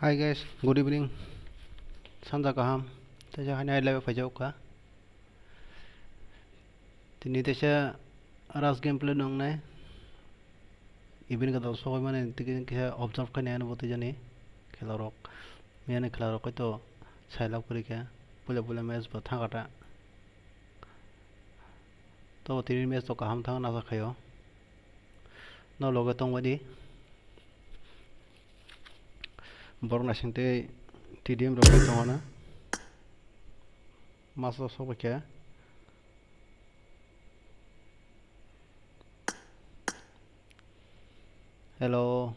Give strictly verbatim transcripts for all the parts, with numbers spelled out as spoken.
Hi guys, good evening. Sanja kaham. Teisa haino live phaijak kha. Tini teisa Rust gameplay nungnai. Event gadal sogwi mani tini khe observe khainai ano bo twijani khela rok. Miyani khela rok hoi to sailak pori khe. Puila puila match bo thangkha ta. To tini match to kaham thang nasa khaio. No loge tongbai di. Borok naising tei T D M rok bai tongo na. Maso sok bai khe. Hello.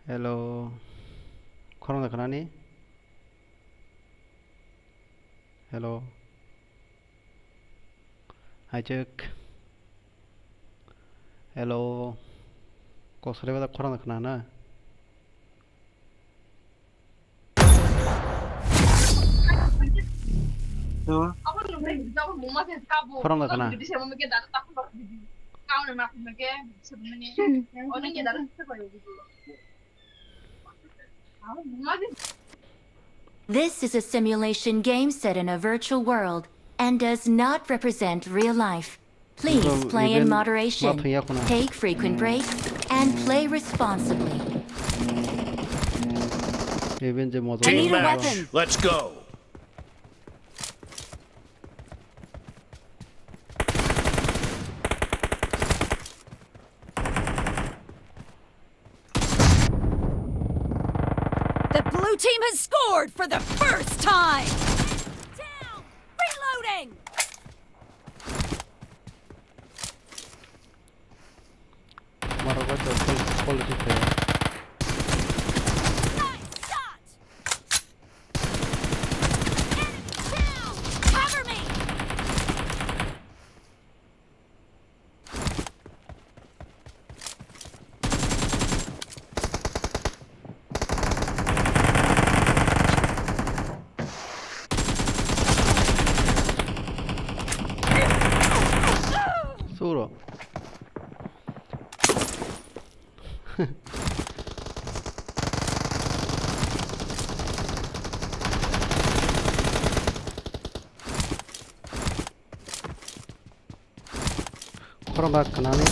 Hello. Khorang da khnani? Hello. Hai check. Hello. Kok sari bata khorang da khna na? Hello. Khorang da khna. This is a simulation game set in a virtual world and does not represent real life. Please play in moderation, take frequent breaks, and play responsibly. I need a weapon. Let's go. The blue team has scored for the first time! Down! Reloading! Nice shot! Enemy down! Cover me! Suro. Khorang ba khnani.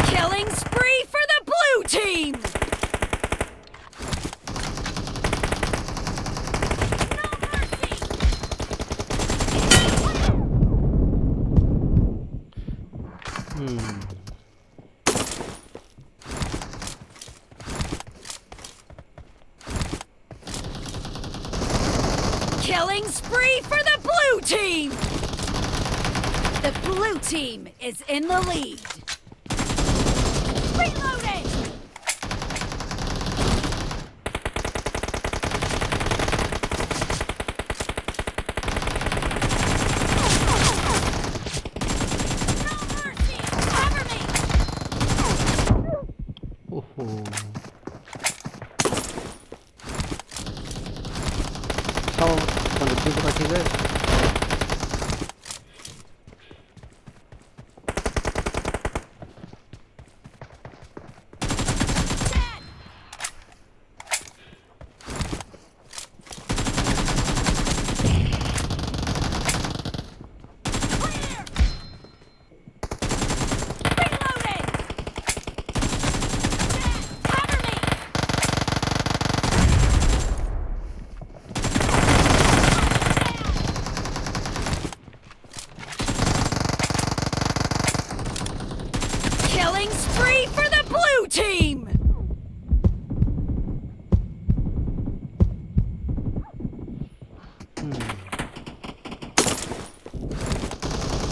Killing spree for the blue team! No mercy! Hmm. Killing spree for the blue team! The blue team is in the lead. Reloading! No mercy! Cover me! Oho. Sao, cuando estoy por aquí, ve. Reloading! Cover me! Killing spree for the blue team! Hmm.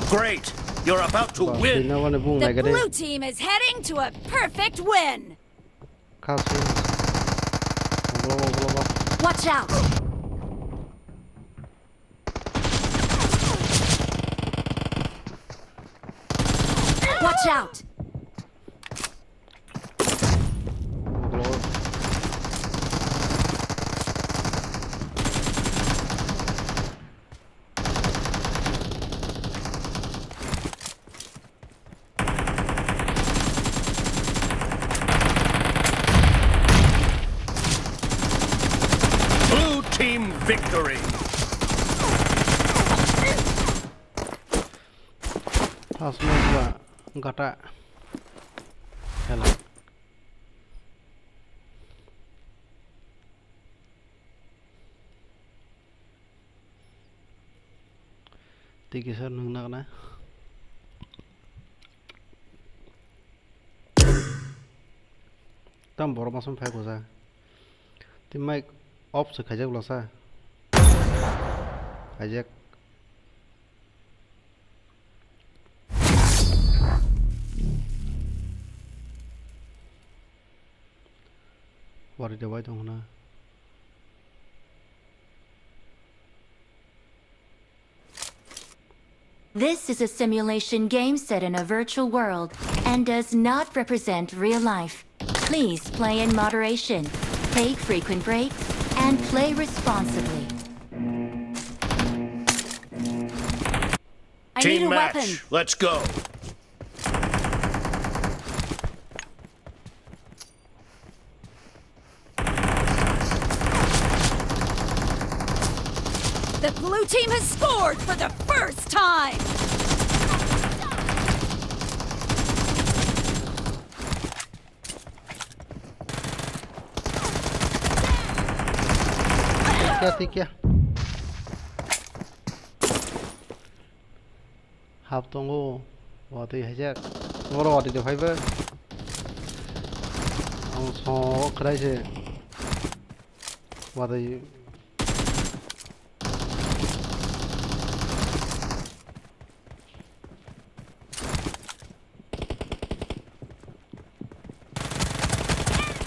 Great! You're about to win! The blue team is heading to a perfect win! Watch out! Watch out! Victory. Last match ba gata. Hela. Tei kisa nwng nagna. Tam borok masong phai kusa. Tei mic off se khaijak lasa. Khaijak. Wari de bai tong hwnna. This is a simulation game set in a virtual world and does not represent real life. Please play in moderation, take frequent breaks, and play responsibly. I need a weapon. Let's go. The blue team has scored for the first time. Tikya, tikya. Hap tongo, watwi haijak. Oro watwi de phaiba. Ang so khwlai se. Watwi.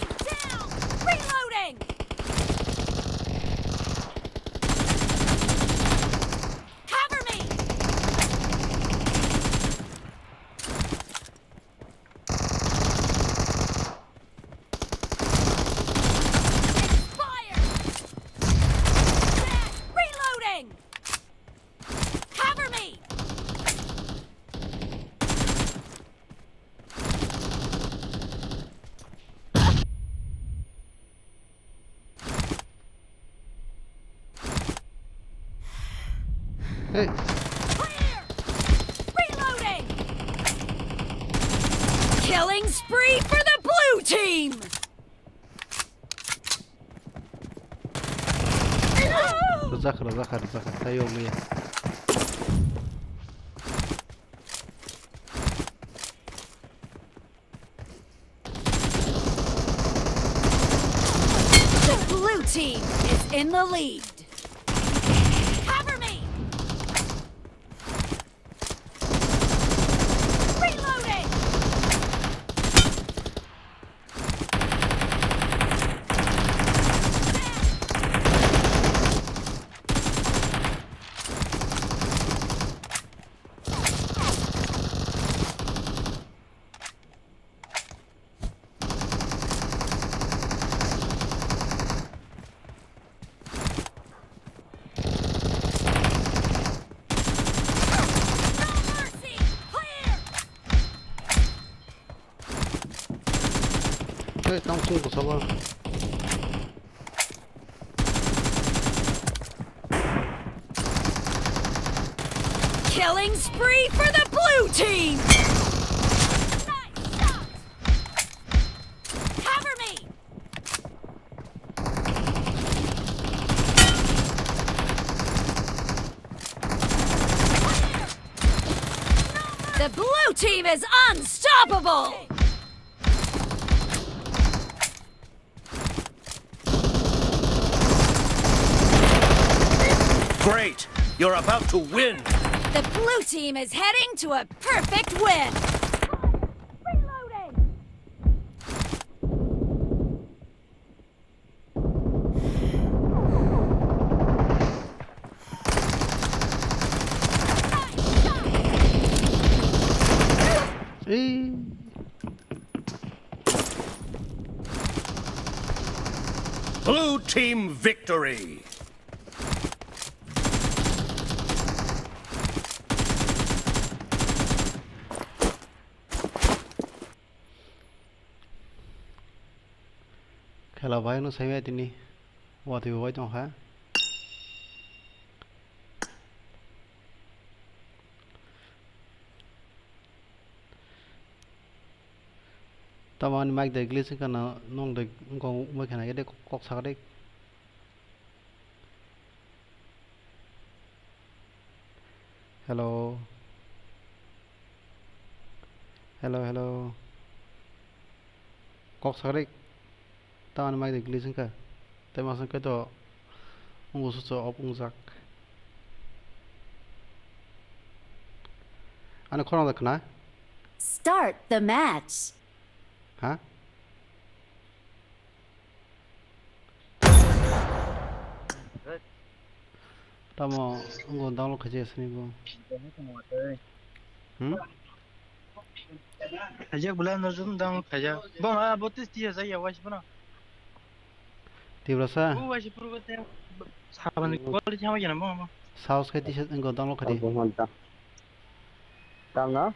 Enemy down! Reloading! Cover me! Expired! Reloading! Cover me! Hey. Clear! Reloading! Killing spree for the blue team! Rwjakha, rwjakha, rwjakha. Tei yokliya. The blue team is in the lead. Cover me! Reloading! Hey, tang sung ko sabo. Killing spree for the blue team! Nice shot! Cover me! The blue team is unstoppable! Great! You're about to win! The blue team is heading to a perfect win! Reloading! Ei. Blue team victory! Khela bai no saimai tini watwi bo bai tongkha. Tamo ani mic de glitch wngkha na, nwng de wngkha wngkha na, de kok sakha de. Hello. Hello, hello. Kok sakha de. Tamo ani mic de glitch wngkha. Tei masa wngkha to wngbo suso off wngjak. Ani khorang da khna? Start the match. Ha? Tamo wngbo download khaijak sini bo. Hmm? Khaijak bwlai no jum download khaijak. Bo ma bo tis tiya jaya wais bono. Tiprasa? Bo wais purgo te sabani quality hama jana bo ma. Saus khai tisa wngbo download khaidi. Tamna?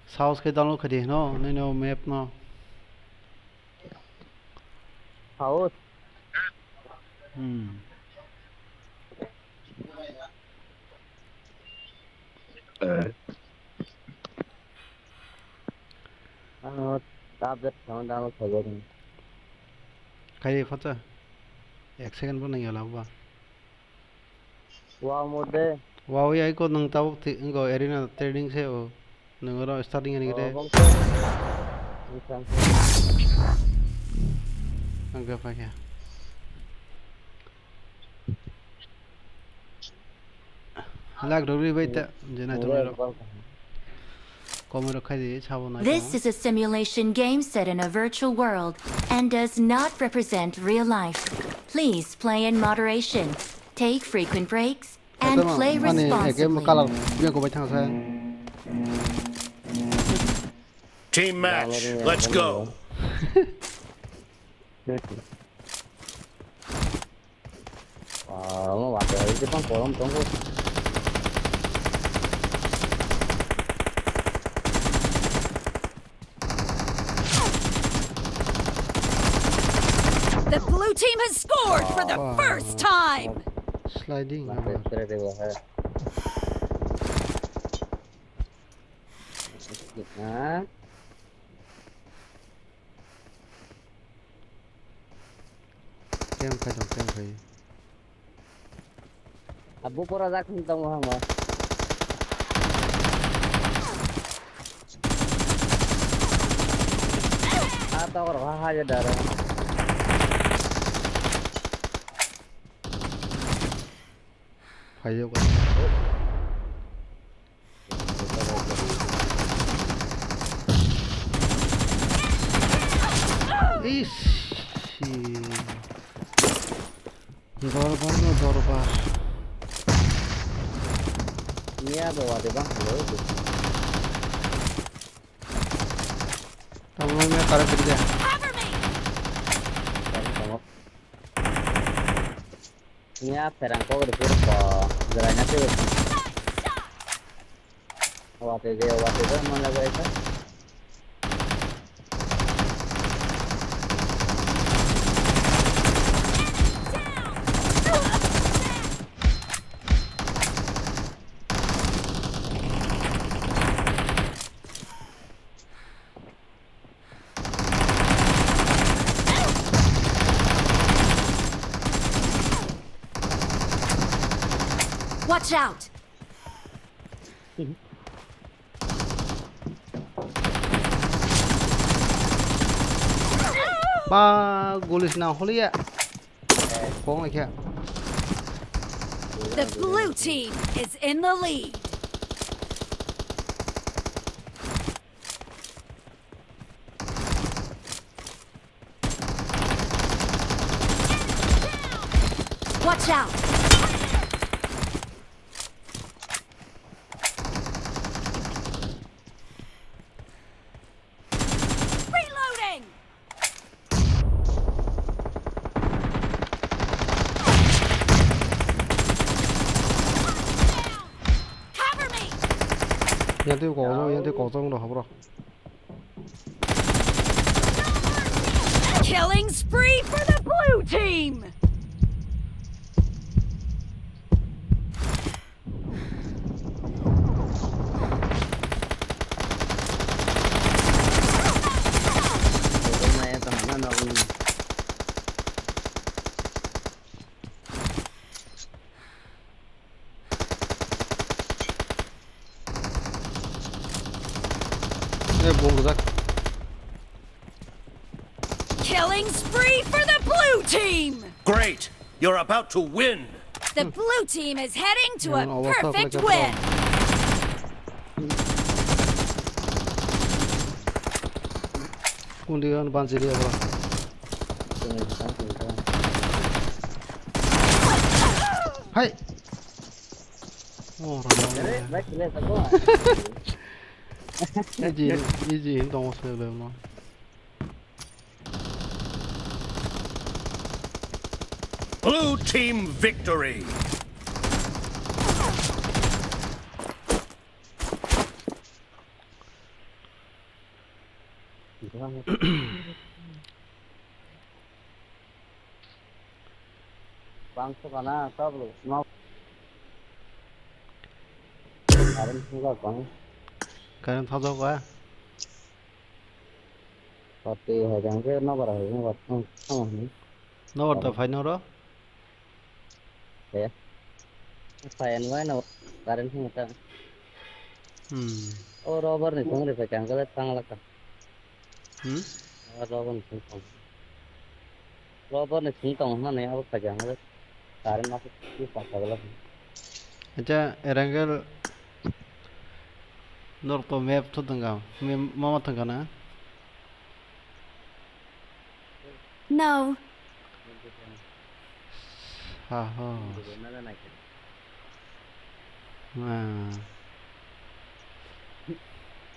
Saus khai download khaidi no, nini o map no. Saus. Hmm. Ano, tablet sama download khaijak. Khai phacha. Ek second bo nangya labo ba. Wow, mode. Wow, ya iko nang tabuk ti, ingo arena trading se o. Nang oro starting ani gede. Bang. Ang ke pa kya? Lak dogri bai ta, je nai to. Komero khai di, sabo nai. This is a simulation game set in a virtual world and does not represent real life. Please play in moderation, take frequent breaks, and play responsibly. Team match, let's go. Ah, omo watwi hai khe tong korom tongo. The blue team has scored for the first time. Sliding. Huh? Keng khai tong, keng khai. Abo pora jak hin tong hang ba. Ah, tok ro ha ha ya daro. Phai ya. Ish. Dorbar no dorbar. Niya bawa de bang halo. Tamo me kara kiri de. Cover me. Tamo, tamo. Nya perang kok ripur ko. Geranya tuh. Wate je, wate je mana guys? Watch out! Ba, guli sina holiya. Kong lekha. The blue team is in the lead. Watch out! Reloading! Cover me! Yang twi kok jong, yang twi kok jong rw habro. Killing spree for the blue team! Bom rwjak. Killing spree for the blue team! Great! You're about to win! The blue team is heading to a perfect win! Kundi on banjiri abra. Hai. Oh, rama. Easy, easy, hinto mo se be mo. Blue team victory. Bangsa kana tablo no. Current thangjago. Current thangjago. Pati hai jang ke nobar hai jang wat thang thang ni. Nobar ta phai noro. He. Phai anwai no current thang ta. Hmm. O rubber ni thang re phai jang ke thang laka. Hmm? Rubber ni thang tong. Rubber ni thang tong hwnmani abo khaja hwnle current ma khe pa kha gala. Acha, Erangel norok to map to tongka, map mama tongka na? No. Ha ha. Ah.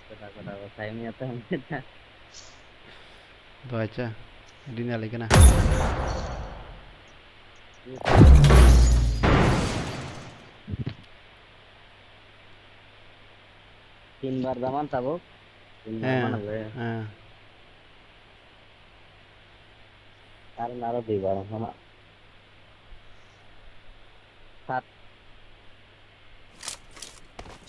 Kota kota ko sai mi ata. Doacha, dina lagi na. Tin bar daman tabuk. Tin bar mana le. Eh. Ar naro dui bar mana. Sat.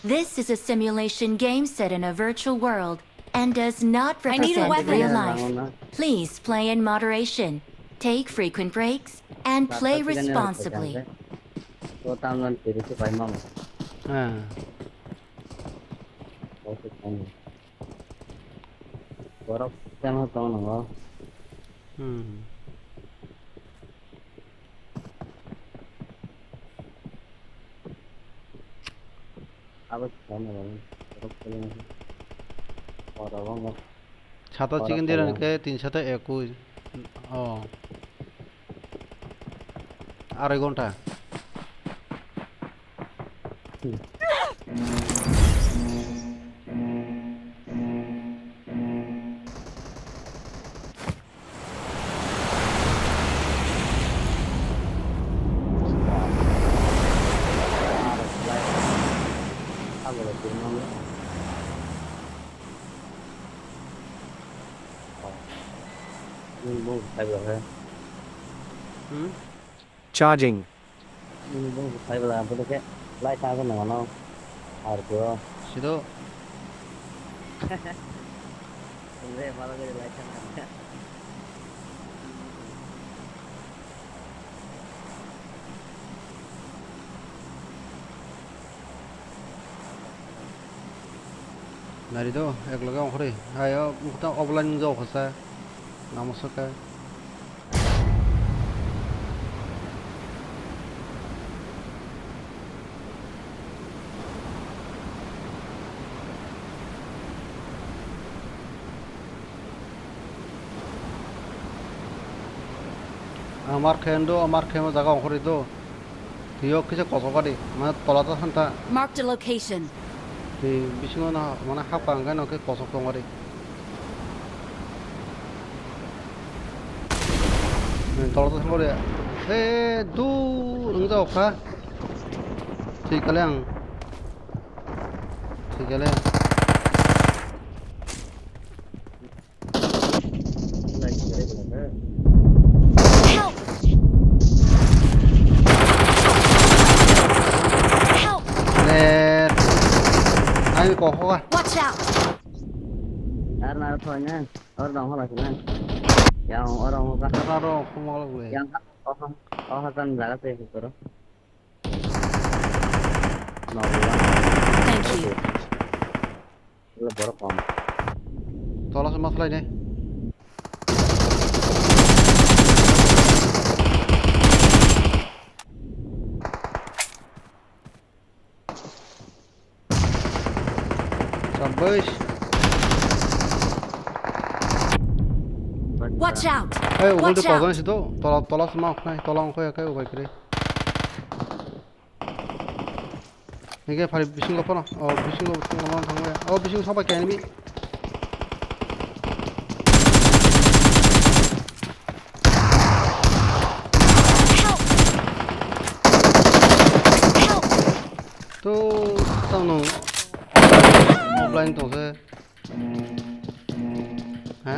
This is a simulation game set in a virtual world and does not I need a represent weapon. Real life. Please play in moderation. Take frequent breaks and play responsibly. Ah. Borok temo tong nango. Hmm. Abo tong nango. Borok temo. Borok temo. Chata chicken dinner ke tin sata ekush. Oh. Arai ghonta. Hmm? Charging. Sido. Nari do, ek loge ongkhorwi. Hayo, mukhta offline wng jao khasa. Namo saka. Amar khe ando, amar khe o jaga ongkhorwi do. Thwio kisa kosok kadi, mane tola ta santa. Marked a location. Twi bisingo no mane hapka hwnkhe no khe kosok tong kadi. Tola ta santa kadi. He dur wng jao kha. Thwi kale ang. Thwi kale. Help! Help! Ler. Ai ko hoga. Watch out! Ar na thoi na. Or dong hola sina. Yang orang hoga. Aro khumol le. Yang oh oh kan jaga se koro. Thank you. Lo borok kom. Tola se ma khlai nai. Sabais. Watch out! Hey, ugul de Watch out! Pagan situ. Tola, tola se ma khlai, tola ongkho ya kai ubai kre. Nige phari bisingo phano. Oh, bisingo phano thangwe. Oh, bisingo sobai khe enemy. Help! Help! To tamo offline tongse. Ha?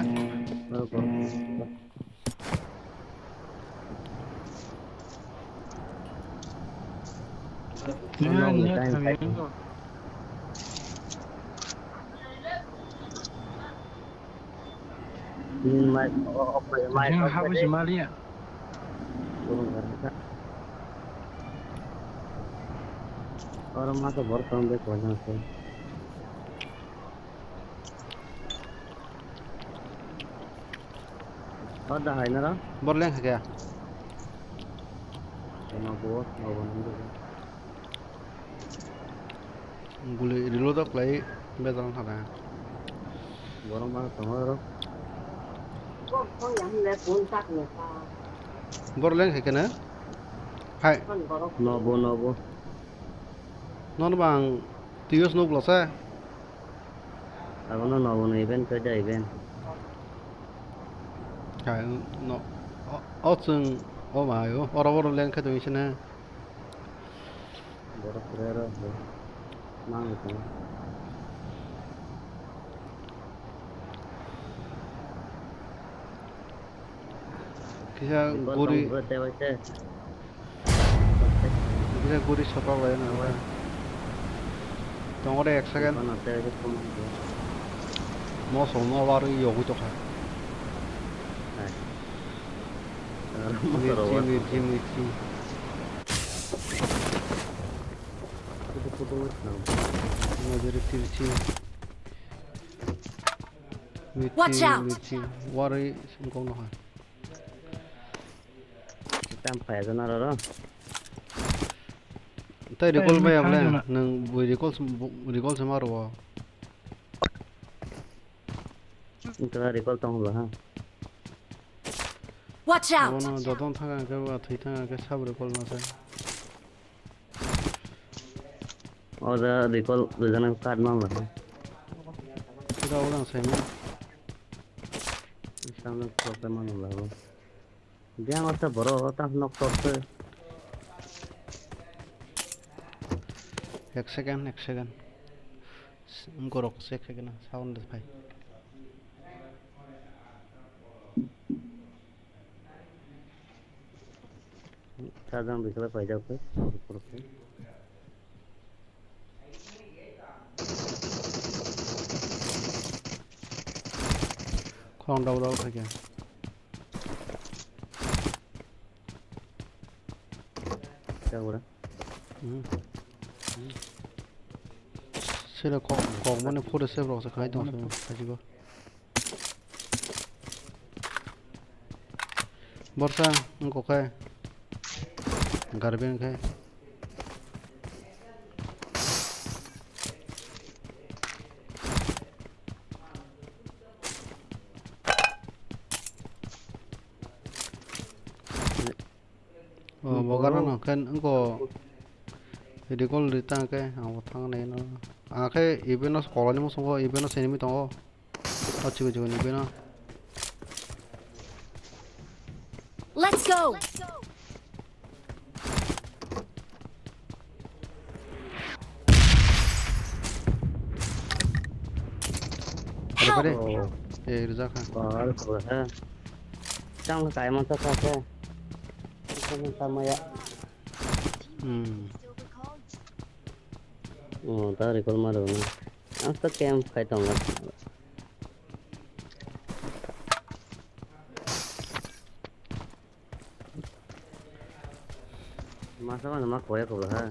Oro ma to borok tong de koina se. Hoda hai nara? Bor leng kha kya? Ema bo, ma bo nang de. Guli reload khlai bejal thana. Borok ma tong oro. Bor leng kha kya na? Hai. No bo, no bo. Non bang tios no blasa. Abono nobo no event khe da event. Hai, no. O, o chwng, o ma, o, oro, oro leng khe tong sene. Borok kwrwi oro bo mang tong. Kisa guri. Kisa guri sokol bai na. Tongore ek second. Moso no bar yogwi tokha. Mirchi, mirchi, mirchi. Nojori tirchi. Mirchi, Watch out! Mirchi. Wari sungkong no ha. Tam phai jana ro ro. Tai recall mai able nang bui recall recall sama ro. Intra recall tong ba ha. Watch out! Abono dodon thang ang ke ba thwi thang ang ke sab recall ma sai. O da recall rijana card ma ma. Kira ulang sai ma. Samne problem ma nang lago. Biang asa boro ta nok tok se. Ek second, ek second. Gorok se ek second sound phai. Sajang bikla paijak khe. Khorang dau dau khaikhe. Chak bwra. Hmm. Sele kok, kok mane photo save rok se khai tong se, khajigo. Borsa, wngkok khe. Garben khe. Oh, bogar no khe wngkok. Recall ri tang khe, ang bo thang nai no. Ang khe event no kolani musungo, event no senimi tongo. O chigo chigo ni beno. Let's go! Pare, pare. Help! Eh, rijak ha. Bal, bal, ha. Tang kai man sa sa sa. Tang kai maya. Hmm. Oh, ta recall ma rw na. Ang ta camp khai tong. Masa mana ma koya ko ha.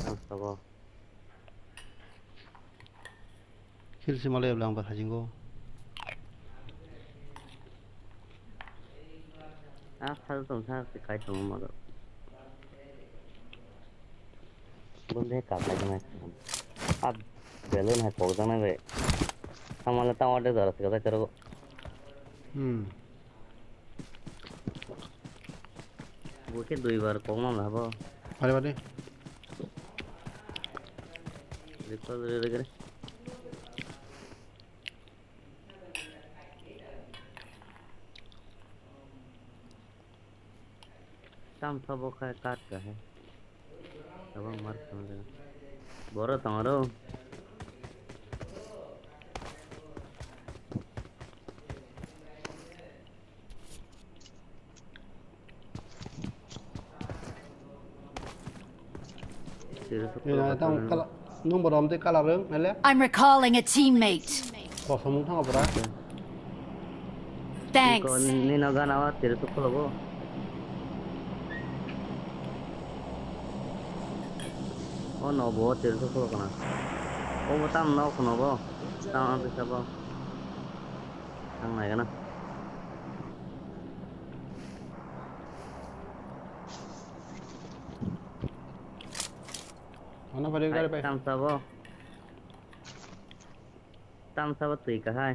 Ang sabo. Kill si malai blang ba hajingo. Ah, khal tong sa, si kai tong ma do. Bun de ka kai tong. Ah, balloon hai pok jang na be. Samala ta order dara sika ta kero. Hmm. Bo khe dui bar kok ma la bo. Pare pare. Recall re re re. Tam sabo khai kat ka hai. Tabang mar kham jaga. Boro tong aro. Ina tang kala nung borom de kala rung nale. I'm recalling a teammate. Kosom mung thang bora. Thanks. Nino gana wa tiri tukhulo bo. O no bo tiri tukhulo kana. O bo tam no khuno bo. Tam bisa bo. Thang nai gana. Mana pada gari pai. Tam sabo. Tam sabo twi kahai.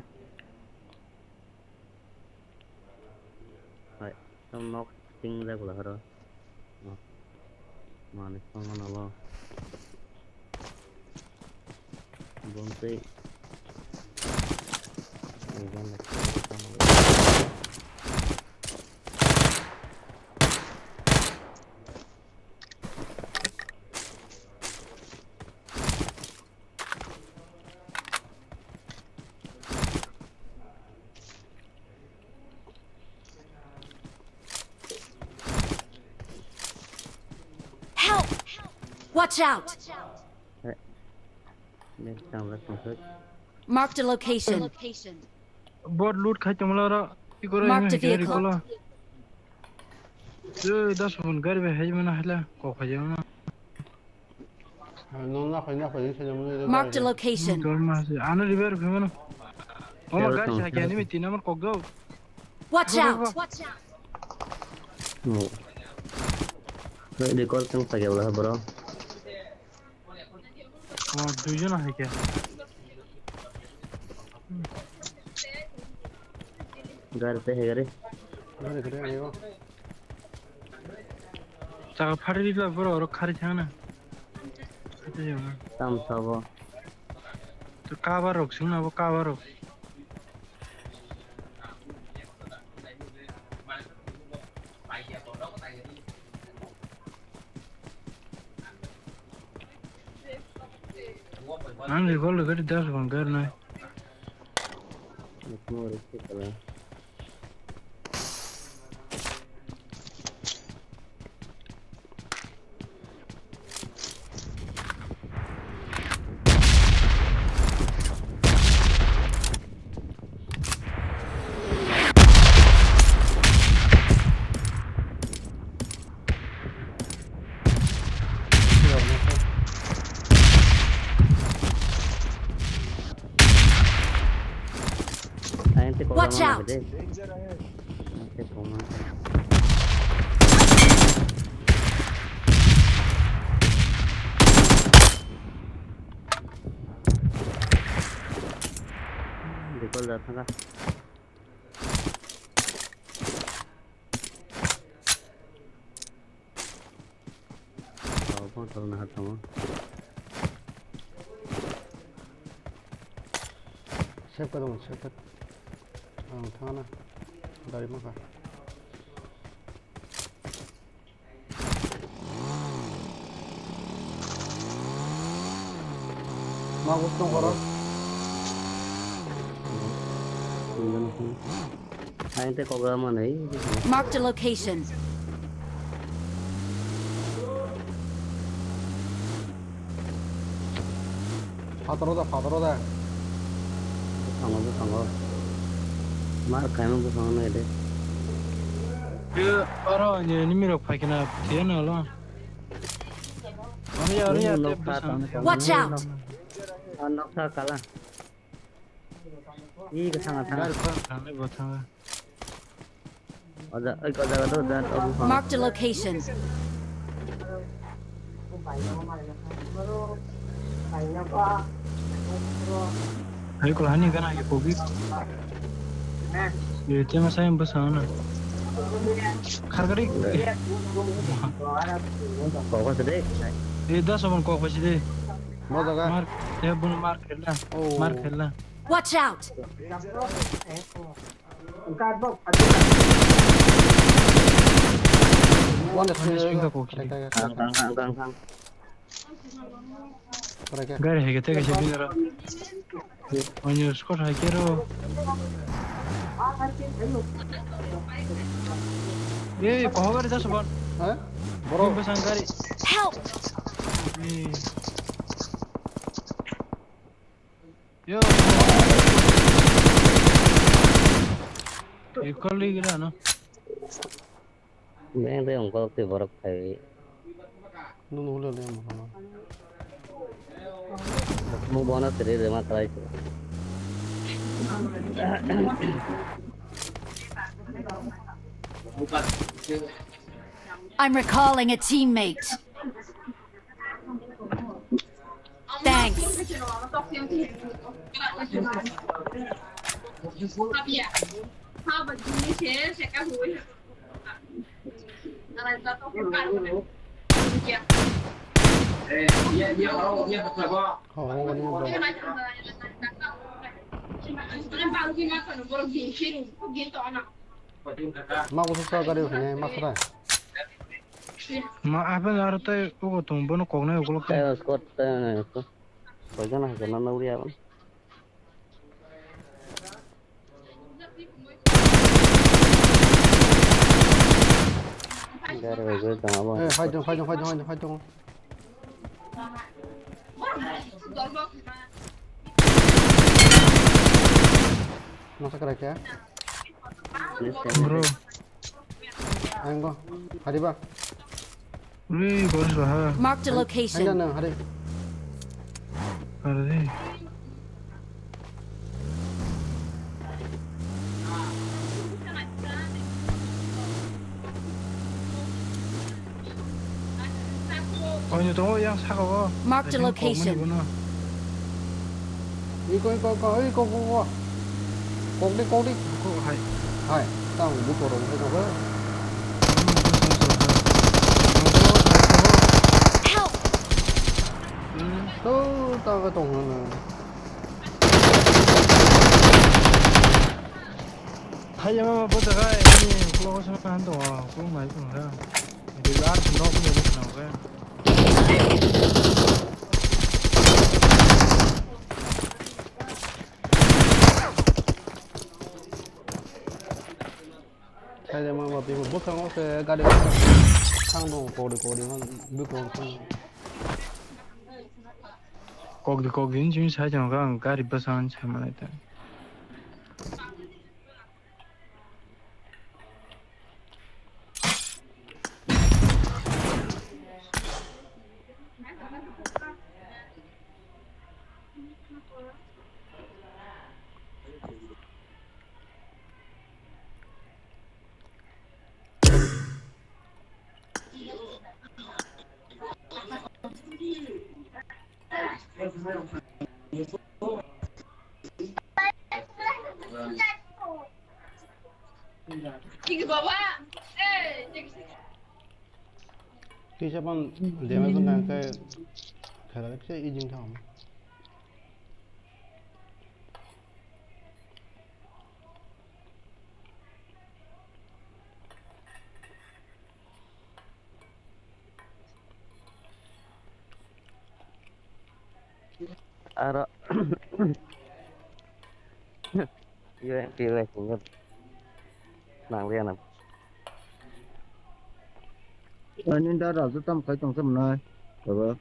Hai, tam nok ting jak laharo. Oh. Mani song nalo. Bonte. Help! Watch out! Marked a location. Bot loot khai tongmala oro. Marked a vehicle. Ei, das bun gari bai hai mana hala kok hai mana. Marked a location. Dol ma se. Ano river phe mano. Oma gari sa kya ni miti namar kok do. Watch out. No. Recall tang sa kya bro. Oh, duijon hai khe. Gari te hai gari. Gari gari ayo. Chaka phari dila bro, oro khari thang na. Tam sabo. To cover rok sing na bo cover rok. Ang revolver gari das bang gar nai. Watch out! Recall da thanga. Oh, phone call na hatamo. Save ka dong, save ka. Ang thana. Dari maka. Ma gusto ko ro. Ang te koga manai. Marked a location. Fataro da, fataro da. Busango, busango. Mar khaima busango nai de. Aro ni, ni mirok phaikena, tiyan alo. Watch out! Noksa kala. Ih, kesana sana. Gari kho. Thangni bo thanga. Oja, oi, oja, oja, oja, oja. Marked a location. Hai, kula hani gana ye kogi. Ye, tema saya yang besar na. Khar gari. Kok pas de. Eh, das oman kok pas de. Mau jaga? Mark, ya, bunu mark khela. Oh. Mark khela. Watch out! One One is finger kok. Thang, thang, thang, thang, thang. Gari hai kete kaisa binaro. Onyo squad hai kero. Ei, koho gari jaso ban. Ha? Bro. Bini bwsang gari. Help! Ei. Yo. Equally gila no. Beng de ongkol twi borok khai. Nung nung le le mo. Mo bona siri rema khlai. I'm recalling a teammate. Thanks. Ma kusa sa gari uthai ma khata. Ma apel aro tei ugo tong bono koknai ukulok tei. Tei squad tei nai ko. Koijon hai kana na uri abon. Gari bai gari tong abo. Eh, fight dong, fight dong, fight dong, fight dong, fight dong. Masa kara kya? Bro. Ango, hariba. Ui, gor saha. Marked a location. Handa na, hari. Hari. Oino tongo yang saka o. Marked a location. Iko, iko, iko, iko, iko, iko. Kok di, kok di. Kok hai. Hai, tang buko rong hai kok. Help! Tuh, tang ka tong na. Hai, ya, mama, bocah kai. Ini, kalau kau sama hantu, ah, aku nggak itu, nggak. Jadi, harus nongkrong di sana, oke? Saida ma ba bimo bwskango se gari thang dong kodi kodi ma bwkang thang. Kokdi kokdi hinwi sai tongo ang gari bwskango sai manai ta. Kisa pan damage wngkha hwnkhe khairok se easy wngkha. Aro U M P bai singwk nang liya na. Ani da Raju tam khai tong sam nai. Baba.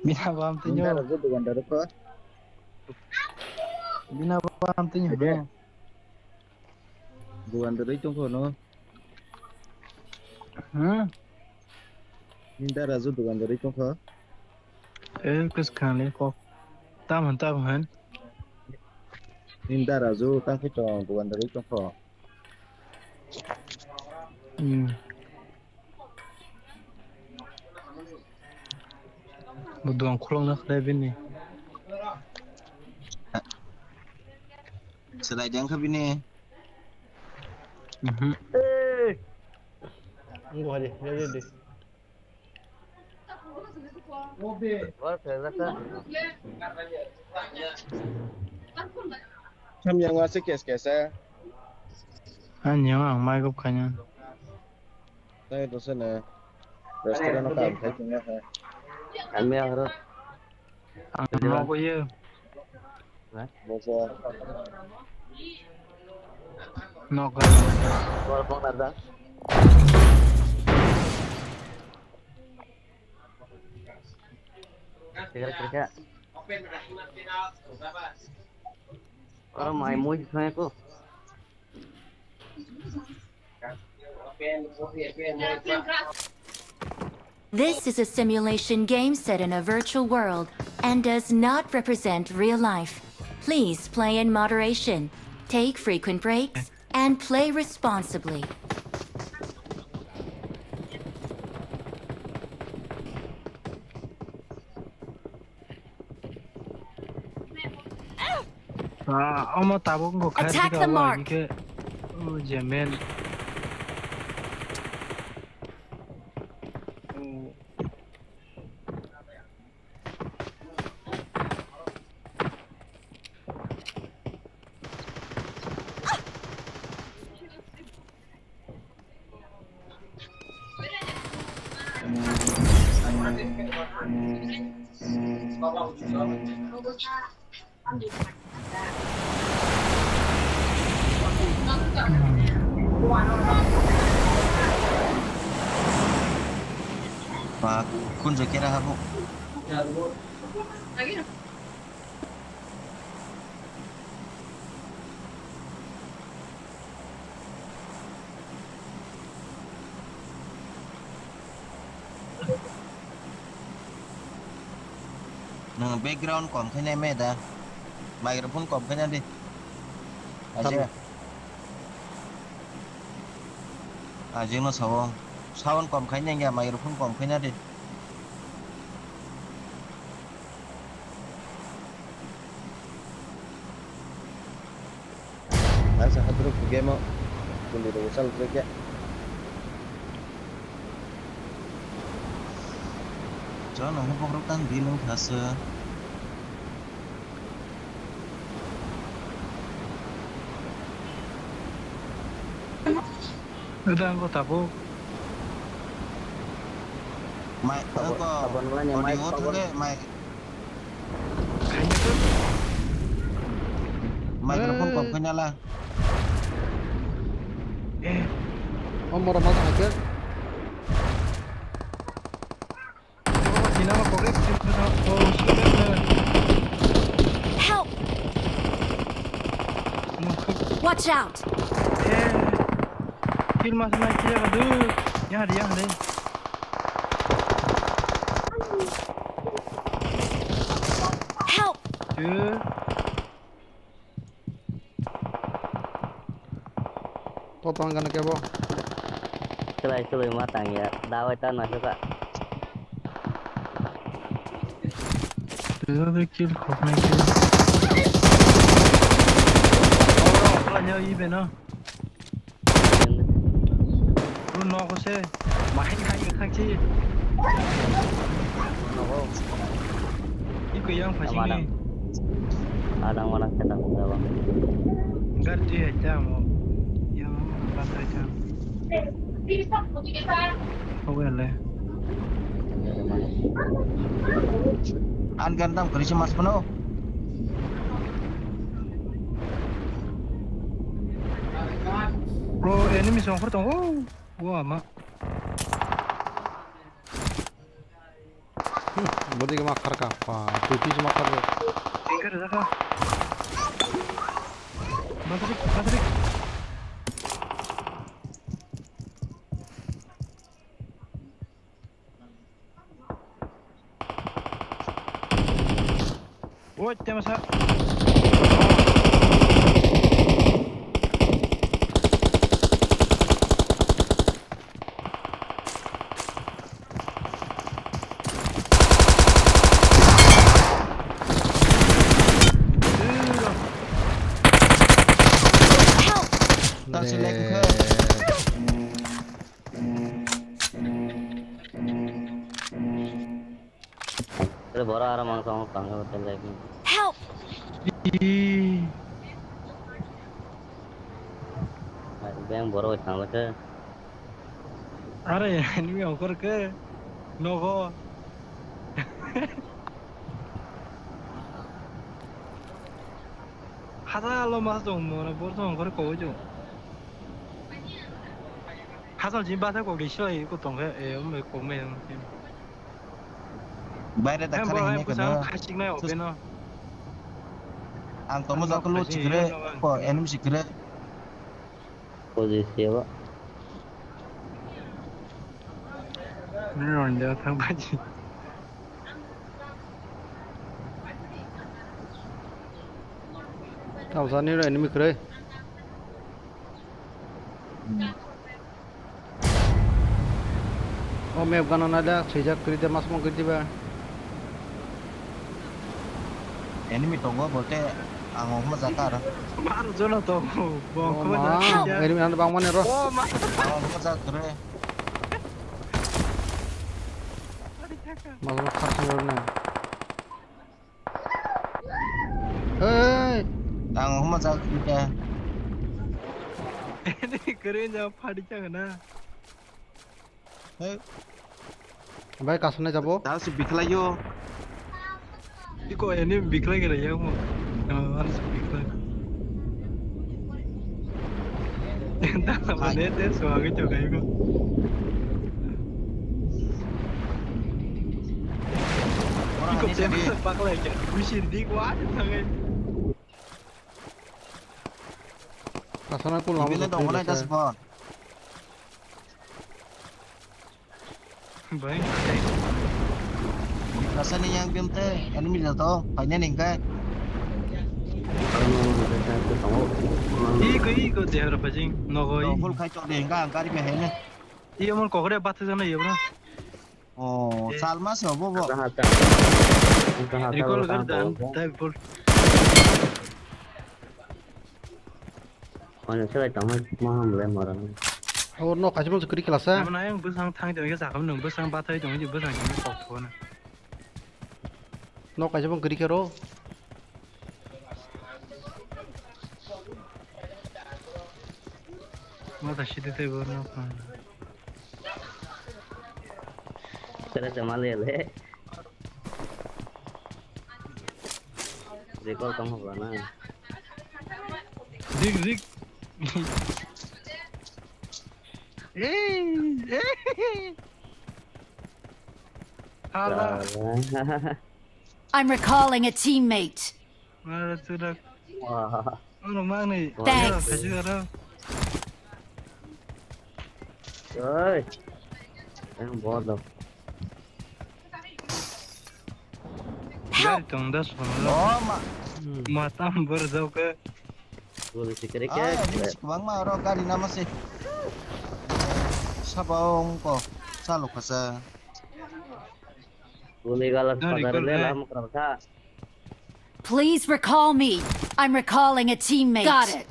Bina bam tinyo. Ninda rok dukandar ko. Bina bam tinyo. Ede. Dukandar ri tongkho no. Hmm. Ninda raju dukandar ri tongkho. Eh, kus khani kok. Tam han, tam han. Nini dara ju tang khe tong, dukandar wi tong kho. Hmm. Bo duang khulokna khlai bini. Swlai di wngkha bini. Mhm. Eh. Wngkha di, di, di, di. Samyang wa se kes kes eh. Ani yang ang mai gup kanya. Tei to se ne. Restaurant o kam khai tong ya kha. Kami ang ro. Ang nogo ye. Boso. Nogo. Bor bong larda. Kira kira. Oro mai mui khaya ko. This is a simulation game set in a virtual world and does not represent real life. Please play in moderation, take frequent breaks, and play responsibly. Ah, omo tabuk wngkha khe. Attack the mark. Hingke, oh, je men. Oh. Ba, kun je kera habo. Nwng background kom khainai me da? Microphone kom khaina di. Aje. Ajeng no sao. Sound kom khainai ya, microphone kom khaina di. Nasa hadruk game o kundi rok sal rek ya. Chwla nokni bokhorok tang di nung thasa. Ada angko tabuk. Mai, tabuk, angko tabuk nolai ni mai audio tabuk. Thangke, mai. Microphone kom khaina la. Eh. Oh, moro ma thangke. Help! Watch out! Kill mas mai kill ka du. Yang ada, yang ada. Help! Tuh. Totong gana kebo. Selai selai matang ya. Dawai ta na suka. Tuh, kill khoknai kill. Oh, oh, oh, ibe no. Ru nogo se. Mahai khai khakchi. Nogo. Iko yang phasing ni. Adang manang khe tang jaba. Gar twi hai ta mo. Yang gar twi ta. Oke le. An gan tam kari se mas pano. Bro, enemy song khor tongo. Bo ama. Bodi ke ma kharka pa, duty ma kharka. Tingkar jaka. Madrik, madrik. Oi, te masa. Select wngkha. Tere bora aro mang tong tong tele. Help! Beng bora tang leke. Are, enemy okor ke. Nogo. Hata lo mas tong mo na bor tong okor ko jo. Hasal jin ba ta ko ri soi ko tong ke, e, um, ko me, um. Baire da kare hine ko na. Khasik nai obe no. Ang tomo jako lo chikre, ko enemy chikre. Position ba. Ni ronja thang baji. Tawsani ro enemy kwrwi. O map gana naida swijak kwrwi de, masmang kwrwi diba. Enemy tongo bote ang homa jaka aro. Bar jono tongo. Bongkho ma, enemy ano bangmani ro. O ma. Ang homa jaka kwrwi. Masmang kharsa ro na. Hei! Ang huma jak kha. Ini keren jawab padi chang na. Hei. Bai kasane jabo. Dal si bikhlai yo. Iko ini bikhlai kira ya mo. Dal si bikhlai. Enta mane te suagi jogai ko. Iko tembak lagi. Misi dik wah tangai. Kasana ku lama. Ibele dong mana das bon. Bai. Rasa ni yang bim te enemy jato paine ning kai. Iko iko dehra pajing nogo i. Full khai chok de hingga ang gari me hene. Iyo mon kokore bathe jana iyo bro. Oh, salma se obo bo. Recall gar dan dai bol. Ano selai tama maham le mara. Oh, no kaisa bang kwrwi khlasa. Ano ayang bwsang thang tong khe sakam nung bwsang bathai tong khe bwsang khe kok thona. No kaisa bang kwrwi khe ro. Mata sidi tei bo no. Kere se mali le. Recall tong hobla na. Dik dik. Ei ei. Hala. I'm recalling a teammate. Mara surak. Wah. Ano mangni. Thanks. Oi. Yang bodoh. Help. Gari tong das kono. Oh, ma. Matam berjau ke. Guli sikere ke. Ah, ini kwbangma oro gari nama se. Sabong ko. Salo kasa. Guli galas padare le lam kerasa. Please recall me. I'm recalling a teammate. Got it.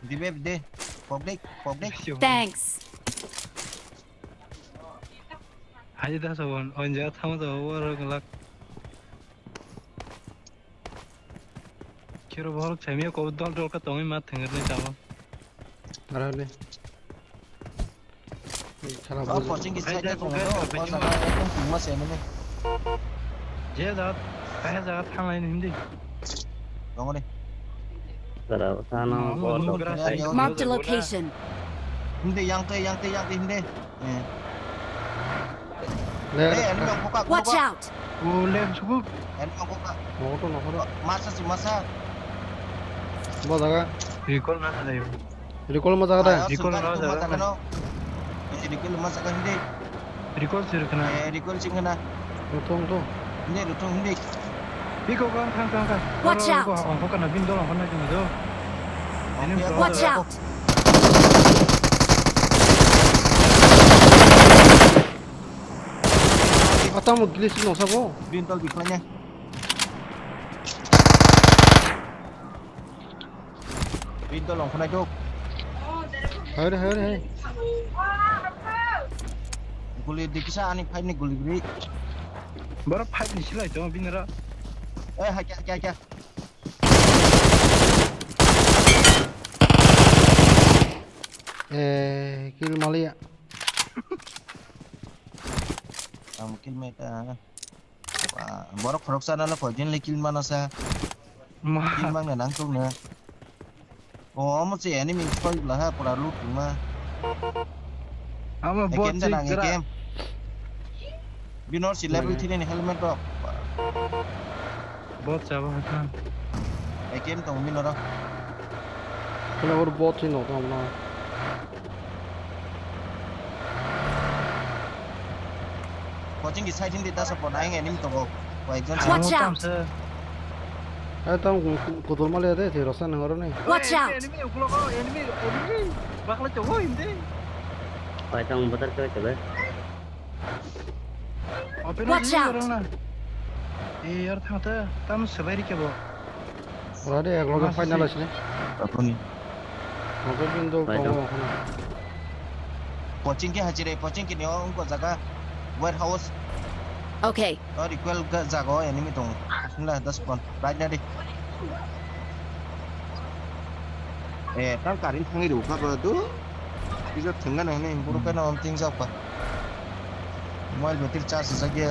Dibe de. Pogdek, pogdek. Thanks. Hai da sabon, onja thang da oro glak. Kero borok saimia ko dol dol ka tongwi ma thengir ni tamo. Arale. Sala. Oh, coaching ki side tongo, oh, sala ekdom tungma se mene. Je da, kaya jaga thanglai ni hindi. Tongo ni. Sala sana. Mark the location. Hindi, yang te, yang te, yang te hindi. Eh. Watch out! O lem suku. Masa si masa. Bo jaga. Recall na sa dai. Recall ma jaga dai. Recall ma jaga dai. Recall ma jaga hindi. Recall sir kana. Eh, recall sing kana. Rutung tu. Hindi, rutung hindi. Biko kang kang kang. Watch out! Ongko kana bin dol ongko na jung do. Watch out! Atamo glitch no sabo. Bin dol bikhlanya. Bin dol ongko na jok. Hai re, hai re, hai. Guli di kisa ani fight ni guli guli. Borok fight ni silai tongo bini ro. Eh, hakya, hakya, hakya. Eh, kill maliya. Ang kill meta. Wah, borok khoroksa nalo koijon le kill mana sa. Ma. Kill mang na nang tung na. Oh, omo se enemy soi bla ha pura loot ma. Amo bot Ekem da se nang gra. Ekem. Binor si level Nang. Three ni helmet rok. Bot chaba ha. Ekem tong binor. Kena ur bot si no tong na. Coaching ki side hindi dasa pon aing enemy tongo. Koi ekjon Watch out! Tamsa. Ai tong kutul mali ade thiro sa nang oro ni. Watch out! Enemy, ukulok, enemy, enemy. Bakla chogo hindi. Pai tong botar koi kebe. Open Watch out! Orang na. Eh, yar thang ta, tam sebai ri kebo. Ora de, ek loge Mas final si. Asini. Apuni. Motor bin do Pai tongo tong. Okhana. Coaching ke hachire, coaching ke neo ungko jaga warehouse. Okay. Oh, recoil ga jaga enemy tong. Bismillah, das pon. Right na de. Eh, tang karin thangi ru ka ba du. Bisa thenga nang ni, buru ka na om ting jok pa. Mobile battery charge sa ge.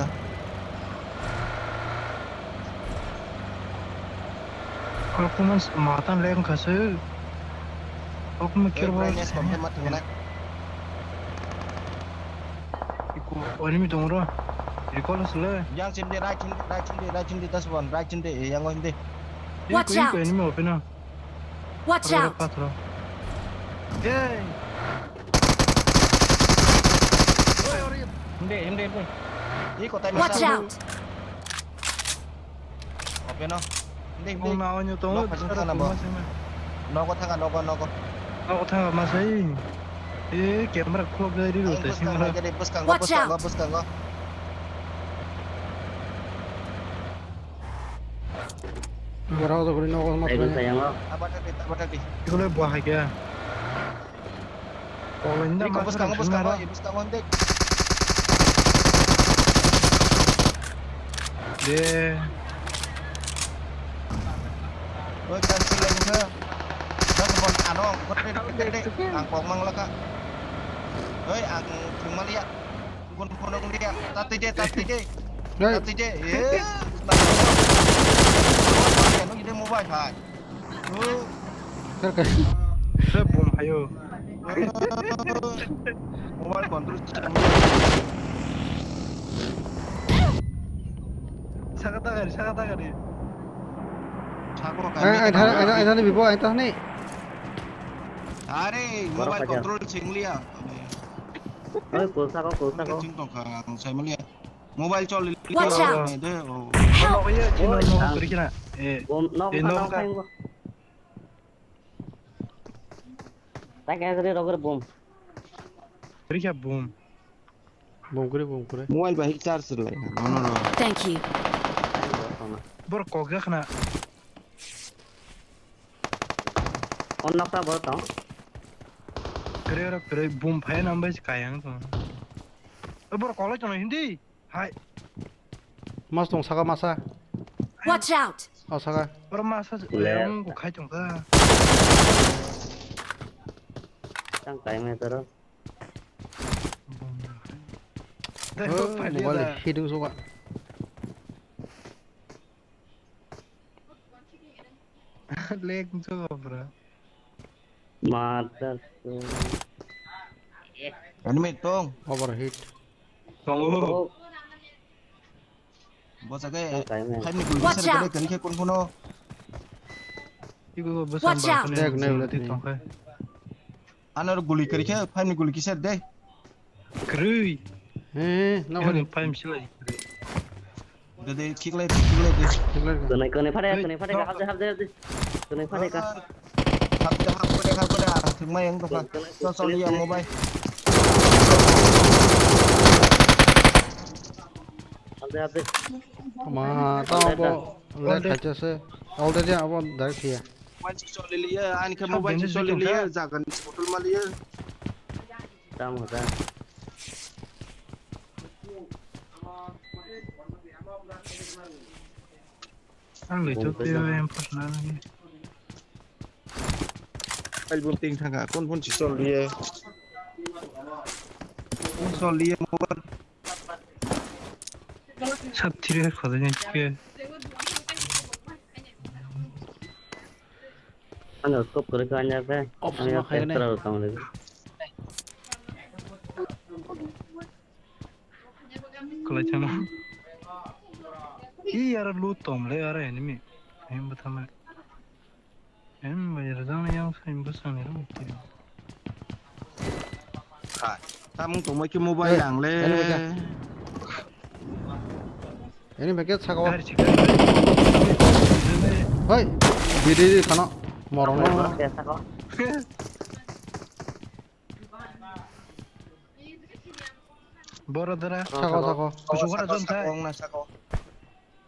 Performance matan leng khase. Performance Eh, kira brightness kom ke mat thangna. Iku enemy dong ro. Recall sele. Yang chim de, right chim de, right chim de, right chim de, das one, right chim de, eh, yang o chim de. Watch out. Enemy open na. Watch out. Patro. Hey. Hindi, hindi, hindi. Iko tayo Watch out. Open no. Hindi, hindi. Kung naon yung tungod. Nok pasang ka na ba? Nogo thanga, nogo, nogo. Nogo thanga masai. Eh, camera khulok jai ri. Ay, rute, buskang, singara. Buskang, buskang, Watch buskang, out. Buskang. Borok jaguri nogo ma Ay, thangya. Buskang, oh. Tabatak di, tabatak di. Iko le buah hai kya? Iko bwskango, bwskango, bwskango, hindi. De. Oi, cancel lagi khe. Dak bon ano, kode, kode, kode. Ang kok mang laka. Oi, ang thung maliya. Gun phone nung liya. Tati de, tati de. Hey. Tati de. Eh. Nung ide mobile hai. Kar kar. Khe bom hayo. Mobile control. Saka ta gari, saka ta gari. Sako Ang, ang thani, ang thani, ang thani, bibo, ang thani. Are, mobile control sing liya. Oi, kulsa ko, kulsa ko. Sing tong kha, ang sai maliya. Mobile chol. Watch out! Help! Nok iya, chino nok kiri kina. Eh, bom nok eh, nok ka. Nok ka. Tak ya kiri rok bom. Kiri kya bom. Bom kiri, bom kiri. Mobile bai charge lai. No, no, no. Thank you. Bor kok ya khna. On nok ta bor tong. Kiri rok kiri bom phai nam bai kayang tong. Bor kolai tong hindi. Hai. Mas tong saka masa. Watch out! Oh, saka. Oro masa Left. Yang bukhai tong kha. Tang kai me toro. Oh, mobile hidung suka. Lag suka, bro. Mother. Enemy tong. Overheat. Tongo. Bosake, Tang kai me. Five ni guli Watch kiser out. Kene khe kun kuno. Ibu bosam Watch out. Bakune Lag nai jing ulat ti ni. Tongkhe. Ano guli kari khe, five ni guli kiser de. Krui. He, no. Five silai. De, de, kick lai, kick lai de. Kick lai. Kone, kone, phare, Hey, kone, phare, no. Hap de, hap de, hap de. Kone, phare ka. Ah. Hap de, hap de, hap de. Thwkma yang tongkha. Chol, chol, iya, mobile. Hap de, hap de. Ma, tamo bo, late khacha se. Already abo direct here. Mobile switch off liliya, ani khe mobile switch off liliya, jaga ni photo maliya. Tamo ta. Ang le chok teo em phasna nani. Mobile bun ting thangkha, kon phone switch off liye. Phone switch off liye mobile. Sab thiri hai khodai nai khe. Ano scope kwrwi kha anya khe. Option anya ma khainai. Extra rw tong le. Kwlai chama. I aro loot tom le aro enemy. Em bwthama. Em bai rwjaknai yang sai bwsani rw. Hai, tamung tongma khe mobile ang le. Enemy khe saka o. Hai, biri ri khano. Morong no. Boro dara. Sako, sako. Kuchuk ora jon thai. Sako, sako.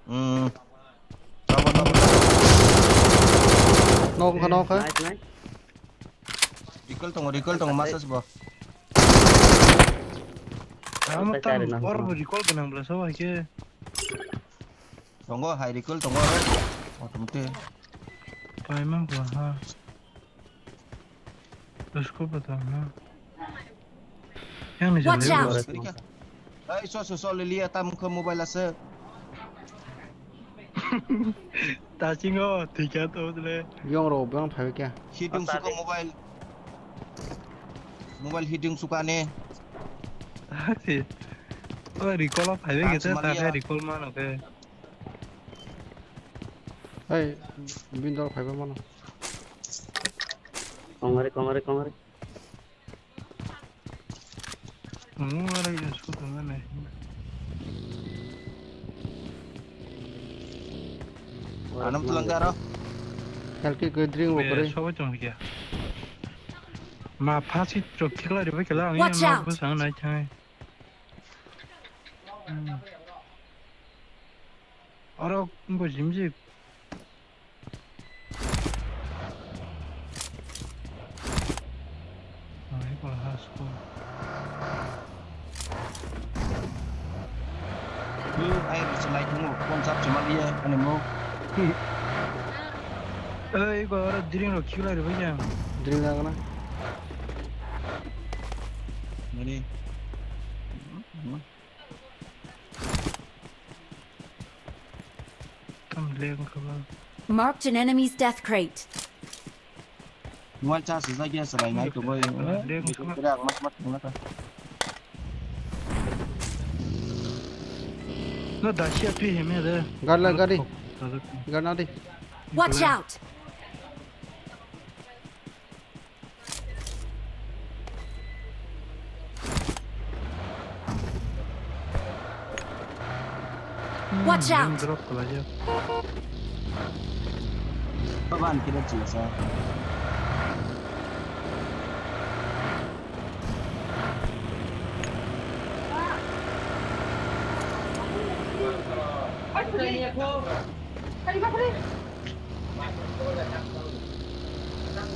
Hmm. Sako, sako. Nok kha, nok kha. Nice, nice. Recall tongo, recall tongo, masa sebo. Amo tam bor bo recall gwnang bwla so hai khe. Tongo, hai recall tongo. Automatic. Paimang ko ha. Dosko bata ha. Yang ni. Watch out! Ai, so, so, so, lilia tam khe mobile ase. Tasingo, thikya to le. Yong ro, bang phai kya? Hidung suka mobile. Mobile hidung suka ne. Taksi. Oh, recall phai kya? Taksi ta malia. Recall mano ke. Hey, bin dol phaiba mano. Kongari, kongari, kongari. Hmm, aro use ko tong nai. Anam tulang karo. Kalki ko drink wo kore. Sobo tong kya. Ma phasi chok khikla riba kela ang. Watch out! Bwsang nai thai. Hmm. Oro wngkha jimjik. Ai, ba, ha, school. Ai, rwchwlai tongo, phone charge chuma liya, ani mo. Ei, ba, oro drink rok khiklai rwbaikha. Drink lagana. Mani. Marked an enemy's death crate. Mobile charge swijak ya, swlai nai tongwi. Kira ang mat mat tongna ta. No, dasia twi heme de. Garla gari. Garna de. Watch out! Watch out! Drop kalaijak. Paban kira chila sa.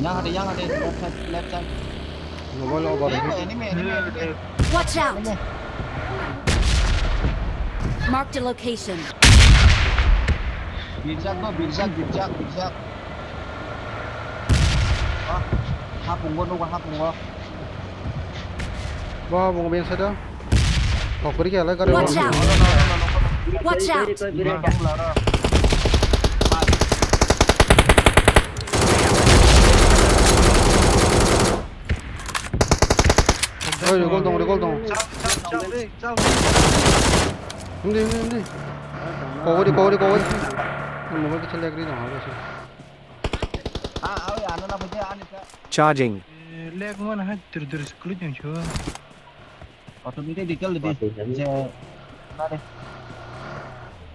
Yang ada, yang ada, left side, left side. Mobile over. Enemy, enemy, enemy, enemy. Watch out! Enemy. Marked a location. Birjak go, birjak, birjak, birjak. Ah, ha pungo, nugo, ha pungo. Bo, bo, bin side o. Kokori khe alai gari. Watch out! Watch out! Oi, recall tong, recall tong. Hindi, hindi, hindi. Kokori, kokori, kokori. Mobile kisa lag ri tong, ha, kisa. Charging. Lag mana hai dur dur sekali jeng chu. Automatic recall di. Je, nare.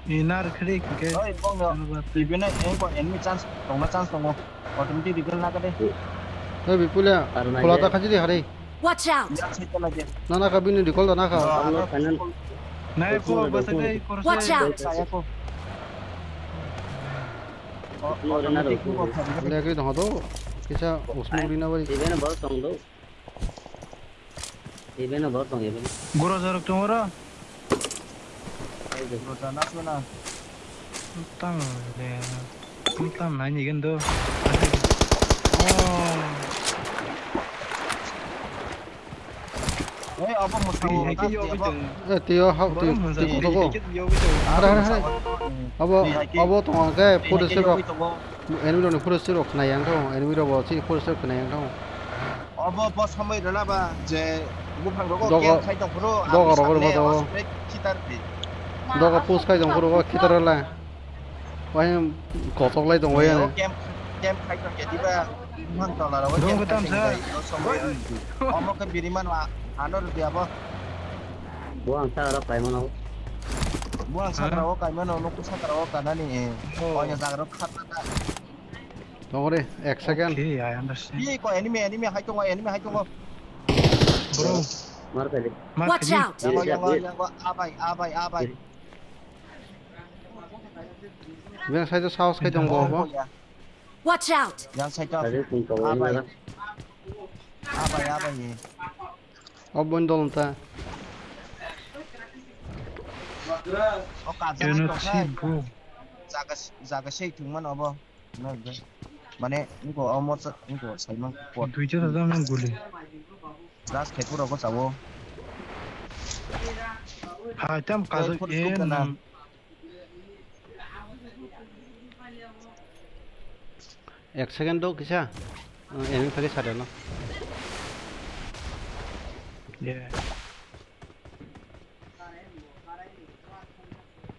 Ni nar khri ke. Oi, bong yo. Ibena, eh, bong enemy chance, tongna chance tongo. Automatic recall na kade. Oi, bipula. Pula ta khaji di hari. Watch out! Yang side ta lagi. Nana ka bini recall da na ka. Nai ko basa dai ko. Watch out! Saya ko. Legwi tongo do. Kisa usmuk rina bai. Even bo tong do. Even bo tong even. Gura jarok tong ora. Gura jana suna. Tang de. Tam nai ni gen do. Oh. Oi, abo mwsang. Hai ke yo abo. Eh, tio hao, tio, tio kung togo. Hare, hare, hare. Abo, abo tongo ke, photo save rok. Enemy rok ni photo save rok khna yang thong. Enemy rok bo chini photo save rok khna yang thong. Obo, bo somoi rwna ba je buphang rogo dogo, kem khai tong phuru, dogo rogo rogo dogo. Khitar di. Dogo push khai tong phuru, khitar la. Wahim kotok lai tong wai. Kem, kem khai tong ya diba. Buphang tola rogo kem khai tong dai. Somoi. Omo ke biriman wa, ano rudi abo. Buang sa ro kai mano. Buang sa ro kai mano, nokku sa ro kanani. Oh, ya sa ro khat. Tongori, ek second. Okay, I understand. Ih, ko enemy, enemy, hai tongo, enemy, hai tongo. Bro. Mar kali. Mar kali. Watch out! Yango, yango, yango, abai, abai, abai. Beng side o saos kai tongo bo. Watch out! Yang side o. Tadi pun kau ini abai. Abai, abai. O bondol ta. O kaja. Do not see, bro. Jaga, jaga sei tongmano bo. Mane, niko o mocha, niko saimang. Duita da jang nang guli. Ras khe pura ko chawo. Ha, tam kaja. Ek second do kisa. Enemy phagi sade no. Yeah.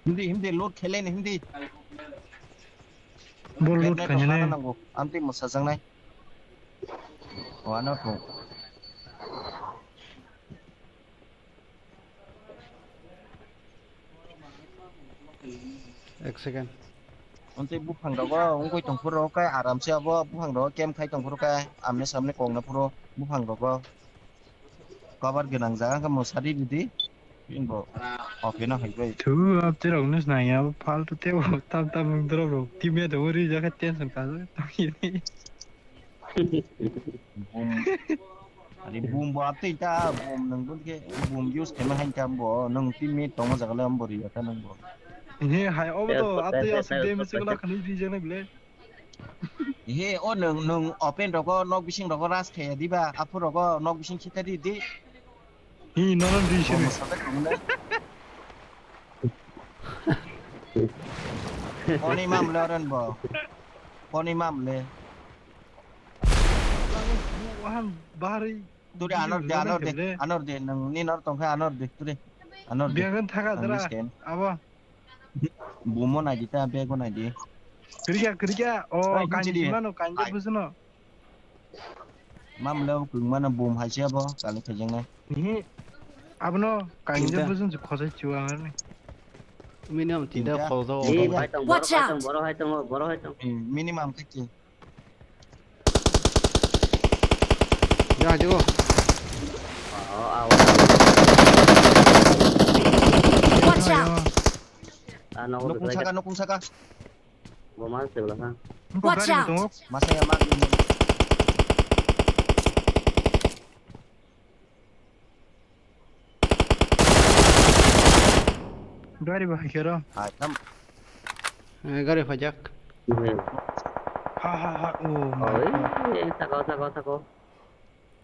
Hindi, hindi, load khele ni hindi. Bol load kanya ne. Nango, amti mosa jangnai. Wano to. Ek second. Amti buphang rogo, ungkoi tongphuru kai aramse abo buphang rogo kem khai tongphuru kai amne samne kongna phuru buphang rogo. Cover gwnang jaga khe mwsadi ridi. Bo open o hai bai. Thu, abo terok nw nai ya, faltu tebo tam tam wng dorok rok. Team ya do ri ja khe tension ka. Boom. Ani boom bo atwi ta boom nang dun khe boom use khe ma hai ta bo nang team mate tong jaga le ambo ri ya ta nang bo. He hai obo to atwi asuk de misi gula khani ri ja nai ble. He, o nwng, nwng open rogo, nok bising rogo ras khaya diba, aphur rogo nok bising khita di di. Hi, nono di sini. Bo mwsajak tongmani. Koni mamle oren bo. Koni mamle. Wahan bahari. Turi anor de, anor de, anor de, nwng ni nor tongkhe anor de, turi. Anor de. Biagan thaga dara, abo. Bumo naidi ta, bego naidi. Kriya, kriya. O, kanji mano, kanji busuno. Mamle o kwngmano bum hai se abo, kali khaijang nai. Ni, abono kanji busun se khosai chiwa ngarni. Minimum tinta khosai. Watch out! Boro hai tong, boro hai tong, boro hai tong. Minimum khachi. Ya, jigo. Watch out! Nukung saka, nukung saka. Bo ma se bwla kha. Watch out! Masa ya mak. Gari bahai khe ro. Hai tam. Eh, gari phajak. Ha, ha, ha. Oh my God. Oi, eh, tako, tako, tako.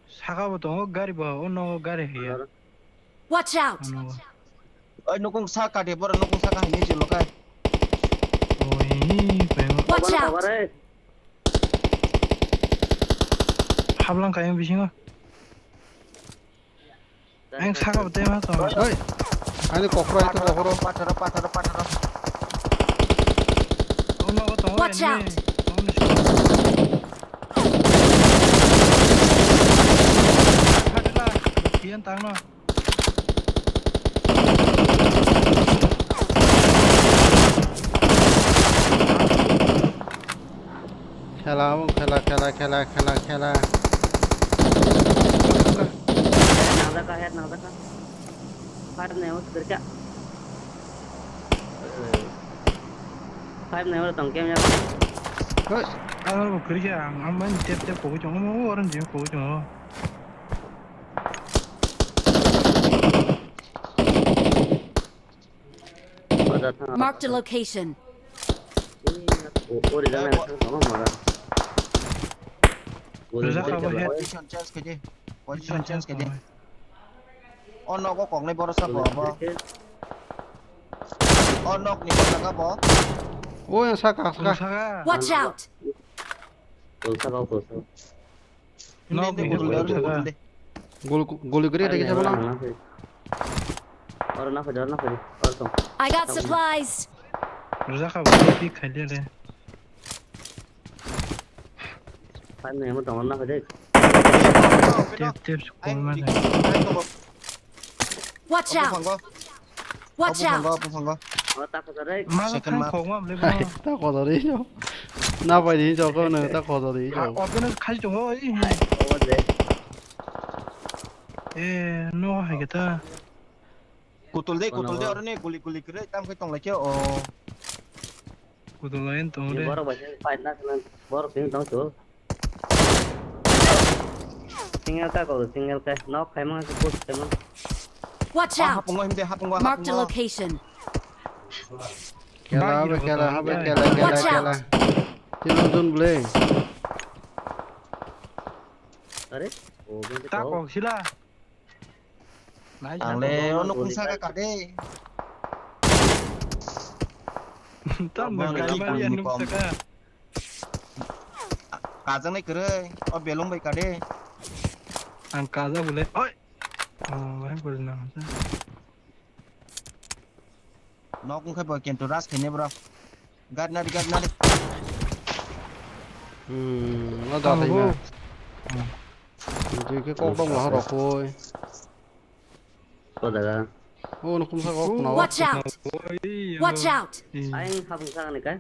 Saka bo tongo, gari bo, o nogo gari hiya. Watch out! Oi, nukung saka de, boro nukung saka hinwi chwlo kai. Oi, paima. Watch out! Hablang kayang bisingo. Ang saka bo tema to. Oi. Ani kokro itu kokro. Patharo, patharo, patharo. O nogo tongo. Watch out! Kiyan tangno. Khela, omo khela, khela, khela, khela, khela. Head nangjak kha, head nangjak kha. Five nai o sirka. Five nai o tong kem ya. Hoi. Aro bo kwrwi khe ang, ang mani tep tep kogwi tongo, omo orange kogwi tongo. Marked a location. Rijak abo he. Position change khaidi. Position change khaidi. O nogo koknai borok sabo abo. O nokni bwskango bo. O yang saka, saka. Watch out! Saka, saka. Hindi, hindi, gulung de, gulung de. Gol, gol gre de kisa bola. Oro na phai, oro na phai, oro tong. I got supplies. Rwjak kha bo, pick khai de le. Phai nai mo tong, oro na phai de. Tep, tep, kol ma de. Watch out! Watch out! Buphango, buphango. O, ta khoto rei. Ma second ma. Khok ma bole bono. Ta khoto rei jo. Na pai di jo ko no, ta khoto rei jo. Open khai tongo, oi. O de. Eh, no hai khe ta. Kutul de, kutul de, oro ni guli guli kwrwi tam khai tong lai khe o. Kutul line tong de. Borok bai fight na khna, borok tong tong tu. Single ka ko, single ka. Knock khai mang, push khai mang. Watch out! Hapungo himde, hapungo, hapungo. Marked a location. Kela, habe kela, habe kela, kela, kela. Tino dun ble. Are? O, ta ko sila. Ang le ono kungsa ka kade. Tam bang kala bari anum saka. Kajang nai kwrwi, o belong bai kade. Ang kaja bole. Oi. Oh, hai bol na. Nok wngkhe bo kintu rush khainai bro. Gari nari, gari nari. Hmm, no da thai na. Jui khe kok dong lah rok koi. Ko daga. O no kumsa kok na. Watch out! Watch out! Aing habung sa ni kai.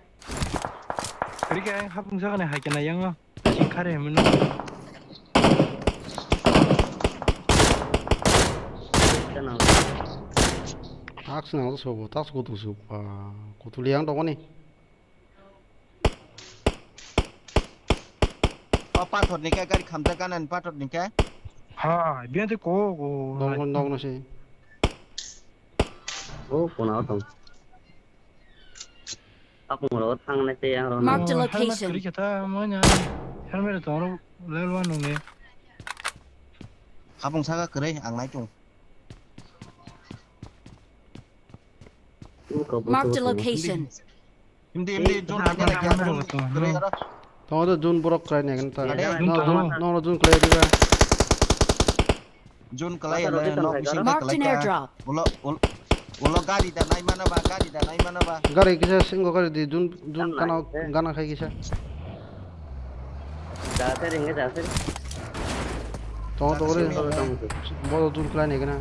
Rika aing habung sa ni hai kena yang. Sing khare hemno. Tax nang sobo, tax kutu supa. Kutu liang dogoni. O pathor ni khe gari khamjak gana ni pathor ni khe. Ha, biya de ko ko. Dogno, dogno se. O kona o tong. Apung ro thangnai tei ang ro. Marked a location. Helmet kwrwi khe ta mo nya. Helmet tong ro level one nung ni. Hapung saka kwrwi ang nai tung. Marked a location. Hindi, hindi, zone kanya na kya, zone kwrwi aro. Tong ro zone borok kwrwi nai kan ta. No, zone, no, zone kwrwi diba. Jun kalai. Marked an airdrop. Ulo, ul-, ulo gari da nai mano ba, gari da nai mano ba. Gari kisa singo gari di jun, jun kana, gana khai kisa. Jase ringe jase. Tong to gari. Bodo jun kalai ne gana.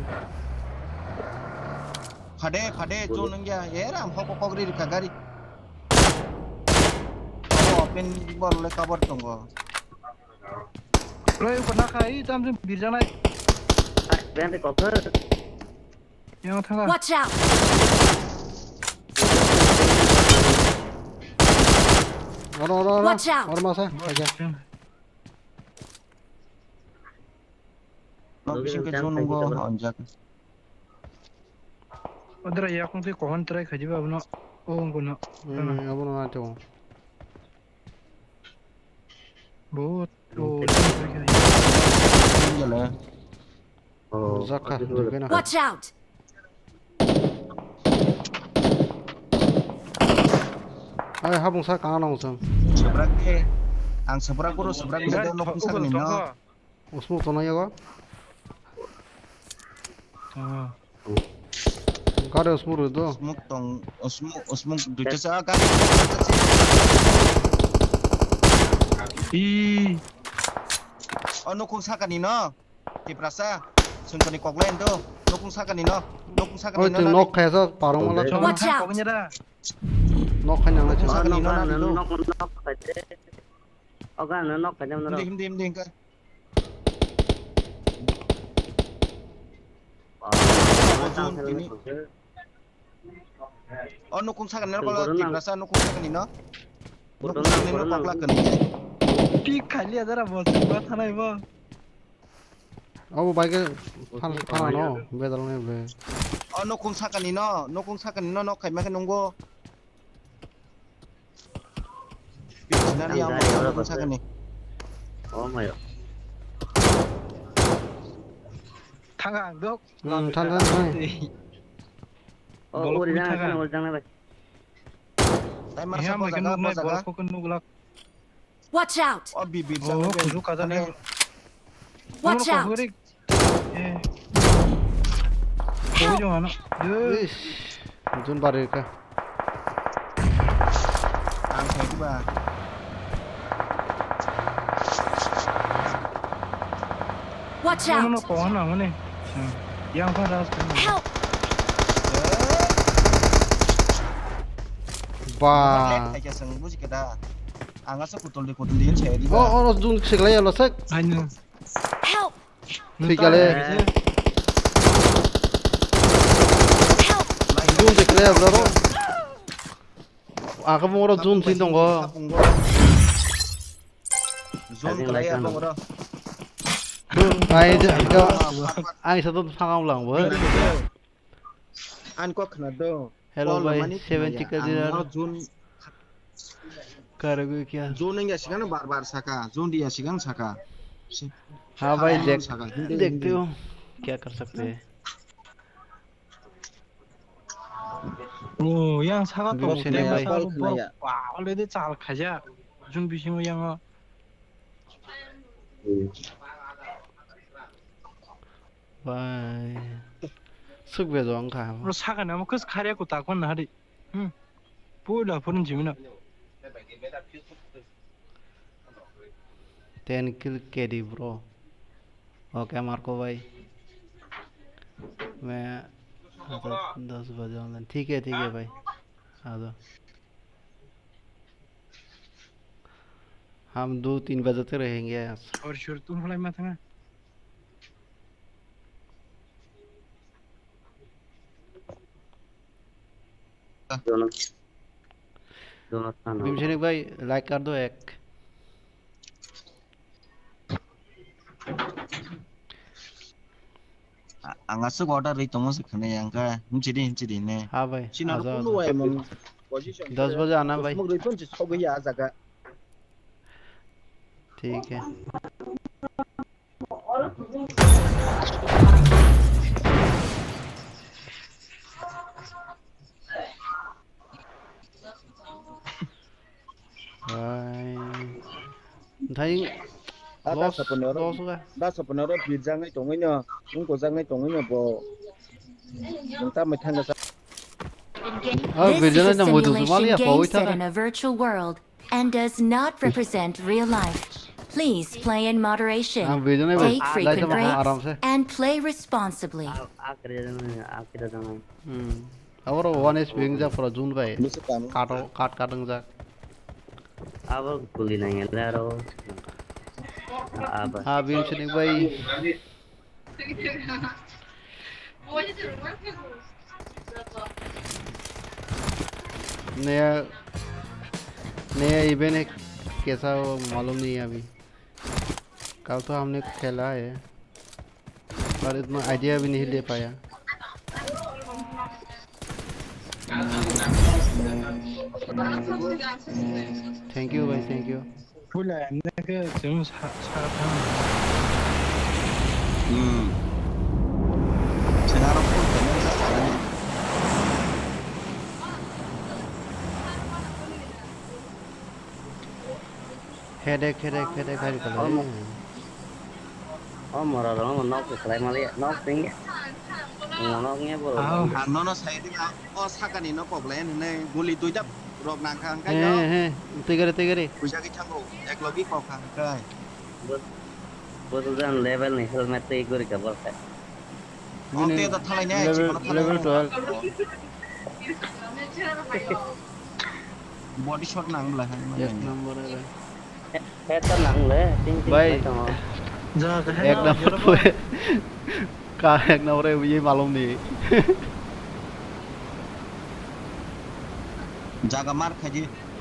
Phade, phade, jun nangya. Era, am hok hok gari rika gari. Open bol le cover tongo. Roi, uko nakha, i tamjim birjanai. Bente kokho. Yang thangla. Watch out! Oro, oro, oro. Watch out! Oro masa, aja. No, bising ke zone nunggu, onjak. Odra yakung twi kohon try khajiba abono, o wngkha no. Hmm, abono na to. Bo, o, try khajiba. Jaka, jaka na. Watch out! Ai, habung sa kana nang sung. Sebrak ke, ang sebrak guru, sebrak ke, no, no, no. Usmuk tongo yago. Ah. Gari usmuk rw do. Usmuk tong, usmuk, usmuk duita sa gari. I. O nukung sakani no. Tiprasa. Sungkani koklai do. Nukung sakani no. Nukung sakani no. Oi, nok khaya sa parong wala. Watch out. Nok khaya nang. Nukung sakani no. Nok, nok khaya. Oga no nok khaya no. Dim, dim, dim, dim. O nukung sakani no, Tiprasa nukung sakani no. Photo nang, photo nang. Pik khaili adara bo, sukma thanai bo. Obo bai khe thana, thana no, bedal nai be. O nokong sakani no, nokong sakani no, nok khaima khe nungo. Nani ang amo gari ora nokong basa. Sakani. Oh my God. Thang ang dok. Hmm, thang, thang, thang. Oh, ori jang, ori jang bai. Tei marsa. Bo jaga, bo jaga. Watch out! O bibir. Oh, jaga kuzu kaja nai. Watch out! Eh. Help! Kuzu ano. Ish. Jun bari ka. Ang khaiki ba. Watch out! Ano ko ano mane. Yang pa ras. Help! Ba. Khaika sang buji kada. Ang asa kutol di kutol di saya di. Oh, oh, jun seklai ya lo sek. Ano. Help! Thwi kale. Help! Jun seklai ya bro. Aka bung oro jun sin tongo. Jun seklai ya bung oro. Ai, ai, sa to phangam lang bo. An kok khna do. Hello, bhai, seven chicken dinner. Ang no June karagwi kya? June ya sikano bar bar saka, June dia sikang saka. हाँ भाई, देख, देखते हो, क्या कर सकते हैं। Oh, yang saka to, sini, yang bhai. Saka to, already chal khaja. June bisingo yang. Bai. Suk bejo wngkha. Bro, sakani amo kwswk kharya kwtak phano nahadi. Hmm. Puila phone jimino. Ten kill K D, bro. Okay, Marco bhai. मैं दस बजे online। ठीक है, ठीक है भाई। आ जाओ। हम दो तीन बजे तक रहेंगे यहाँ। Hor sur tum halai ma thanga. दोनों, दोनों स्थान हो। भीमसेनिक भाई, like कर दो एक। A-, ang aswk order rwi tongo se khwnai ang kha. Himchidi, himchidi ne. हाँ भाई, आ जाओ, आ जाओ। दस बजे आना भाई। Smoke rwi phone se sogwi ya jaga. ठीक है। Hai. Nthai. Ah, da loss, sapani oro, loss ga. Da sapani oro birjangai tongwi no, wngkojagwi tongwi no bo. Nwng tamwi thangna sa. Ah, this is a simulation game set in a virtual world and does not represent real life. Please play in moderation. Take frequent breaks and play responsibly. Hmm. Aboro one H P wngjak phoro June bai. Bwswk tamo? Cut o, cut, cut wngjak. Abo guli nang ele aro. Aba. Ah, Bhimsenik bai. नया, नया इवेंट है, कैसा हो मालूम नहीं है अभी। कल तो हमने खेला है, पर इतना आइडिया भी नहीं ले पाया। Thank you भाई, thank you। Puila nake chwng sa, sa thang. Hmm. Chwng aro full payment sa thang. Headache, headache, headache, hari kala. Omo. O mora rok no nok kwlai mali, nok ting. Nok nge borok. Ang nono sai di, o sakani no koklai hinwi guli duita rok nang kha, hwnkhe no. He, he, twi gari, twi gari. Puisa khe thango, ek logi kok kha, hwnkhe. Bo, bo to jan level ni helmet twi gori ka bol kha. Bini level, level twelve. Body shot nang bwlai hai. Yes, number hai. Head ta nang le, ting ting. Bhai, hai tongo. Ek number pore. Ka ek number e ye malum ni. Jaga mar khaji.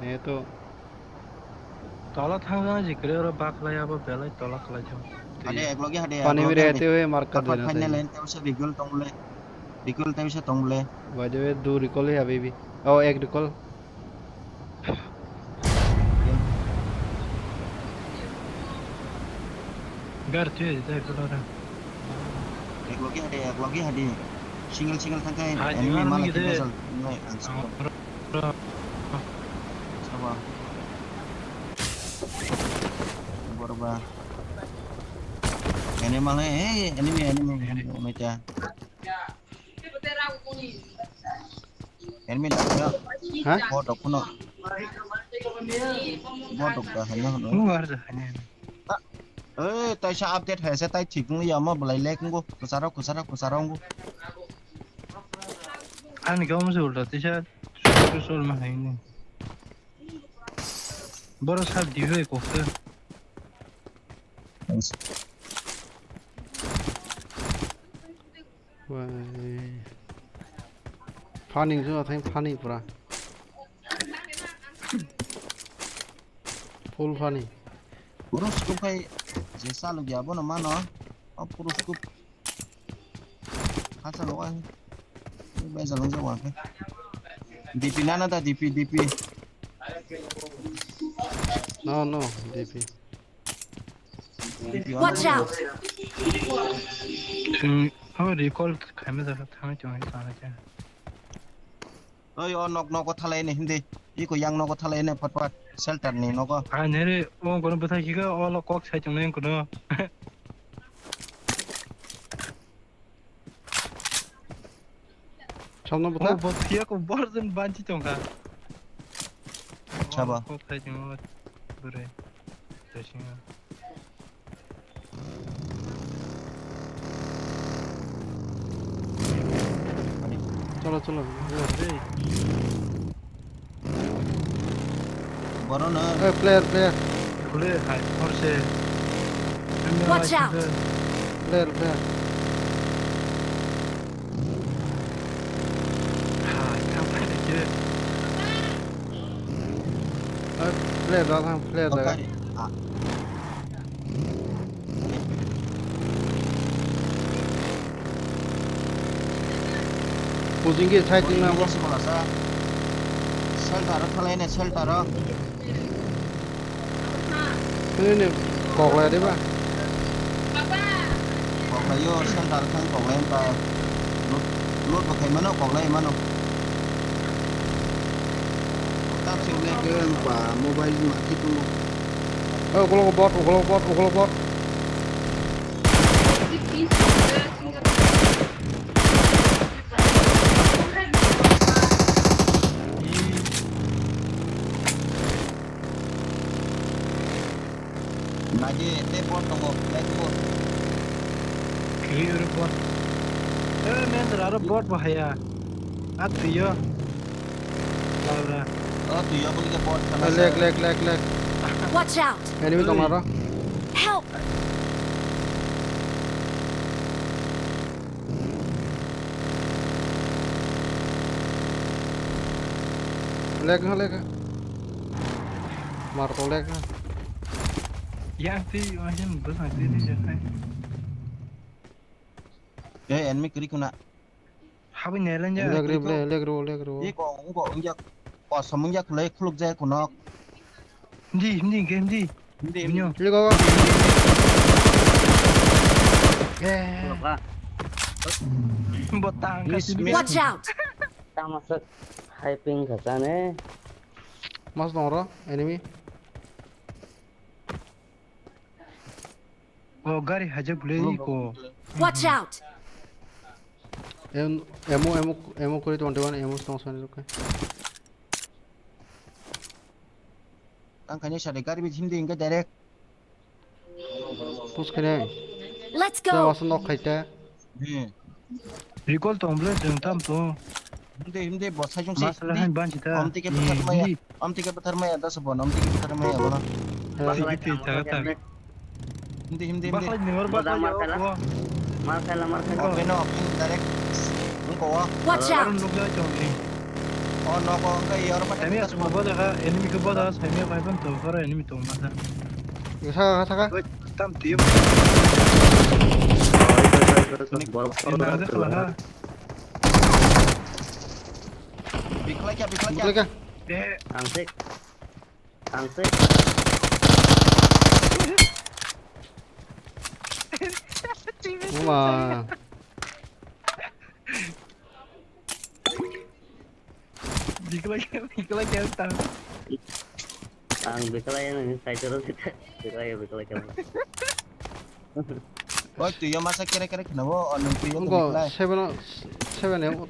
Ne to. Tola thang jang jikre oro baklai abo belai tola khlai jang. Hade eklogi hade. Pani eklogi biri hade. Ete we marka. Apa dena final tadi. Line teusa bigul tongle. Bigul teusa tongle. By the way, do recall ya, baby. Oh, ek recall. Gar tu ya, jai ko da. Eklogi hade, eklogi hade. Single, single thangkai. Hai, enemy single mala ni kita gede. Nai, ang single. Sabo. Borba. Enemy mala, eh, enemy, enemy, enemy, enemy ta. Enemy dakya. Ha? Botok kuno. Botok da hanya hono. Nung har ja hanya. Eh, taisa update hai se tai thik nung ya ma belai lek nungo. Kusaro, kusaro, kusaro nungo. Ani kamu se ulta tisa. Sul ma hai ni. Boro sab dibe kokse. Wai. Funny jo thang funny pura. Full funny. Puro scope khai je salu ya bono mano. O puro scope. Hacha lo ai. Bai jalong jawa khe. D P nana da D P D P. No, no, D P. Watch out! Chwng, oh, recall khaima jaga thangwi chwng sana khe. Oi, o nok, nogo thalai ni hindi. Iko yang nogo thalai ni, pat, pat. Shelter ni nogo. Ah, nere, o gono bwthai khe, o lo kok sai chwng nai kono. Chokno bwtha? Oh, bo phiya ko borjin banchi tongkha. Chaba. Oh, kok thai tongma bwrwi. Jasinga. Cholo, cholo. Hey. Borok no. Eh, player, player. Kule hai, horse. Watch out! Player, player. Hai, thang phai de ke. Eh, player da thang, player da. Okay. Ah. Pushing ke side ni namo. Shelter o thalai ne, shelter o. Sini ne. Koklai diba? Koklaio, center khan koklai wngkha. Load, load bo khai mano, koklai mano. Tap se ulai khe wngkha, mobile ma khe tongo. Oh, ukolog bot, ukolog bot, ukolog bot. Naidi, tei bot tongo, black bot. Kiri oro bot. Eh, men, aro bot bo haya. Ah, twiyo. Lara. Oh, twiyo, boni khe bot khana. Lag, lag, lag, lag. Watch out! Enemy tong aro. Help! Lag ha, lag ha. Mar ko lag ha. Yang ti, yang bus nanti di jatai. Eh, enemy kiri kuna. Habwi nai lan ja, lag ri ble, lag ro, lag ro. Iko, iko, iko. Kosom wngya khwlai khuluk jaya kunok. Hindi, hindi, hindi. Hindi, hindi. Liko. Eh. Khuluk a. Botang ka sini. Watch out. Tama sek. Hyping ka sane. Mas dong ro, enemy. O gari hajak bwlai ko. Watch out! Em, emo, emo, emo kuri twenty one, emo tong sani rok. Ang kanya sari gari bi himdi inga direct. Push kene. Let's go. Jawa nok khaita. Hmm. Recall tong ble jeng tam to. Himde, himde, bo sai jong si. Masala han ban chita. Om tike bwthar maya. Om tike bwthar maya, das bo, om tike bwthar maya, bono. Sigi ti ta ta. Himde, himde, himde. Bakla ni or bakla yo ko. Mar khala, mar khala. Open, open, direct. Nungko wa. Watch out. Nuk jai chong ni. Oh, no, ko, ngai, yor pa. Enemy asma boda ka, enemy ko boda, enemy ko boda, enemy to mata. Saka, saka. Tam tiyam. Borok borok. Biklai kya, biklai kya? Biklai kya? Ang sik. Ang sik. Wah. Biklai kya, biklai kya ta. Ang biklai nang sai tero kita. Biklai, biklai kya. Oi, twi yo masa kere kere khna bo, o nung twi yo. Nungko biklai. Seven o, seven em, o,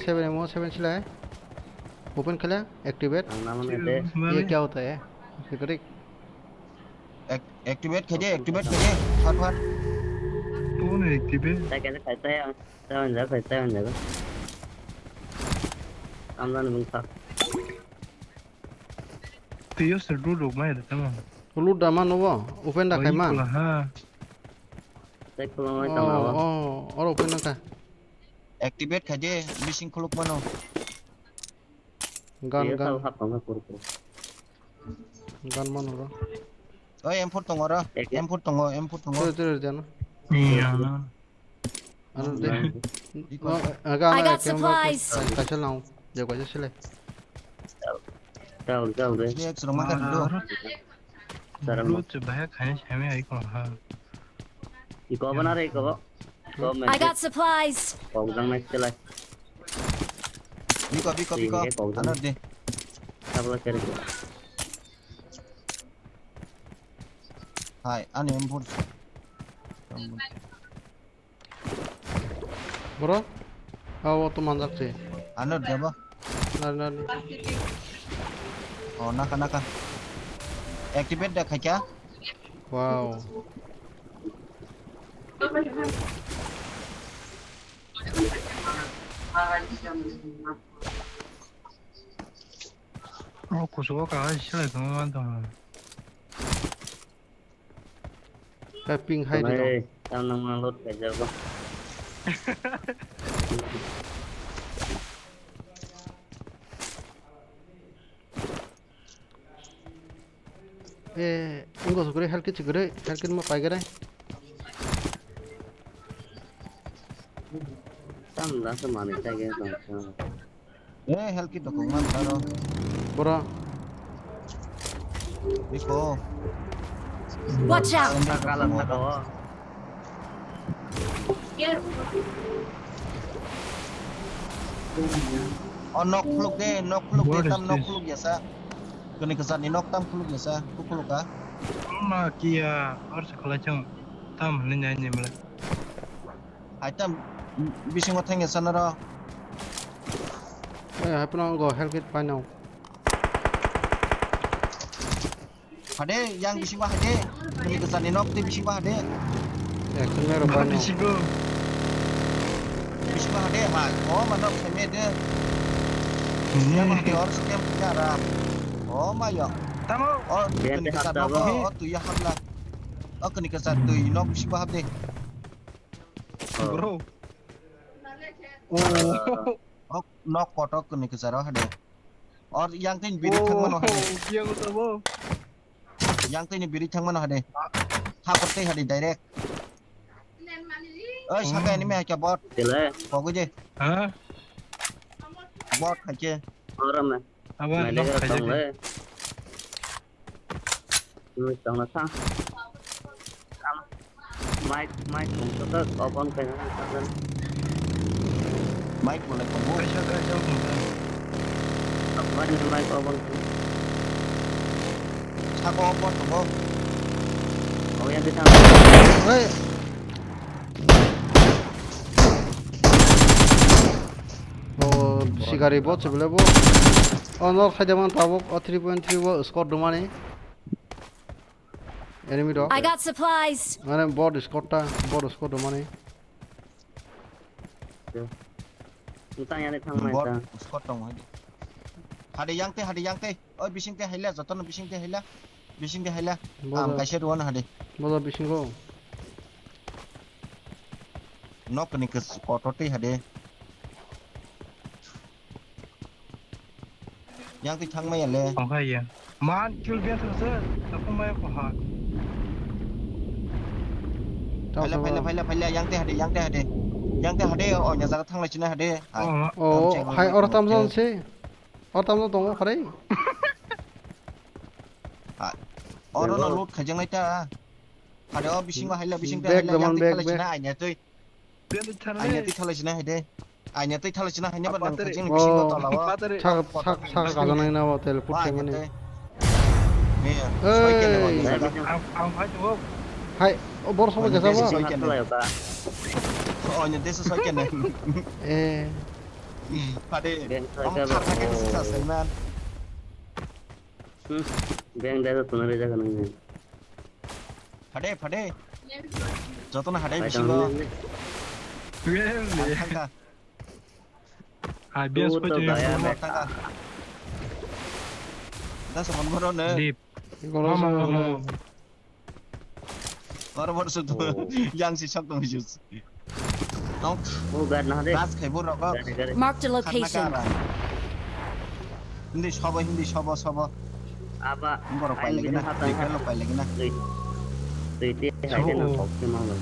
seven em, o, seven silai. Open khala, activate. Ang naman ate. Ye kya hota hai? Fikrik. Activate khai de, activate khai de. Fat, fat. Phone activate. Sai kene khai sai ang. Sai ang ja, khai sai ang ja. Amdan bung sa. Twi yo sir du rok mai da tamo. Lut da man obo, open da khai man. Ha. Check khulumai tong abo. Oh, oh, oro open nangkha. Activate khai de, bising khuluk mano. Gun, gun. Gun mano ro. Oi, M four tongo ro. M four tongo, M four tongo. Tero, tero, jana. Iya. Ano de. I got supplies. Kaisa lang. Jauh kaisa sile. Down, down, re. Dia serang makan dulu. Blue tu bahaya kaya kami ai ko ha. Iko bana re iko. I got supplies. Kok jang nai selai. Biko, biko, biko. Ano de. Tabla kere. Hai, ani M four. Bro? Ah, o to manjak se. Ano debo? Nari, nari. Oh, naka, naka. Activate da khaikha? Wow. Oh, kusugo kaha sila tongma tong. Ka ping hai di dong. Tam nang mang load kai jago. Eh, ingo sukuri health kit sukuri, health kit ma pai gare. Tam da se mani sai ge tong. Eh, health kit dokong man taro. Bora. Biko. Watch out! Kalam na kalam na kawo. O nok khuluk de, nok khuluk de, tam nok khuluk ya sa. Kuni kwchar ni nok tam khuluk ya sa, ku khuluk ka. Ma kiya, or se khalai chang, tam hwnwi nai ni mala. Hai tam bisingo thang ya sa naro. Eh, hai pano go help kit paino. Hade, yang bisingo hade. Kuni kwchar ni nok tei bisingo hade. Action mero Nok paino. bisingo. Bisingo hade, hai. Oh, ma nok seme de. Hmm. Yang hade or skem ya ram. Oh, ma yo. Tamo. Oh, Bente kuni kwchar hapta nok bo. Oh, tu ya hapla. Oh, kuni kwchar tu nok bisingo hade. Oh. Bro. Oh. Oh, nok kotok kuni kwchar hade. Or yang tin biri thangmano hade. Oh, yang utabo. Yang tini biri thangmano hade. Hapor tei hade direct. Oi, saka enemy hai kya bot. Tele. Pogwi je. Ha? Bot hai khe. Ora me. Aba Mele nok ga khai tong je. Le. Nui tong na thang. Mic, mic kung to ka open kai na thang. Mic bo le tongo. Kaisa, kaisa kung to. Mic, mic open. Sako open tongo. Oh, yang di thang. Hey. Oh, sikari bo chibole bo. Oh, no, khai de man tabuk. Oh, three point three bo score dumani. Enemy rok. I got supplies. Mane bot squad ta, bot squad do mane. Utang yani thang mai Bot ta. Squad tong hai. Hade yang te, hade yang te. Oi bising te haila, jotono bising te haila. Bising te haila. Bodo. Am kaisa ruwan hade. Bodo bisingo. Nok ni kes koto te hade. Yang ti thang maya le. Tong kha ya. Man, kill best se, tapung maya ko ha. Tao Phaila, sa phaila, ba. Phaila, phaila, yang te hade, yang te hade. Yang te hade, oh, nya jaga thang lai china hade. Hai. Oh. Oh, Tam cheng, hai, tam or tam cheng. Jon se. Or tam jon tongo, khare. Hai. Or no Hello. Loot khajang lai ta. Hade, oh, bising haila, bising te Back haila, zaman, yang te back, khala back. China, ai nya tui. Aini twi thalai sina hai de. Aini twi thalai sina hai ne ba nang thajing bisingo tola o. Sak, sak, sak kajanai na o teleport khaimani. Hey. Ang, ang phai tongo. Hai, o bor sobo jesa ba. Aini twi soi kene. Eh. Pade. Ang thar thake sasa man. Beng dai to tunai jaga nang. Phade, phade. Jotono hade bisingo. Ang thangkha. Hai, bias ko to gaya. Thangkha. Da sabon moro ne. Deep. Mama, mama. Moro moro sudu. Yang si sok tong jus. Nok. Oh, gar na de. Gas khai bo rok. Gar, gar. Marked a location. Hindi sobo, hindi sobo, sobo. Aba. Borok pai lagi na. Repair lo pai lagi na. Tui, tui, hai na kok se ma lo.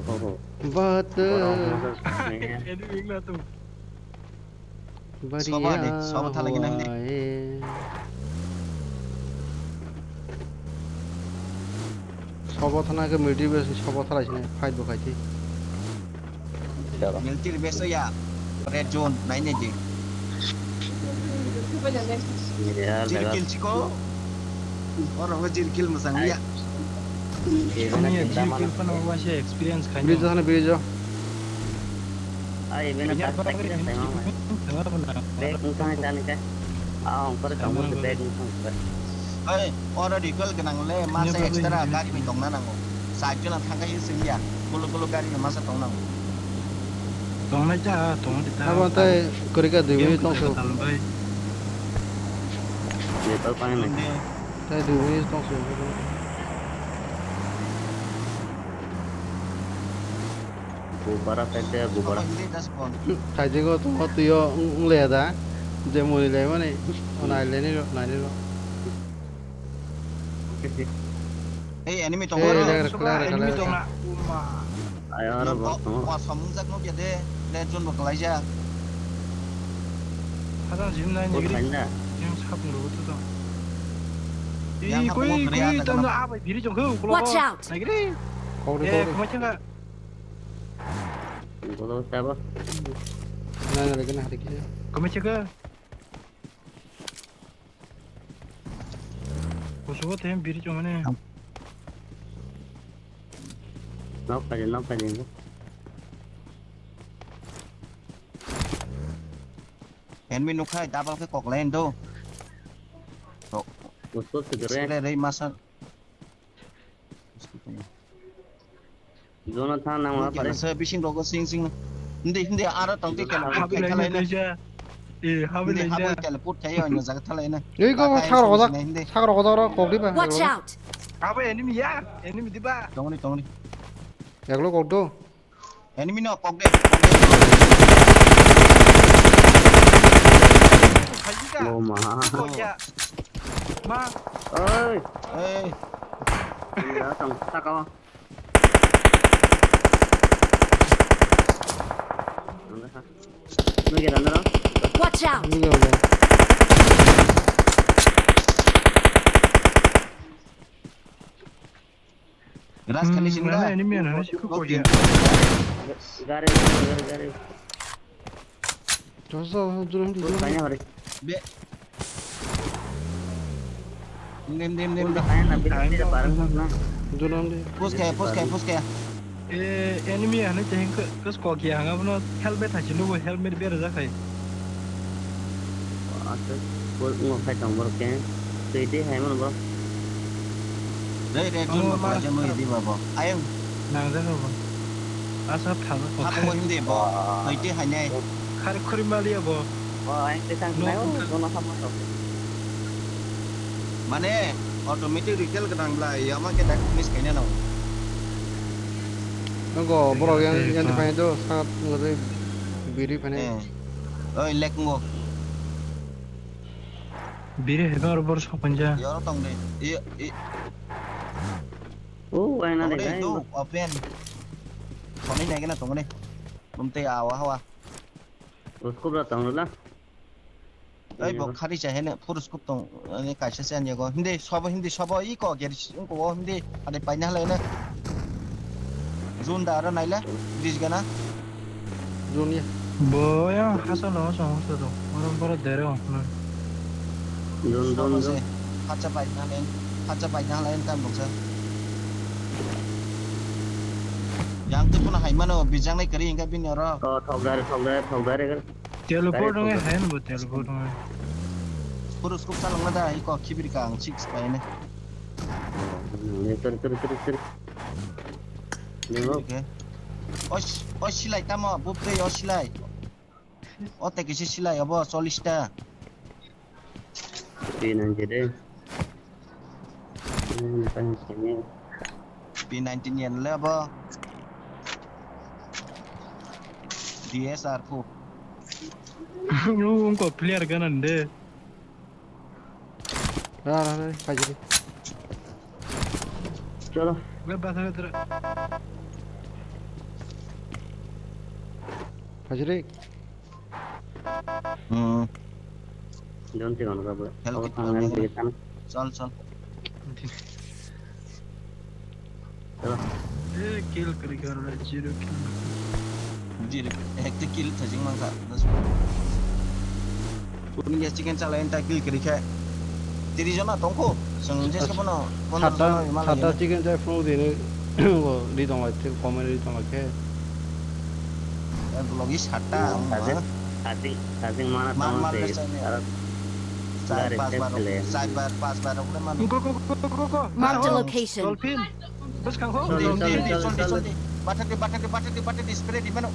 Oh, oh. But, uh, Borok ma sa ne. Ini wing na tu. Sobo ade, sobo thala gina hini. Sobo thana ke military base sobo thala sini fight bo khai thi. Military base ya red zone nai ne di. Jirikil chiko. Oro ho jirikil masang ya. Bridge sana bridge. Ai, bena tak tak kita tengok. Bag engkang tani ke. Ah, ongkor kamu tu bag engkang. Ai, oro recall kenang le, masa extra gari bai tongna nango. Side jona thangka hi sing ya. Kulo kulo gari no masa tong nango. Tongnai cha, tong di ta. Abo tai korika dui minute tong so. Bai. Recall pang nai. Tai dui minute tong so. Gubara side de gubara. Khaijego tongo tuio wng le da. Je mori le mani. Onai le ni ro, nai ni ro. Ei enemy tongo. Ei, ro. Leg, leg, leg, leg. Enemy tongo. Ayo, aro bot tongo. Wa samung jak no biade. Le jon bo kalaija. Ada jim nai ni. Bot khaina. Jim sap nuru tu to. Yang kha koi, koi, tamo ah bai biri jong kho, ulo. Watch out! Nagiri. Kau de, eh, kau de. Koma changa. Ulo sabo. Na, na, na, na. Koma changa. Kusugo tem biri jong ne. Nok kali, nok kali. Enemy nukhai double khe kok lain do. To. Usko sugre. Sile rei masa. Jonathan nang ma pare. Kela se bising rogo sing sing. Hindi, hindi, aro tong te kela. Habi lai ne. Eh, habi lai ne. Habi kela put kaya anya jaga thalai na. Ei go, thak rogo jak. Thak rogo jak ro kok di ba. Watch out. Abo enemy ya, enemy di ba. Tongri, tongri. Yaglo kok do. Enemy no, kok de, kok de. Khaji ka? Oh, ma. Kok ya? Ma. Oi. Ei. Ya, tang, tak apa? Nunggu ya, tanda. Watch out! Ini gak udah. Ras khani sini mana dah. Enemy mana sih kok ya? Gare, gare, gare. Dosa, jurang di. Tanya hari. Be. Dim, dim, dim, dim. Kaya na, be, be, parang na. Jurang di. Push kaya, push kaya, push kaya. Eh, enemy ano teh ke, kus kok ya, ngap no helmet hachi nubo helmet bera jakai. Aswk, bo wngkha tong borok khe. Twi twi hai mano borok. Dei, dei, oh, jun bo ma, khlai jang nui di ba bo. Ayang. Nang jang bo. Asa thang ko. Hap mo hindi bo. Twi twi hai nai. Khar khuri mali bo. Bo, ayang twi thang nai, oh, bono hap mo. Mane, automatic retail ka dang bla, yama ke dak miss kaina nang. Nang ko, borok yang, yang phai do, sangat ngai biri phai nai. Oi, lek ngo. Biri heba oro bor sokanja. Yoro tong de. I, i. Oh, aina de, tong de, do, open. Toni nai gana tong de. Bumte awa hawa. Uskubra tong la. Oi, bo khari cha hene, pur scope tong, ani kaisa se ani go. Hindi sobo, hindi sobo, i ko, geri, ko, hindi, ade paina halai na. Zun da ara naila, dis gana. Zun ya. Bo ya, hasa no, so, so, so. Oro, oro dere, oh, no. Zun, zun, zun. Hacha paina halai, hacha paina halai, tam boksa. Yang tu pun hai mano, bijang nai kari, hingga bin oro. Oh, thok dare, thok dare, thok dare, kan. Teleport wngwi hai no bo teleport wngwi. Puro scope salangna da, iko khibiri ka ang six paine. Sorry, sorry, sorry, sorry. Nemo. Okay. O si-, o silai tamo, bupre o silai. O te kisi silai abo chollish ta. P ninety de. Hmm, tang sini. P nineteen yen le abo. D S R four. Yung ko player ganan de. Ra, ra, ra, pajiri. Chalo. Gue basa tra. Pajiri. Hmm. Don't you wanna go? Help it, help it. Chal, chal. Chalo. Eh, kill kari karo, zero kill. Zero, ekta kill thajing mangkha. Kuni ya chicken chala enta kill kari kha. Tiri jona tongkho. Sung je se bono. Sata, sata chicken chai phunu dini. Di tong lai, komai di tong lai khe. Eh, blogi sata. Sajing, sajing, sajing mana tong lai. Char, pas bar, char bar, pas bar, okle mano. Go, go, go, go, go, go. Mark the location. Dolphin. Bwskang ho. Sorry, sorry, sorry, sorry. Bathadi, bathadi, bathadi, bathadi, spray di mano.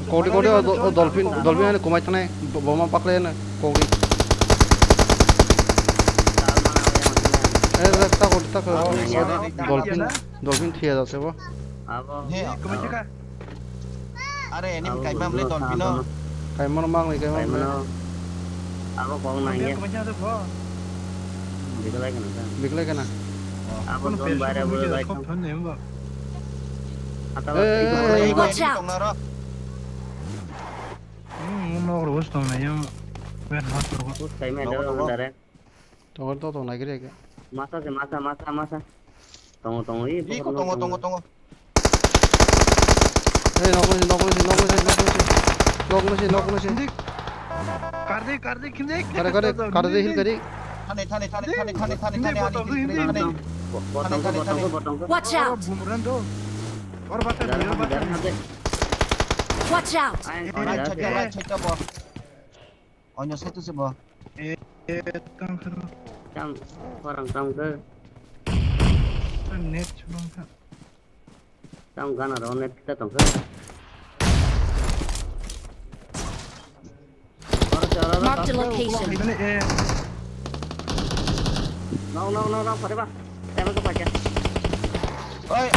Kodi, kodi, o, o dolphin, dolphin ani kumai thanai, bo-, boma pakle na, kodi. Eh, eh, ta kodi, ta kodi. Dolphin, dolphin thia jase bo. Abo. He, kumai thaka. Are, enemy kaimam le dolphin no. Kaimano mang le, kaimano mang le. Abo kong nang ye. Biklai kana ta? Biklai kana? Abo zone bare bo bai. Watch out! Hmm, nok ro tong na yang. Wer ha to. Us kai me do dare. Tongor to tong nai kre ke. Masa se, masa, masa, masa. Tongo, tongo, i, iko bokhorok tongo, tongo, tongo. Ei, nok nasi, nok nasi, nok nasi, nok nasi. Nok nasi, nok nasi. Hindi. Kardi, kardi, hindi. Kare, kare, kardi, hindi, hindi. Thani, thani, thani, thani, thani, thani, hindi, thani, botol, hindi, hindi, hindi. Thani, thani, thani. Watch out! Bumran do. Or bata, or bata. Watch out! Right, check, right, check, bo. Onyo side se bo. Eh, eh, tang kharo. Tam, khorang tam khe. Net chubang kha. Tam gana ro net kita tong khe. Oro se, oro, oro. Marked a location. Ini, eh. No, no, no, no, pare ba. Tama ko pacha. Oi.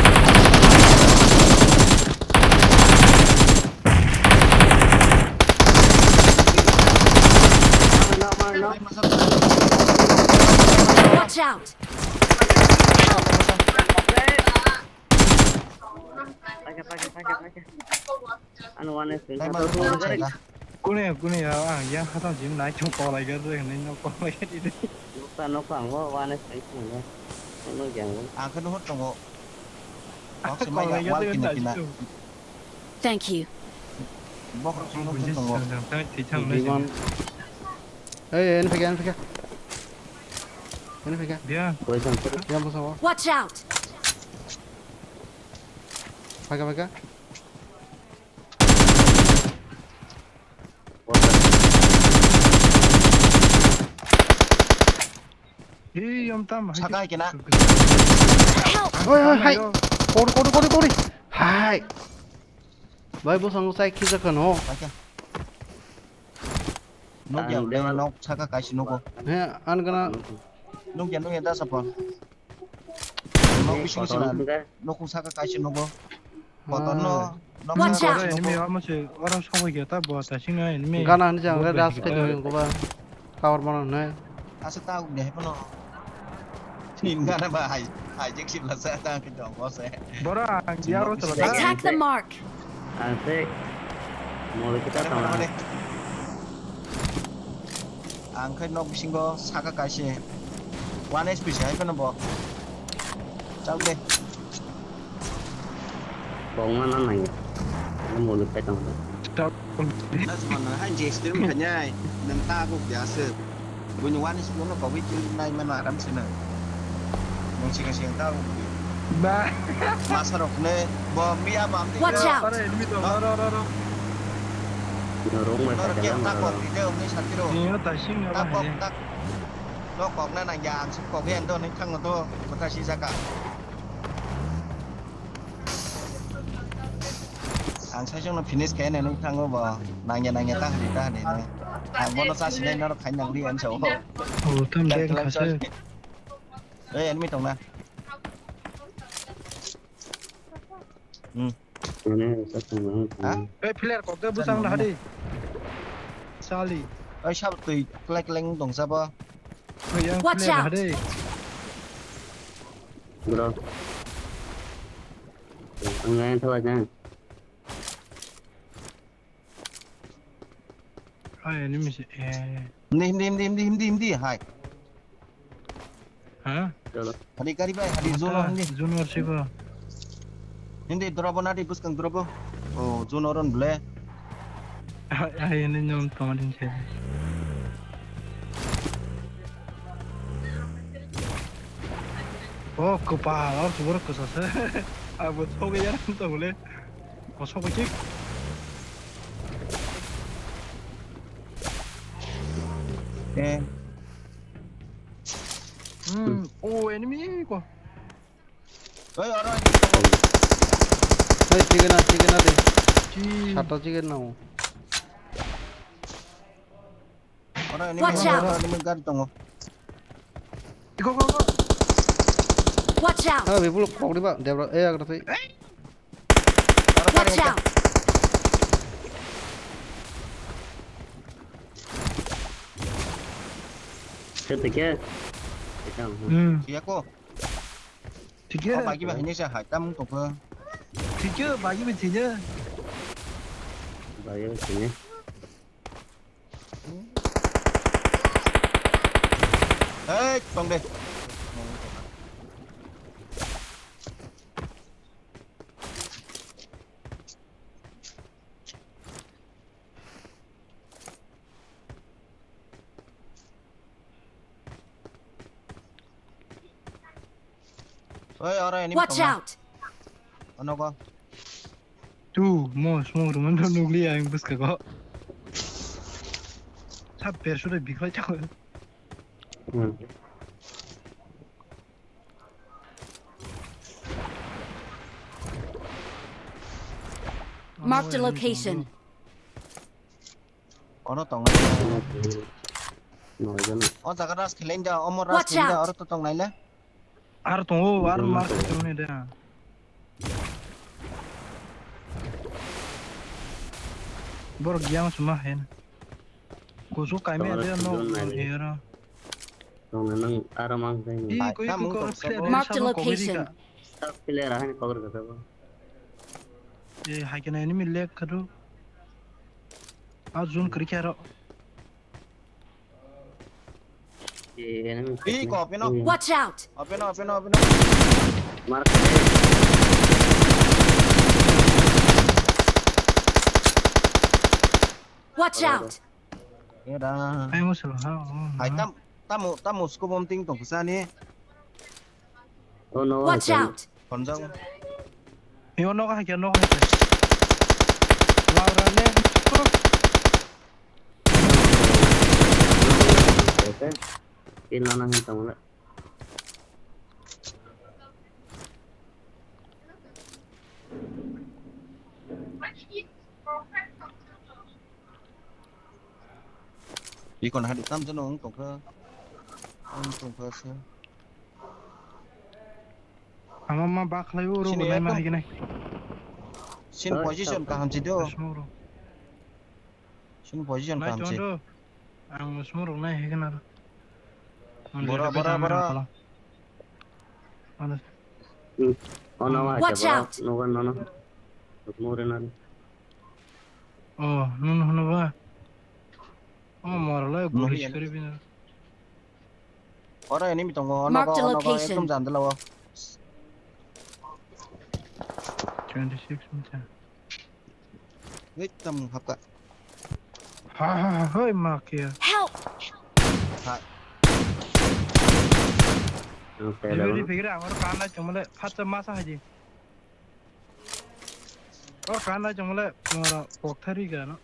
Watch out! Pacha, pacha, pacha, pacha. Ano one H P. Kune, kune ya, ang yang khatang jim nai chong kolai ga je, nai no kolai ga di. Nokta nokta ang bo one H P sung ga. Kono jang bo. Ang khe nuhur tongo. Kok se mai ya, wall kina kina. Thank you. Bok rok nuhur tongo. Hey, hey, ini pakai, ini pakai. Ini pakai. Dia. Yang bersama. Watch out. Pakai, pakai. Hey, yom tam. Sakai kena. Help! Oi, oi, hai. Kori, kori, kori, kori. Hai. Bai, bo sango sai khija kano. Pakai. Nuk yang deng nok saka kaisi nugo. He, an gana. Nuk yang nuk yang da sapon. Nok bising sila. Nok saka kaisi nugo. Kotor no. Watch out! Enemy amo se oro sokoi khe ta bo ta sing na enemy. Gana ni jang re das khe dong ko ba. Cover mano ne. Asa ta uk de he pono. Nin gana ba hai hai jek sila sa ta khe dong ko se. Bora ang ya ro ta. Attack the mark. Ang se mole kita tama. Ang khai nok bisingo saka kaise. One H P se hai phano bo. Chak de. Bong mana nai. Ano mole kai tang. Chak. Nas mana hai je stream khanyai. Nang ta ko biasa. Buini one H P no kogwi nai mano aram se no. Nung sika sika ta. Ba. Masa rok ne bo miya bam de. Watch out. Oro enemy dong. Oro oro oro. Norok ke ta kok di de uni sakiro. Ni ta sing na ba. Ta kok ta. Nok kok na nang ya ang suk kok yan do ning thang do kota si jaka. Ang sai jong no finish khe nai ning thang bo nang ya nang ya ta hari ta hari ne. Ang bono sa sinai norok khai nang di ang sao. Oh, tam de khase. Eh, enemy tong na. Hmm. Mane sa tong na. Ha? Eh, player kok de busang na hari. Sali. Oi, sab twi klek kleng tong sabo. Oi, yang player hari. Bro. Ang ngayon sa wajang. Hai, enemy se, eh. Hindi, hindi, hindi, hindi, hindi, hindi, hai. Ha? Chalo. Hari gari bai, hari zone hindi. Zone or sibo. Hindi, drobo nadi, buskang drobo. Oh, zone oron ble. Hai, hai, ini nyom tomatin se. Oh, kupa, oh, subur kusasa. Abo sobe yan to bole. Kosok bai kik. Eh. Hmm, oh, enemy ko. Oi, oro enemy. Hey, chicken na, chicken na de. Chi. Sata chicken na. Oro enemy. Watch out. Oro enemy gari tongo. Go, go, go. Watch out. Ah, bebul kok di ba, debra, eh, agra tei. Oro gari. Watch out. Sete ke? Hmm. Iya ko. Thik khe? Oh, bagi bahai ni sa hai tam tong khe. Thik khe, bagi bahai thik khe. Bagi bahai thik khe. Hei, tong de. Oi, oro enemy tongo. Watch out! Ono go. Tu, mo, smoke room ando nukli ang bwskango. Sab bersu de bikhlai thango. Hmm. Marked a location. Ono tongnai. Noijano. O jaga rush khlaina, omo rush khlaina, oro to tongnai le. Ar tongo, ar mar khlaina de. Borok yang suma hen. Kusu kaime de no hero. Tongna nang aro mang kai ni. I koi ko ko sle de. Marked a location. Sab player ahani cover ka sabo. E hai kena enemy lag kadu. A zone kri kya ro. E enemy. I ko open o. Watch out. Open o, open o, open o. Mar ka de. Watch out. Era. Ai mo salo ha. Hai tam, tamo, tamo scope bom ting tong kisa ni. Oh no. Watch out. Konjang. Yo no ka kya no ka. Wow ra le. Ina na hin tamo le. Iko na hadi tam jano wng tongkha. Wng tongkha se. Ama ma bakhlai uro. Sini bolai ma ekdom hai gini. Sin position kaham si do. Smoke ro. Sin position kaham si. Ang smoke rok nai hai gana. Bora, bora, bora. Watch out. Nogo nono. Smoke rena. Oh, nono hono ba. Oh, moralai guri skori bina. Oro enemy tongo, nogo, nogo, ekdom jandala o. Twenty six meter. Wait, tam hapka. Ha ha ha, hoi ma kya. Help! Ha. Ribiri bigre amar kanai chumale, phatsa masa haji. O kanai chumale, mora pokthari gano.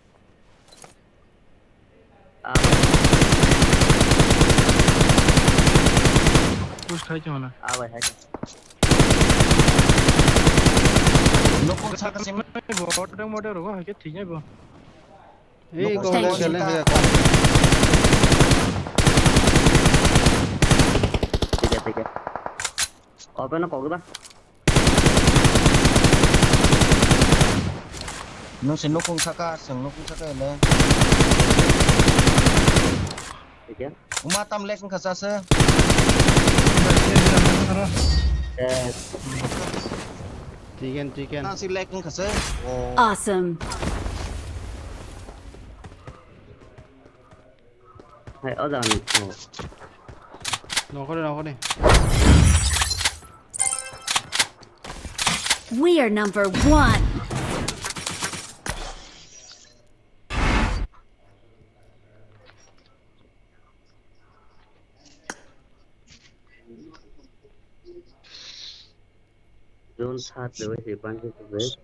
Push khai chong na. Abai hai. Nokong saka sim. Bo, odeng model rogo hai ke thik nai bo. Ei, nokong saka sim. Thik hai, thik hai. Open no kok ba. Nung se nukung saka, seng nukung saka ele. Tiga. Uma tam lek wngkha sa se. Yes. Tiken, tiken. Nang si lek wngkha se. Oh. Awesome. Hai, o jaga ni. Oh. Nokore, nokore. We are number one. Zone sat lebai se bangke se.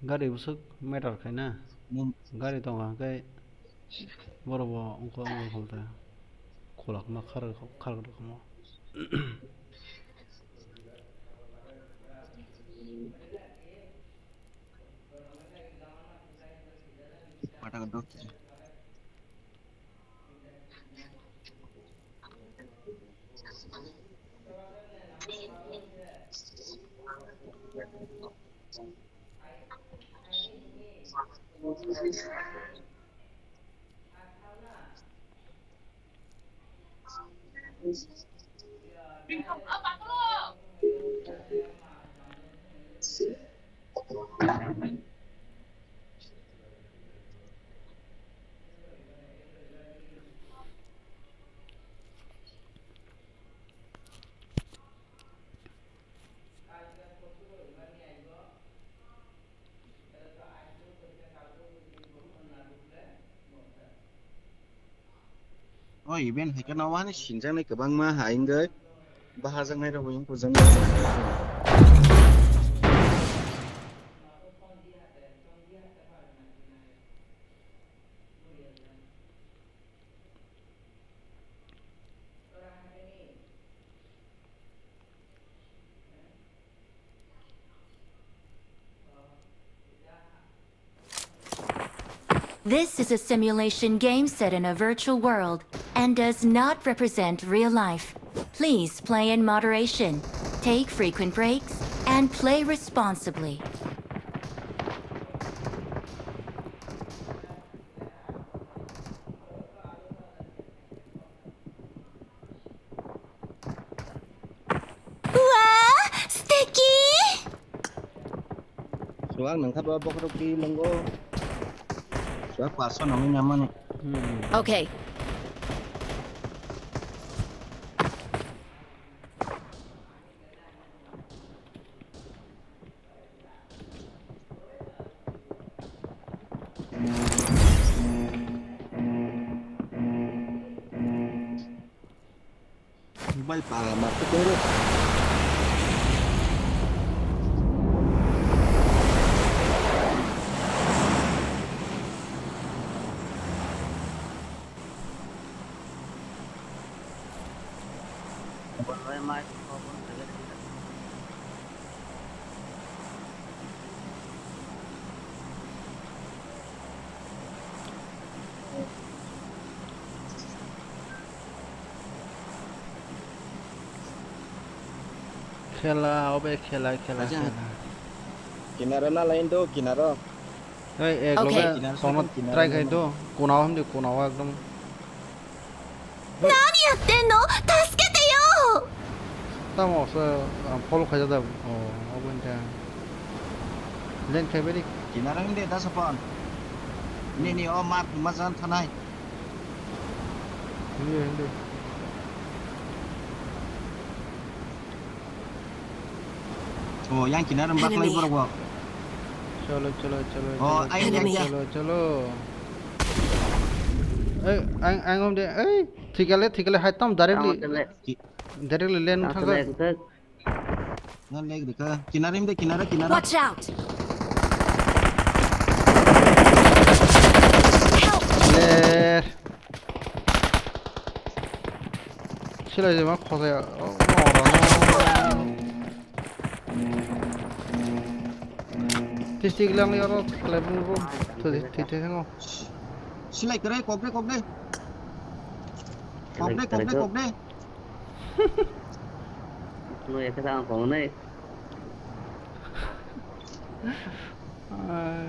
Gari bwswk matter khaina. Gari tongo hwnkhe borok bo wngkha wngkha kholta khulak ma khar khar khamo. O event hai kheno wani sinjaknai kwbangma hai wngwi bahajaknai rok wng pujaknai. This is a simulation game set in a virtual world and does not represent real life. Please play in moderation, take frequent breaks, and play responsibly. Wa, suteki! Suak nangkha ba bokhorok di lengo. Suak paso nangwi namani. Hmm. Okay. Mobile para ma kutoro. Khela, obe khela, khela, acha, khela. Kinaro na line do, kinaro. Ei, ek loge. Okay. Kinaro tono, kinaro try khai do. Kunao hamdi, kunao ekdom. 何やってんの？助けてよ！ Tamo se, ah, follow khaijak da. Oh, obo wngkha. Len khai beri. Kinaro hindi da sapon. Nini o mar majan thanai. Hindi, hindi. Oh, yang kinaro baklai borok bo. Cholo, cholo, cholo, oh, cholo, ai cholo, enemy. Cholo, cholo. Ei, ang, ang om de, ei, thikale, thikale, hai tam directly, directly len thangkha. Nang leg rikha. Kinaro imde, kinaro, kinaro. Watch out! Help! Ler. Silai jema khosaya. Oh, no, no, no. Tistik lang yaro, khlai bung bung. Thwi, thwi, thwi, thango. Silai kwrwi, kokde, kokde. Kokde, kokde, kokde. No, ya kata ang kong nai. Ai.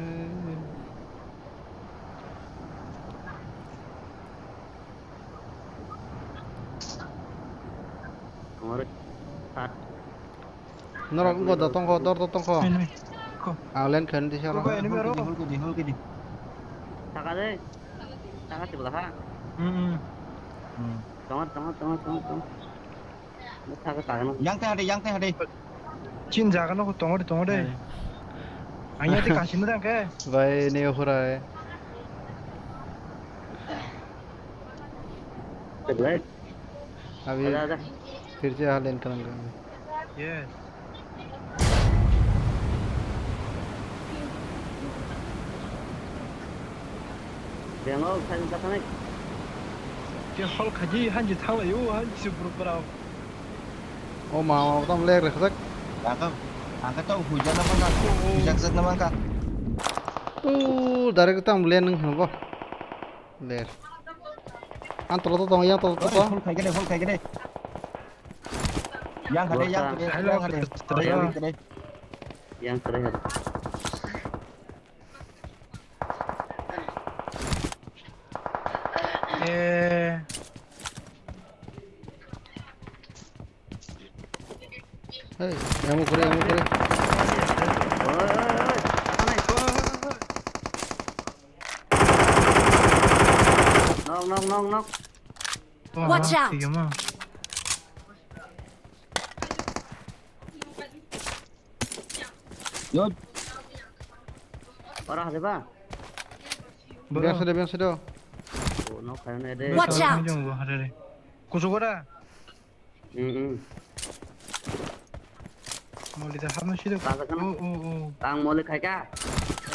Norok wngkha da tongkha, dor da tongkha. Enemy. Ko. Ang len khen di sero. Ko enemy aro. Hol kedi, hol kedi. Taka de. Taka tibla ha. Hmm, hmm. Hmm. Tongo, tongo, tongo, tongo, tongo. Taka taka no. Yang teh hade, yang teh hade. Chin jaga no tongo de, tongo de. Hai. Ang ya te kasih mudah ke. Bai ne hurai. Teglai. Abi, ada, ada. Phir se halen kanang kanang. Yes. Bengal, khaji, khaji. Ke hol khaji, hanji thalai, o, hanji se bro, bro. O ma, ma, tam leg rek sak. Angka, angka tau hujan apa enggak? Hujan sak nama angka? Uh, dari kita melihat neng apa? Ler. Ang tolo to tong, yang tolo to tong. Hol khai gede, hol khai gede. Yang gede, yang gede, yang gede. Yang gede. Yang gede. Eh. Amo kore, amo kore. Oi, oi, oi, oi. Knock, knock, knock, knock. Watch out! Yo. Ora hade ba? Biang sede, biang sede. Oh, knock khayo na de. Watch out! Kusugora. Hmm, hmm. Moli da hapna sida. Kaza kana? Oh, oh, oh. Ang moli khai ka.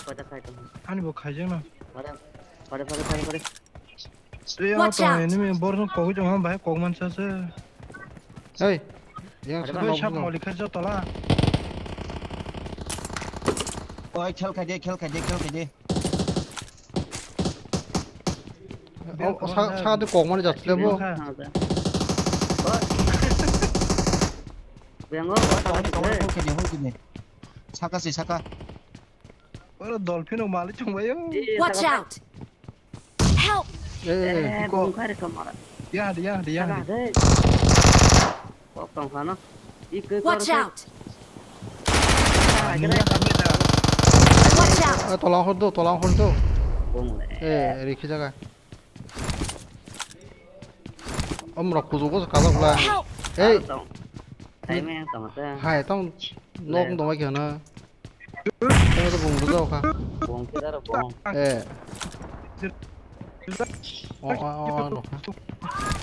Koi ta khai ta. Ani bo khai jang na. Pare, pare, pare, pare, pare. Watch out! Enemy bor no kogwi jong ham bai kok man sa se. Hey. Yang sa. Oi, sap moli khai jo tola. Oi, khel khai de, khel khai de, khel khai de. O, o, sa, sa de kok mani jat le bo. Biang o, o, tawani, tawani, tawani. Hol kini, hol kini. Saka si, saka. Oro dolphin o mali chungbayo. Watch out! Help! Eh, eh, eh. Eh, bung khai rikha mara. Ya, ya, ya. Saka de. Kok tong khano. Watch out! Watch out! Ah, tolang hor do, tolang hor do. Bung le. Eh, rikhi jaga. Om rok kuju kuju kajak bla. Help! Ei. Tong. Hai me tong ta. Hai tong. Nok dong bai khana. Tong to bung bujo kha. Bung kidar bung. Eh. O, o, o, o, no.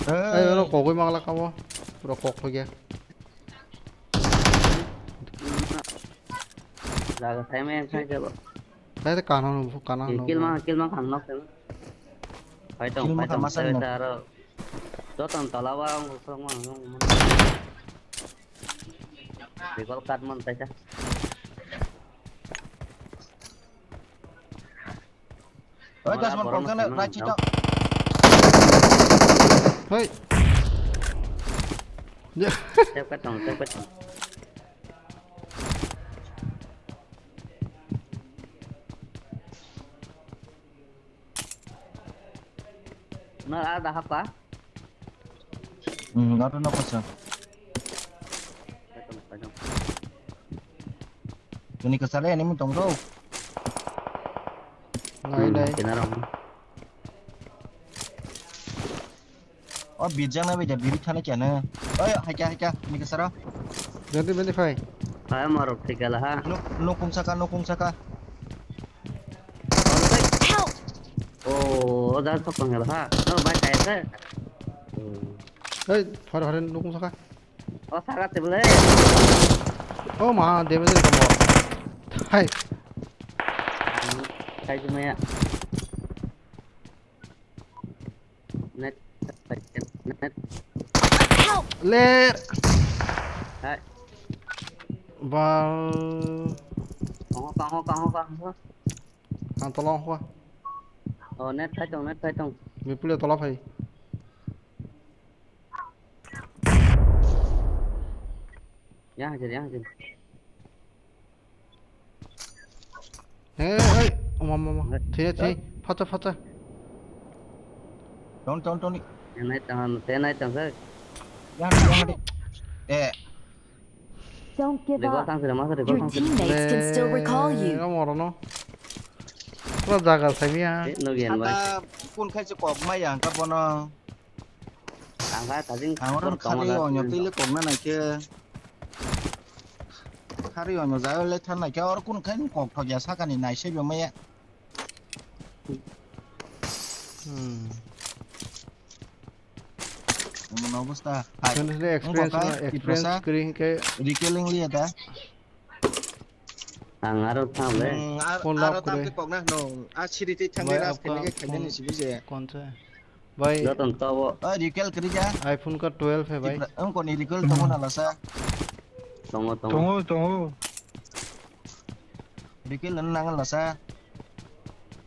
Eh, ro kogoi mangla kabo. Ro kok hoye. Jaga sai me sai jabo. Sai de kana no, kana no. Kill ma, kill ma kham nok. Phai tong, phai tong, sai ta aro. Joto tola wa ang khulok ma ang. Recall card man tai ta. Oi, das man kong kana right side. Hei. Ya. Tep ka tong, tep ka tong. Na ada hapa? Hmm, ada na pasa. Ini kesal ya, ini tong do. Nai, nai. Kinarang. O birjang na bida biri thani kya na. Oi, haikya, haikya, ni kasara. Benti, benti phai. Phai marok thikala ha. Nuk, nukung saka, nukung saka. Help! Oh, o jar sok tong ha. No, bai kai sa. Hei, phar phar nukung saka. O saka table. O ma, damage ni kambo. Hai. Kai jumaya. Net, net. Help! Ler. Hai. Bal. Kaho, kaho, kaho, kaho. Ang tolong ho. Oh, net phai tong, net phai tong. Mipule tola phai. Yang hajar, yang hajar. Hey, hey, oma, oma, oma. Thia, thia, phacha, phacha. Ton, ton, ton. Tenai tang, tenai tang, sir. Yang, yang, eh. Don't give up. Recall tang, sir, masa recall tang, sir. Your teammates can still recall you. Kamu orang no. Pura jaga saya ya. Eh, no gian, boy. Kata kun khai se kok mai yang ka bono. Ang kha thajing. Ang oro khari onyo twi le kok na nai khe. Khari onyo jai le than nai khe oro kun khai kok thok ya sakani nai se bemaya. Hmm. Emon obostha. Hai. Experience, experience kring ke. Recalling liya da. Ang aro thangle. Hmm, ar-, aro tam khe kok na hwno. A siri tei thangwi ras khaina khe khaina ni sibui je. Kon se? Bai. Joton tobo. Oi, recall kwrwi ja. iPhone ka twelve hai bai. Ang koni recall tongo na lasa. Tongo, tongo. Tongo, tongo. Recall nang lasa.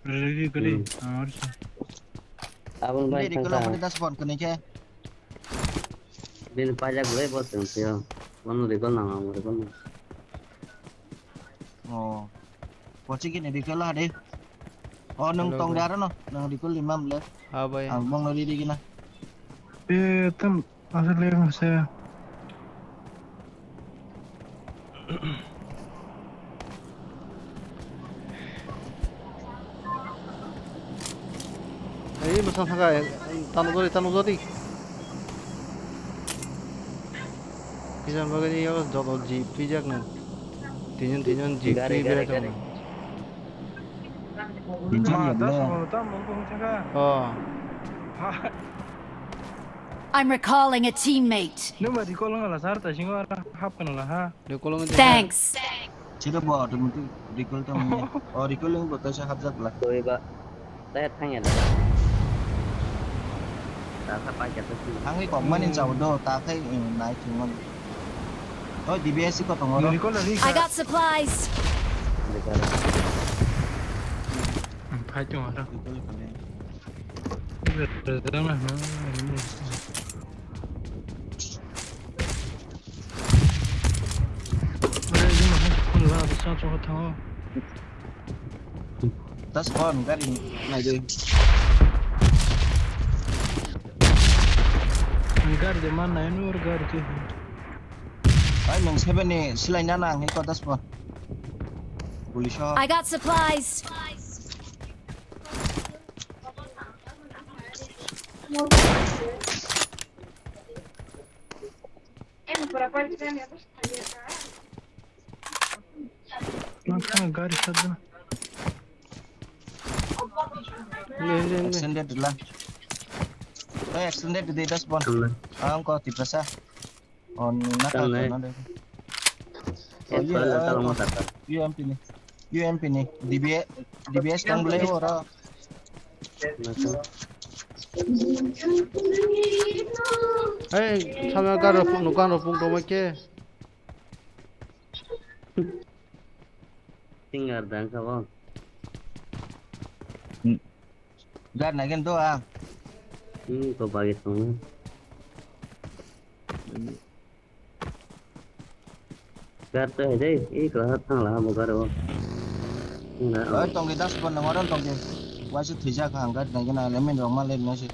Recall kwrwi. Hmm. Ang aro sa. Abon bai recall thangkha. Recall kwrwi das phone kwrwi khe. Bini pajak bai bo tong phio. Bono recall nang, ang recall nang. Oh. Kochi kini recall ha de. Oh, nung tong de aro no. Nung recall ni mam le. Ha bai. Ang bong no riri gina. Eh, tam asal le se. Ei, bwsang thangkha, tano jodi, tano jodi. Kijan bagwi ni yago joto jeep twijak no. Tinjon, tinjon jeep Gari, twi gari, berai gari. Tongo. Tinjon ya bwle. Oh. I'm recalling a teammate. Numa recall ngala sar ta singo ara hap kana la ha. Recall ngala. Thanks. Sida bo automatic recall ta manya. Oh, recall bo ta sa hap jak la. Koi ba. Taya thangya da. Ta sa pa kya ta si. Thangwi kok mani chao do, ta khai, eh, nai thung mani. Oi, D B S ko tongo ro. I got supplies. Phai tongo ro. Ore, ini mana phone la, bisa coba thango. Tas phone gari naidi. Gari de man nai nur gari ke. Ai, nung seven ni silai nana ang iko das phone. Police. I got supplies. Gari sadda. Extended la. Eh, extended de das bon. Ang ko tiprasa. On na ka na de. U M P ni. U M P ni. D B S, D B S tang bele ora. Hey, sama garo pung, nukan ro pung toma ke. Singer dan ka bang. Gar nagen do a. Hmm, ko bagi tong. Gar to hai dai, i ko hat thang la mo gar o. Oi, tong di das pon na waran tong di. Waisi thwijak ang gar nagen a, lemen rong ma le nasi.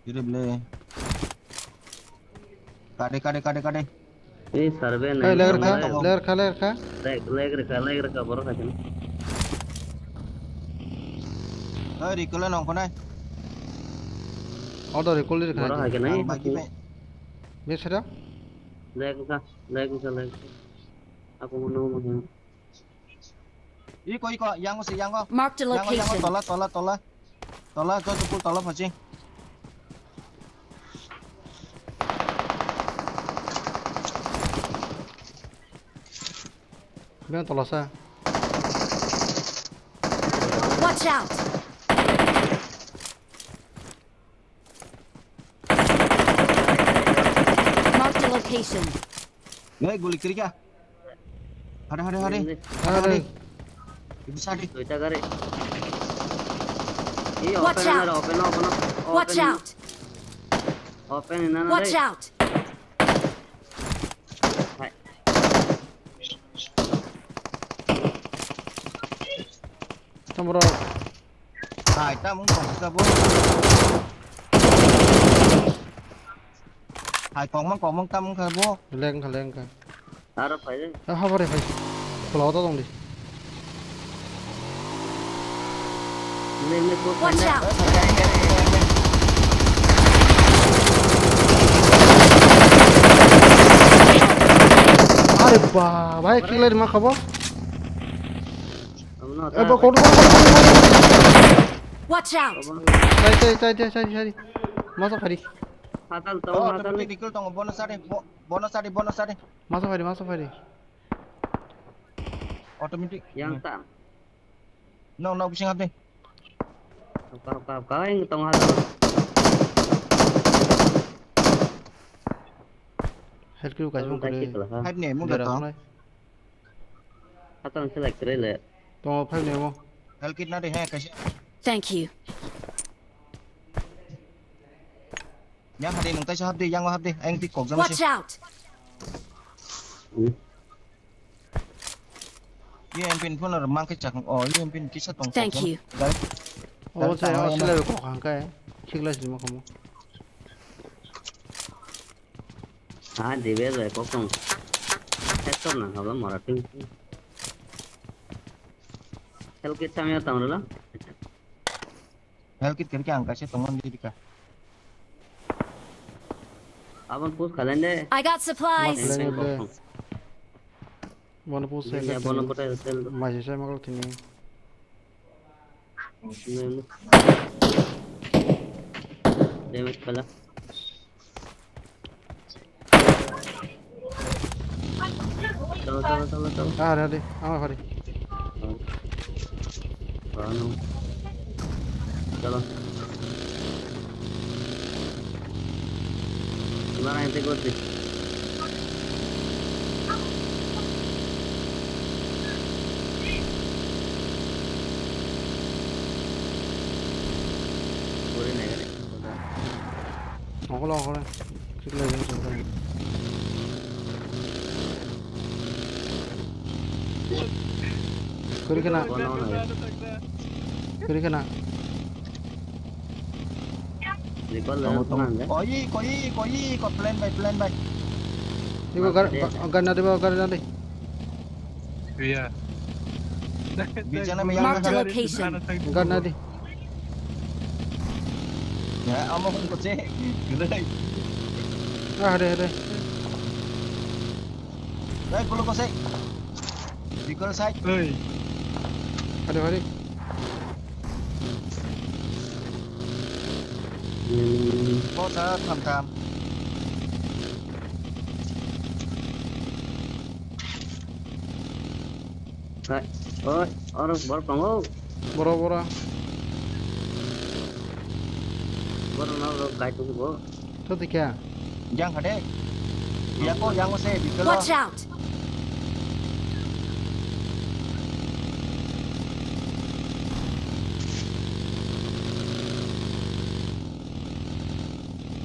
Kiri bele. Kade, kade, kade, kade. Eh, survey. Hey, nai ler kha, ler kha, ler kha. Ler, ler kha, ler kha, borok kha sini. Hey, recall nong konai. Order recall ler kha. Borok kha sini. Ang bagi be. Be sera? Ler kha, ler kha, ler kha. Aku mau nong mau. Iko, iko, yango se, yango. Marked a location. Yango, yango, tola, tola, tola. Tola, to, to, tola, phachi. Beng tola sa. Watch out! Marked a location. Ei, guli kiri kya? Hare, hare, hare. Hare, hare. Ibu sadi. Duita gari. Watch out. Open, open, open, open. Watch out. Open, ina na. Watch out. Hai. Tamo bro. Hai, tam wng tong kha bo. Hai, kongmang, kongmang tam wng kha bo. Leng kha, leng kha. Aro phai de. Ah, habare phai. Khula o ta tong di. Leng, leng, bo phai de. Watch out! Are ba, bhai, kill ma khabo. Abo kotor, kotor, kotor, kotor. Watch out! Side, side, side, side, side. Masa phari. Hatal to, oh, hatal. Automatic recall tongo, bono sari, bo-, bono sari, bono sari. Masa phari, masa phari. Automatic. Yang ta. No, no, bising hati. Ka, ka, ka, yang tong hatal. Head crew kaisa mung kore. Five ni, mung da tong. Hatal select kore le. Tongo five ni mo. Hal kit na de hai kaisa. Thank you. Yang hadi nung taisa hapdi, yang hapdi, ayang tik kok jang. Watch out! Ye empin phone ar mangke chak, oh, ye empin kisa tong. Thank you. Oh, saya masih lagi kok angkai. Sikla sih mau kamu. Ah, D B S bai kok tong. Hector nang haba mora ting. Health kit samya tong rwla. Health kit kiri ang kaisa tongmani dika. Abon push kalen de. I got supplies. Bono push ya, bono push ya. Maji saya makal tini. Damage pala. Chalo, chalo, chalo, chalo. Ah, ready. Ama hari. Ano. Chalo. Gimana yang tegur sih? Boleh naik. Okola, okola. Chikla jeng chikla. Kuri kena. Kuri kena. Recall lang. Koi, koi, koi, ko plan by, plan by. Iko gar, gar na de ba, gar na de. Iya. Bijana me yang. Marked a location. Gar na de. Ya, amo kung kose. Gulai. Ah, hade, hade. Dai, pulo kose. Recall side. Oi. Hade, hade. Kota tham tham. Hai, oi, oro borok tongo. Boro, boro. Borok no rok kai tongo. Tho tikha. Yang hade. Yako, yang se, dikelo. Watch out!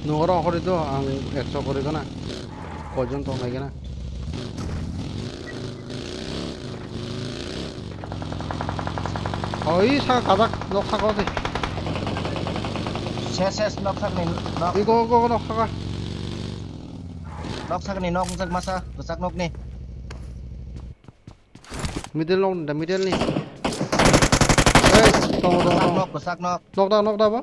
Nogoro hori do, ang ekso kori gana. Koijon tong nai gana. Oi, saka kajak, nok saka ose. Ses, ses, nok sakni, nok. Iko, iko, nok saka. Nok sakni, nok wngchak masa, kwchak nokni. Middle nok ni da, middle ni. Ei, tongo, tongo, kwchak tongo. Nok, kwchak nok. Nok da, nok da bo.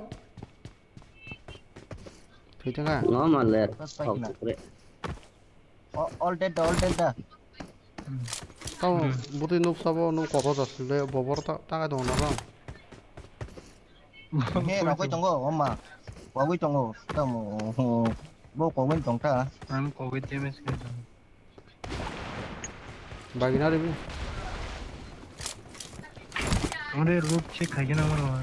Thwi thangkha. No, ma ler. Pas pai kina. Thok chukre. O, all dead da, all dead da. Tamo, hmm, bwtwi nuk sabo, nuk kotor jasle, bobor ta, ta dong na bang. He, rokoi tongo, oma. Kogwi tongo, tamo, bo kogwi tong ta. Ang kogwi damage khe. Bagina ribi. Ore loot check khai kena mano.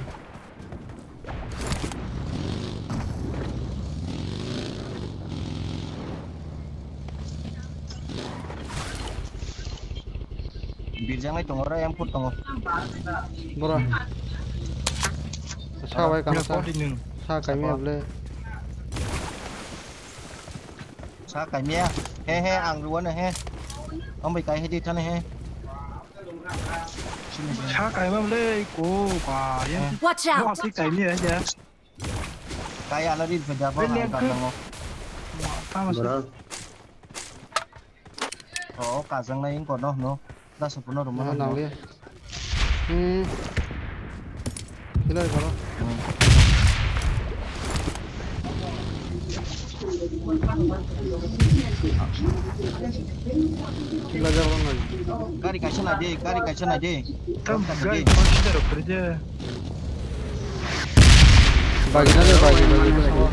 Birjangai tongo, ora M four tongo. Bora. Sa bai kang sa. Sa kaimi able. Sa kaimia. He, he, ang ruana, he. Ang bai kai he di thana, he. Sa kaimam le ko ba ya. Watch out! Bo asli kaimia ya. Kai ala di beda ba. Bro. Oh, kajang na ing kono, no. Da sopono room. Ah, nang le. Hmm. Sila karo. Hmm. Sila jago nang. Gari kaisa na de, gari kaisa na de. Tam gari kaisa na de. Bagina de, bagina de.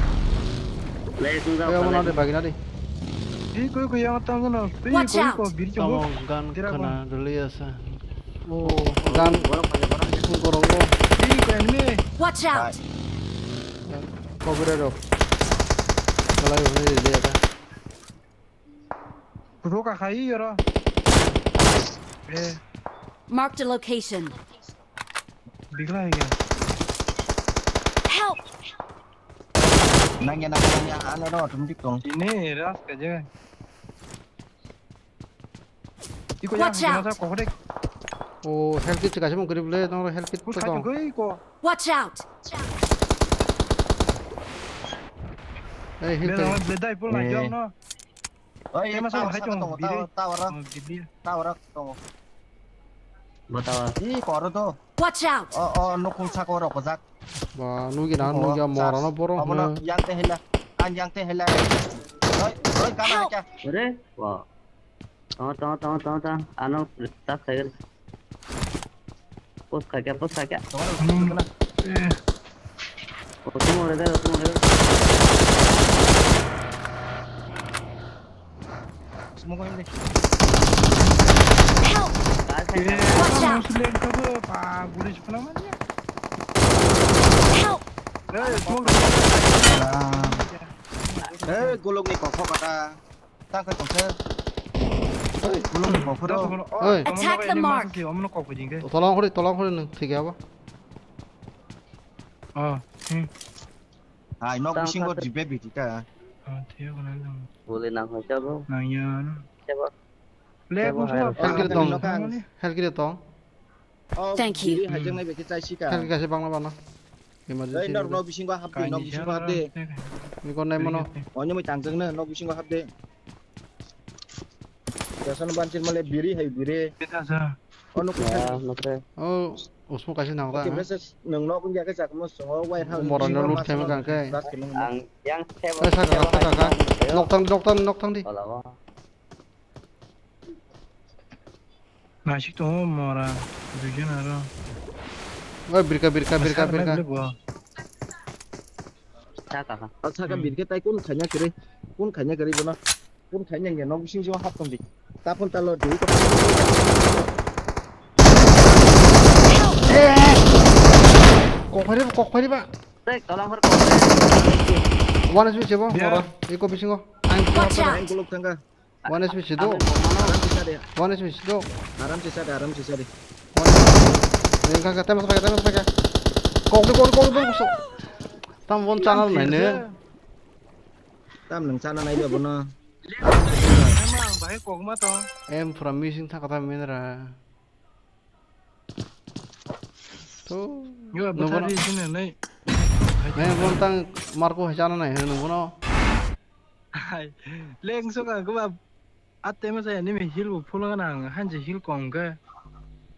Play tu da. Bagina de. Di koi koi yang tang na. Watch out! Tamo gan khana rwlwi asa. Oh, gan. Borok paja, borok paja. Borok o. Di koi enemy. Watch out! Kobra rok. Malai hwnwi rwlwi asa. Roka khai yoro. Eh. Marked a location. Bigla hai gaya. Help! Nangya, nangya, nangya, ano no, automatic tong. Ini ras kaje. Iko yang. Watch out! Masa kok dek. Oh, health kit kaisa mung grip le, no health kit to tong. Watch out! Eh, heal. Bela, bela, dai pul na jong no. Oi, tower saka tongo, tower, tower. Tower tongo. Bo tower. Ih, koro to. Watch out! O, o, nukhung saka o rokojak. Ba, nugwi na, nukhung nugwi o, morano borok omono hwno. Yang te hela, ang yang te hela. Oi, oi, kana help! Kya? Ore, wa. Tong, tong, tong, tong, tong. Ano, tas khair. Post kha kya, post kha kya? Tong, tong, tong. Otum ore de, otum ore de. Smoke in de. Help! Watch out! Help! Hey, smoke. Hey, golok ni kokho kata. Ta khe tongkhe. Hey, golok ni kokho ro. Hey. Attack the mark. Tolang khori, tolang khori nung thik ya ba? Oh, hmm. Hai, nok bisingo jibe bidi ta. Ah, thiyo kana nang. Bole nang hoi jabo. Nang ya. Jabo. Le, jabo kusu hai. Health kit tong. Health kit tong. Thank you. Biri haijaknai bai khe chai sika. Health kit kaisa bangla bangla. Emergency. Ei, nok, nok bisingo hapdi, nok bisingo hapdi. Ni kon nai mano. Oni moi tangjak na, nok bisingo hapdi. Jason banchir male biri hai biri. Kita sa. Ono kusa. Ah, nokre. Oh, usmo kaisa nang ra. Oke, message nang nok ya ke chakmo songo wai hal. Morano loot khaima kang kai. Ang yang sebo. Saka saka saka. Nok tang, nok tang, nok tang di. Ola. Nasik tongo mora, duijon aro. Oi, birka, birka, birka, birka. Saka ha. Saka birka tai kun khanya kiri, kun khanya kiri bono. Kun khanya nge nok bising jo hap tong di. Tapon talo di. Kok phari, kok phari ba. Tei, kalam har kok. One H P sebo, mora. Iko bisingo. Watch out! Ang kuluk thangka. One H P sido. Aram sisa de. One H P sido. Aram sisa de, aram sisa de. Engka ka temas pakai, temas pakai. Kok de, kok de, kok de, kok de. Tam bon channel nai ne. Tam nang channel nai de bono. Emang bahai kok ma to. Em pura missing thaka ta menra. To. Yo, nungbo bwthar no. Ri sini nai. Nai bon tang marko hai chana nai hino nungbo no. Hai, leng so ka kuba atte ma saya ni me hil bo phulo na ang hanji hil kong ke.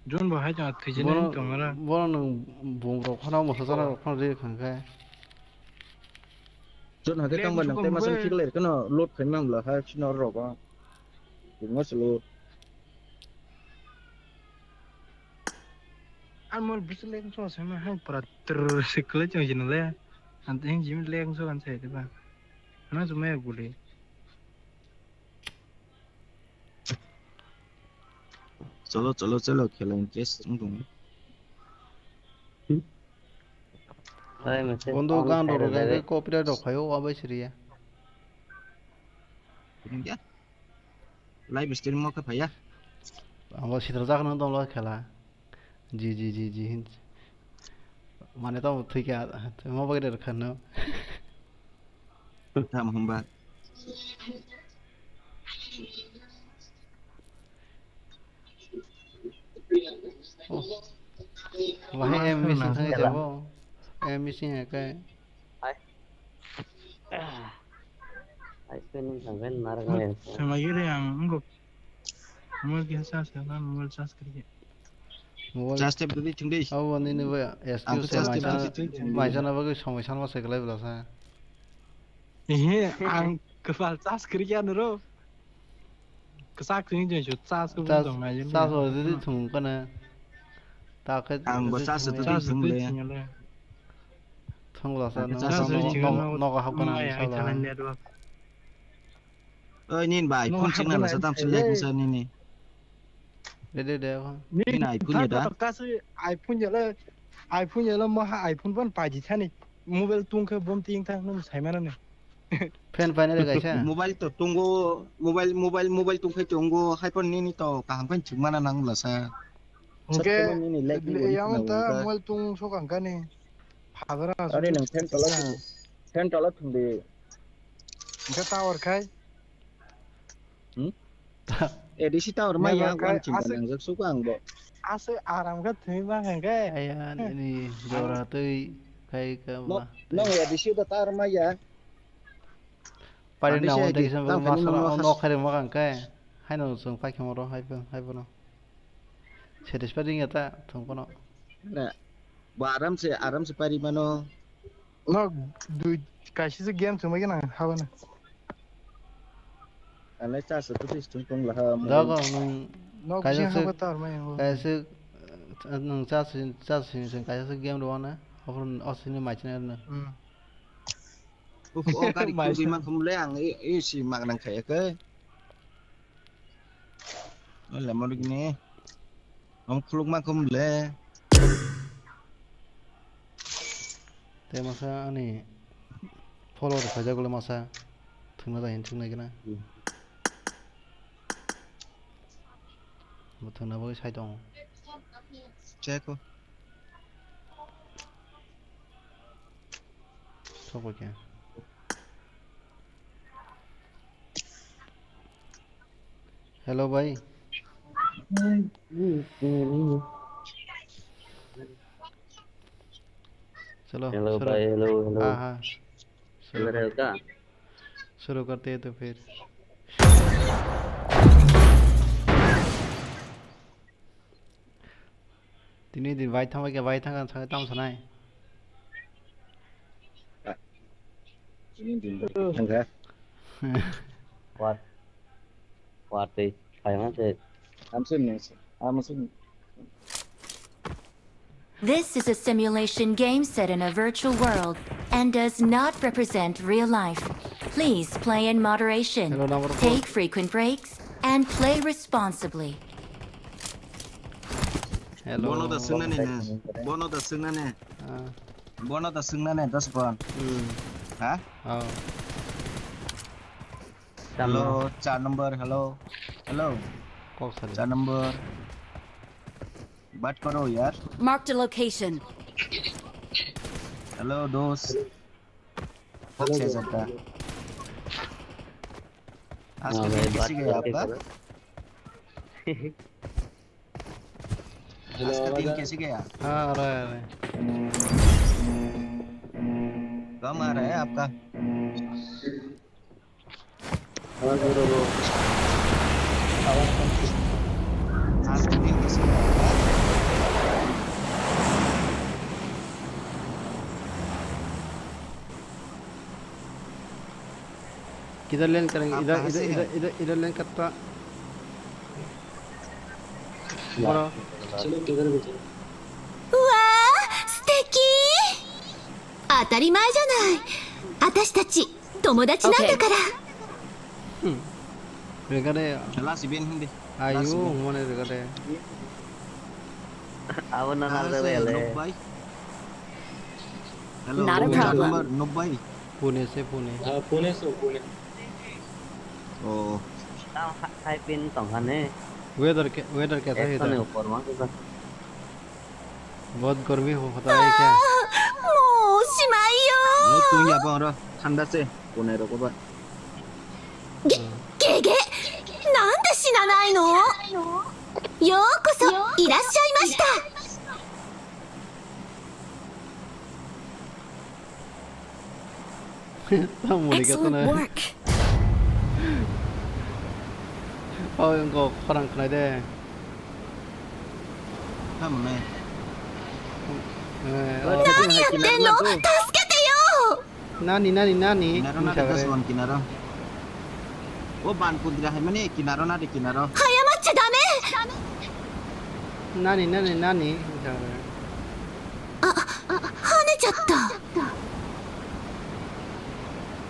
Jon bo hai chang thiji nai tong ra. Bono nung bung rok khana mo sa chana rok khana ri khang ke. Jon hake tang ban nang te ma sa thik le kono load khai mang la ha chino rok. Bung ma selo. Ang mol bisu leng so sama hai pura ter sikle chang jin le. Ang teng jim leng so kan sai de ba. Ano so me guli. Cholo, cholo, cholo, khela in case wng tong. Bondo gan rok rok khe copyright rok phaio, abai siriya. Wng ya. Live stream mo khe phaiya. Abo sitra jak nang tong lo khela. Ji, ji, ji, ji hin. Mane tamo thwikha, mo bagwi rwkha no. Tamo hwnba. Oh. Wahai em missing thang jabo. Em missing hai kai. Ai. Ai, sini sampai narang ya. Sama gini yang enggak. Mobile kisa sa kan mobile charge kiri. Mobile charge tap dudi thung dei. Abo nini bo S Q se maisa, maisa na bagwi somoi sanma se kwlai bwlasa. Ehe, ang kwpal charge kwrwi ya noro. Kwchak kwrwi jeng su charge kwbang tong nai. Charge bo dudi thung kana. Ta khe ang bo charge dudi thung le. Thung bwlasa nogo hap kana sala. Oi, nini bai phone chingna lasa tam selek nisa nini. De, de, de. Nini iPhone ya da? Kasi iPhone ya le, iPhone ya le mo ha iPhone ban paji thani. Mobile tung khe bom ting thang nung sai mana ni. Fan paina de kaisa. Mobile to tungo, mobile, mobile, mobile tung khe tungo, hai pon nini to kaham khe chingmana nang lasa. Hwnkhe yang ta mobile tung sokang kani. Phabra. Ani nang fan tola, fan tola thung di. Hwnkhe tower khai. Hmm? A D C tower mai ya, wan chingka nangjak suka ang bo. Ase aram khe thwi ma hwnkhe. Aya, nini jora twi khai ka ma. Nong A D C da tower mai ya. Pari na won tei kisa masala nok khairok ma kang khe. Haino chwng paikhe moro hai bo, hai bono. Satisfied wngya ta thwng phano. Na, bo aram se, aram se pari mano. No, dui, kaisa se game thumai gana habana. Alai cha se tu tis tung tong laha mo. Dogo nung No, kaisa bising se, haba tar mai yango. Kaisa se, nung cha se, cha se, se kaisa se game rwana. Hopor osini machine na. Hmm. Uf, o gari Mai kibui sa. Ma khum le ang, e, e si mak nang khaya ke. O le mo ni. Om khuluk ma khum le. Te masa ani follow rok khaijak le masa. Thwngna da hin thwngnai gana. Hmm. Bo thwngna bagwi sai tongo. Check o. Sokoi khe. Hello bhai. Chalo, hello shuru. Bhai, hello, hello. Ha, ha. Shuru kar. Shuru karte hain to phir. Tini din bai thangbai khe bai thang thang tam sanai. Tini din bai thang kha. What? What the? Kaya ma se? I'm saying yes. I'm saying. This is a simulation game set in a virtual world and does not represent real life. Please play in moderation. Hello, number four. Take frequent breaks and play responsibly. Hello. Bono da swngnani ne? Bono da swngnani? Ah. Bono da swngnani dos ban? Hmm. Ha? Oh. Hello, char number, hello. Hello. Kok sari. Char number. Bat karo yaar. Marked a location. Hello, dos. Hello, छह सौ का। आज का दिन कैसे गया आपका? आज का दिन कैसे गया? हाँ, आ रहा है, आ रहा है। कम आ रहा है आपका। किधर लैंड करेंगे? इधर, इधर, इधर, इधर, इधर लैंड करता। बोलो। うわー、素敵。当たり前じゃない。私たち、友達なんだから。 Hmm. Regade. Last event hindi. Ayo, last event. Mane regade. Abo na nang de le. Hello, not a problem. Number, Nobbai. Pune se Pune. Ah, Pune se Pune. Oh. Tam hai pin tong kha ne. Weather ke, weather kaisa hai da? Ekso ni upor ma. बहुत गर्मी हो, होता है क्या? もうおしまいよ。 Tui ya bang ro, thanda se, konai rok ba. げ、うん。 げ、なんで死なないの？ようこそ、いらっしゃいました。 Tamo ni kato na. Excellent work. Oh, wngkha khorang khnai de. Tamo ne. Eh, oh. 何やってんの？助けてよ！ Nani, nani, nani. Kinaro na de, wngkha das re. One kinaro. O ban kudra hai mani kinaro na de, kinaro. 謝っちゃダメ！ Nani, nani, nani. Wngkha re. あ、あ、跳ねちゃった。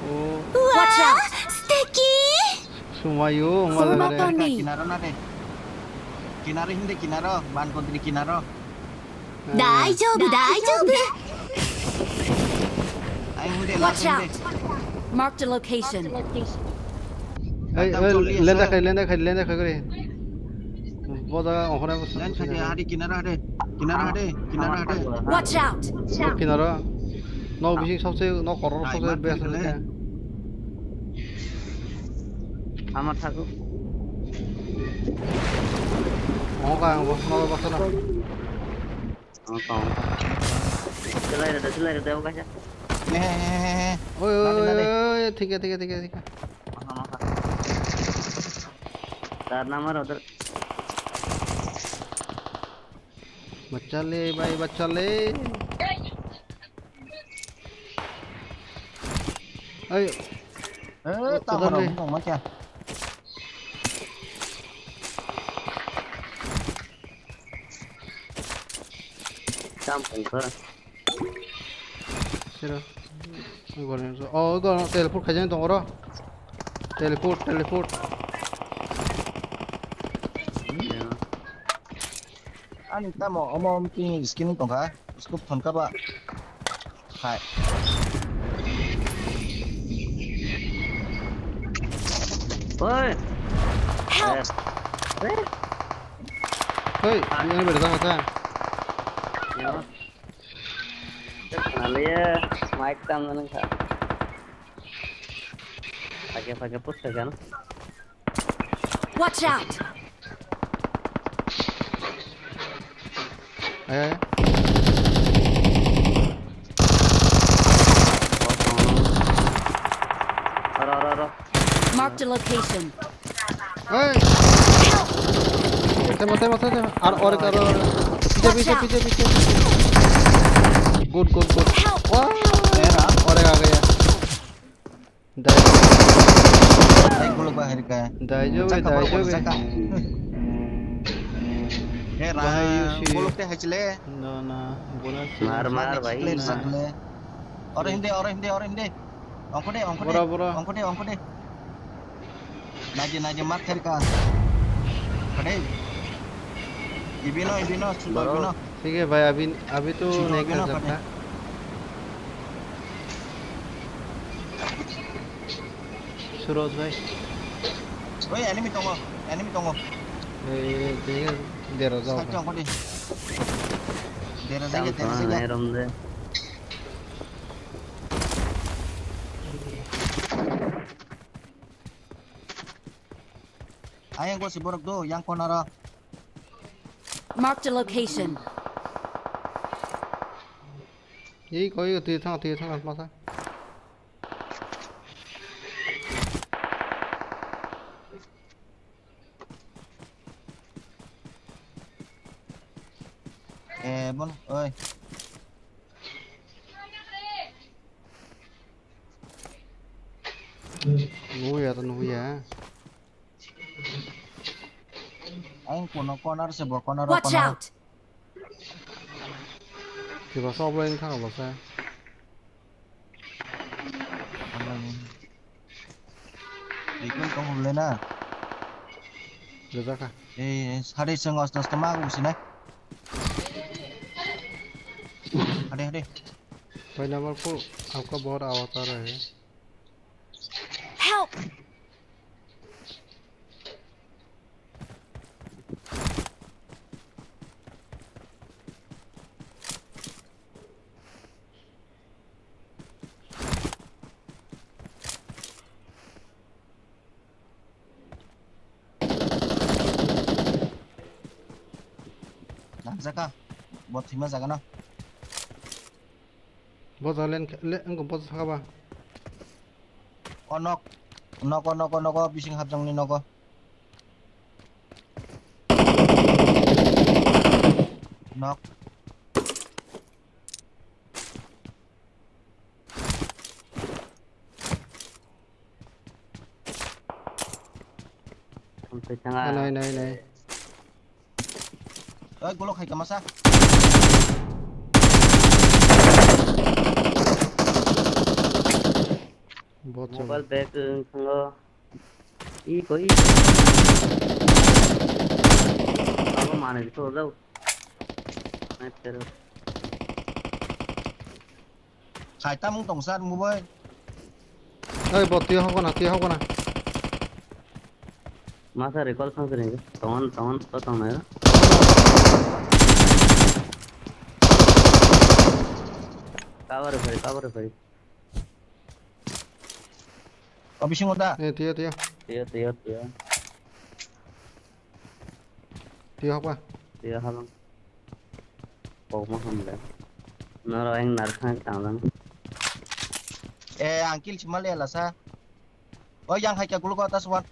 Oh. うわー、素敵。 Sumayo, wngkha re. Kinaro na de. Kinaro hindi kinaro, ban kudri kinaro. 大丈夫、大丈夫。 Watch out! Marked a location. Ei, ei, lenda khai, lenda khai, lenda khai kore. Boda ohora. Lenda khai, hari kinaro hari. Kinaro hari, kinaro hari. Watch out! Kinaro. Nok bising sabse, nok koror sabse best. Ama thago. Oka, oka, oka, oka. Ama tong. Selai rada, selai rada, oka sa. He, he, he, he. Oi, oi, oi, oi, thik hai, thik hai, thik hai, thik hai. Aha, aha. Dar namar order. Bachale, bhai, bachale. Ai. Eh, o-, tamo odar rok le. Wng tongma kya? Tam pungkha. Sero. Gol ni so. Oh, gol teleport khaijani tongo ro. Teleport, teleport. Ani tamo omo ping skin tongkha. Scope thon kaba. Hai. Oi. Help! Eh. Hei, ini beda sama saya. Ya. Naliya mic tam nang kha. Phage phage push kha kan. Watch out! Eh. Aro, aro, aro. Marked a location. Hey! Mate, mate, mate, mate. Ar, aur ek, aur, aur. Piche, piche, piche, piche. Good, good, good. Help! Wah! Aur ek aa gaya. Dai. Ek golok bahar ka. Dai jo be, dai jo be. He ra, golok te hachile. Na, na, bola. Mar, mar, bhai. Aur hindi, aur hindi, aur hindi. Ongkode, ongkode. Bora, bora. Ongkode, ongkode. Naji, naji, mat kari ka. Kade. Ibino, ibino, sundo, ibino. ठीक है भाई, अभी, अभी तो नहीं कर सकता। Suroz bhai. Oi, enemy tongo, enemy tongo. Eh, eh, eh, dera jao. Sakhe ongkode. Dera jao, dera jao. Ayang ko si borok do, yang kona ra. Marked a location. Ei koi twi thang, twi thang, masa. Eh, bon, oi. Nuya to nuya. Ang kono corner se bo, corner, watch out! Kiba sob lai thang lo sa. Ikon kong le na. Lejaka. Eh, sari seng os dos tama aku sini. Ade, ade. Pehla mar ko aapka bahut awaaz aa raha hai. Help! Nangjaka, bo thwima jaga no. Bo jalen le, wngkha bo saka ba. O nok, nogo, nogo, nogo, bising hapjangni nogo. Nok. Nai, nai, nai. Oi, golok hai kamasa. Bot mobile back, uh, thango. I koi. Abo manwi to jao. Sniper. Khai tamung tong sar mu bai. Oi, bo twi hokna, twi hokna. Masa recall sang sini. Tongon, tongon, to tong na. Cover kori, cover kori. O bisingo da? Eh, tiyo, tiyo. Tiyo, tiyo, tiyo. Tiyo hokba? Tiyo habang. Kokma hamle. Noro eng narkhang tanglang. Eh, ang kill simal ya lasa. O yang hai kya guluko atas wan.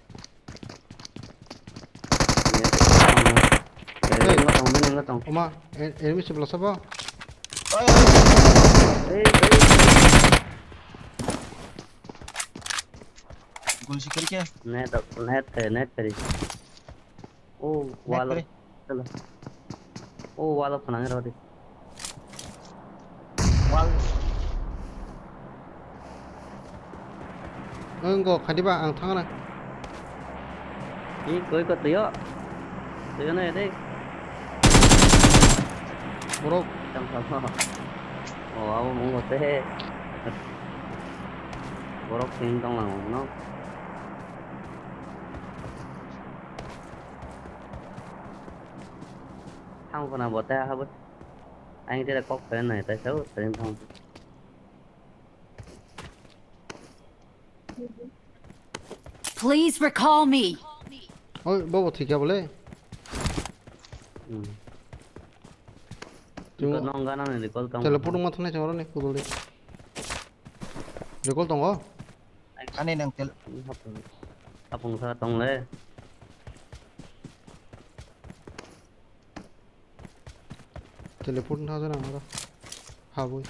Hey. Tong. Oma, e-, enemy se belasa bo? Gul sikir khe. Net, net, net kari. Oh, wall. Net kari. Chalo. Oh, wall of nang rodi. Wall. Ang go khadi ba ang thangna. Ih, koi ko tuyo. Tuyo na ede. Borok. Tam tam. Oh, abo mung ko te. Borok sing tong lang no. Thang ko na bo te ha bo. Ang tira kok kare nai ta sao tring thang. Please recall me. Oi, bobo thikya bole. Hmm. Iko nong gana ni recall tong. Teleport ma thane choro ni kudul de. Recall tongo. Ani nang tel. Hapung, hapung sa tong le. Teleport na jana mara. Haboi.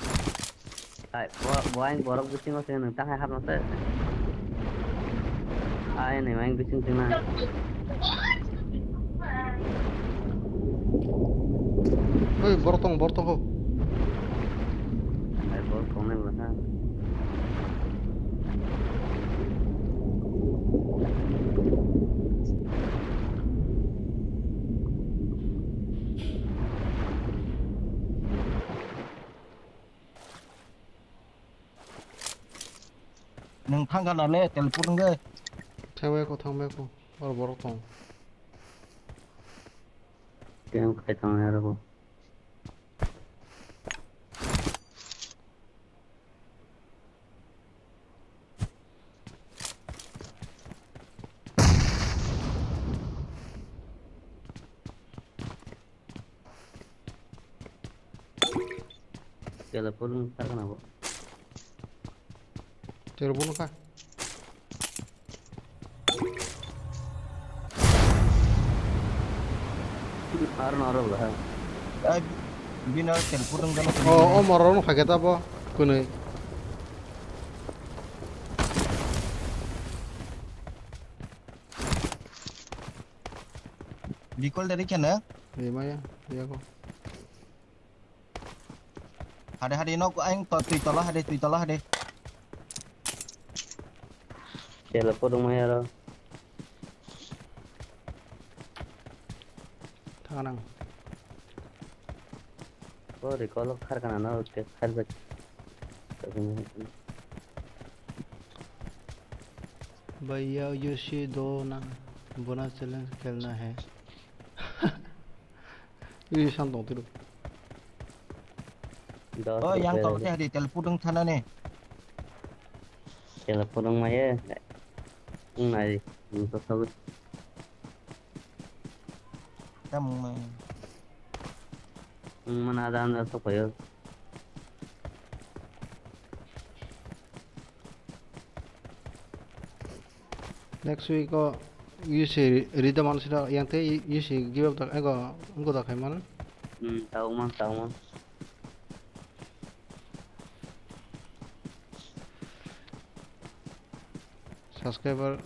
Ai, bo, bo aing borok bisingo se nang tang hai hapno se. Ai, ni aing bising sing na. Oi, borok tong, borok tong ho. Ai, borok tong nai wala. Nung thangkha na le, teleport nung de. Thangbai ko, thangbai ko. Oro borok tong. Teng khai tong ya ro. Teleport nung thangkha na bo. Teleport nung kha. Aro no aro bwla ha. Ai, bini aro teleport wng gano. O, o morok no phai khe ta bo, kwnwi. Recall dari khe na? Rimaya, iya ko. Hade, hade, nok, aing to, twi tola hade, twi tola hade. Chela podung mai aro. Thanganang. O recall kharkana no, ke kharjak. भैया यूसी दो ना, bonus challenge खेलना है। Ui, san tong tiro. Oh, yang tolo teh di telepon dong sana nih. Telepon dong maya. Ngai, nusok sabut. Kamu mah. Mana ada anda sok payo. Next week o U C rida man sida yang te U C give up tak ego ego tak hai man. Hmm, tau man, tau man. Subscriber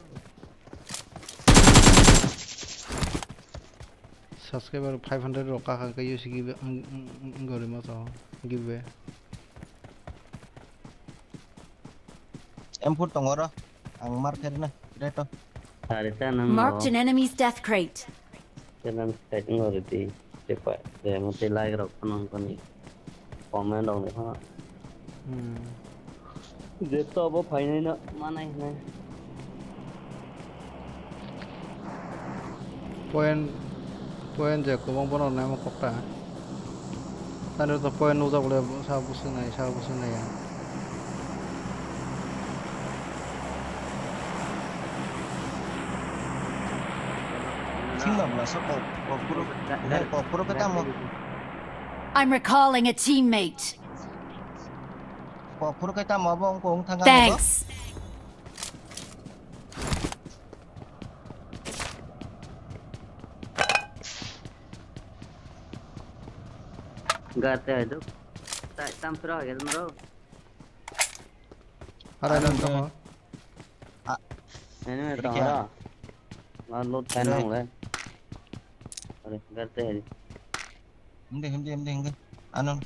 subscriber five hundred rok kha kha U C give ang ang ang gori ma to give. M four tongo ro. Ang mar khe rina. Reto. Sari ta nang. Marked an enemy's death crate. Kenan side ngo ridi. Tepa. Demo te like rok phano koni. Comment rok ni phano. Hmm. Je to bo phainai no manai hinai. Point, point je kubang bono nai mo kokta. Tani to point nujak le sa busung nai, sa busung nai ya. Sing na bla sa ko, ko puro, ko puro kata mo. I'm recalling a teammate. Ko puro kata mo bo ko thanga. Thanks. Gate hai do. Tai tam sura hai do. Ara Ano nang de. Tamo. A- Ini Ini tong kya? Aro. Ma loot Ini. Khaina hole. Are gate hai. Hindi, hindi, hindi, hindi. Ano?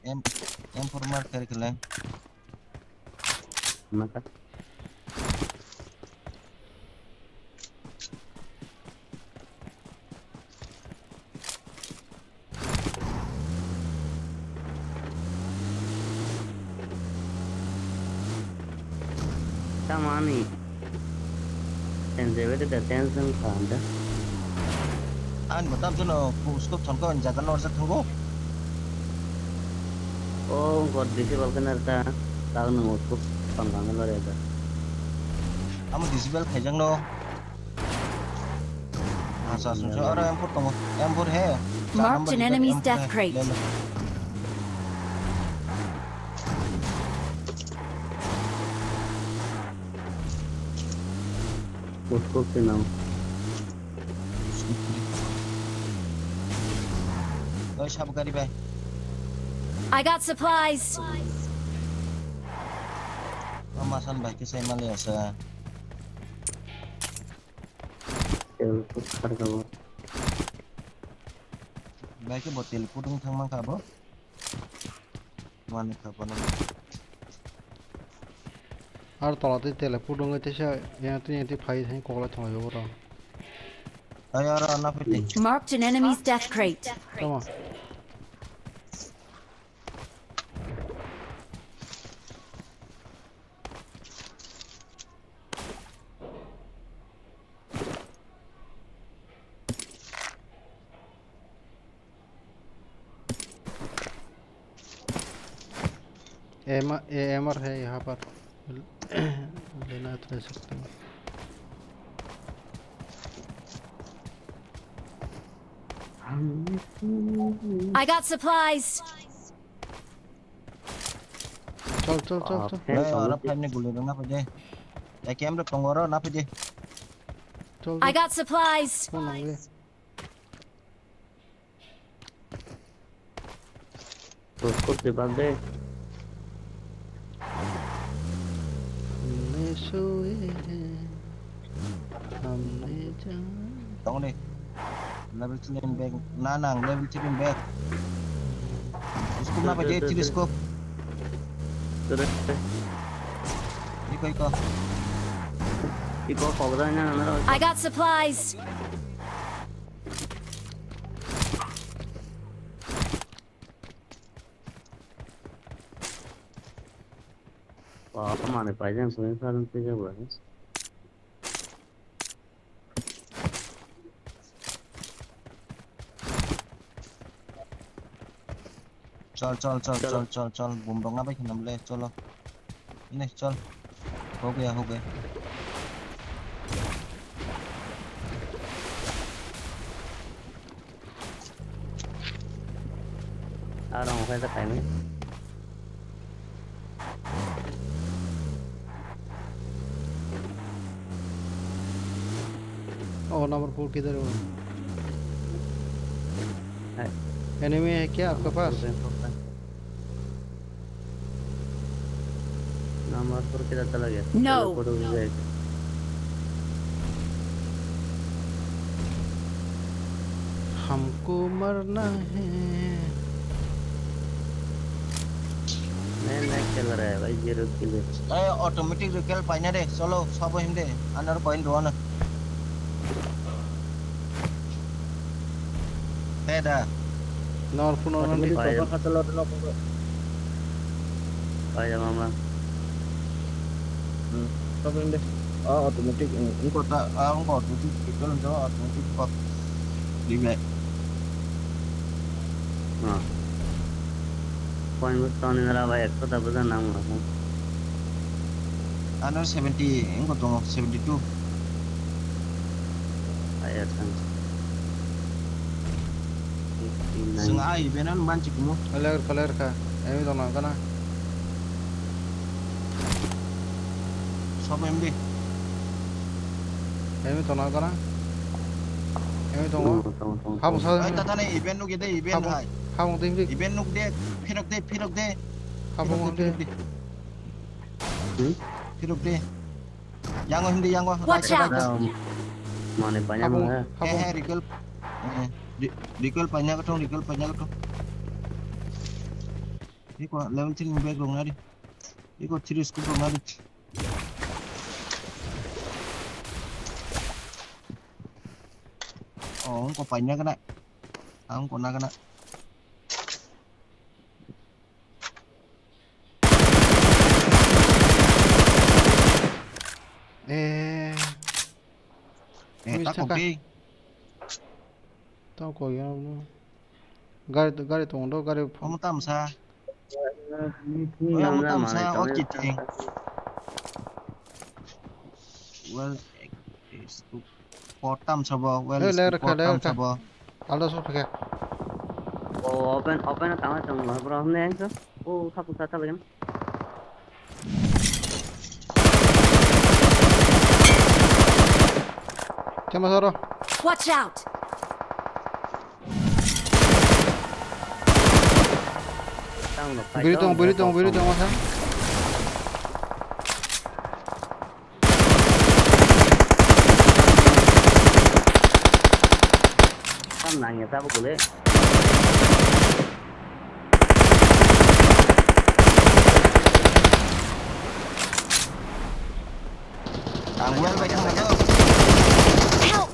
M, M four marker kele. Maka. Tamani. Sense bete da tension khanda. An matam jono scope thangko jaga norsa thango. O gor disi balkan arta tag nang scope thangkang lore da. Amo disable khaijak no. Acha, acha, acha, aro M four tongo. M four he. Marked an enemy's death crate. Le, le. Kok, kok, kenal. Oi, sab gari bai. I got supplies. Mama san bai kisai mali asa. Tel kuk khar kabo. Bai ke bo tel kudung thang mang kabo. Mani kabo no. Ar tola tei tel kudung tei sa yang tei yang tei phai thang kokla thang yo ro. Ay ara na pete. Marked an enemy's death crate. Tama. A M R, A M R है यहाँ पर। लेना तो ले सकते हो। I got supplies. Chol, chol, chol, chol. Hey, aro five ni guli rwna phaidi. Ei, camera tongo aro na phaidi. Chol, I chol. Got supplies. Phone nang le. Kok de bag de. हमने सोए हैं, हमने जान- Tongni. Level three ni bag. Na nang level three ni bag. Scope na bai de, three scope. Iko, iko. Iko, kok da na, na, na. I got supplies. Wah, apa mana paijang sebenarnya sekarang tiga belas. Chol, chol, chol, chol, chol, chol. Bum rok na bai khna bole, cholo. Ne, chol. Ho gaya, ho gaya. Arang khe ta khaimai. Oh, number four किधर है? है। Enemy है क्या आपके पास? Number four किधर चला गया? No। Photo भी भेज। हमको मरना है। मैं, मैं खेल रहा है भाई, zero kill है। ए, automatic recall पाइना रे, चलो, सब हिंदे, अंदर coin दो ना। Te da. Nor phone nor Automatic nor. Papa khatalo no phone. Kaya mama. Hmm. Problem de. Ah, automatic. Hmm. Engko ta, ah, engko automatic. Ito lang jawa automatic ko. Di ba. Ah. Point bus tawni nara bai ekso ta bwsa nang ma. Ano seventy, engko tongo, seventy two. Ayat ang. Fifty nine. Seng ai benan banchi kumo. Kaler, kaler ka. Emi dong nang kana. Sob em di. Emi tongna gana. Emi tongo. Tongo, tongo, tongo, Habung tongo. Sa. Oi, tata ni event nuk de, event Habung, hai. Habung twi himdi. Event nuk de, phirok de, phirok de. Habung Phirok de, himdi. Phirok de. Hmm? Phirok de. Yango himdi, yango. Watch Right, out. Right. Mane panya Habung, mo, eh. Habung. Eh, eh, recall. Eh, re-, recall panya kotong, recall panya kotong. Iko level three ni bag rong nari. Iko three scope rong nari. Oh, wngkha paina gana. Ang kona gana. Eh. Eh, Wis ta thaka. Kopi. Tamo kok ya, no. Gari, gari tongo do, gari. Omo tamsa. Ni, ni Omo nang na tamsa, manai o tongwi. Kiting. Well, pot tamsa bo, well, Eh, ler pot kha, ler tamsa kha. Bo. Aldo so phika. O, open, open tangwi tong, bro, hwnwi ang so. O, khapu sa thalagin. Kema soro. Watch out! Tang no, Biri tong, tong, biri tong, tong, biri tong. Tong, masa. Tam nang ya, tabuk le. Ang well bai thang do. Help!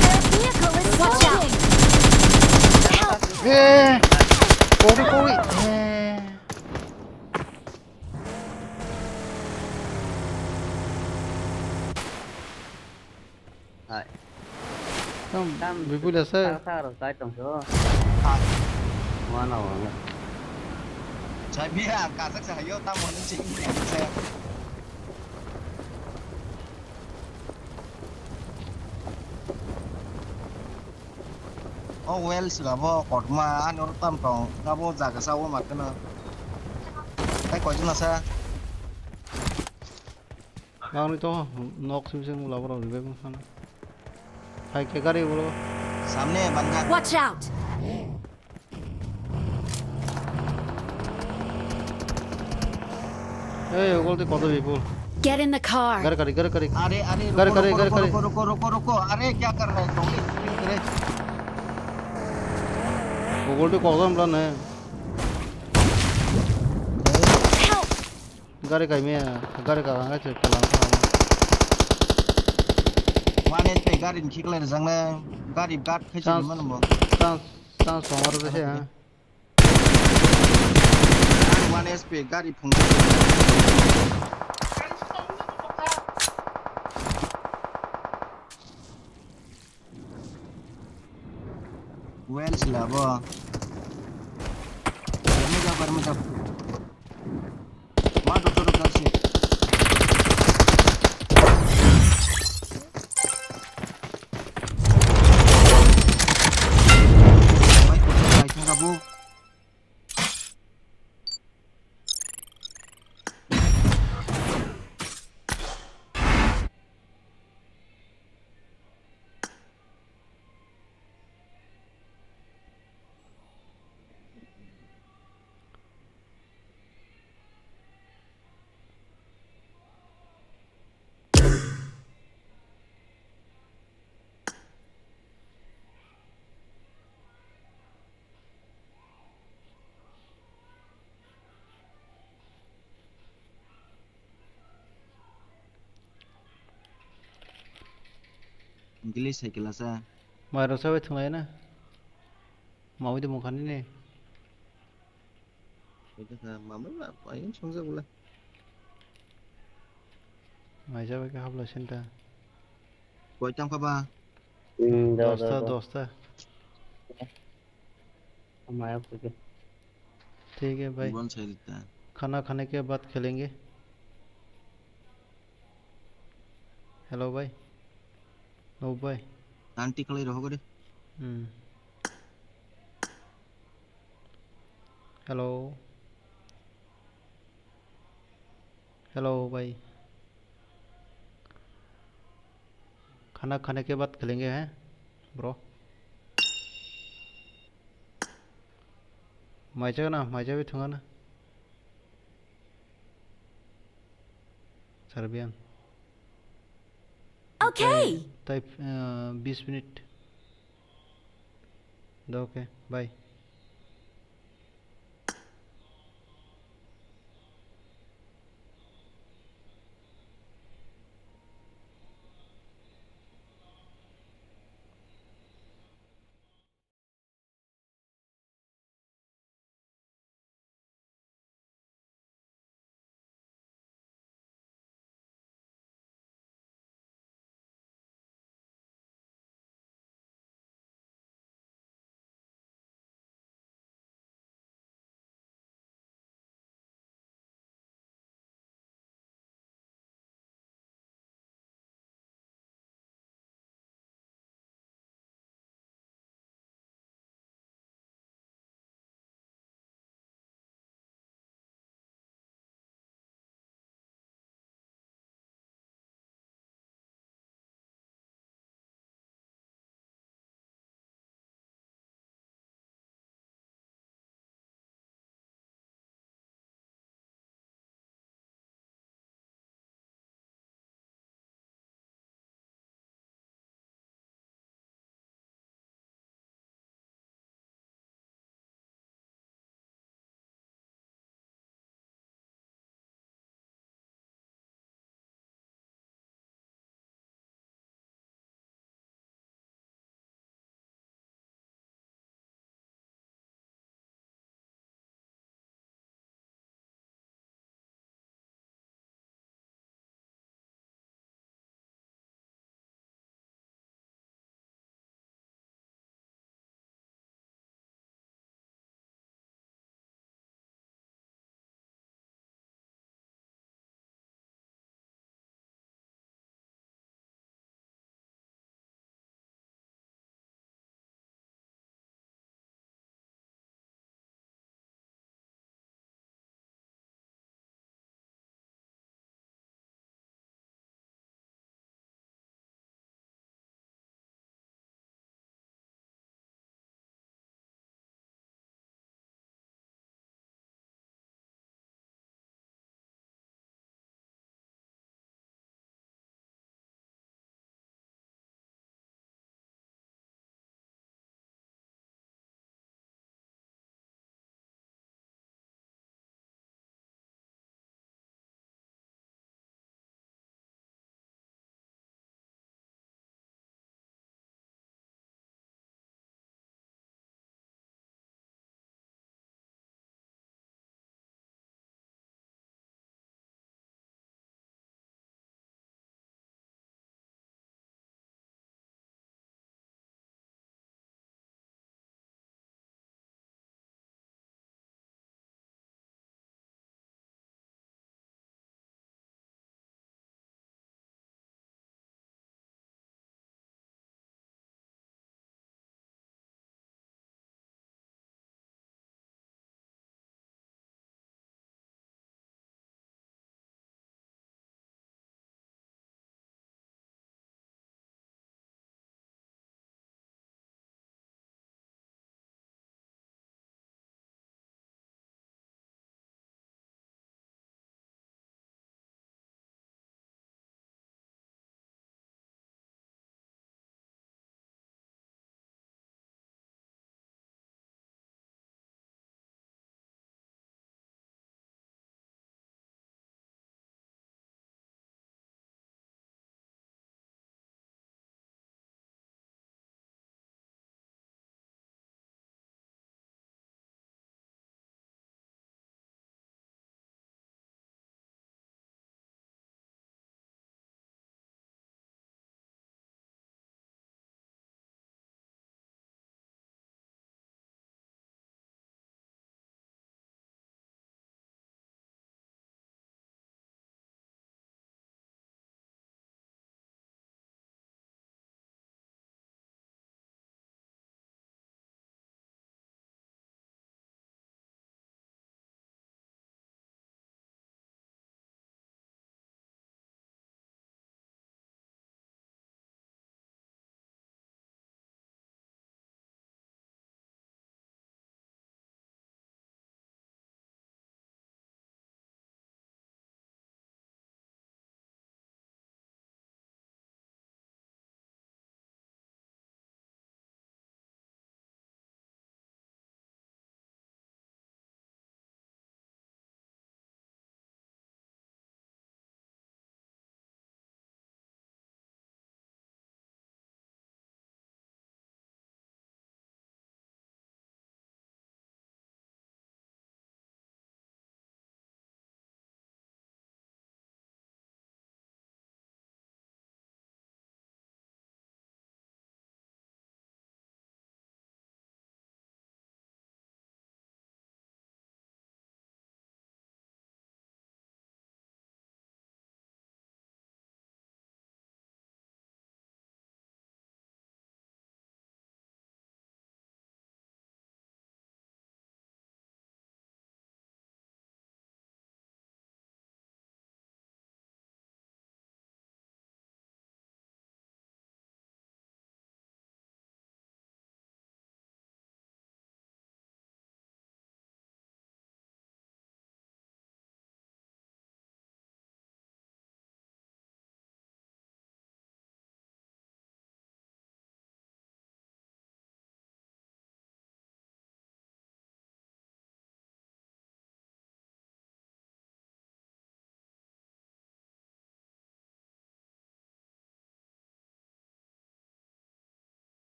Their vehicle is Watch out! Help! Eh! Kori, kori. Eh. Hai. Tam, tam bipul asa. Sa, sa, ro, kai tong so. Hai. Wana, wana. Chai biya, kasak sa yo, tam wana ching. O well sila bo kotma, ani oro tam tong, abo jaga sa o matkana. Tai koi jona sa. Nangni to nok sim sim ula borok revive wng sana. Hai khe gari ulo. Samne bangkha. Watch out! Hey, ugol te kodo bipul. Get in the car. Gari kari, gari kari. Are, are, Gari ruko, kari, ruko, gari ruko, kari. Ruko, ruko, ruko, ruko. Are, kya kar raha hai tum? Are. Ugol te kodo ambla ne. Help! Gari kaimia, gari ka ang kaisa kalang ka. One H P gari ni khiklai rijak nai, gari guard khai Chance, chini mano bo. Chance, chance tong aro se ha. One H P gari phung. Well sila bo. Bermejak, bermejak. Ma doktor doktor si. Bai kutu bai thangka bu. English hai khe lasa. Mairok sabai thwnglai na. Mawi de mungkha nini. Koi ta kha, mamai ba, ayang songjak bwla. Maijak bai khe hapla sinta. Koi tang kha ba? Hmm, da, da, Dosta, da. Dosta. Maya koi khe. ठीक है भाई। Bon sai ta. खाना खाने के बाद खेलेंगे। Hello भाई। No भाई। Tanti khalai rohok de. Hmm। Hello। Hello भाई। खाना खाने के बाद खेलेंगे, हैं, bro? Maijak na, maijak bi thunga na. Serbian. Okay. Tai, tai, uh, bis minute. Da, okay, bye.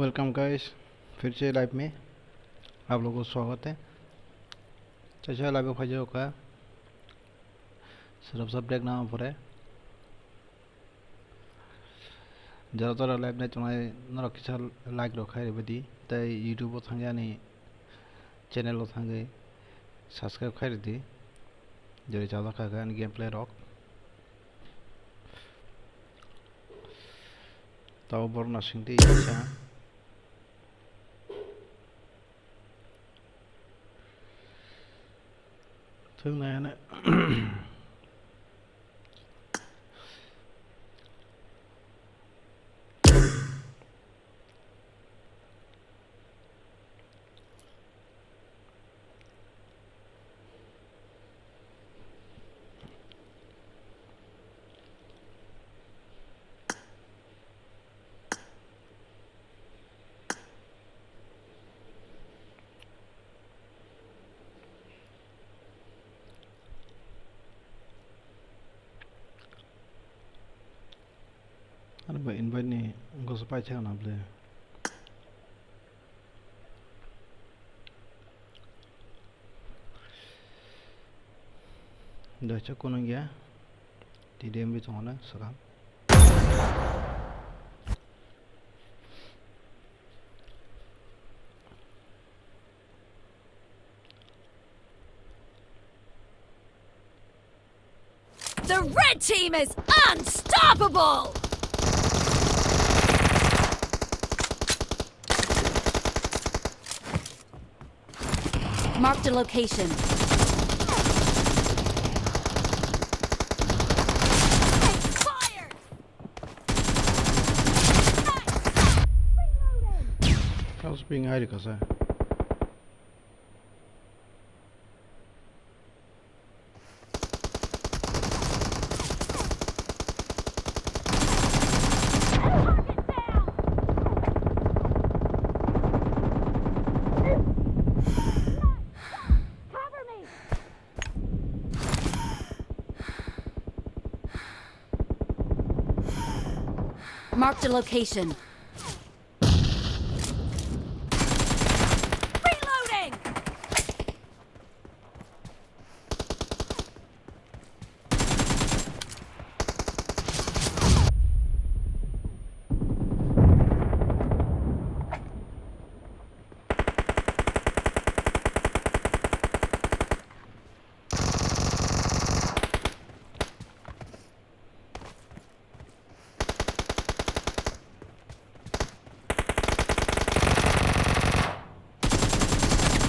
Welcome guys, फिर से लाइव में आप लोगों को स्वागत है। Chaisa live o phaijago kha, swrapsa break nang pore. Jora jora live nai tongnai norok kisa like rok khai rwbaidi, tei YouTube o thangwi ani channel o thangwi subscribe khai rwdi. Jori chajak kha ani gameplay rok. Tao borok nasing twi kisa. Thung nai hwnwi. Ano ba invite ni goso paithak na ble. Doicha kunung ya. T D M B tongo na sakam. The red team is unstoppable! Marked a location. Expired! How's being hiding, cause I Marked a location. Reloading!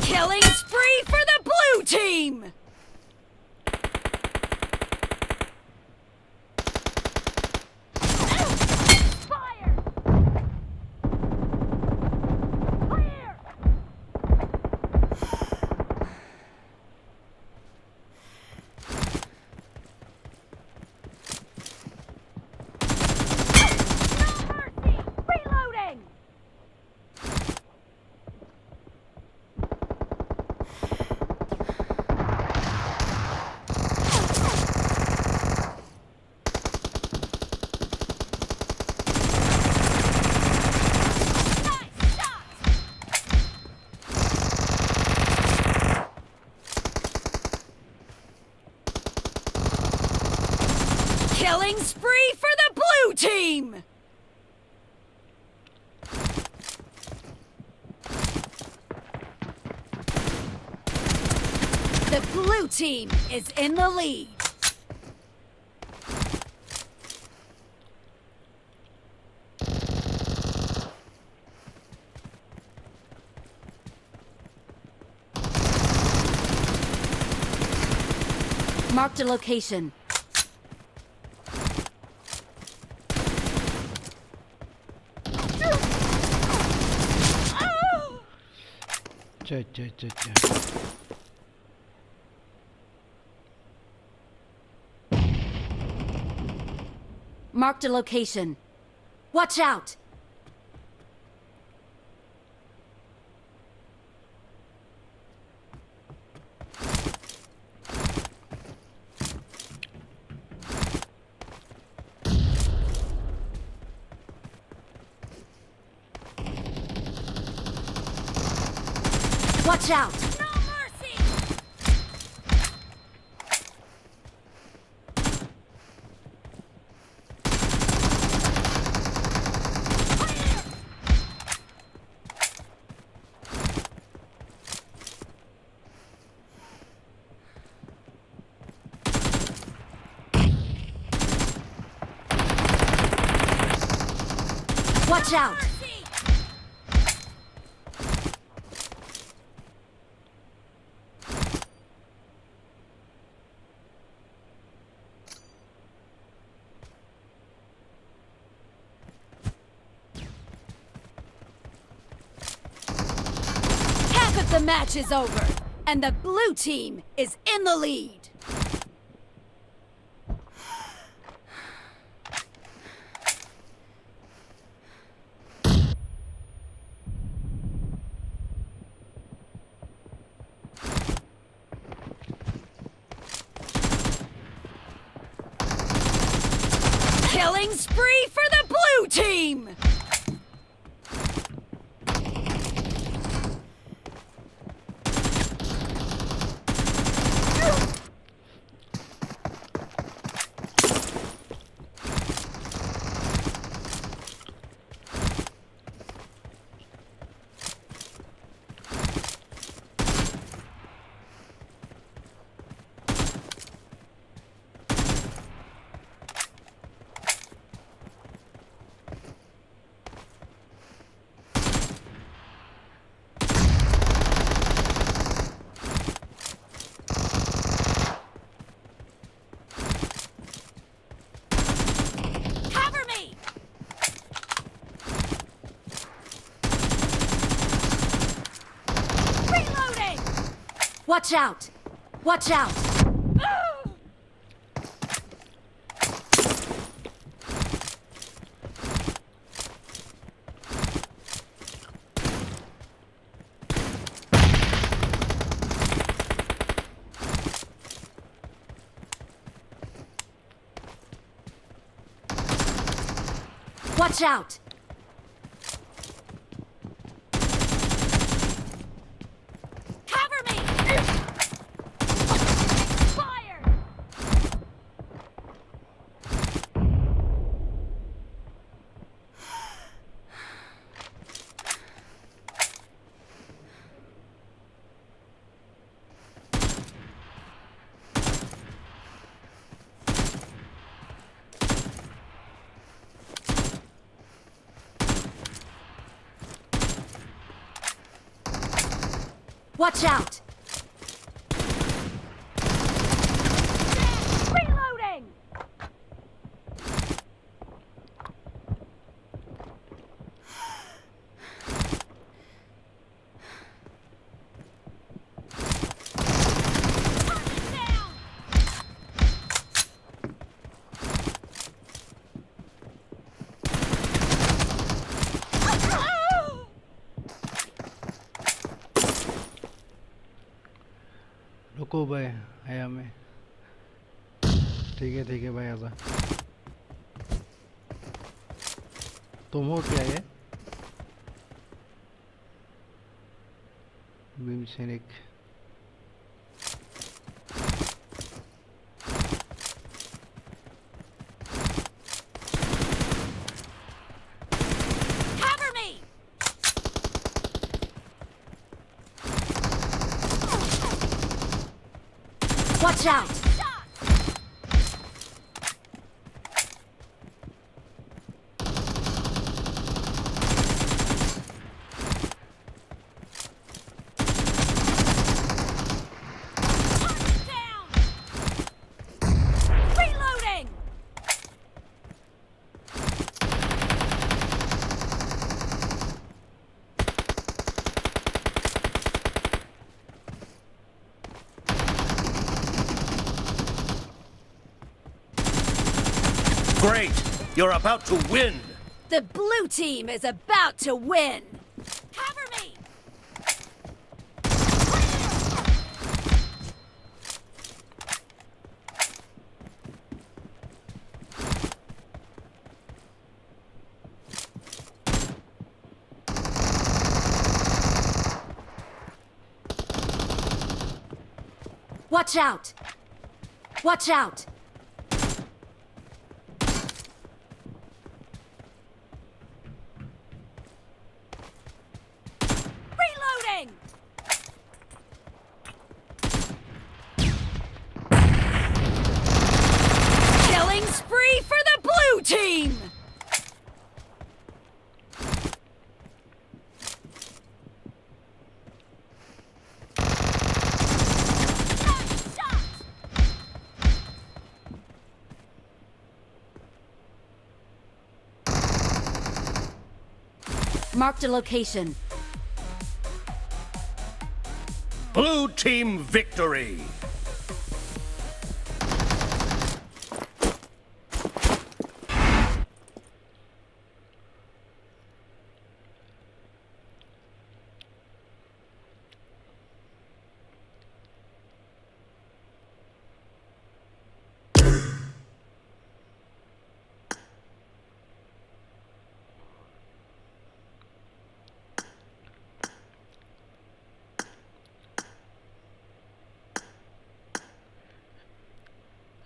Killing spree for the blue team! Fire! Clear! No mercy! Reloading! Killing spree for the blue team! The blue team is in the lead. Marked a location. Chai, chai, chai, chai. Marked a location. Watch out! Watch out! No mercy! Watch out! Half of the match is over, and the blue team is in the lead. Killing spree for the blue team! Cover me! Reloading! Watch out! Watch out! Watch out! Cover me! Expired! Watch out! Reloading! रुको भाई, आया मैं। ठीक है, ठीक है भाई, आजा। तुम हो क्या ये? भीम सैनिक। Cover me! Watch out! Reloading! Great! You're about to win! The blue team is about to win! Cover me! Watch out! Watch out! Reloading! Killing spree for the blue team! Marked a location. Blue team victory!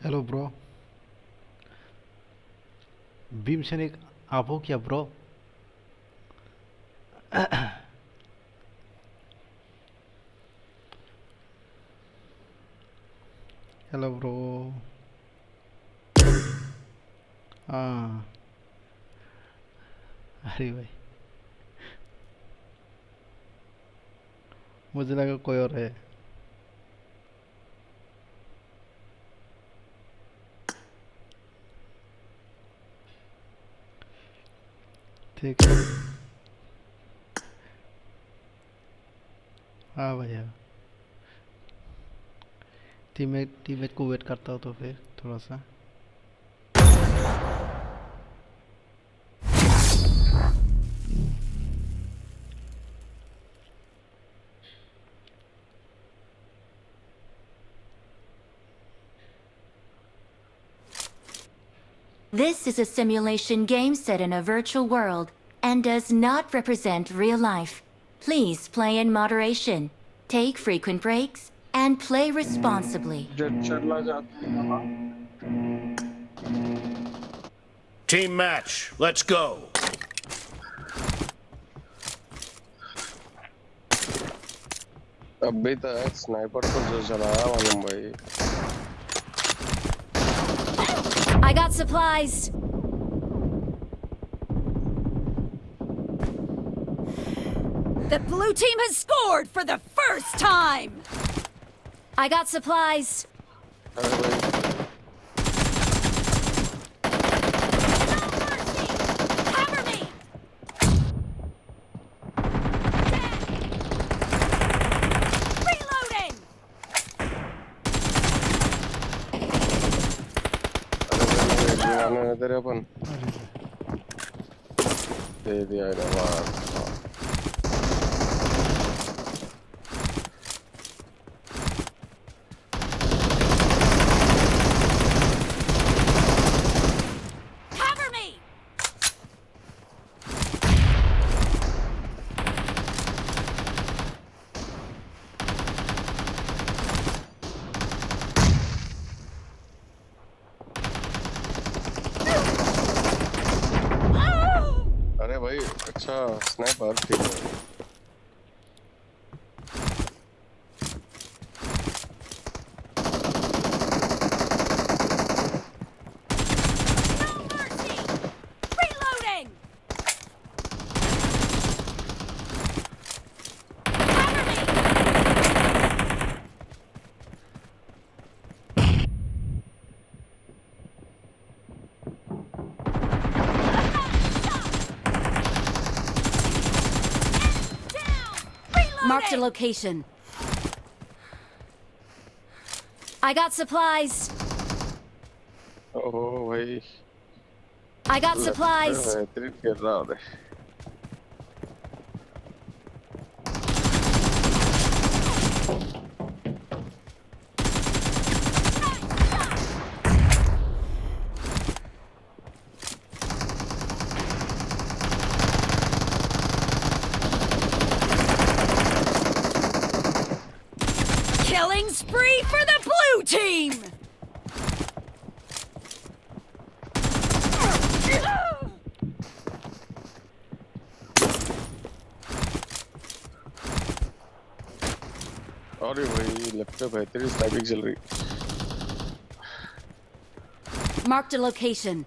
Hello, bro. Bhimsenik abo kya, bro? Hello, bro. Ah. Are bhai. Mujhe laga koi aur hai. ठीक है। हाँ भैया। Teammate, teammate को वेट करता हूँ तो फिर थोड़ा सा। This is a simulation game set in a virtual world and does not represent real life. Please play in moderation, take frequent breaks, and play responsibly. Jet चला जाता है यहाँ। Team match, let's go. अभी तक स्नाइपर को जो चलाया मालूम भाई। I got supplies. The blue team has scored for the first time. I got supplies. अरे भाई। Cover me! Reloading! अरे भाई, ये दीवाना है तेरे अपन। दे दिया इधर, वाह। Cover me! अरे भाई, अच्छा स्नाइपर ठीक है। No mercy! Reloading! Cover me! Marked a location. I got supplies. Oh, भाई। I got supplies. बेहतरीन खेल रहा है। Killing spree for the blue team! अरे भाई, लेफ्ट पे बेहतरीन स्नाइपिंग चल रही। Marked a location.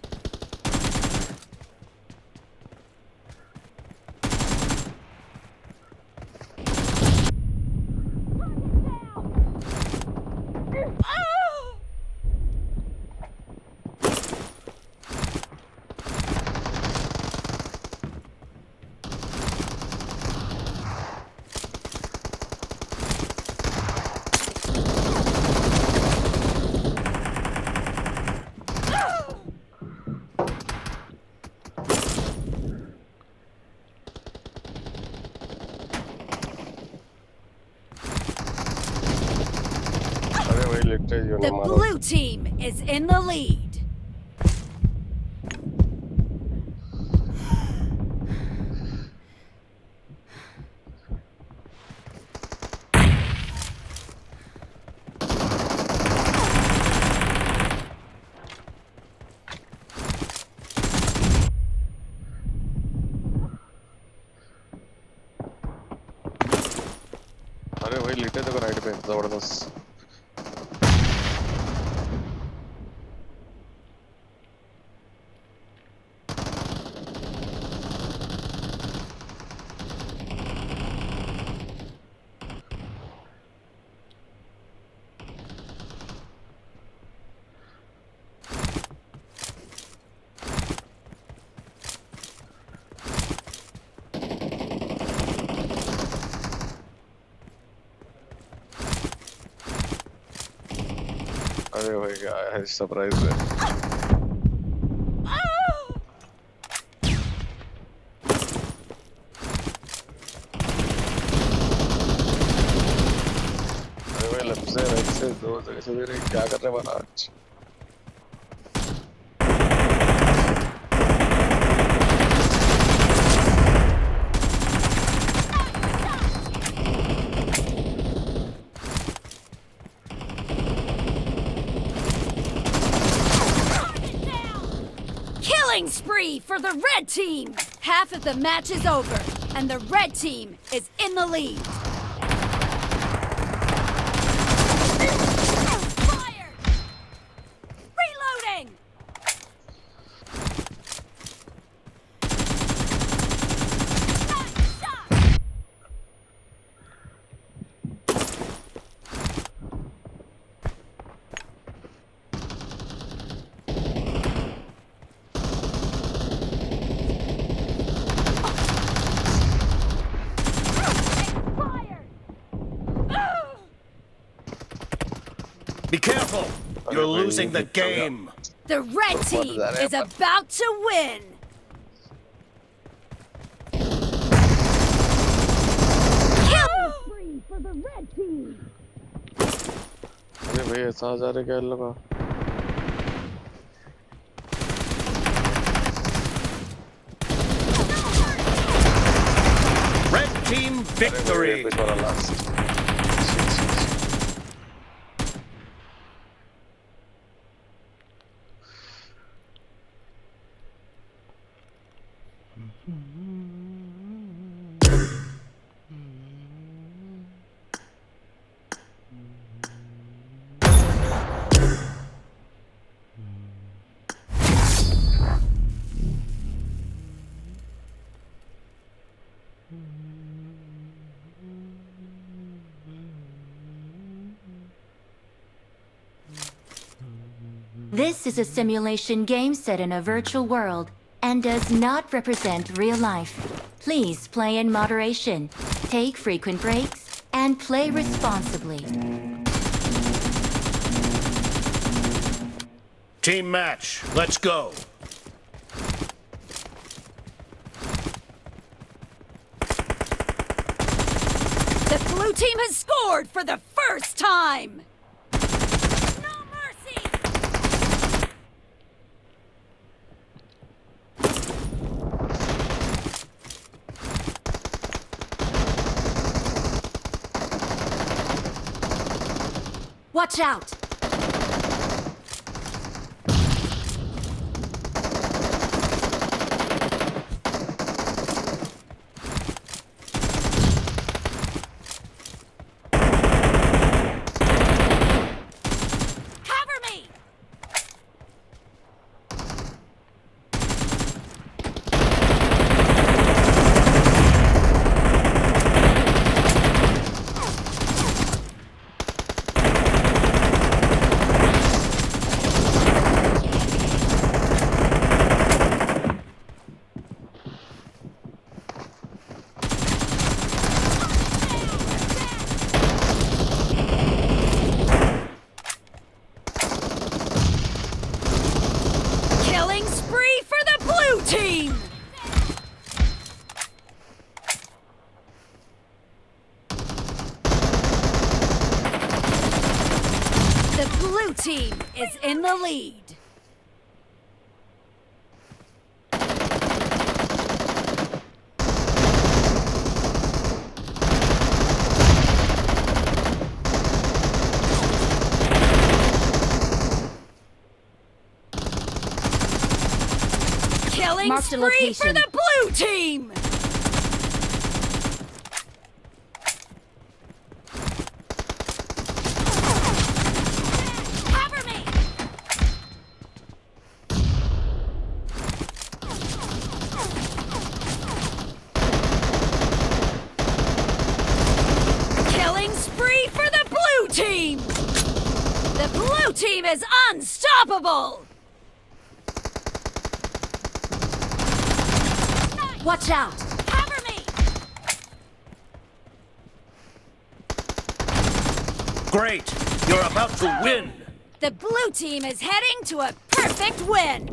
अरे भाई, लेट जाइयो The ना मारो। Blue team is in the lead. अरे भाई, लेटे तो राइट पे, जबरदस्त। अरे भाई, क्या है, सरप्राइज है। अरे भाई, लेफ्ट से, राइट से, दो जगह से मेरे क्या कर रहे हैं महाराज? Killing spree for the red team! Half of the match is over, and the red team is in the lead. Fire! Reloading! Be careful! You're losing the game! The red team is about to win! Killing spree for the red team! अरे भाई, ऐसा आ जा रहे क्या इन लोगों का? Red team victory! बीच वाला last. This is a simulation game set in a virtual world and does not represent real life. Please play in moderation, take frequent breaks, and play responsibly. Team match, let's go! The blue team has scored for the first time! No mercy! Watch out! Cover me! Killing spree for the blue team! The blue team is in the lead. Killing spree for the blue team! Cover me! Killing spree for the blue team! The blue team is unstoppable! Watch out! Cover me! Great! You're about to win! The blue team is heading to a perfect win!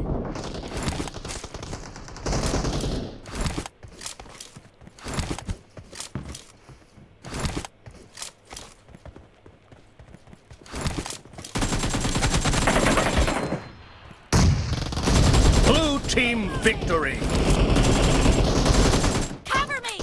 Blue team victory! Cover me!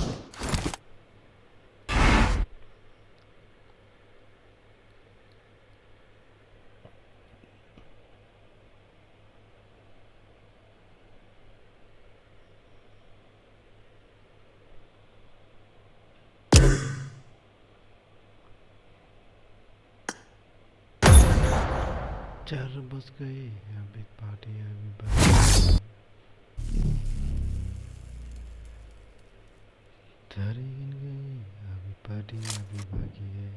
चार बज गए, अभी पार्टी अभी बाकी है। चार ही गिन गए, अभी पार्टी अभी बाकी है।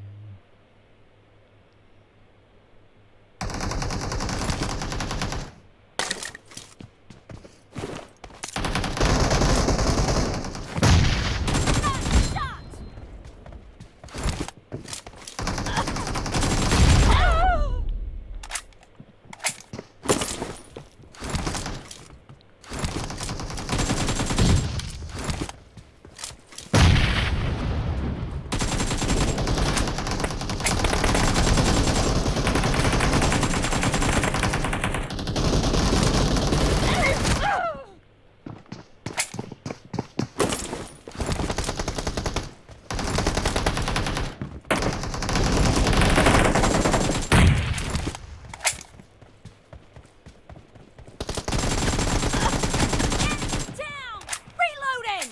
Down! Reloading!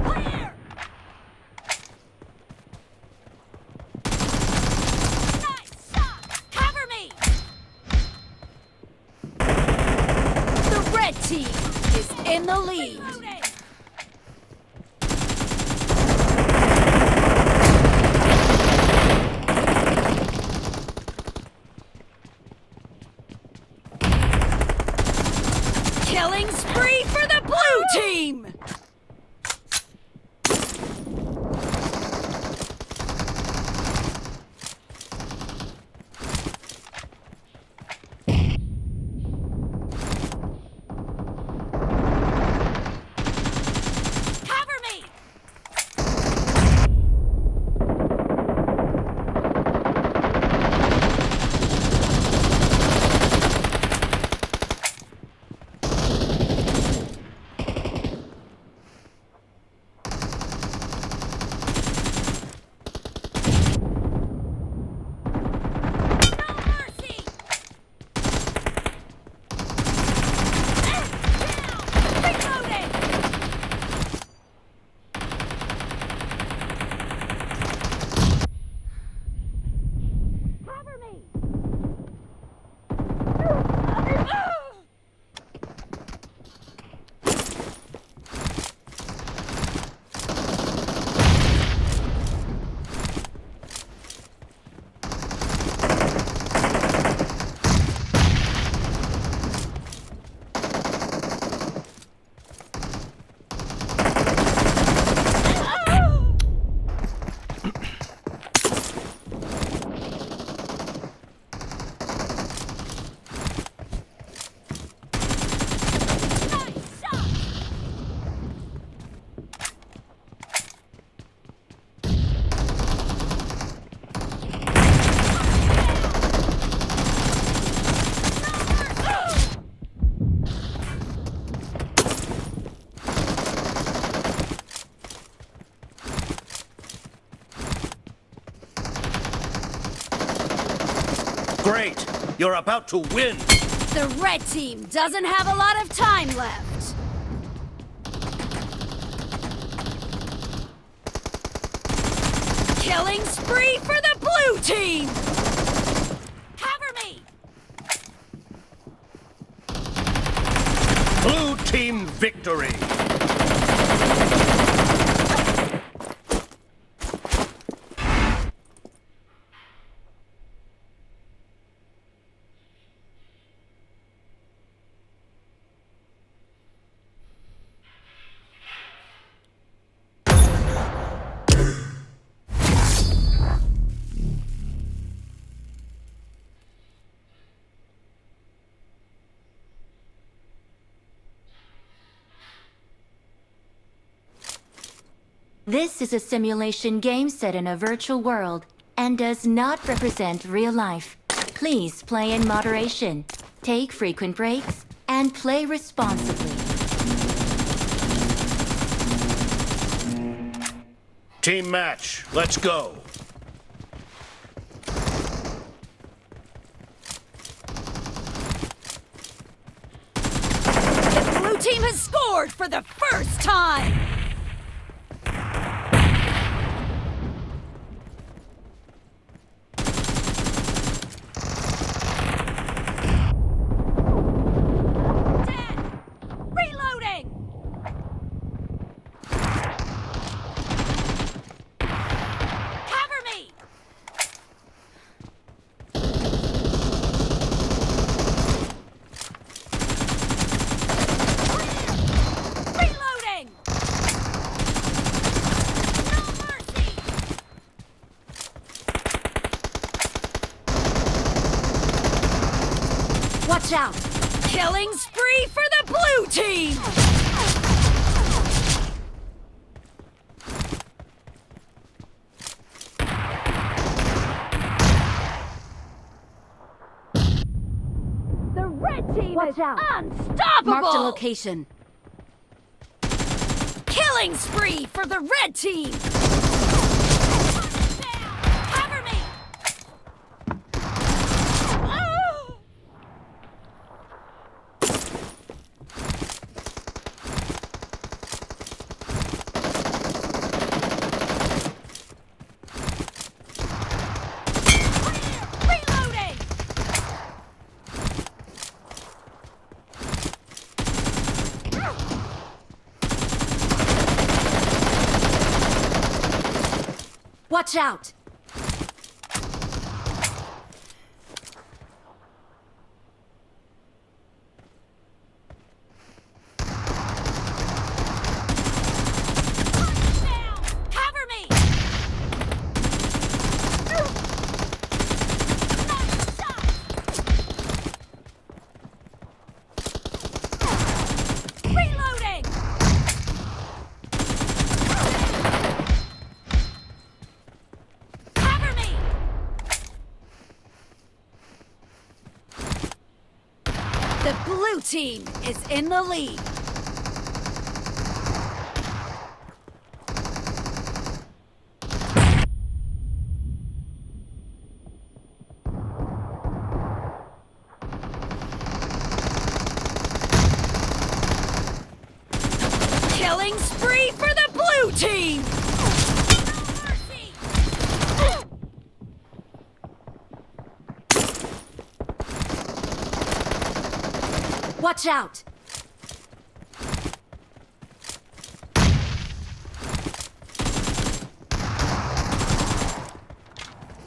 Clear! Nice shot! Cover me! The red team is in the lead. Reloading! Killing spree for the blue team! Great! You're about to win! The red team doesn't have a lot of time left. Killing spree for the blue team! Cover me! Blue team victory! This is a simulation game set in a virtual world and does not represent real life. Please play in moderation, take frequent breaks, and play responsibly. Team match, let's go. The blue team has scored for the first time! Dead! Reloading! Cover me! Reloading! No mercy! Watch out! Killing spree for the blue team! The red team Watch is out. Unstoppable! Marked a location. Killing spree for the red team! Cover me! Reloading! Watch out! Cover me! Reloading! Cover me! The blue team is in the lead. Killing spree for the blue team! Watch out!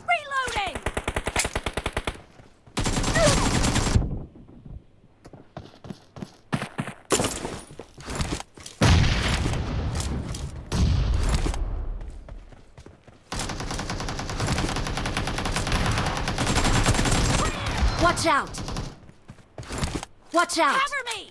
Reloading! Watch out! Watch out! Cover me!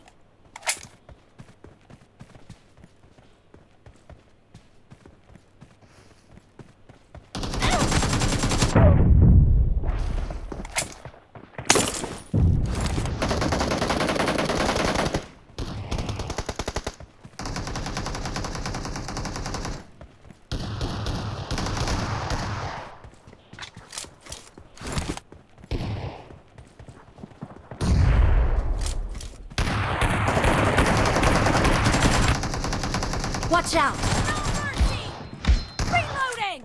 Watch out! Reloading!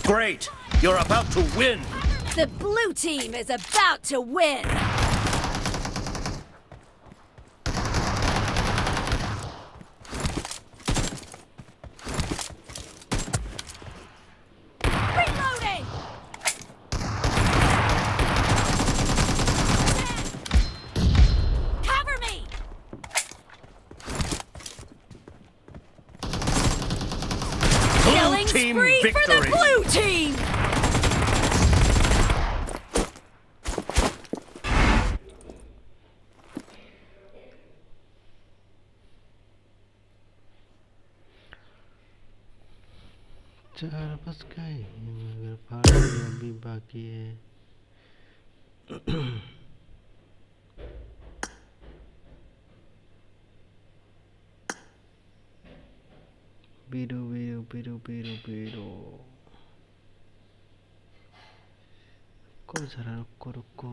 Great! You're about to win! The blue team is about to win! Reloading! Cover me! Blue Killing team spree for the victory! Blue team! चार बज गए मगर पार्टी अभी बाकी है। Biru, biru, biru, biru, biru. Ko jara rokko rokko.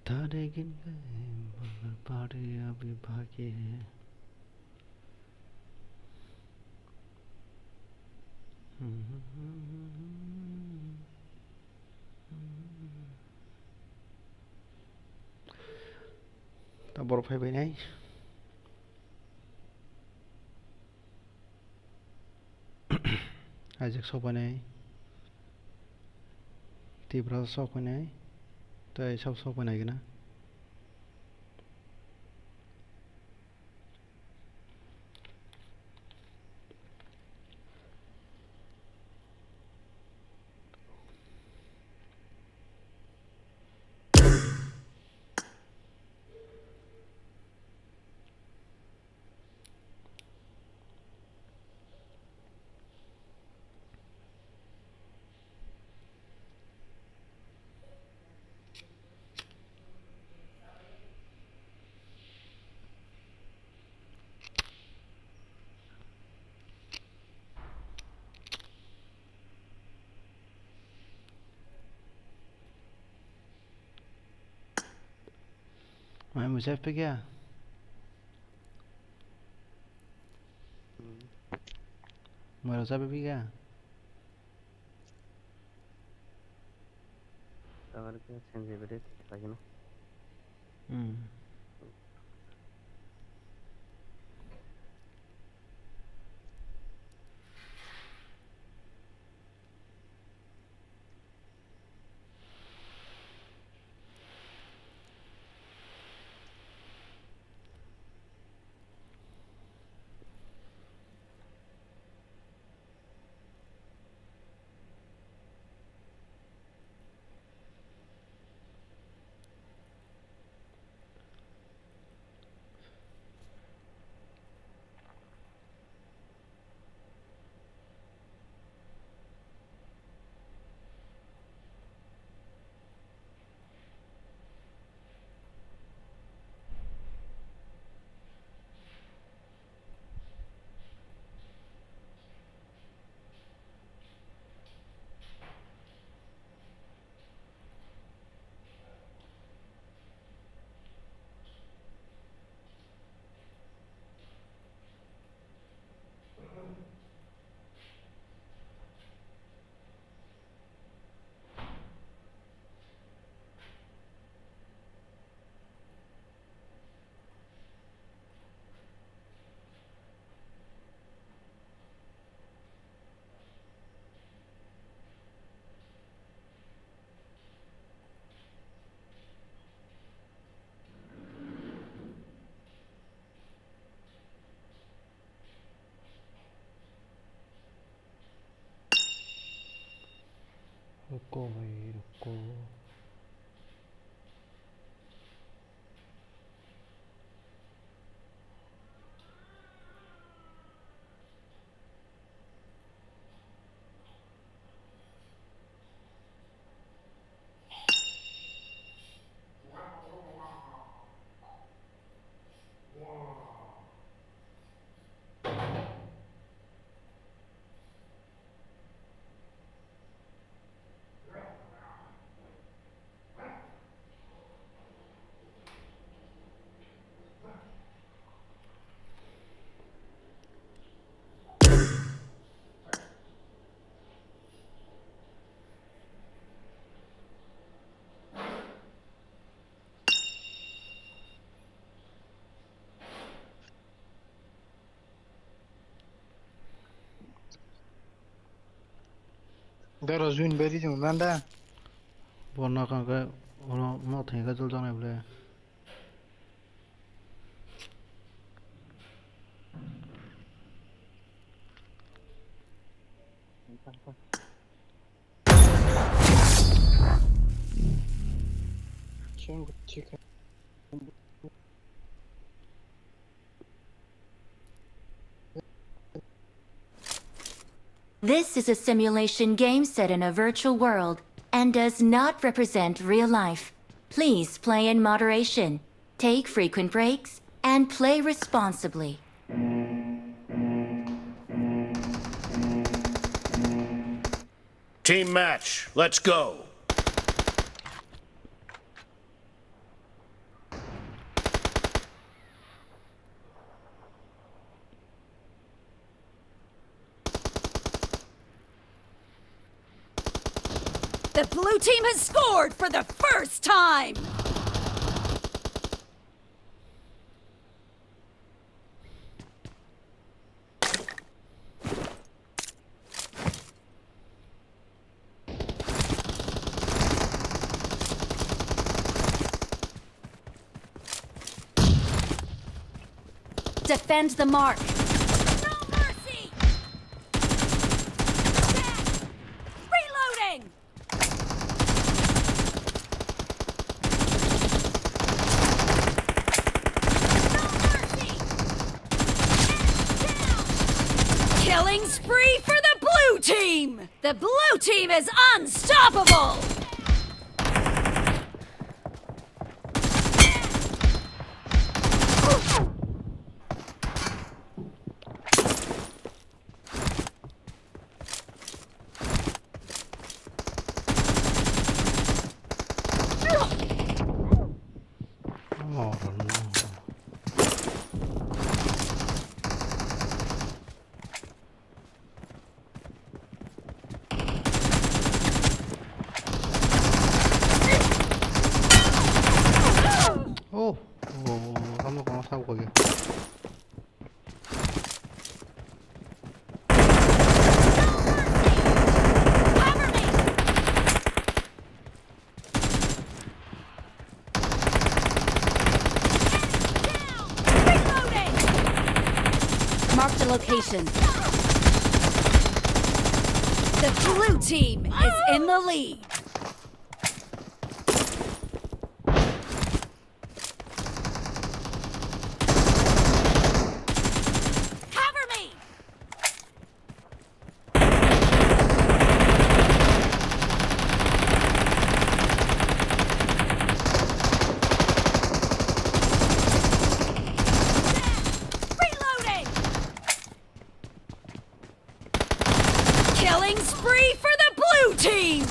Tare gin gaye, magar party abhi baki hai. Ta borok phai bai nai. Ajak sok bai nai. Tipra sok bai nai. Tai sab sok bai nai gana. Mai muchai pekya. Mai rok chabai pekya. Tabar ke sense bede lagi na. Hmm. Ruko bhai, ruko. Dara juin beri jong nanda. Borna kangke oro mo thengke jol janai bole. This is a simulation game set in a virtual world and does not represent real life. Please play in moderation, take frequent breaks, and play responsibly. Team match, let's go! The blue team has scored for the first time! Defend the mark. No mercy! Reloading! No mercy! Enemy down! Killing spree for the blue team! The blue team is unstoppable! Oh, oh, oh, oh, kamu kamu sabu kau ya? Marked a location. The blue team is in the lead. Cover me! Reloading! Killing spree for the blue team!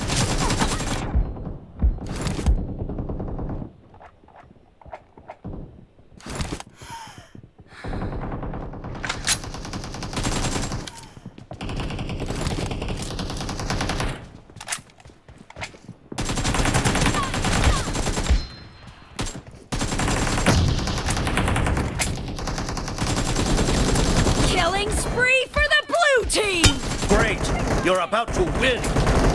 Killing spree for the blue team! Great! You're about to win!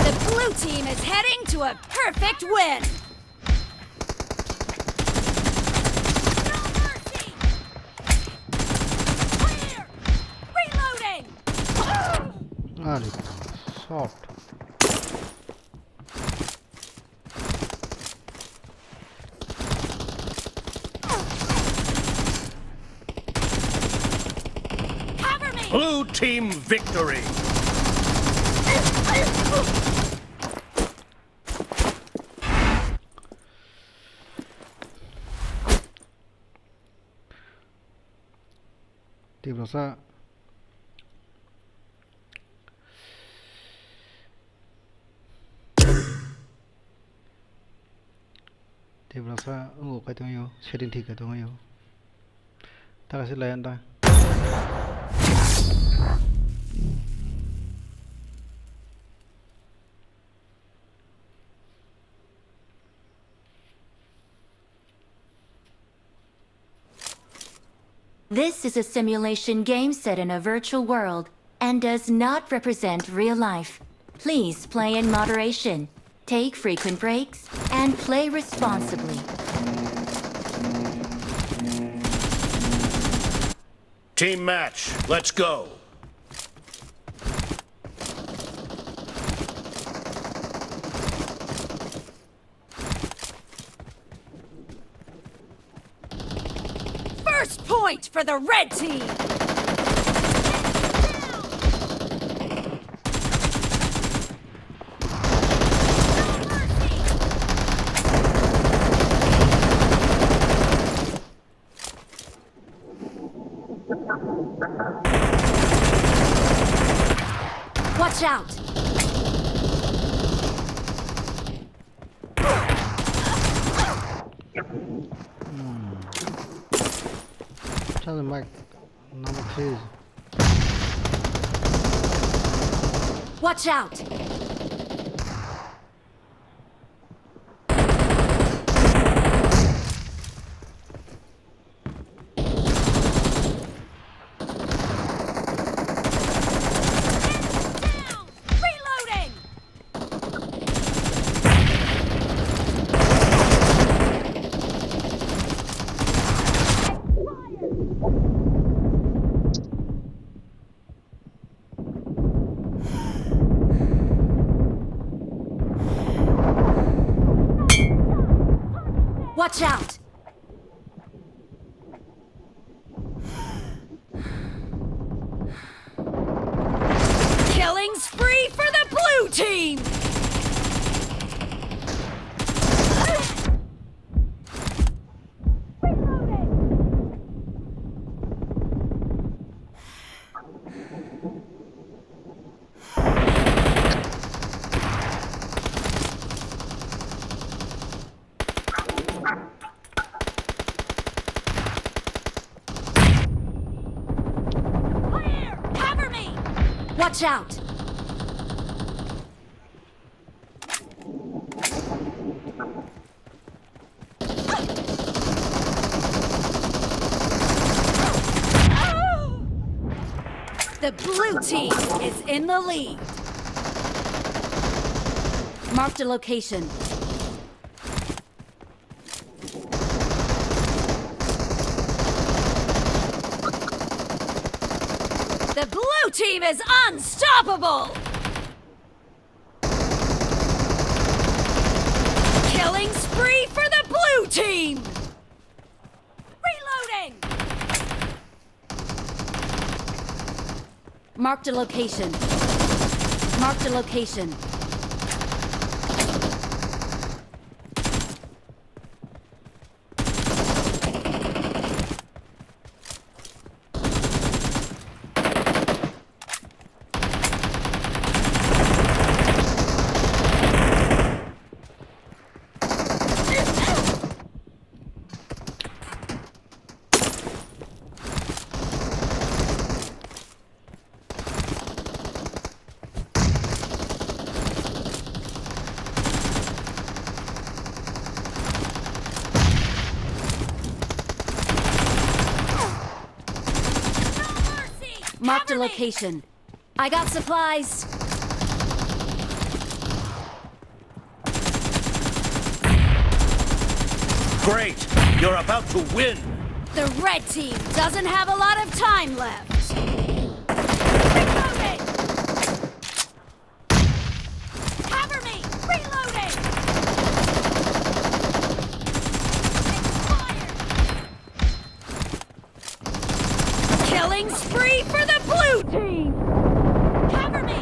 The blue team is heading to a perfect win! No mercy! Clear! Reloading! Are, shot. Blue team victory. Tiprasa. Tiprasa, o, kaitor yo, setting thik kaitor yo. Taka se layan ta. This is a simulation game set in a virtual world and does not represent real life. Please play in moderation, take frequent breaks, and play responsibly. Team match, let's go! First point for the red team! Watch out! Tell him back. Number three. Watch out! Reloading! Watch out! Killing spree for the blue team! Clear! Cover me! Watch out! The blue team is in the lead. Marked a location. The blue team is unstoppable! Killing spree for the blue team! Reloading! Marked a location. Marked a location. Marked a location. I got supplies. Great! You're about to win! The red team doesn't have a lot of time left. Reloading! Cover me! Reloading! Expired! Killing Spree for the blue team! Cover me!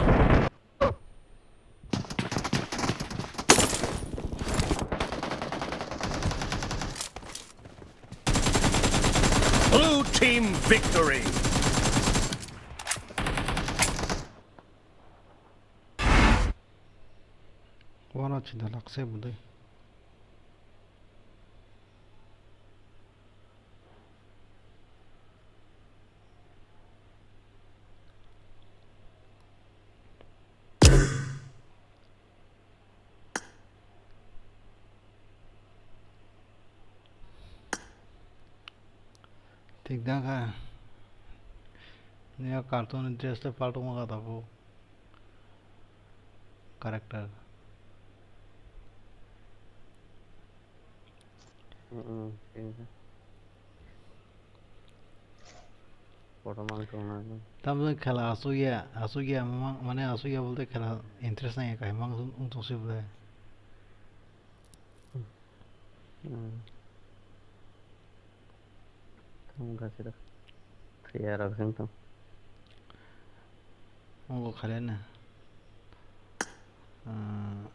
Blue team victory! Wana chinda lakse budai. Thik da kha. Niya cartoon dress te paltung ma kata bo. Character. Mm, mm, thik ase. Photo mang tong na. Tamni khela asugya, asugya mang, mane asugya bolte khela interest nai kaham mang ung tong si bole. Hmm. Tong ga sida. Thaya rok sing tong. Ung khala na. Ah.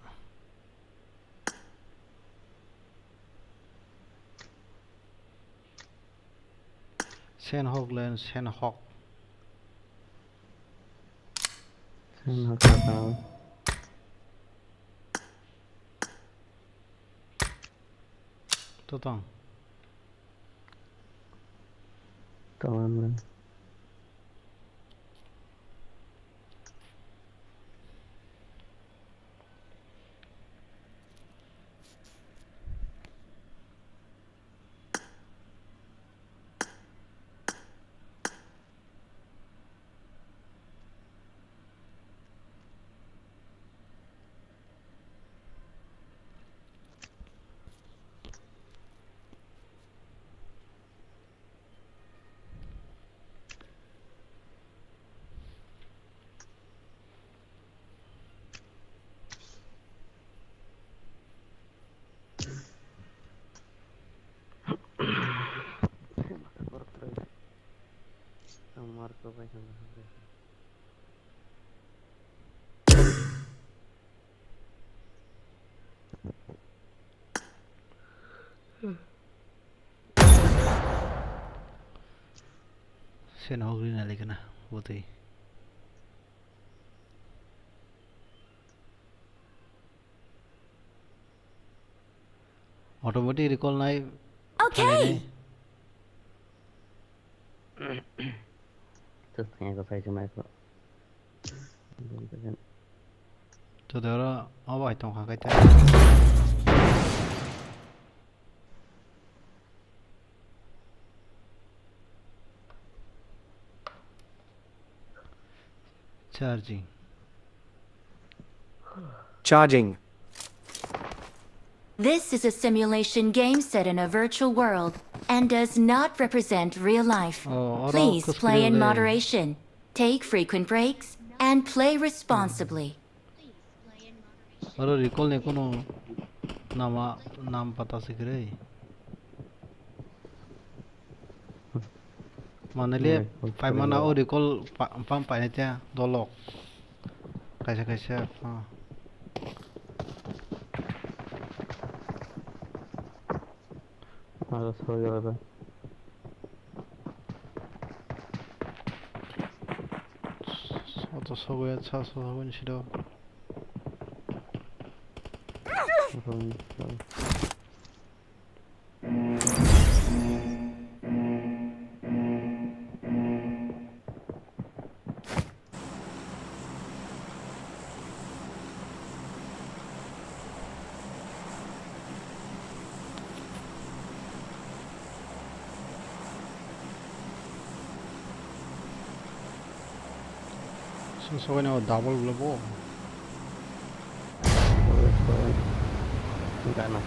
Sen hok len, sen hok. Sen hok ka tao. Totong. Totong. Sen hogri na lekena botwi. Automatic recall nai. Okay. Khalai nai. Terus tanya ke saya cuma itu. To doro obo hai tong kha kaita. Charging. Charging. This is a simulation game set in a virtual world and does not represent real life. Oh, oro. Please play in moderation, take frequent breaks, and play responsibly. Oro recall ni kunu nama, nam pata se kwrwi. Manele recall paimana kwrwi o recall pa-, pam painai tia dolok. Kaisa kaisa, ah. Aro soi aro. Oto sogwi sa sogwi siro. Song song ni double bwlai bo. Gana.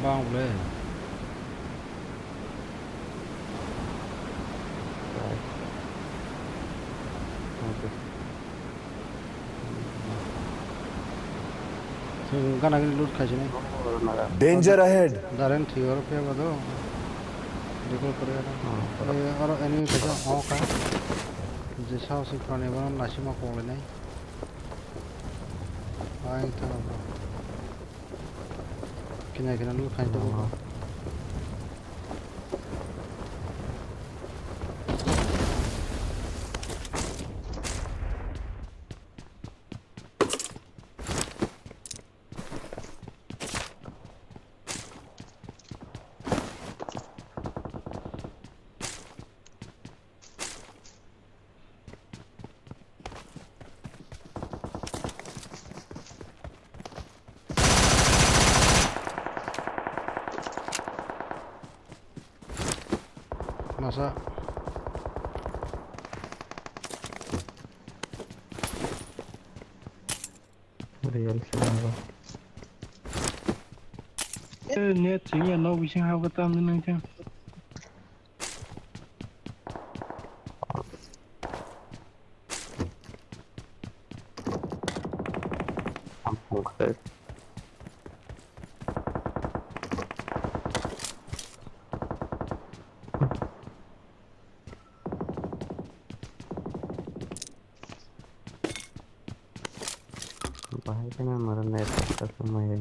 Bang le. Gana gini loot khaisini. Danger ahead. Darren thwi oro phe bado. Recall kore aro. Eh, aro enemy kaisa hokha. Je sao si prani bono nasima konglainai. Ai thang. Kina kina loot khai to. Masa. Real sila ba. Eh, net sing ya, no bising hau ka tam nang chang. Ampun khe. Bahai kheno mara net tak tak mai.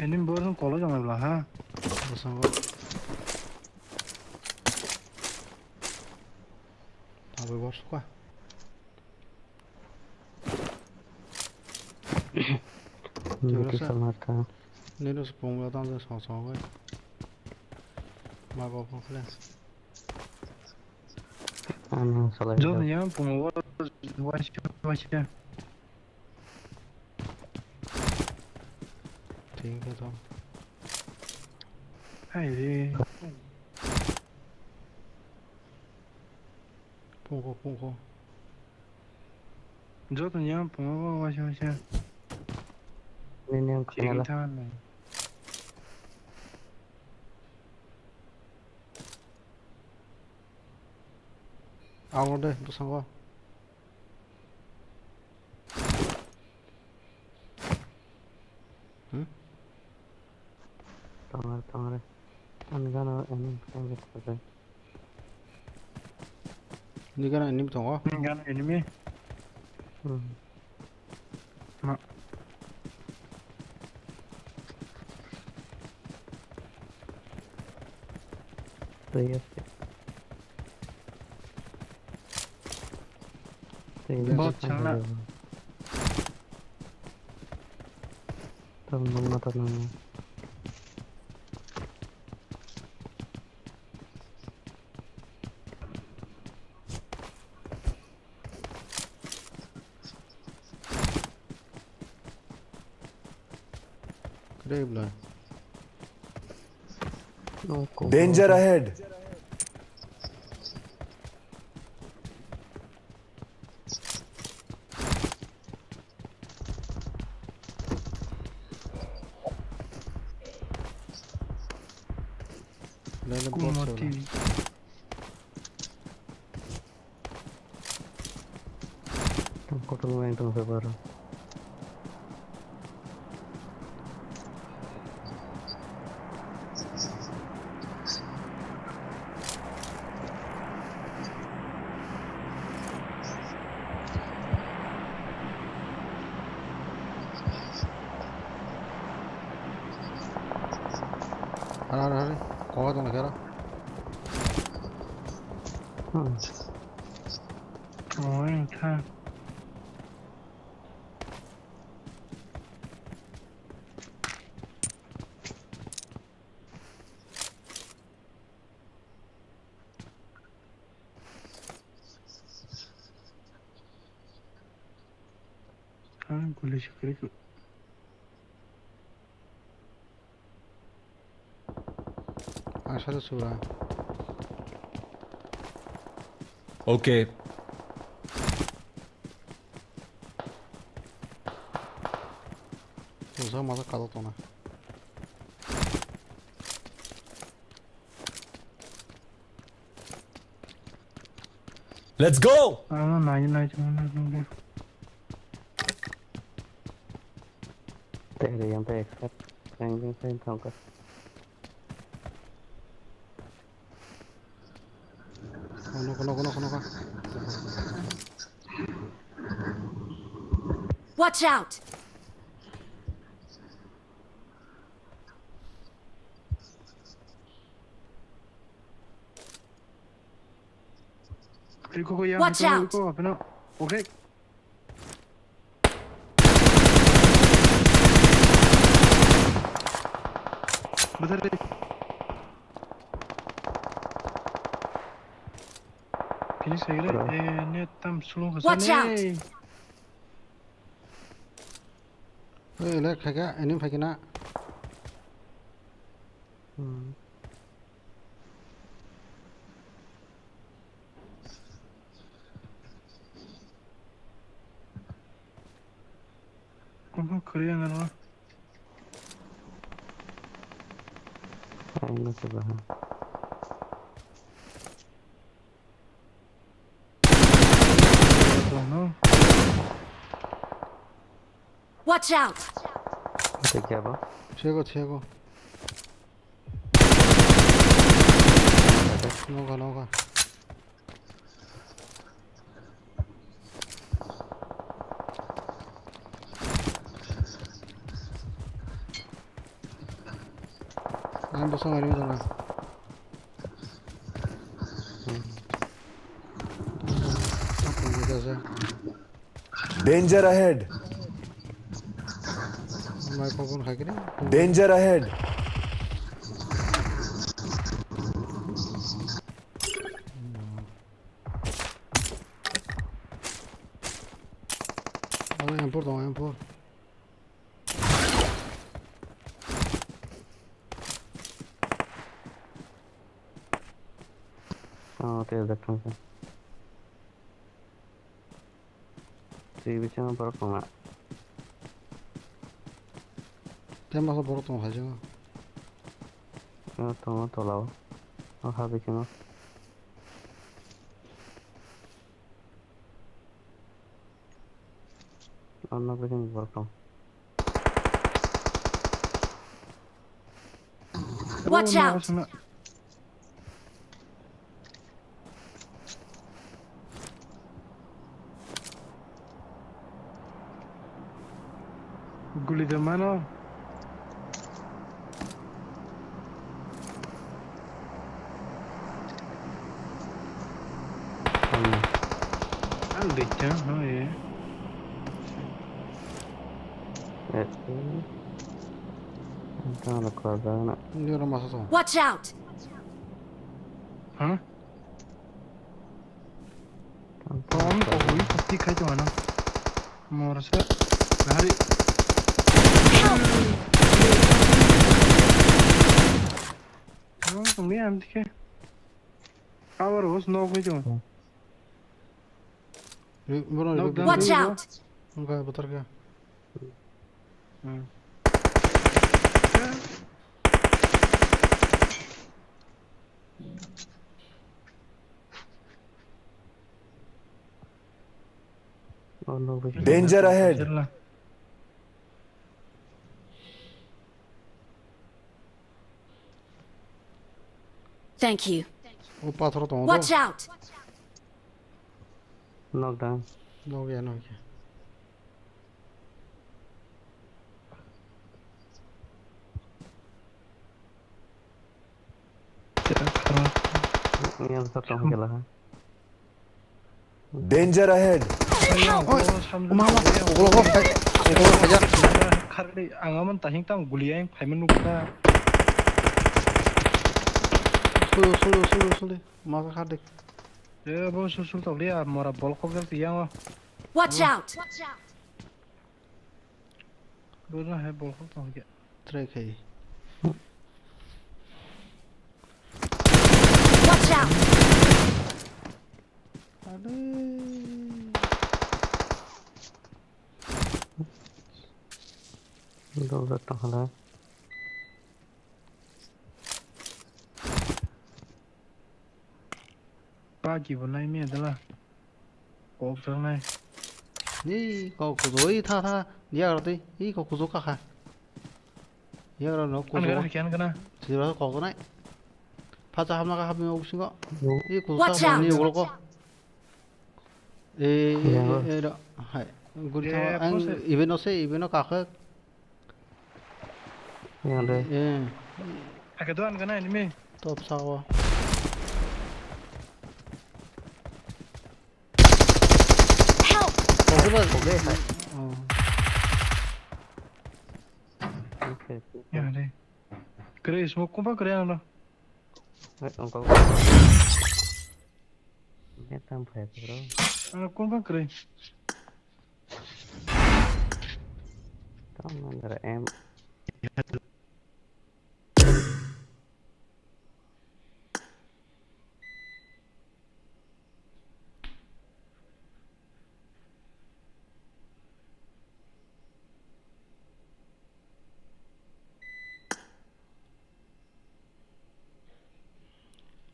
Ini borno kolo jama bla ha. Bosongo. Aboi bor suka. Nini Jurasa. Kisah mata. Nini sepung datang je song song bai. Ma bok bok le. Ano salai. Jon ya pungo wa wa wa. Thik khe to. Hai re. Pungko, pungko. Joto ni ang pungo wa wa wa. Nini ang khana la. Ang de bosongo. Hmm? Tongre, tongre. Ani gana enemy tongre, tongre. Ni gana enemy tongo? Ni gana enemy? Hmm. Ma. Twi ase. Twi ase. Bot changna. Tam nang mata nang. Kre bla. Danger ahead. Lele bot Kumoti. Sola. Kotor main tong sabar. Hara, hara, hara. Kowa tong kera. Hmm. Oh, ini kha. Ah, guli chukri. Asa to sura. Okay. Masa masa kalo tona. Let's go! Ano nai nai chuma na nunggu. Teh yang teh except yang yang teh thangka. Oh, noko, noko, noko, noko. Watch out! Iko ko yang Watch iko out! Iko apeno. Okay. Betul deh. Finish hai gele. Bro. Eh, net tam sulung khasa. Watch out! Nei. Eh, le khaika, ini phaikina. Hmm. Oho, khwrwi ang ano. Ang no se baha. Watch out! Ate kya ba? Chego, chego. Noga, noga. Ang bosong ari jana. Danger ahead. Microphone khai kene. Danger ahead. Aro M four tongo, M four. Oh, tei jak thangkha. Twi bisingo borok tongna. Tei masa borok tong hai jagao. O tongo tola o. O ha bisingo. O nok bising borok tong. Watch out! Guli de mano. Ang dekha, ha, ye. Eh, eh. Ang tang la kwa da na. Watch out! Ha? Tong ko hui pasti khai tong ano. Mor sa. Hari. Tong tong ni am dikhe. Abar hos nok hui tong. Watch out! Enggak, putar ke. Hmm. Oh, no, wait. Danger ahead. Thank you. O pathor tongo. Watch out! Knock down. Nok ya, nok ya. Yang satu lagi lah. Danger ahead. Oi, uma, uma, ulo ko, ulo ko, kaya. Khardi, ang aman tahing tang guli ang phaiman nukha. Sulu, sulu, sulu, sulu. Masa khardi. Eh, bo sul sul tokliya, mora bol khok jak tiyango. Watch out! Bo jang hai bol khok tong khe. Try khai. Watch out! Ade. Dol dol tong hala. Pagi bo nai me dala. Kok jang nai. Ni kok kujo, i tha tha. Dia roti. I kok kujo ka kha. Yagra no kujo. An gana, kian gana. Sira kok nai. Phacha hamna ka hapni obisingo. Yo. I kujo. Watch out. Ni ulo ko. Eh, eh, eh, ro. Hai. Guri tha. Ang ibe no se, ibe no ka kha. Yang de. Eh. Ake doan gana ini mi. Top sawa. Help! Oh. Oke. Ya deh. Kere smoke kumpa kere ano. Eh, engkau. Ini tam phai bro. Ano kumpa kere. Tam nang dara em.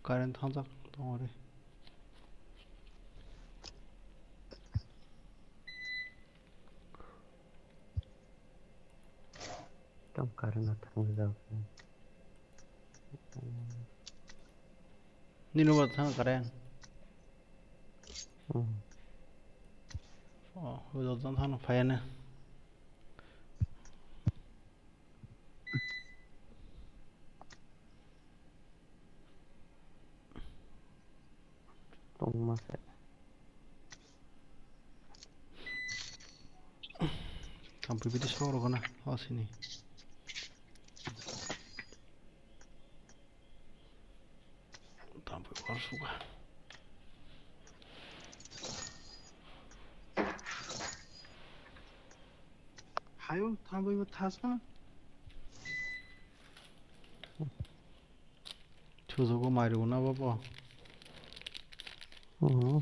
Current thangjak tongo re. Tamo current no thangjak. Nini bo thang current. Hmm. Oh, hujok jang thang phai na. Tongma se. Thampui bidi sok rok na, o sini. Thampui war suka. Hayo, thampui bo thas na. Chujugo mairu na babo. Mhm.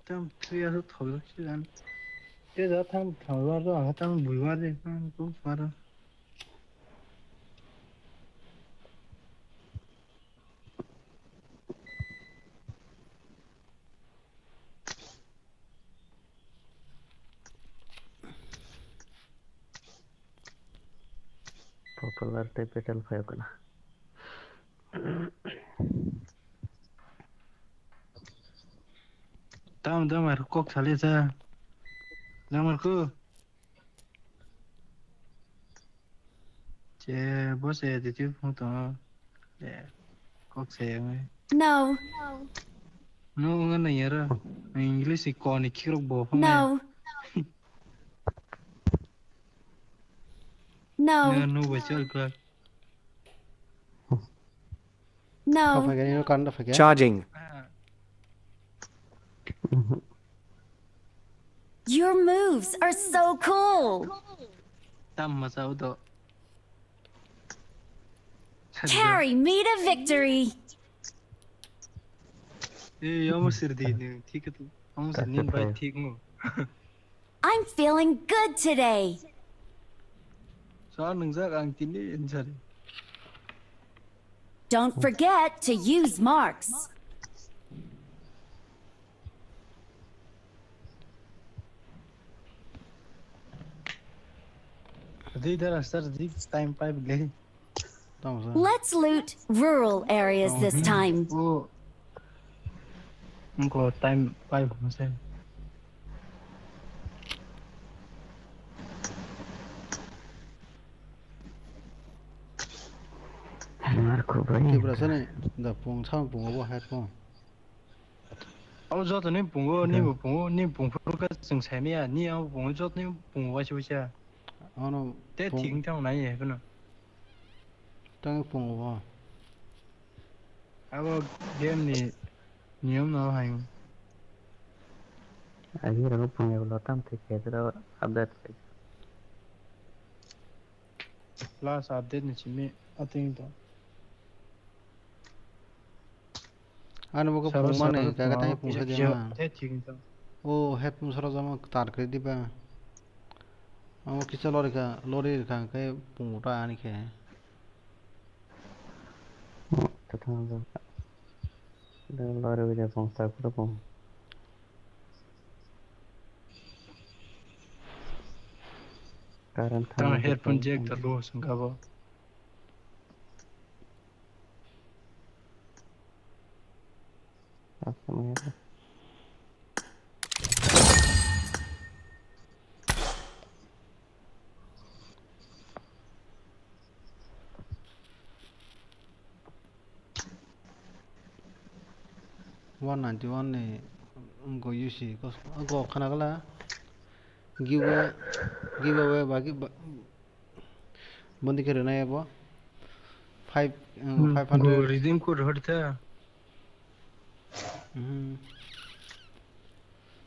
Tam three asu thojak si jan. Te ja tam thojak ro, aha tam buibar de, tam tu para. Popular tei petel phai kana. Tam, tam, ar kok sale sa. Lamar ko. Che, bo se, titi phung tongo. Che, kok se yang. No. No, nga na yara. English ni ko ni kirok bo phang. No. No. No, no, bo chal ka. No. Charging. Your moves are so cool. Tam masa udo. Carry me to victory. Eh, amo sir di ni, thik tu. Amo sir ni bai thik mo. I'm feeling good today. Sa nungjak ang tini enjari. Don't forget to use marks. Di dara sir di time pipe gai. Let's loot rural areas this time. Oh. Engko time five mo se. Marco bai. Tibra sani da pung chang pung obo hai pung. Abo joto ni pungo, ni bo pungo, ni pung phuru ka chwng sai maya, ni abo pungo joto ni pungo waisa waisa. Ano te thik wng thang nai he phano. Tang pungo bo. Abo game ni niyom no hai. Agi rago pungo lo tam thik he dra update. Last update ni simi ating to. Ani bo pung mani kaga tang pung sa jama. O headphone sara jama tar kre diba. Amo kisa lori kha, lori rwkha hwnkhe pungo ta ani khe. Lori bai da pung, ta khe pung. Current tamo thangma headphone jack ta lo sung kha bo. One ninety one ni wngkha U C, go khana gala giveaway, giveaway ba, bondi khe rwnai abo five, uh, five hundred. Redeem code hor tha. Mhm.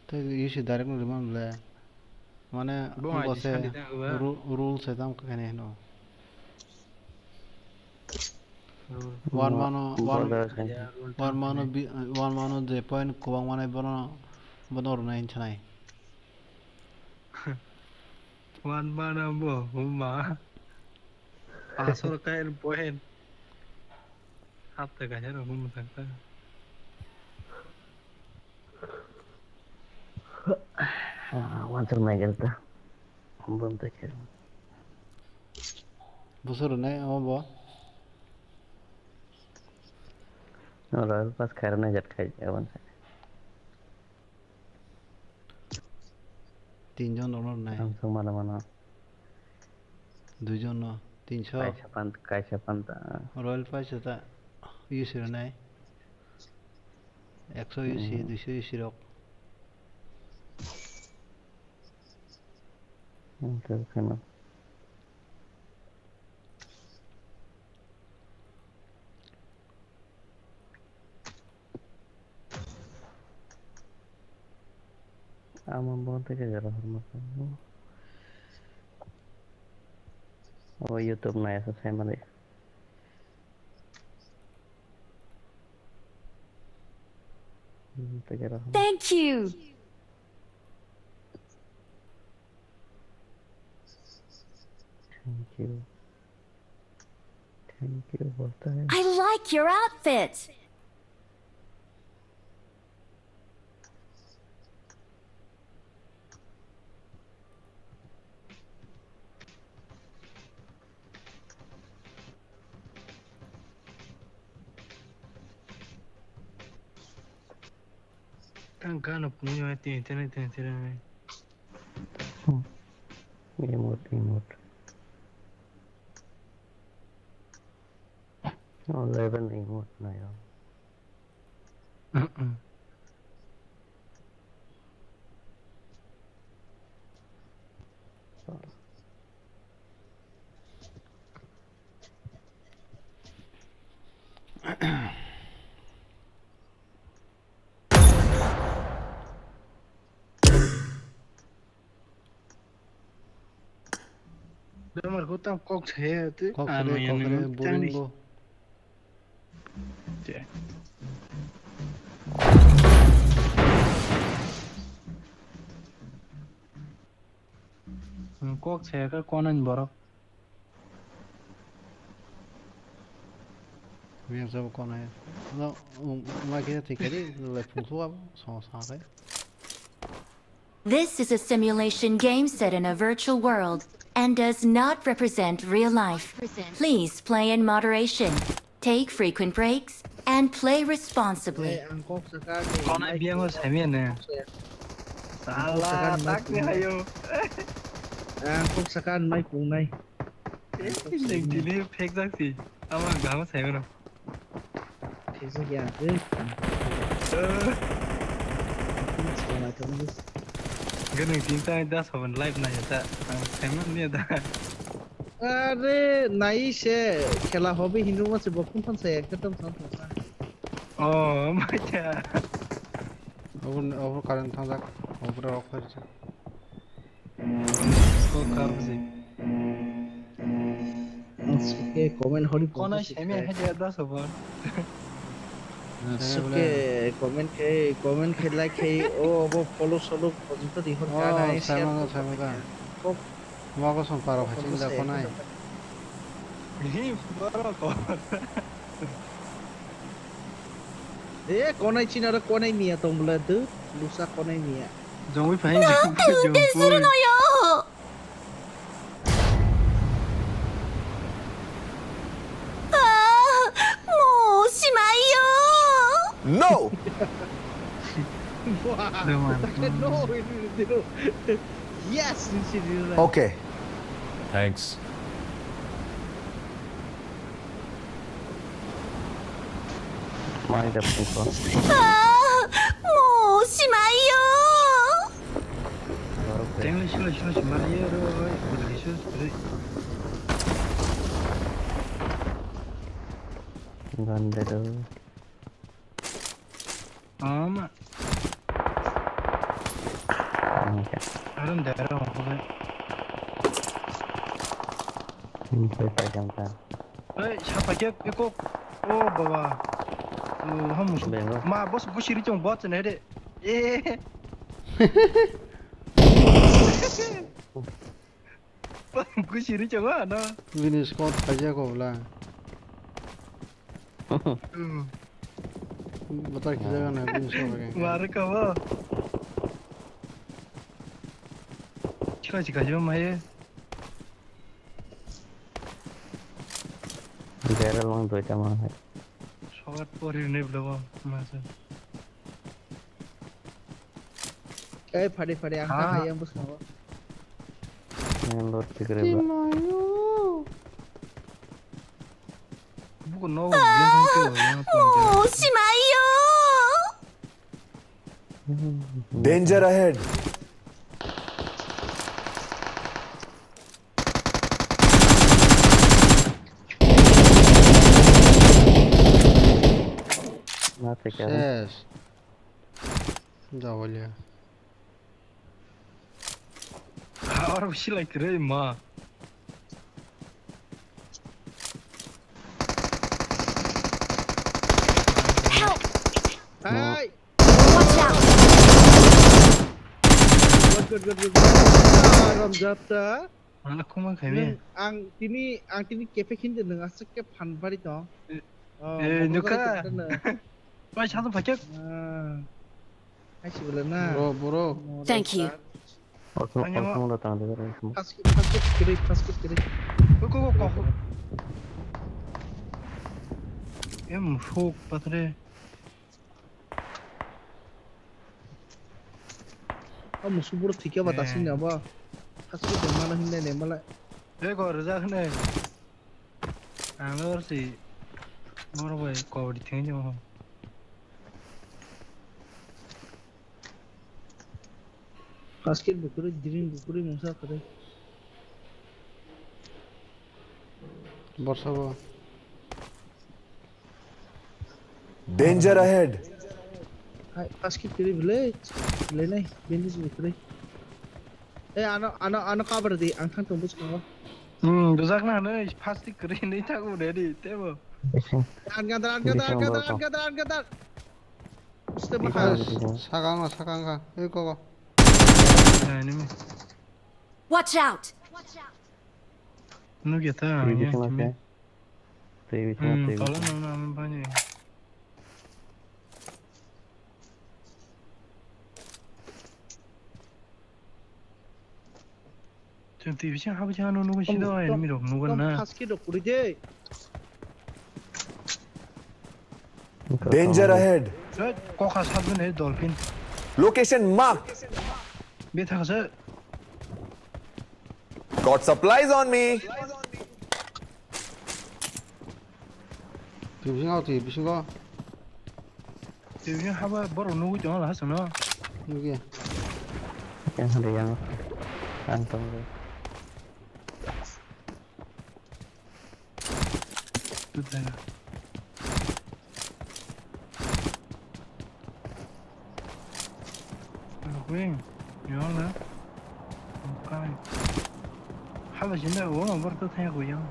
Tei U C direct no rwmani le. Mane bo bo se rules se tam khe ne hino. One mano, one mano je point kwbang mano bono, bono rwnai hinsa nai. One mano bo, huma. Aswk kain point. Hapta kaisa rok hum thang ta. Ah, wansuk nai gel ta. Bum ta khe. Busur nai amo bo. No, Royal Pass khair nai jat khai abon. Tinjon rokno rwnai. Ang thung mano mano. Duijon no tinsho. Kaisa pan, kaisa pan ta. Royal Pass ta U C rwnai. Ekso U C, hmm, duiso U C rok. Hmm, ta kheno. Amo bo tei khe jora horma kha. Abo YouTube nai aswk sai mali. Hmm, tei khe rohor. Thank you. Thank you. Thank you, बोलता है। I like your outfit. Tang gana pungyo ai tin tin tin tin. Hmm. Emote, emote. Oh, eleven emote na yo. Mm-mm. Bemar ko tam kok saya tu. Kok saya, kok saya, boring bo. Kok saya ka konan borok. Biyang sabo kono he. No, um, ma khe thik khe di, le phung thu abo, so sa khe. This is a simulation game set in a virtual world and does not represent real life. Please play in moderation, take frequent breaks, and play responsibly. Ang kok saka ni. Kono biyang sami ne. Sala tak ni hayo. Ang kok saka mai pungnai. Neng tini phek jak si. Ama gama sai mano. Phek jak ya, eh. Gwnang tin ta das hoban live na ya ta. Ang sai man ni da. Are nai se khela hobi hindu ma se bokun phan sai ekdom san san. Oh, macha. Over, over current thang jak. Over off kar jak. Ko kar si. Suke comment hori. Kono semi hai ja das hoban. Suke comment khe, comment khe, like khe, o bo follow solo pojito di hor ka nai share. Kok Nogo song paro hai chini da konai. Hi, borok. E, konai chini aro konai miya tong bwle, tu lusa konai miya. Jongwi phai, jongwi phai. No! Wow, no, no. Yes, you should do that. Okay. Thanks. Mai da pungko. Tengli silo silo si mari ya ro, oi, kudri silo si kudri. Gande do. Ama. Oke. Aron dara mo kudri. Ini saya pegang kan. Oi, siapa ke, ke kok? Oh, baba. Oh, hamu. Bengo. Ma, bos, bos siri chong bot ne de. Eh. Kusiri chongo ano. Bini squad khaijak obla. Hmm. Bata khijaga na bini squad ke. War ka bo. Chika chika jo mai. Barrel mang doi ta ma hai. Sogat pori ne blo ma se. Ei, phadi, phadi, ang ta hai, ang bwskango. Main road tikre ba. Buko no, yang thang kyo, yang thang kyo. Danger ahead. Mate kya? Yes. Jawalya. Aro silai kwrwi ma. Help! Hey! Watch out! Good, good, good, good, good. Ah, Ramjata. Ang khuma khaimi. Ang tini, ang tini kepe khinde nang aswk ke phan bari tong. Eh, oh, eh, nuka. Pai sa to phakyak. Ah. Hai si bela na. Bro, bro. Thank you. Tanya, Osmo da tang de. First kit, first kit kiri, first kit kiri. Ko, ko, ko, ko. Em, huk, patre. O musu buro thikya ba, eh, tasing na ba. First kit mana hinne ne mala. Eh, ko, rja ne. Ang oro si borok bai kobori thengwi tongkha. First kit bo kwrwi, green bo kwrwi, mungsa kwrwi. Borsa bo. Danger ahead. Hai, first kit kwrwi bwle. Lenai, bandage bo kwrwi. Eh, ano, ano, ano cover di, ang thang tong bwskango. Hmm, rwjakna hwnwi plastic kwrwi hinwi thago ready, tebo. Bising. Ang gadar, ang gadar, ang gadar, ang gadar, ang gadar. Uste bakha. Sakang, sakang kha. Ei, koko. Ya, enemy. Watch out! Nugya ta, ya, kimi. Twi bisingo, hmm, twi bisingo. Tola nang nang bani. Chwng twi bising ha bising ano nugo sido enemy rok nugo na. First kit rok kwrwi de. Danger ahead. Kokha sabjani dolphin. Location marked. Bethaksa. Got supplies on me. Twi bisingo, twi bisingo. Twi bisingo haba borok nugwi tongo la hasano. Nugwi. Yang hade yang. Ang tong. Tutana. Wing, yong na. Kai. Hala jinda wo ma bar to thaya ko yang.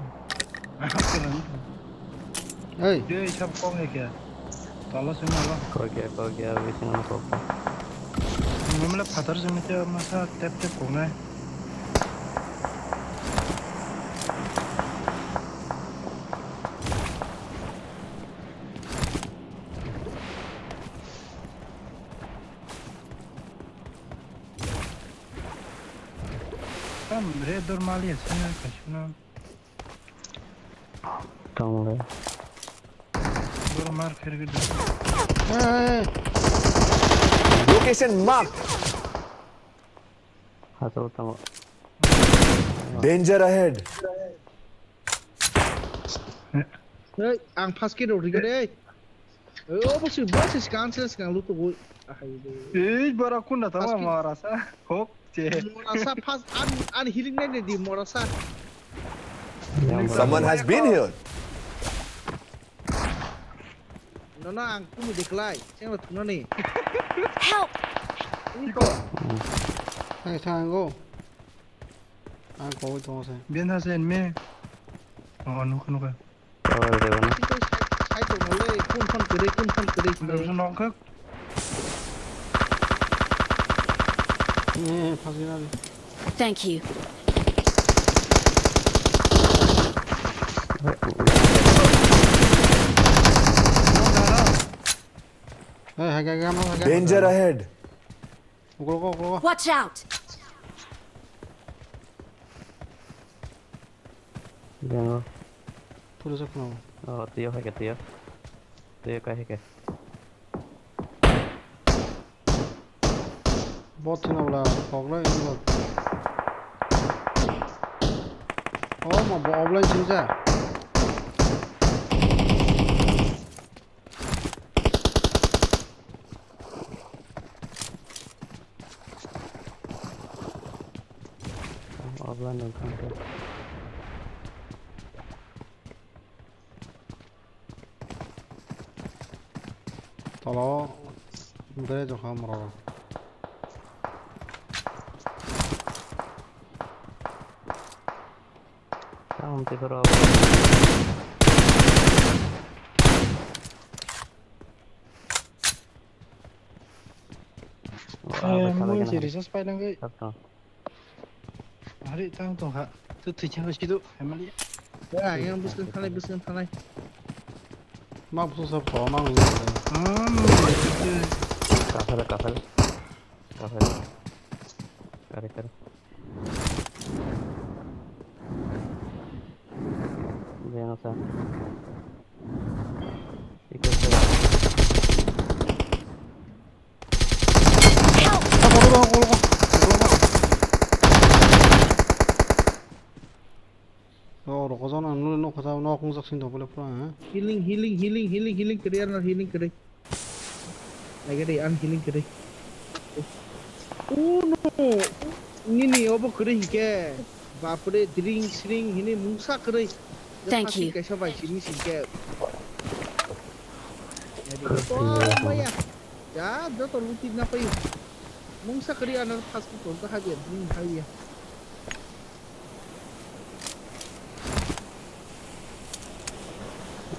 Hey. Ye sab kong hai kya? Tala se na la. Ko kya, ko kya, wis na ko. Ngomla phatar se mete ma sa tep tep ko nai. Red door mali aswk kaisano. Tongle. Door mar kher gidi. Hey. Location marked. Hato tamo. Danger ahead. Hey, ang first kid rok rigre. Obo si, bo si swkang se swkang lutugo. Ahai de. Ei, bara kunda tama Paski. Marasa. Hok che. Marasa pas an, an healing nai di marasa. Someone has been here. No, no, ang kumi deklai. Sing lo thuna ni. Help! Iko. Hai, thango. Ang koi tongo se. Bian ha sen me. Oh, nuka nuka. Aro de bana. Sai, sai tongole, kun phone kore, kun phone kore. Aro se nongkha. Eh, eh, phasgina de. Thank you. Eh, haga, haga, haga. Danger ahead. Ukuloko, ukuloko. Watch out! Jango. Pura sa khna. Oh, tuyo hai ke tuyo. Tuyo kai hai ke. Bot thina wala, kok lai, bot. Oh, ma bo offline sing ja. Offline nang khan khe. Tolo bere jokha moro. Tamam te koro. Eh, mui si resource painang khe. Sab tong. Hari tang tong ha. Tu thwi chang sidu family. Ya, yang bwswng thanai, bwswng thanai. Mak bwswng sab tong, mang. Hmm. Kafel, kafel. Kafel. Kare, kare. Bengsa. Ikut. Help! Oh, rokojak nang nukle nokha ta nok wngjak sing tong bole pura, ha? Healing, healing, healing, healing, healing kwrwi, ano healing kwrwi. Naikhe de, ang healing kwrwi. Oh no! Nini obo kwrwi hinkhe. Bapre, dring sring hini mungsa kwrwi. Thank you. Kaisa bai sini singkhe. Oh, maya. Ja, joto luti na payo. Mungsa kwrwi ano first ko to habi, dring habi.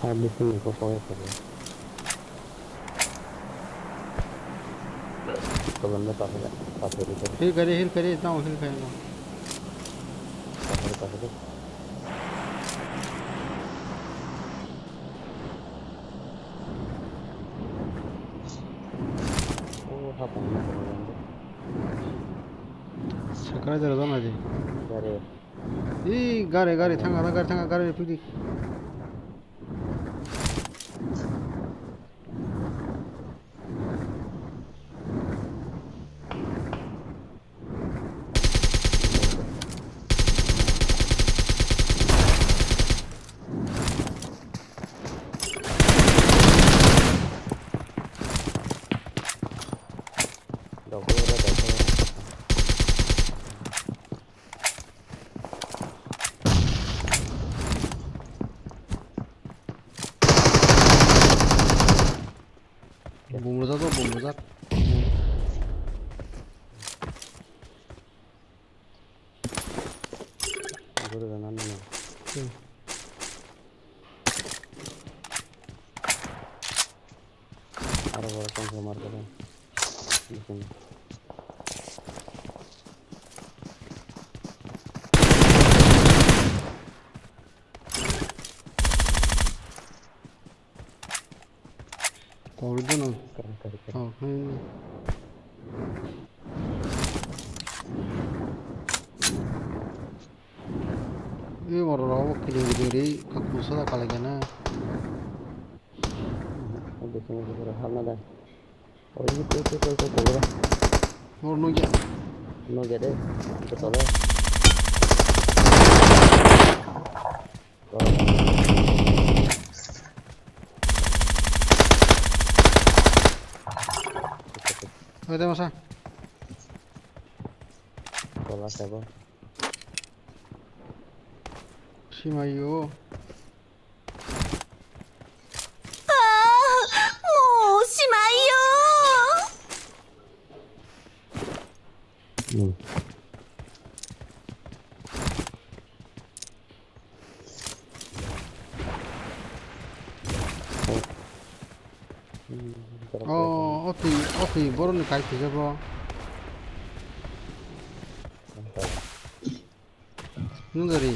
Ah, bising ko ko ko. Ko banda pa pa pa. Heal kare, heal kare, tao heal kare. Pa pa pa. Oh, ha pa. Sakra jara jana di. Kare. Ee, gari, gari, thanga, gari, thanga, gari, pidi. Bumrwjak o, bumrwjak. Guru rana nana. Hmm. Aro boro tong khe mar khe. Kok rwdi no. Kari, kari, kari. Oh, hmm. Twi borok rok bo kiring kiring ri kok musa da kalai gana. Bisingo bisingo hapna da. Oi, oi, oi, oi, oi, oi, oi. Bor nugya. Nugya de. Ito tole. Oi, de masa. Tola sabo. Simayo. Ah, mo simayo. Hmm. Oh, o twi, o twi boroni kai kisa bo. Nung gari.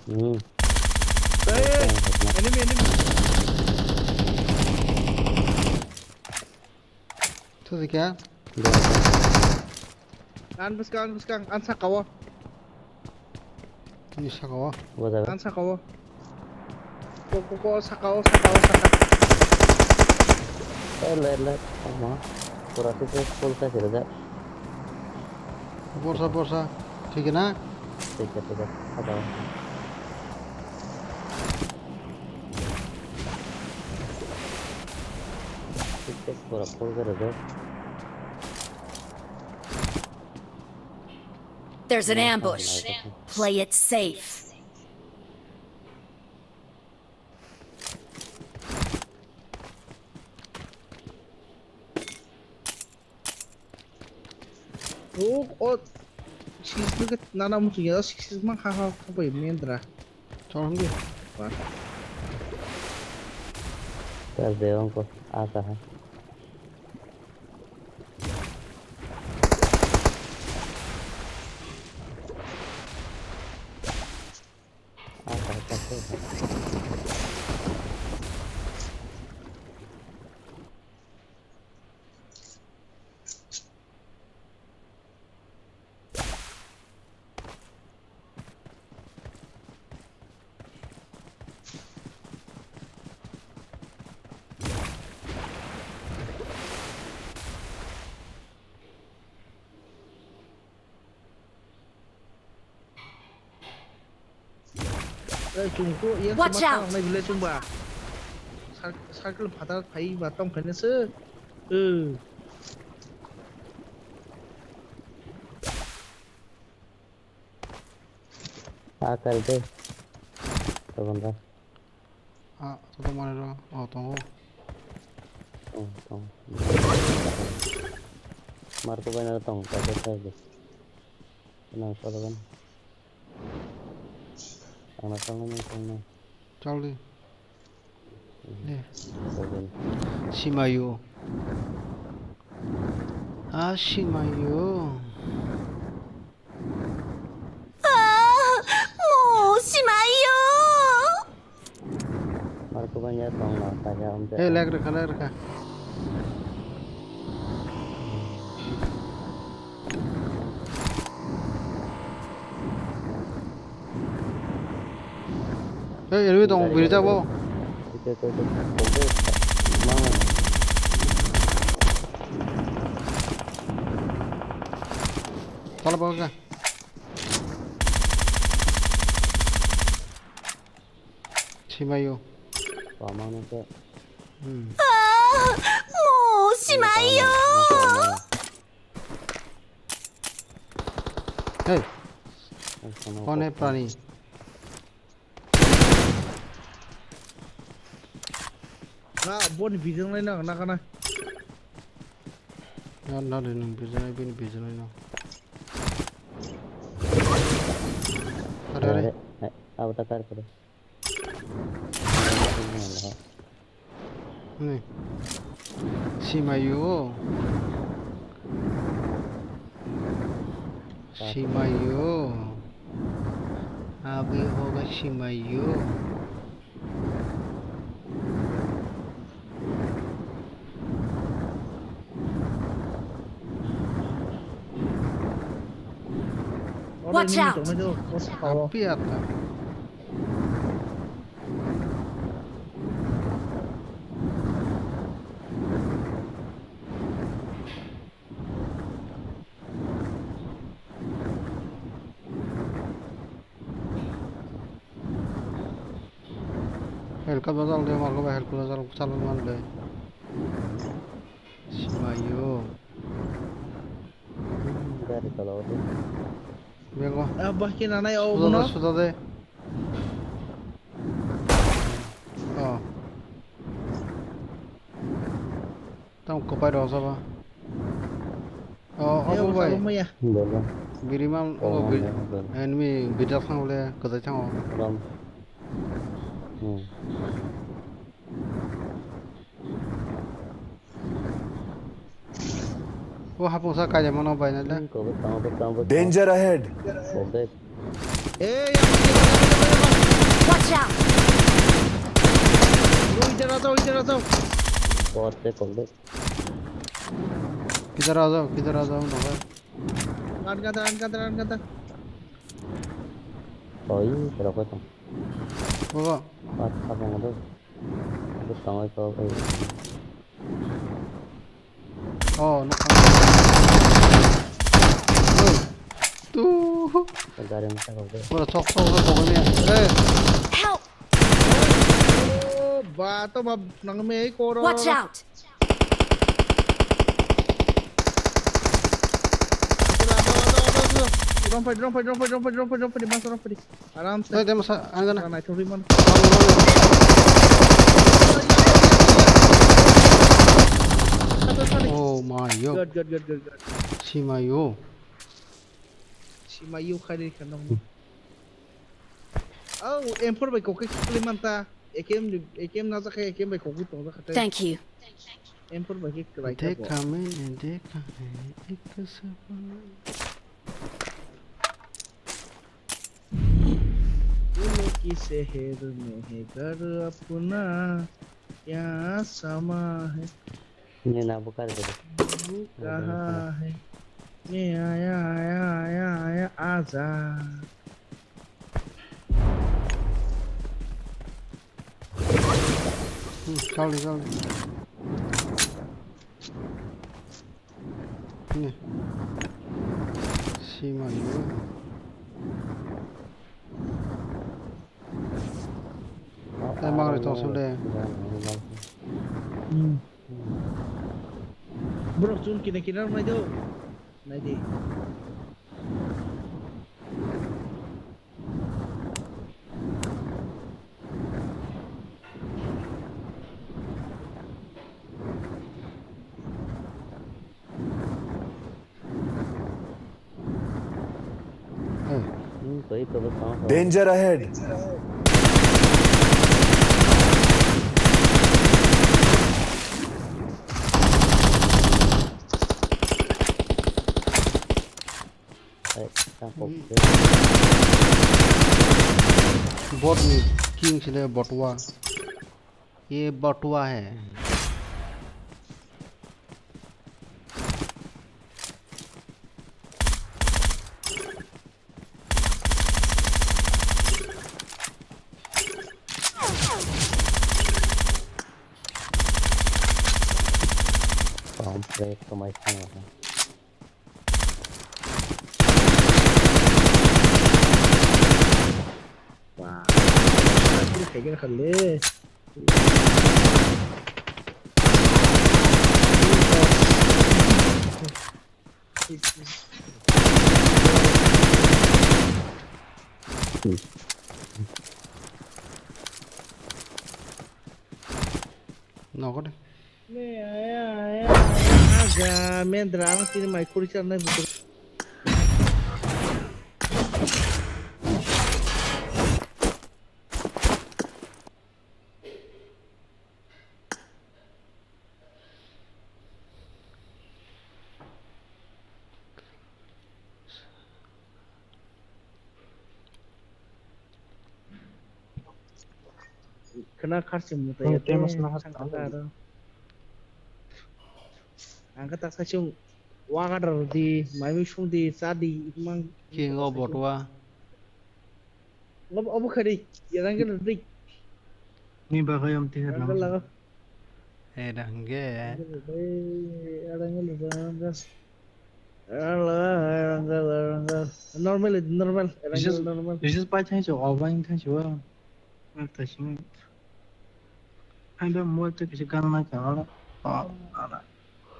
Hmm. Hey, hey, enemy, enemy. Thudi kya? An bwskang, an bwskang, an sakao. Ni sakao. Bo jaga. An sakao. Ko, ko, ko, sakao, sakao, sakao. Eh, let, let. Ama. Pura sise full khai sila ja. Borsa, borsa. Thik na? Thik hai, thik hai. Sakao. Thik hai, pura full khai sila ja. There's an ambush. Play it safe. Oh, oh, six wicket nana muchung ya, six six mang ha ha ha bai mendra. Chorong di. Ba. Ter de ongko, asa ha. Eh, chungku, iya. Watch sama out. Tang nai village chungba. Cir-, circle phatar phai ba tong khaina se. Eh. Ah, kal de. Tobon da. Ah, toto mane ro. Oh, tongo. Tong, tong. Marco bai na tong, ta ta ta. Nang pala ban. Ang na tong, nang tong na. Chal di. Hmm. Simayo. Ah, simayo. Ah, mo simayo. Marco banya tong na kaya om. Hey, lag rwkha, lag rwkha. Hey, enemy tong, biri jabo. Ito, ito, ito. Mama. Tala baka. Simayo. Pamang nang ke. Hmm. Ah, mo simayo. Hey. Kone prani. Na, boni bijang lai na, na kana. Na, na, de nung bijang lai, bini bijang lai na. Are, are. Are, are, abo ta kar kare. Ni. Simayo. Simayo. Abwi hoga simaio. Watch out! Api ata. Helicopter jal de, mar ko ba helicopter jal, jal man de. Simaio. Gari tolao de. Bego. Ah, bah, khe nanai o suda de, bono? Suda de. Oh. Tamo kwpai rok jaba. Oh, eh, obo bai. Obo maya. Bolo. Biri mam, oh, obo biri. Maya, bolo. Enemy bijak thang le, kwchai thango. Ram. Hmm. O hapung sa kaijak mano bai na le. Hmm, kobo tamo, kobo tamo, kobo tamo. Danger ahead. Kobo. Watch out! Bro, idhar aa jao, idhar aa jao. Bahut se kol de. Kidhar aa jao, kidhar aa jao, no bhai. Aa gata, aa gata, aa gata. Oi, rokoi tong. Baba. Pat, pat, pat, pat. Bwskango kok, oi. Oh, no. Oi. Tu. Gari masa kok, oi. Bro, sok, sok, sok, sok, sok, sok. Eh. Help! Oh, ba, to ba, nang me koro. Watch out! Drone padi, drone padi, drone padi, drone padi, drone padi, drone padi, masa drone padi. Aram se. Hey, demo sa, ang gana. Sana, chori man. Oh my, yo. Good, good, good, good, good. Simaio. Simaio khai de khanong. Oh, M four bai kokhe khlai manta. A K M, A K M na jakhe A K M bai kokhe tong jakha te. Thank you. M four bai khe kwlai ka bo. देखा मैंने देखा है एक सपना। फूलों की शहर में है घर अपना, क्या समा है। ये ना बुखार कर दे। वो कहाँ है? मैं आया, आया, आया, आया, आजा। Hmm, chal, chal. Ne. Sima ni. Tei mang roi tong sung de. Hmm. Bro, chun kina kina rok nai do. Nai di. Danger ahead. Bot ni king sile botwa. Ye botwa hai. Pump break to my phone. Wah. Kiri khaikhe khalle. Nogo de. Aga, mendra, ang tini mai kuri char nai bukur. Khwna kharchi mutai ya tei famous na kharchi sangkha tang aro. Ang khe tak sai chung waga da rw di, mai mui sung di, cha di, mang. King of Botwa. Obo, obo khe di, erang khe di. Ni bagwi am tihar lang. Erang khe. Erang khe. Normal, normal. Erang khe normal. This is, this is by chance of Alvin chance. Ang ta simi. Ang ba mo te kisi gan na ka.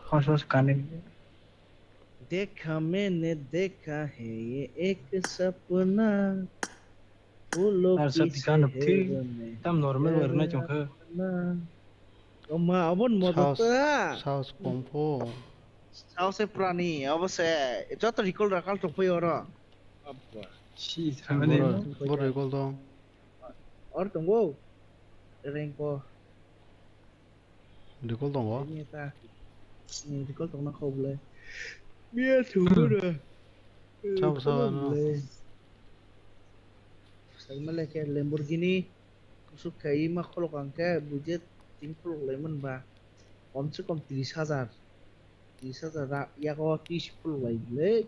Khos khos kani. Dekha maine dekha hai ye ek sapna. Phulo ki se. Tam normal wer na chungkha. Oma abon modo ta. Saos kom pho. Saos se prani, obo se. Joto recall rakal tongphai oro. Abba. Si, boro recall dong. Or tongo. Rengko. Recall tongo? Ini ta. Ini recall tongna kho bole. Biya thubura. Sabo sabo no. Sagmale ke Lamborghini. Kusuk khai ma kholok ang ke budget tin kholok lai man ba. Kom se kom tris hajar. Tris hajar ra, yago tris kholok lai le.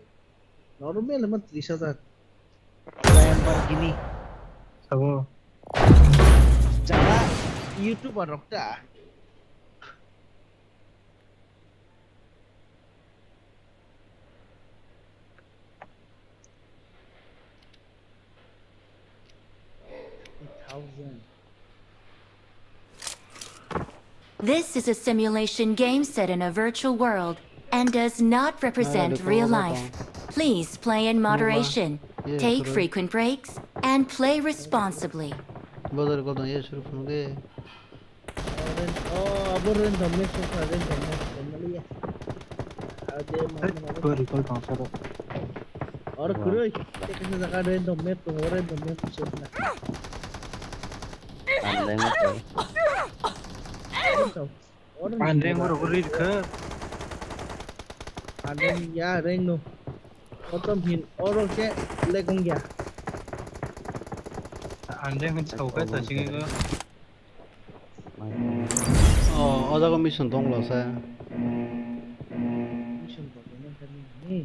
Normal man tris hajar. Lamborghini. Sabo. Jara YouTuber rok ta. Thousand. This is a simulation game set in a virtual world and does not represent real life. Please play in moderation, take frequent breaks, and play responsibly. Bazar ko dong ye suru phunge. Oh, abo random match wngkha, random match wngmani ya. Ade mama. Recall tong saro. Or kurui, teka jaga random match tongo, random match wngkha. Andeng match. Andeng oro kurui kha. Andeng ya rengno. Kotom hin oro ke legong ya. Andeng hin chau kha sa singi go. Oh, o jaga mission tong lo sa. Mission tong lo sa ni.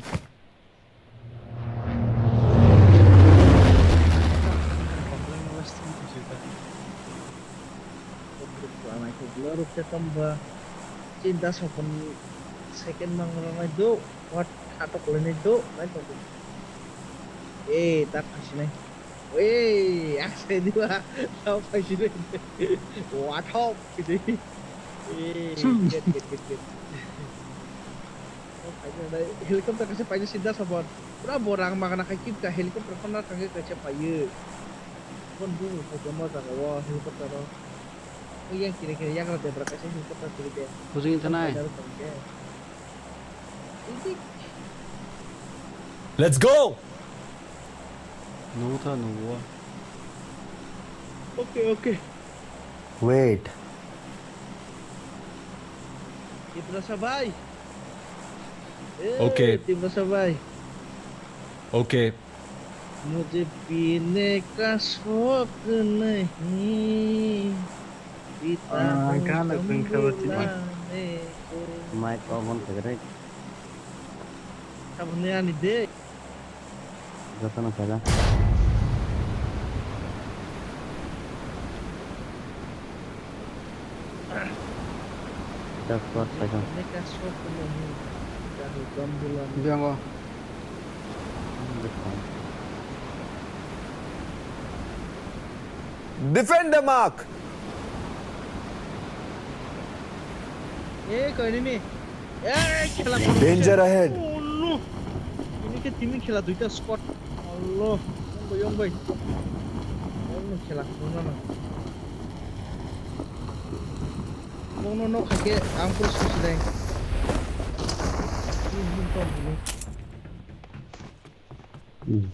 Chinta sokon second mang rang nai do, what khatok le nai do, nai tong. Eh, tak phasinai. Wei, asai diwa, tau phaisini. Wathok, kini. Eh, get, get, get, get. Tau phaisini, helicopter kaisa paisa sinda sabon. Pura borang magana khai kipka helicopter khonna thangwi kaisa paiyo. Bon bu bu phaikha mo jaga o helicopter o. Yang kiri kiri yagra debra kaisa helicopter kiri de. Hujung thanai. Let's go! Nugo tha, nugo. Okay, okay. Wait. Tiprasa bhai. Eh, okay. Tiprasa bhai. Okay. Mujhe peene ka shauq nahi. Pita. Ah, gana kung khabar tini. Mic off on khajarai. Sabun ni ani de. Jotono khaja. Just what second. Peene ka shauq nahi. Biango. Defend the mark. Eh, koi nini? Eh, khela. Danger ahead. Oh no. Ini ke timi khela duita squad. Allah. Yong bai, yong bai. Yong bai khela khuna na. Bono nok hake ang pura susi dai. Ini ini tom ini. Hmm.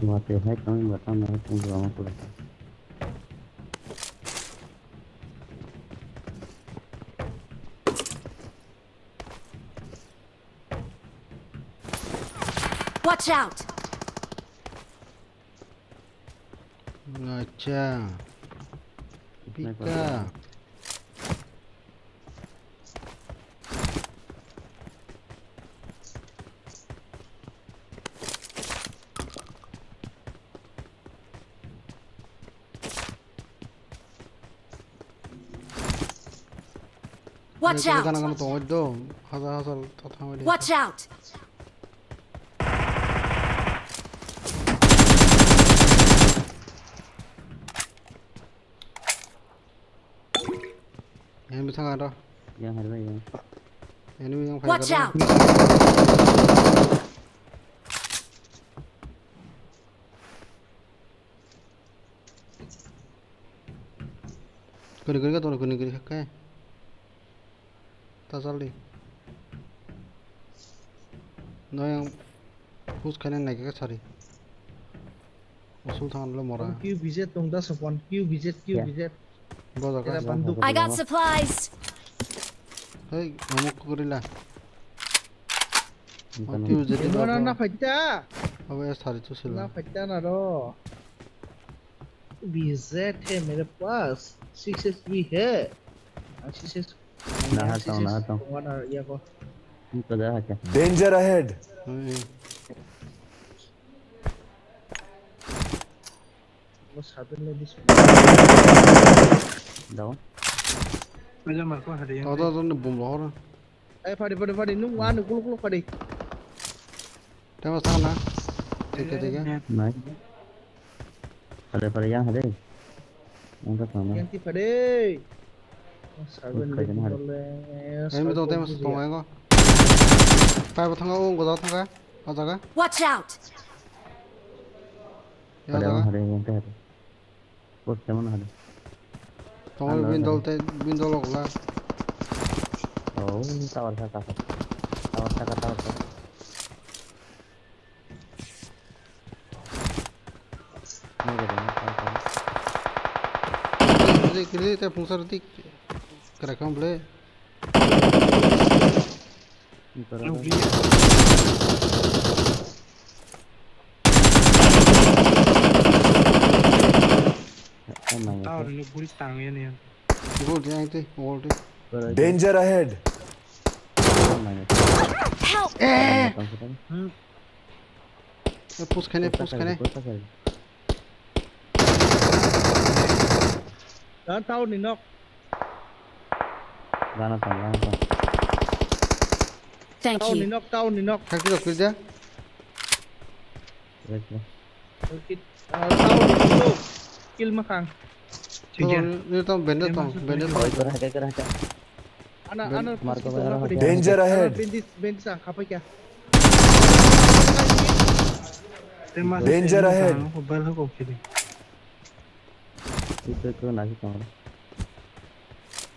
Mati hai kami batang mai pun lama pura. Watch out! Acha. Pika. Watch out! Gana gana tongwi do. Hajar hajar ta thangwi de. Watch out! Enemy thang aro. Yang hari bai yang. Enemy yang. Watch out! Kuni kuni ka tong kuni kuni ka kai. Ta saldi. No yang push khaina nai ka sari. Usul thang lo mora. Q B Z tong da sopon, Q B Z, Q B Z. Bodo ka. Era banduk. I got supplies. Hey, amuk kurila. Bukan. Q B Z. Mana na phaita? Abe sari tu sila. Na phaita na ro. B Z hai mere paas, six S B hai. Ah, six S. Nahar tong, nahar tong. Wana ya ko. Ini kerja aja. Danger ahead. Hmm. Lo saben le dis. Down. Aja marko hari yang. Tau tau tau ni bom lohor. Eh, padi, padi, padi. Nung anu kuluk kuluk padi. Tengok sana. Tiga, tiga. Nice. Padi, padi yang hari. Yang tak sama. Yang tiga padi. Saben le. Ayo, tengok, tengok, tengok. Pai batang, oh, goda tangka. Watch out! Ada orang ada yang teh. Bos teman ada. Tongol bindol te bindol okla. Oh, tower saka. Tower saka, tower saka. Ini ada, ini ada. Kiri, kiri, te pungsar tik. Kerekam boleh. Tower ni buri tang ya ni. Gol dia itu, gol dia. Danger ahead. Help! Eh! Push khainai, push khainai. Tower ni nok. Gana tong, gana tong. Thank you. Tower ni nok, tower ni nok. Thang kilo kilo. Tower ni nok. Kill makhang. Ni tong, bende tong, bende tong. Ana, ana, danger ahead. Bendis, bendis ang kapai kya. Danger ahead. Mobile ko kiri. Itu ko nasi tong.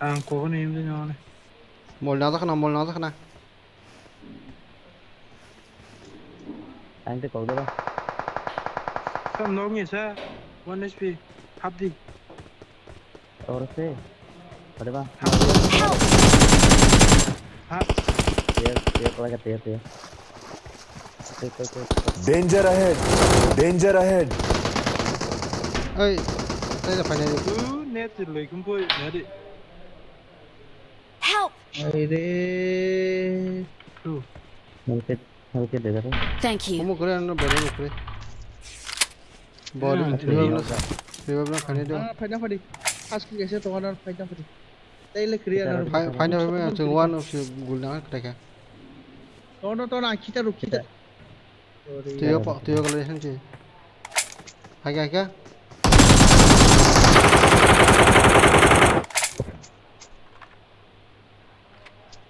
Ang ko ni imdi nong. Mol na tak na, mol na tak na. Ang te kok deba. Kam nok ni sa, one H P, half di. Tor se. Pade ba. Half. Half. Tier, tier, pala ka tier, tier. Tier, tier, tier. Danger ahead. Danger ahead. Oi, tei da phainai. Tu net loi kum poi, net. Help! Ai re. Tu. Help it, help it, brother. Thank you. Omo kore ano bere kore. Body, hmm, revive na, revive na khainai do. Ah, phaina phadi. First kill kaisa tongo na, phaina phadi. Tei le clear na. Phai-, phaina phadi, chwng one of you gul na khaika. Tono, tono, ang khita ruk, khita. Sorry. Tuyo pa, tuyo kalo yahan chi. Haika, haika.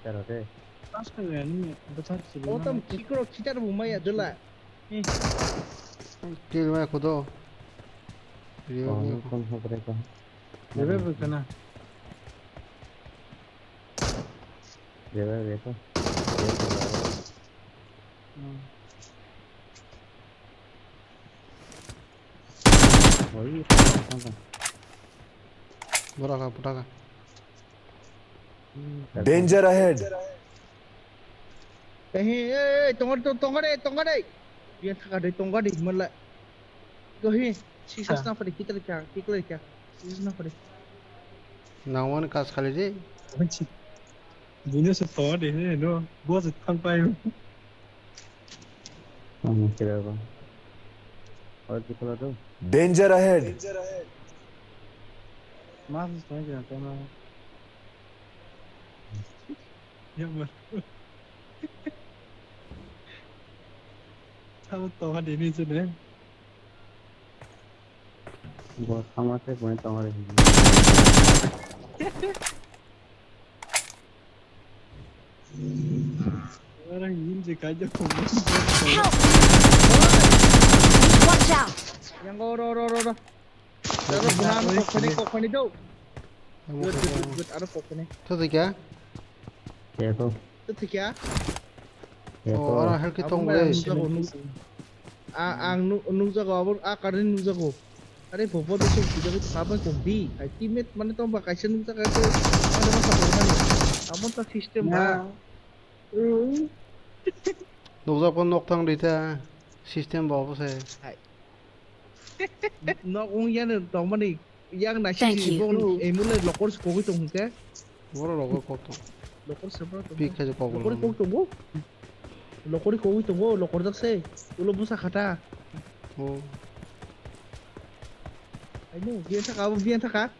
Tero de. Pas ka gani, bachar chili. O tam chikro khitar bu maya dula. Kill maya khudo. Rio. Oh, kon hokre ko. Bebe bu kana. Bebe, bebe ko. Hmm. Oi, tang, tang, tang. Bora ka, bora ka. Danger ahead. Eh, eh, eh, tongo, to-, tongo de, tongo de. Biya thaka de, tongo de, mala. Go hi. Sisa. Sisa na pare, kita kya, kita kya. Sisa na pare. Nangwan kas khali de. Buino se thor de he no. Bo se thang pai. Ang kira ba. Or dikhala do. Danger ahead. Mas se thang kya na. Ya, bro. Tamo to ha deni jene. Bo sama se koi tamo re. Ora yin je kai jo. Help! Watch out! Yang go, ro, ro, ro, ro. Aro buhan kokoni, kokoni do. Good, good, good, good. Aro kokoni. Tho thikya? Tho thikya? Oh, aro helki tong le. Ang nukjago, ang nukjago, abo a karin nukjago. Are bobo de song kijago, sabo kong di. Ai teammate mane tong ba kaisa nukjago. Mane masa mane. Amo ta system ba. Nukjak pon nok thang di ta. System ba obo se. Hai. Nok wng yan tongmani yang na sisi bong emule lokor se kogwi tong hwnkhe. Boro rogo kok tong. Lokor se bro. Pik khaje kok. Lokor kok tongo. Lokor kogwi tongo, lokor jak se. Ulo busa khata. Oh. Aino, biyan thaka, abo biyan thaka.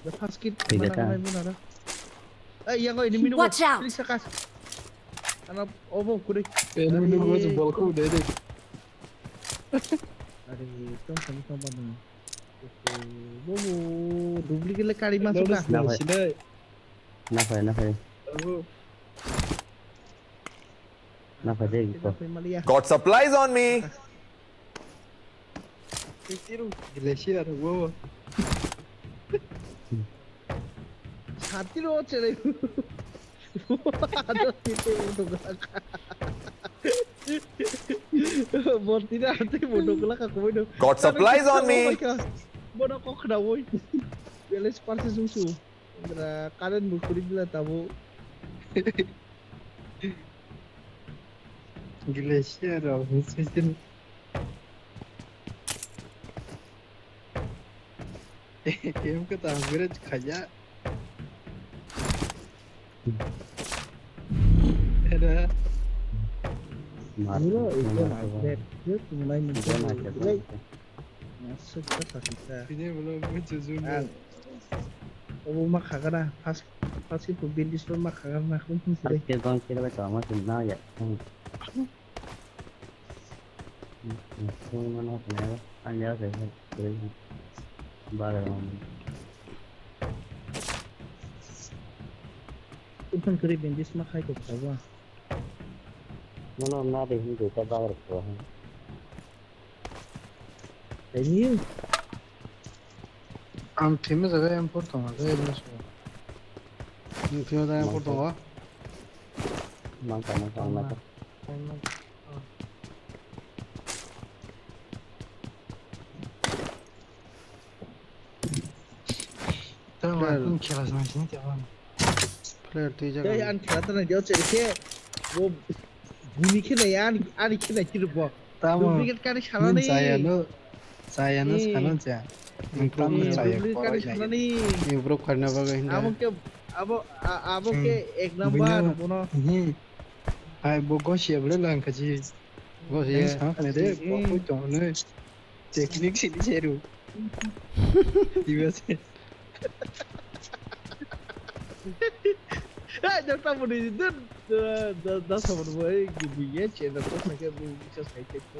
The first kid. Mana mana mana. Ai yang enemy no. Watch out. Please saka. Ana obo kuri. Enemy no go bol ko de de. Are, tong tong tong bana. Bobo, duplicate le kari masuk dah. Naphai. Naphai, naphai. Naphai de ko. Got supplies on me. Glacier, bobo. Satiro chere. Ada tipe udah. Bortina ate bodo kula ka koi do. Got supplies on me. Bodo kok khna woi. Bele sparse sungsu. Indra karen bukuri dila tabo. Glacier rok, hinsistin. Kem ke ta upgrade khaya. Era. Mura itu nak upgrade. Dia tunai muncul. Masuk ke sakita. Ini belum muncul juga. Obo ma khagana, first, first itu bindis ma khagana, kun kun sere. Ke bang kira ba tama sin na ya. Anya se. Bagar. Kun kun kiri bindis ma khai ko khagana. Mono na de hin ko ta bagar ko. Thank you. Ang thima jaga M four tongo, jaga M four. Ang thima jaga M four tongo. Mangka, mangka, mangka. Tamo ang khela sangsi ni tiya. Player twi jaga. Dai, ang khela tanai dia chere khe. Bo buni khe nai ani, ani khe nai khe bo. Tamo. Duplicate kari sana ni. Saya no, saya no sana cha. Tamo saya duplicate kari sana ni. Improve karna baga hinda. Abo ke, abo, abo ke ek number bono. Hai bo gosia bole lang kaji. Gosia. Sana kane de, bo koi tong ne. Technique sini seru. Iba se. Ah, jok ta buni din. Da, da, da sabar boy, gibi ya, channel ko sakhe bu bisa sakhe ko.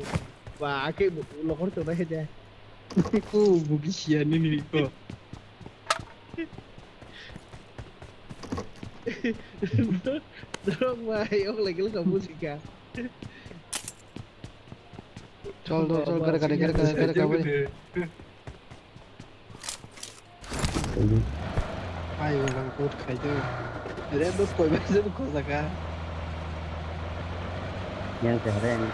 Ba, ake lokor to na hede. Ko bugi sia ni ni ko. Dorok bai, ok lagi lo kamu sih kak. Chol, chol, chol, gare, gare, gare, gare, gare, gare. Ai, wala, good khai de. Red dot koi bai je ko jaga. Yang se hare ni.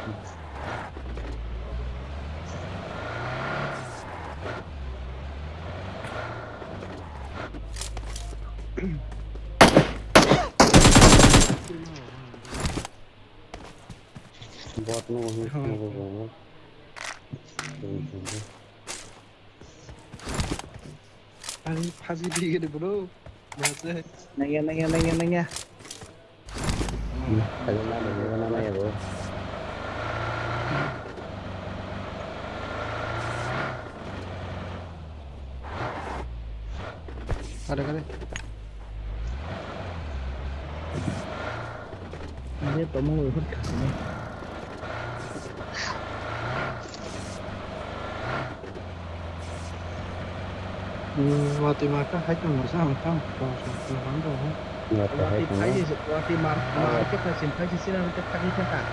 Bot no, no, no, no. Phaji, phaji di gini bro. Bahasa. Nangya, nangya, nangya, nangya. Phaji na, nangya, nangya, nangya, bro. Kare, kare. Dia tomong ikut kasih. Hmm, watwi marka hai tong masa ang tang. Watwi hai tong. Watwi mar, ah, marka khasin, khasin sina ke thagi thaka.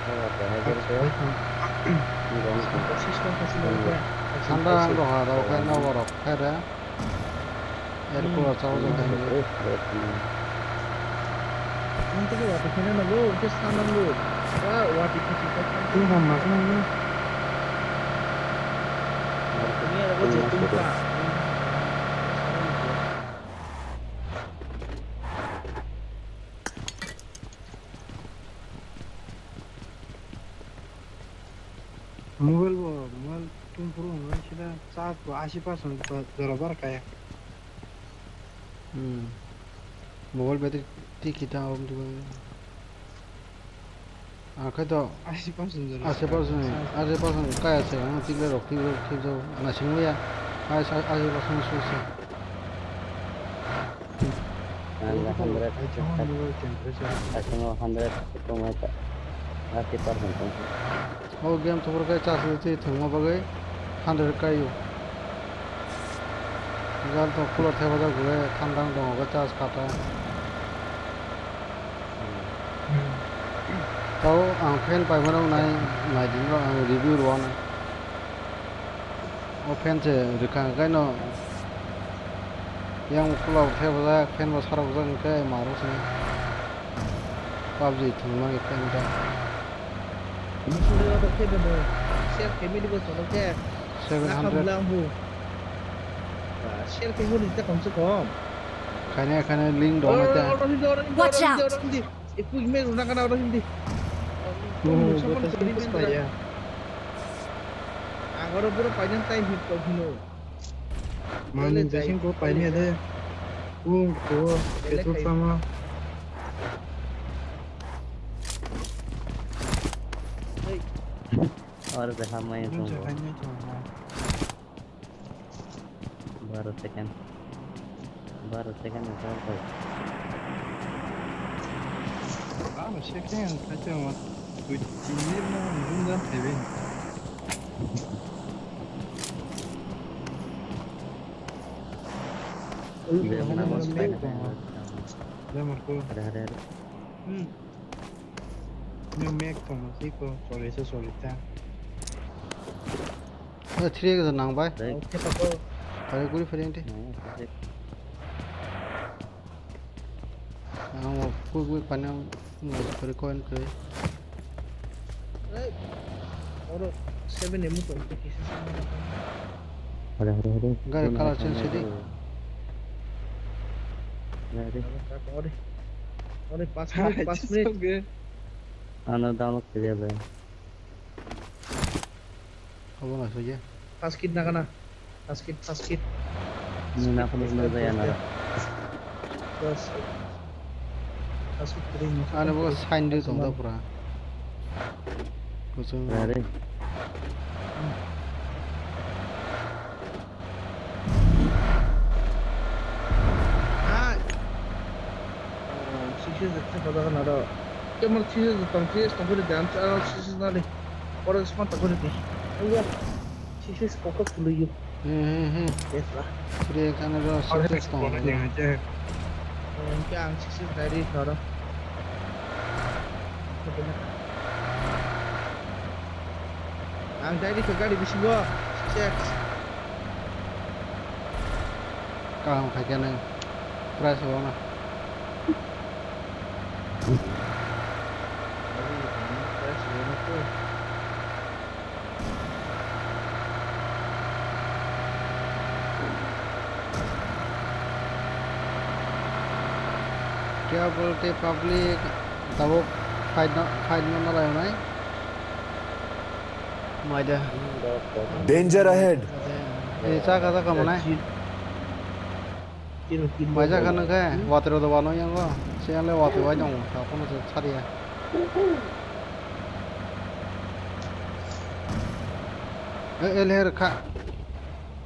Watwi hai tong. Siswa khasin. Anda ang roha rok khai na warok khai da. Air cooler chao jok hai. Ang tini watwi khena nango, hwnkhe sa nango. Wa, watwi khachi khachi. Tini ham ma khna nango. Tini abo je tungkha. Mobile bo, mobile tungphuru hwnwi sida charge bo ashi percent jora bar kaya. Hmm. Mobile battery twi kita om tu. Akhe to ashi percent jora. Ashi percent, ashi percent kaya se ang tikle rok tikle tikle nasing ya. Ashi, ashi percent su se. Ang hundred, aising o hundred tongmai ta, thirty percent tong. O game thubur khe charge twi thwngma bagwi hundred kai o. Jal to cooler thepajak gule thandang tongo khe charge kha ta. Tao ang fan paimano nai, nai di no ang review rw nai. O fan se rwkha hwnkhe no yang cooler thepajak, fan bo sarokjak hwnkhe ma rw sini. PUBG thwngmani fan ta. Musulo order khe beno. Share khe mili bo cholo khe. Seven hundred. Nakha bwla ang bu. Share khe hori ta kom se kom. Khaina khaina link dong ta. Order hindi, order hindi, order hindi, order hindi. Watch out! Iku email runa kana oro hindi. Oh, musa botas pon kiri botas mendra. Paya. Ang oro boro painang tai hip tok hino. Mani jasing ko paini ade. Ung ko petrol sama. Hey. Oro de hamai tong. Baro second. Baro second ni call koi. Baro second, kaitor ma. Tui tin minute no, minute no thebe. Ui, dia mana mana mana mana. Dia marco. Ada, ada, ada. Hmm. Ni mek tong si ko, sorry, so sorry ta. Three X nang bai. Right. Okay, pako. Tare guri fere ente. Nang, okay. Ang quick quick panel ngai fere coin kre. Right. Oro seven emu to. Hare, hare, hare. Gari color change sidi. Hare. Ore, ore, pas minute, pas minute. Ano download kre bai. Abo na soi ya. First kit na kana? First kit, first kit. Ni na kono na jaya na. Bas. First kit kiri ni. Ano bo sign di tong da pura. Kuchung. Are. Hai. Oh, six S ekta pada kan ada. Kemar six S tong, six S tong kiri dan, ah, six S nali. Orang semua tak boleh di. Iya. Six S kokok dulu yuk. Hmm, hmm, hmm. Yes lah. Kiri kan ada six S tong. Orang yang aja. Oh, yang six S dari orang. Ang dai dikhe gari bisingo. Check. Kaham khaikhe nang. Price rwna. Kya bolte public, tabuk fight no, fight no nalai nai. Maida. Danger ahead. Eh, chaka, chaka manai. Maijak kha nokhe, watwi rok do wano yango. Siyangle watwi wai tongo, ta phano se sariya. E, e, leher kha.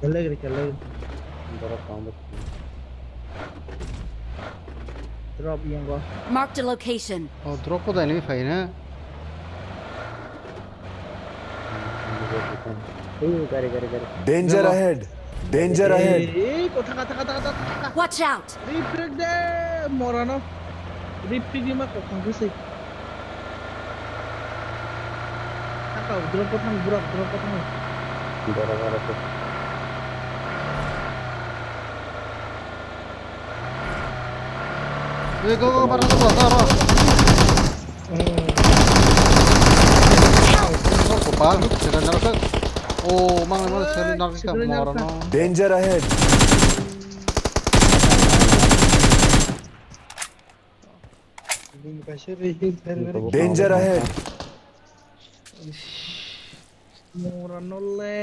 Kelegri, kelegri. Borok tong bo. Drop yango. Marked a location. Oh, drop ko dai nai phai na. Ei, gari, gari, gari. Danger ahead! Danger ahead! Ei, ko thaka, thaka, thaka, thaka, thaka. Watch out! Rip rip de, morano. Rip rip ma ko khang se. Thaka, drop ko thang, drop, drop ko thang. Dora, dora, dora. Ei, go, go, bara, bara, bara. Kopal, sila narasuk. Oh, mang, mang, sila narasuk, morano. Danger ahead. Danger ahead. Mora no le.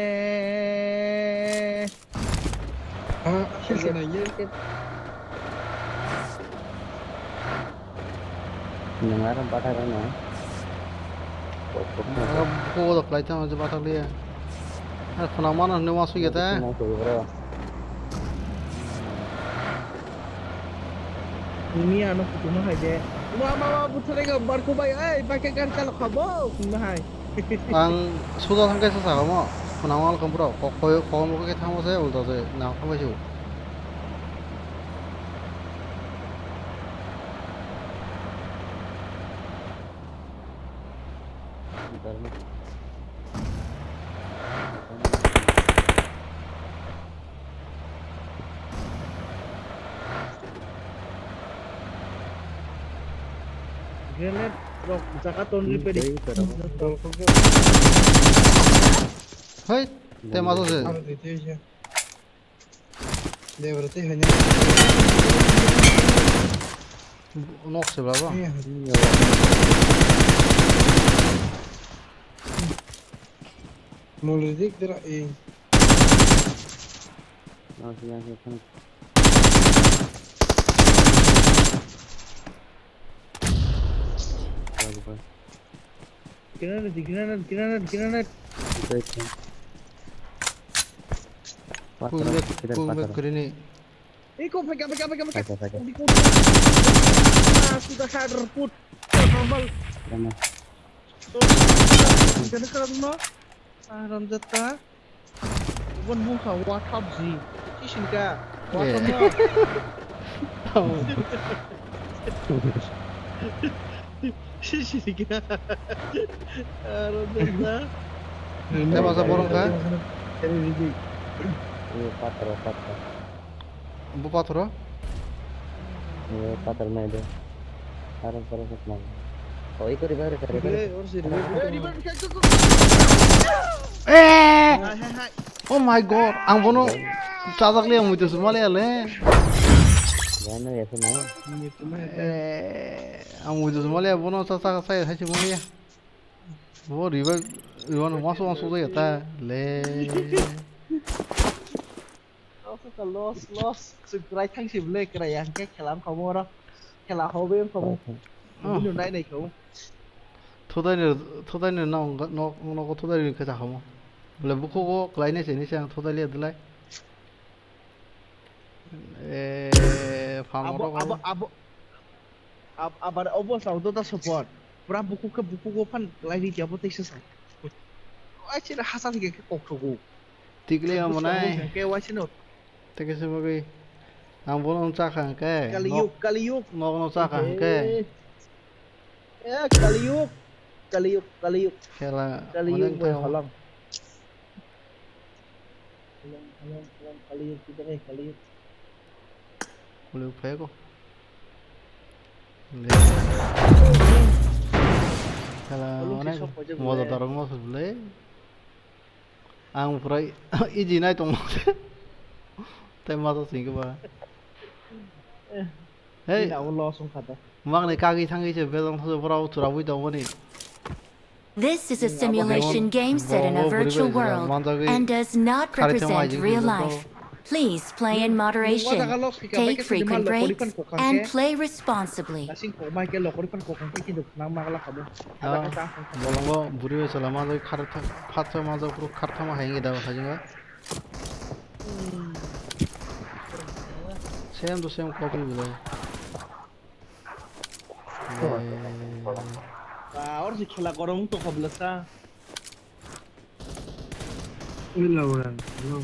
Ah, sila na ye. Nang aram pathar na. Ko da flight tang je pathar liya. Ar khuna mana ne wasu ya ta. Nini ano kutu no hai de. Wa ma wa buthare ga barko bai ai bai ke gar chalo khabo. Nini hai. Ang suda thang kaisa sakha mo, khwnang wal khe bro, kok koi, kok mo khe thangma se ulta se, nang thang kaisa. Grenade rok jaga ton ripedi. Hei, te maso se. Debra tei hanya. Nok se baba. Muli dik dera e. Nasi nasi kan. Grenade, grenade, grenade, grenade. Patro, patro. Iko, pega, pega, pega, pega. Patro, patro. Ah, sudah sadar, put. Normal. Jangan kerap no. Ah, Ramjata. Ubon bungkha wathap ji. Chisinka. Eh. Wathap no. Chisinka. Aro dada. Te masa borok kha? Eh, patro, patro. Bo pathoro? Eh, pathor nai de. Aro, aro, aro, aro. Oh, iko revive, revive, revive. Eh! Hai, hai, hai. Oh my God, ang bono chajak liya muitu sumali ale. Gana ya sana. Eh, ang muitu sumali bono sa sa sa hai sumali. Bo revive, revive mas mas ya ta le. Loss, loss, loss. Chwng kwrai thang si bwle, kwrai ya hwnkhe khela wngkha omo oro. Khela hobe wngkha omo. Oh. Bini nai nai kha omo. Thudaini, thudaini no, no, nogo thudaini khe jakha omo. Bwle bukhugo kwlai nai se, nai se ang thudai liya dwlai. Eh, phamoro abo, abo, abo, Ab-, abar obo sao dota support. Pura bukhuk khe bukhuk o phan lai ri abo teisa sa. Ai chira hasa thike khe kok thogo. Tikle amo nai. Ke wai sino. Teke se bagwi. Ang bono wng chakha hwnkhe. Kali yuk, kali yuk. Nok no chakha hwnkhe. Eh. Eh, kali yuk. Kali yuk, kali yuk. Khela. Kali yuk, boy halang. Alam, alam, alam, Kaliyuk kita, eh, Kaliyuk. Kaliyuk phaiko. Le. Salah, kaliyuk mana? Moza tarong moza bole. Ang pura iji nai tong. Tai masa singke ba. Eh. Hey. Ini aku loss wngkha da. Magni kagwi thangwi se belong thangwi borok chwrabwi tongmani. This is a simulation game set in a virtual world and does not represent real life. Please play in moderation, take frequent breaks, and play responsibly. Asing kok mai ke lokori pan kokang ke kintu nang magala kabo. Ah, bolongo buri bai sala ma jai khar tha-, phat tha ma jai puro khar tha ma hai ngi da hai jai. Same to same copy belai. Ah, or si khela korong to kobla sa. Ui, Lauren, hello.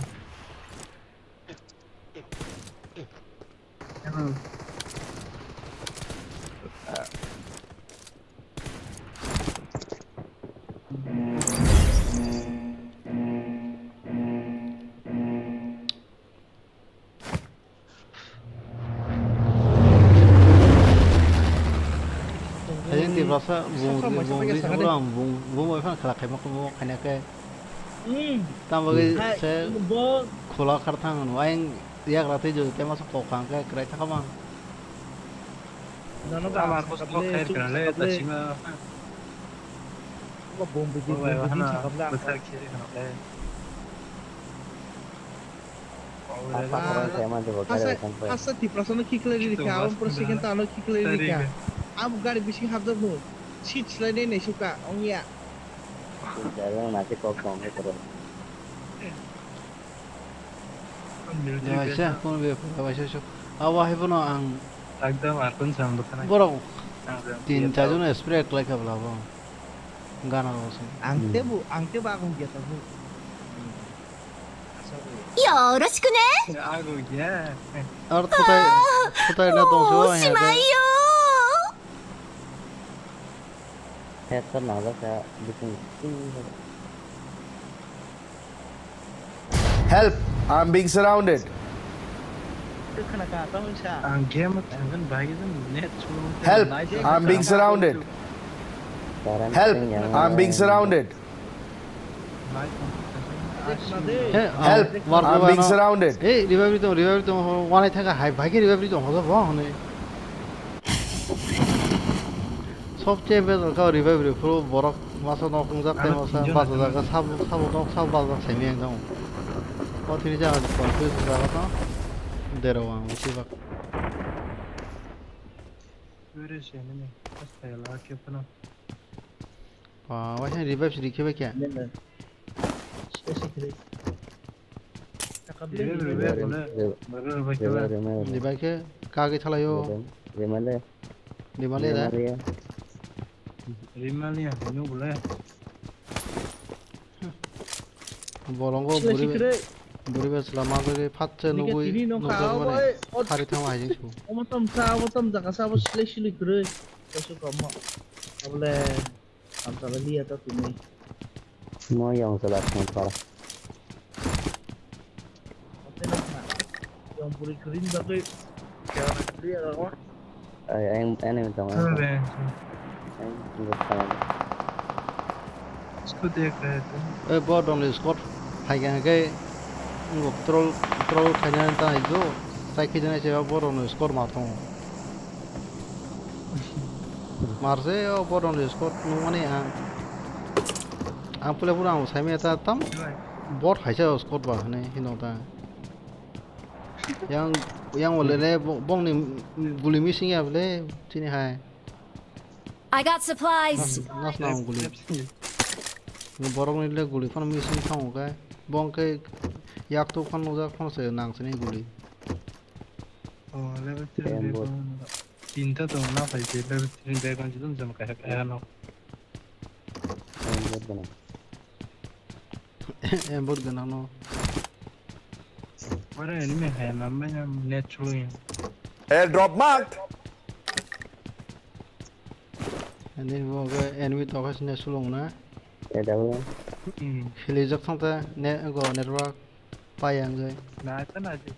Hello. Ayang Tiprasa bung bung di sabra bung bung bai fan khala khaima kumo khaina khe. Hmm. Tamo ge se bo khula khar thang no ayang yak ra thai jo tema sa kok khang khe krai thakama. Nono ba amar ko khair kana le ta sima. Ko bom bidi bom bidi sakabla. Hasa, hasa Tiprasa no khiklai rikha, aboni pore second ta ano khiklai rikha. Abo gari bising hapjak no, seat slai nai nai suka, ongya. Seat slai nai nai kok tong hai koro. Yaisa, kono be pura waisa so. Abo hai bono ang. Ekdom akun sam bwkhana. Borok tin char jon spray klai kha bla bo. Gana rok se. Ang te bu, ang te ba akung kya ta bu. Yoroshiku ne. Ago ya. Ar thutai, thutai na tong so. Headshot nang jak kha, bising ting. Help! I'm being surrounded. Ang game thangkhan bai net. Help! I'm being surrounded. Help! I'm being surrounded. Help! I'm being surrounded. Hey, revive rito, revive rito, wanai thaka hai, bhai ke revive rito, hoga bo hone. Sobche bejal kha revive riphu borok masa nok wngjak tei masa bachajak sabo sabo nok sabo bachajak saimya wng tong. O thini jaga confuse jaga to derao ang bisi bak. Where is enemy? Hasta la ke pana. Ba waisa revive si rikhe bai khe. Revive, revive, revive, revive, revive. Revive khe kagwi thalaio. Rimale. Rimale da. Rimale ya, hino bole. Bolongo buri be, buri be sla magwi phatse nugwi nukjak mani khari thangma hai jingsu. Omo tom sa, omo tom jaka sa, omo silai silai kwrwi. Kosu komo. Abole. Amsala liya ta tini. Mo yong sala thong para. Yang puri kering tapi jangan liya apa? Ay, ay, ay, ay, tong. Ay, nggak tahu. Scooty ya kayak itu. Eh, bo dong le squad. Hai khe, hai khe, nggak troll, troll khaina ta hai do. Tai khe jana se bo dong le squad ma thong. Marse o boron squad nungmani ang. Ang pule pura ang saimaya ta tam bot haisa squad ba hwnwi hino ta. Yang, yang wale le bo-, bongni guli missing ya bole chini hai. I got supplies. Nas, nas na ang guli. Borokni le guli phano missing thango khe. Bong khe yak tuk phano nujak phano se nang sini guli. Oh, level three bag. Tinta tong na phai se level three bag ang jidung jam kaisa kaisa no. Aimbot gwnang. Aimbot gwnang no. Ore enemy hai na me net chului. Airdrop marked. Enemy bo ke enemy to khasne sulung na. Airdrop. Hmm. Khilijak thang ta ne go network. Pai ang jai. Na ka na ji.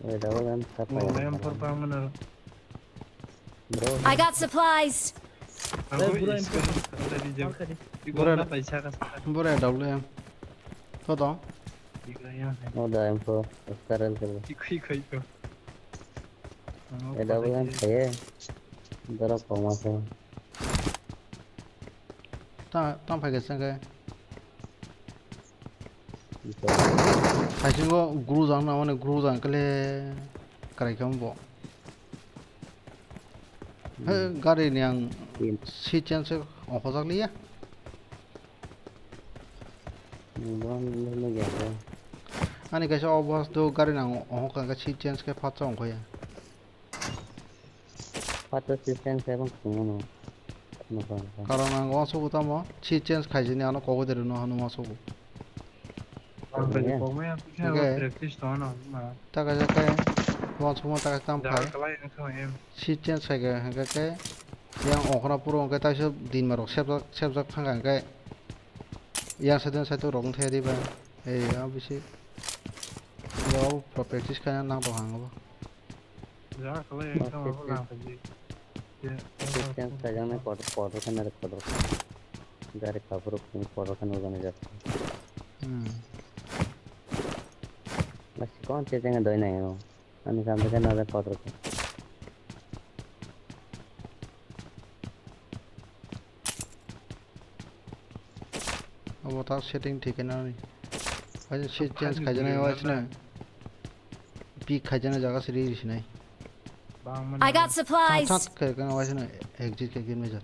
Eh, double M sa pai. Oh, M four pa mana. Bro. I got supplies. Aku eh, bro, M four. Bro, na paisa ka. Bro, double M. To to. Oh, da M four. Star L kali. Ikho ikho ikho. Eh, double M saya. Dorok koma sa. Ta, tang phai khe sengkhe. Haisingo guru jang na mane guru jang kele karai kamo bo. He, gari ni ang seat change se ongkhojak liya. Ani kaisa obos do gari nang ongkha khe seat change khe phatsa ongkhaya. Phatsa seat change khe bang thwngmano. Karon ang uansukgo tamo seat change khaijani ano kok de rwno hwnwi uansukgo. Ang khe kok maya khe practice to ano ma. Taka jakai uansukma taka kam khai. Seat change khai khe hwnkhe khe yang ongkhorna puro hwnkhe taisa din marok sepjak sepjak thangkha hwnkhe yang side side rok wngthaya diba ei a bisi. Yo pura practice khaina nang tong ang bo. Ja khlai ang tong ang khaji. Christian sajang na kotor kotor khana re kotor. Gari kapur kotor khana jani jat. Hmm. Mas kon che jeng doi nai o. Ani kam de na kotor. Obo ta setting thik khe nani. Waisa seat change khaijana waisa na. Pick khaijana jaga siri sinai. I got supplies. Chat khe kana waisa na exit khe gimne jat.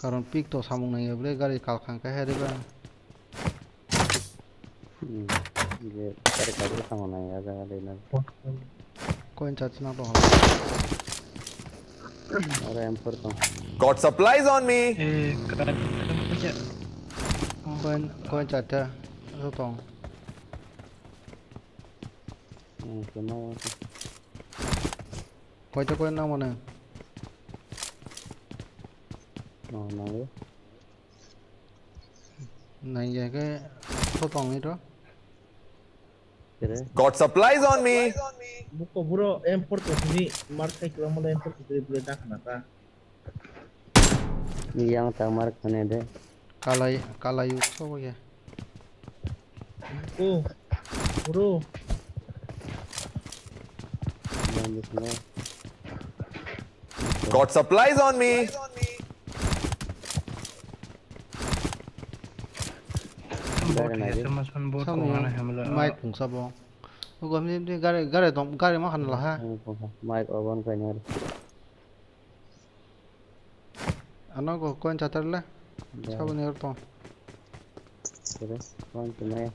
Karon pick to samung nang ya bole gari kal khang khe hai riba. Hmm, je, kare kare sama nang ya jaga de na. Coin charge na to. Ore M four to. Got supplies on me. Eh, kare kare. Coin, coin charge ta. So to. Hmm, kema. Koi ta coin na mane. No, no. Nangya khe to tongwi to. Got supplies on me. Buko buro M four to sini mark khai kwbangma le M four to sini bule dakna ta. Yang ta mark khane de. Kalai kalai uk so ya. Buko buro. Yang di sini. Got supplies on me. Bot Gari hiya nai. Sama son bot Samni kong ana hamla. Mic phungsa bo. Ugo hamni hamni gari gari dom gari ma khan laha. Mic obo wng khainai. Ano go coin chatar le. Ya. Sabo ni orto. Tere, coin tu nai.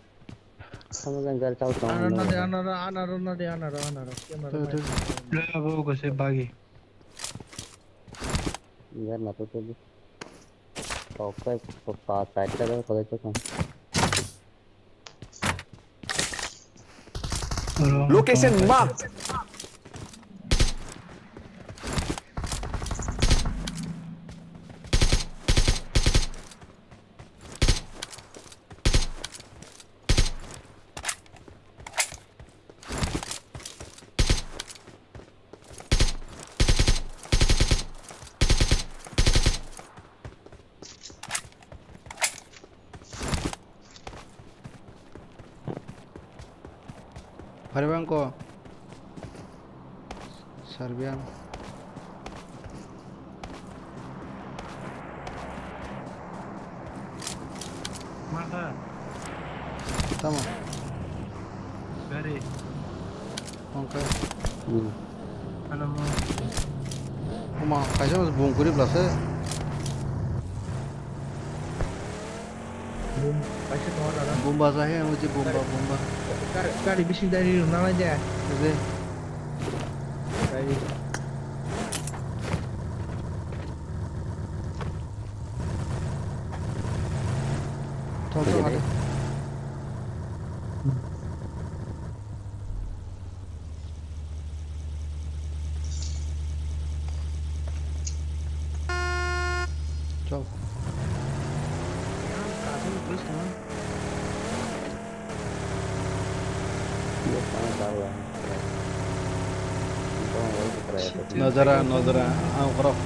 Sama jang gari chau tong. Anaro nade, anaro, anaro nade, anaro, anaro. Camera tu, tu. Lo abo go se bagi. Gari na tu tu. Kok kai pa tai ta ko dai to. Location marked. Pariba wngkha. Serbian. Mata. Tamo. Gari. Wngkha. Hmm. Ano mo. Oma, kaisa bung kuri blase. Bum, kaisa tongo dada. Bumba jahe, oje bumba, bumba. Gari, gari bising dari rwnalai de. Oje. Gari. Thok thok. Chok. Nojara, nojara, ang borok.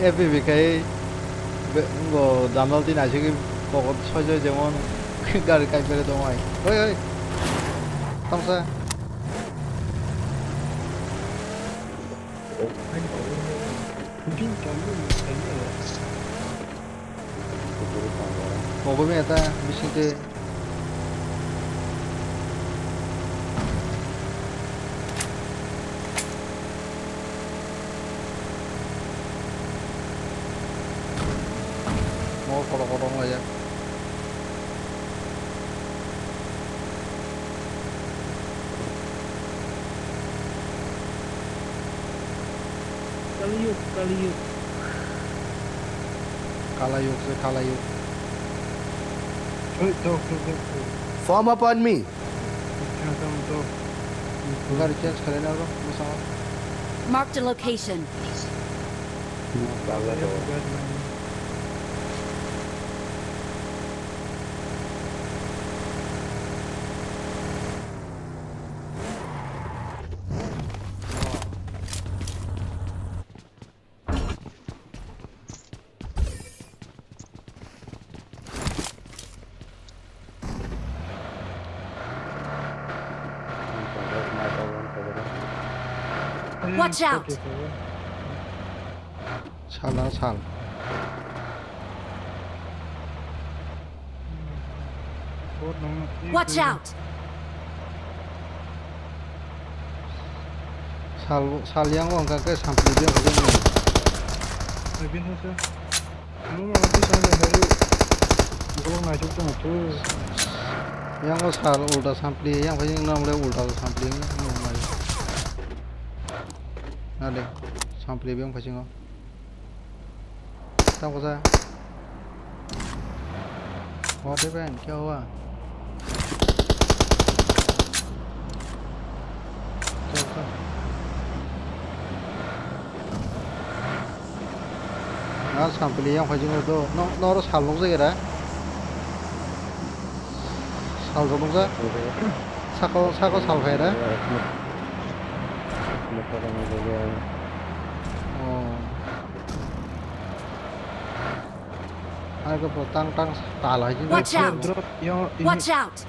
F P B kai be-, bo damdal tin asigi kokot soi soi jemon gari kai pere tong ai. Oi, oi. Tamsa. Mogobe eta bisingte. Mo kotor kotor wng laijak. Kaliyuk, Kaliyuk. Kalayuk se, kalayuk. Oi, dok, dok, dok, dok. Form up on me. Dok, dok, dok. Gari change khalai na bro, bwskango. Marked a location. Kaliyuk, gari nai. Watch out! Sal, sal. Watch out! Sal, sal yang wngkha khe sampli biyang khe. Ai, bini se. Ano, ano, bwskango hai. Bolong naisuk tong tu. Yang o sal ulta sampli, yang phai nang le ulta sampli, nang nai. Nade, sampli biyang phai singo. Tamo sa. What happened? Kya hua? Chal, chal. Ah, sampli yang phai jingno do. No, noro sal nukjak era. Sal rok nukjak. Sako, sako sal phai era. Oh. Hai ko tang tang tal hai jing. Watch out! Drop, yo, ini. Watch out!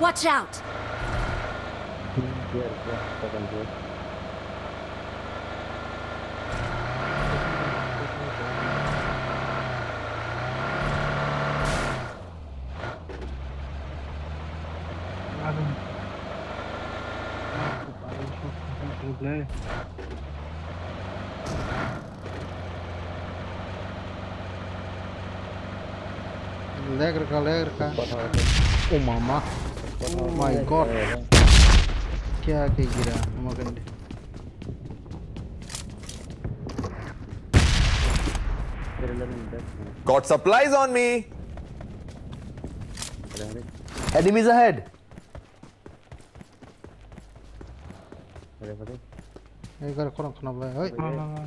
Watch out! Lag rwkha, lag rwkha. Oh mama. Oh my God. Kya ke gira? Makan de. Got supplies on me. Enemies ahead. Ei, gari khorang khna bai, oi.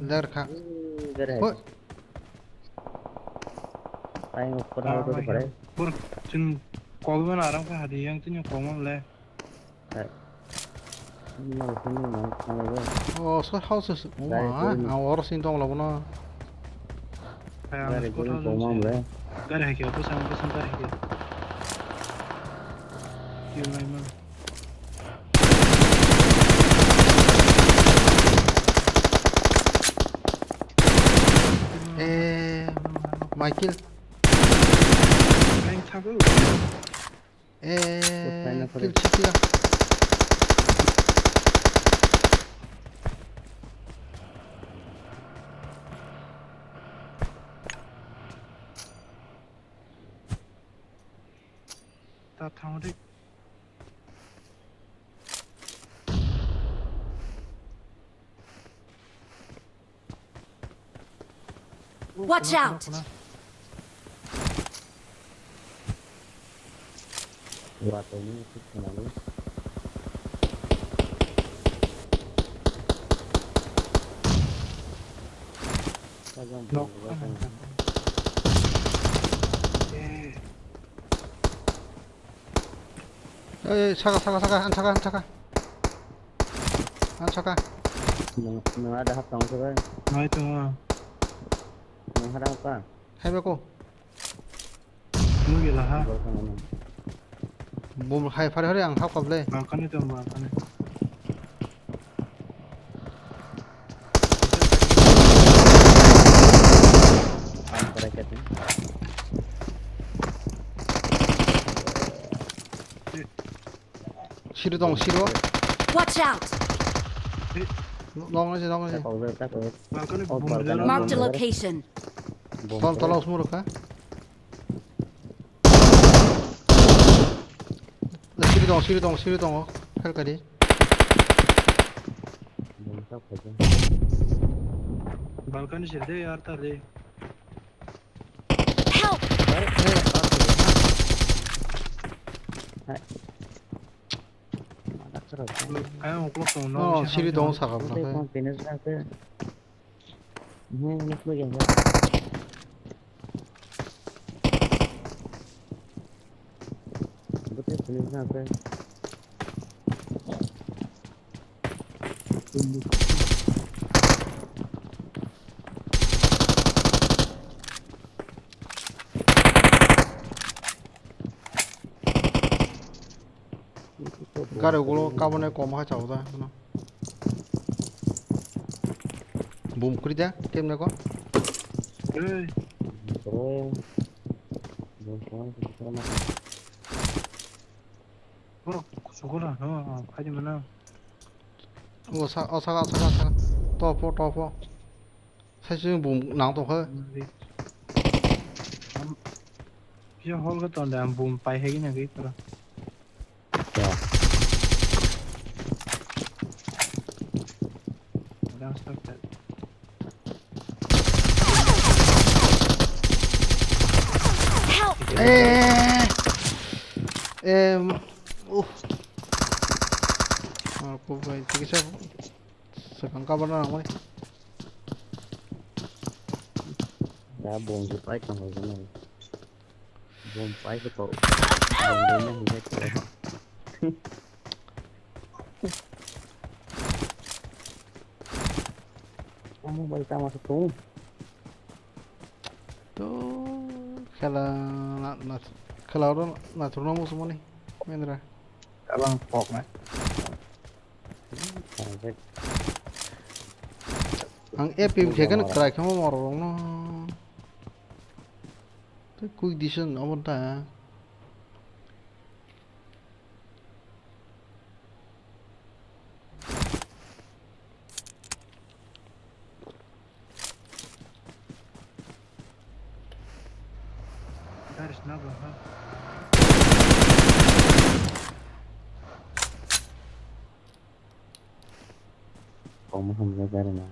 Ler kha. Gari hai. Oi. Ai, ngok khorang khna bai. Pur, chun kol mana arang kha hadi yang chun kol mana le. Hai. Mana sini mana khna bai. Oh, so house is. Oh, ma, ang oro sin tong labo na. Gari gari khorang khna bai. Gari hai kya, pusang, pusang gari hai kya. Kill nai man. Eh, Michael. Main thago. Eh, kill chikya. Ta thang de. Watch out! Knock. Oi, saka, saka, saka, ang saka, ang saka. Ang saka. Nung, nung ada hap tong saka. Nai tong. Nung ada hap ka? Hai beko. Nung gila ha. Bom hai phare phare ang hap kable. Bangkani tong, bangkani. Pain korai kati. Siri tong, siri o. Watch out! Nong nasi, nong nasi. Balcony Oh, boom balcony. Marked a location. Tol, tol, usmur ka. Siri tong, siri tong, siri tong. Hel kadi. Balcony siri de yar tar de. Help! Ayang uklok tong, no, Oh, siri tong sakap na. Gari ugulo kabone kom hai chao da, no. Boom kuri da, kemne ko? Hey. Borok kuchuk gora, no, khaidi mana. O sa, o saka, o saka, o saka. Topo, topo. Sai se boom nang tong kha. Am, kisa hol khe ton de, ang boom pai hai gini gwi pura. Udah start. Help! Eh, eh, uh. Aku bai, tikisa. Sakang kabar na, mai. Ya, bom je pai tong ho jana. Bom pai ko to. Bom de na hinga ko. Omo bai tama sa tong. To khela na, na, khela oro na thurno musu mani. Mendra. Abang pok na. Ang A P M khe kan krai khamo mor rong no. Te quick decision obo ta. Gari sna bo ha. Kok mukhang je gari na.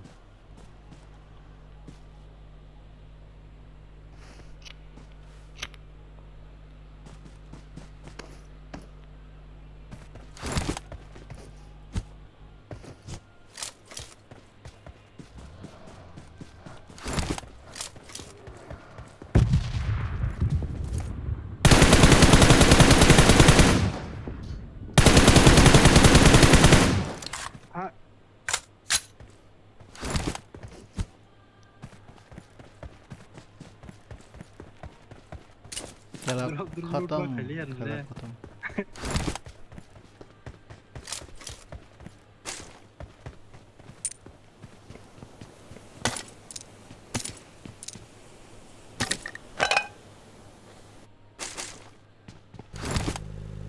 Khela khatam, khela khatam.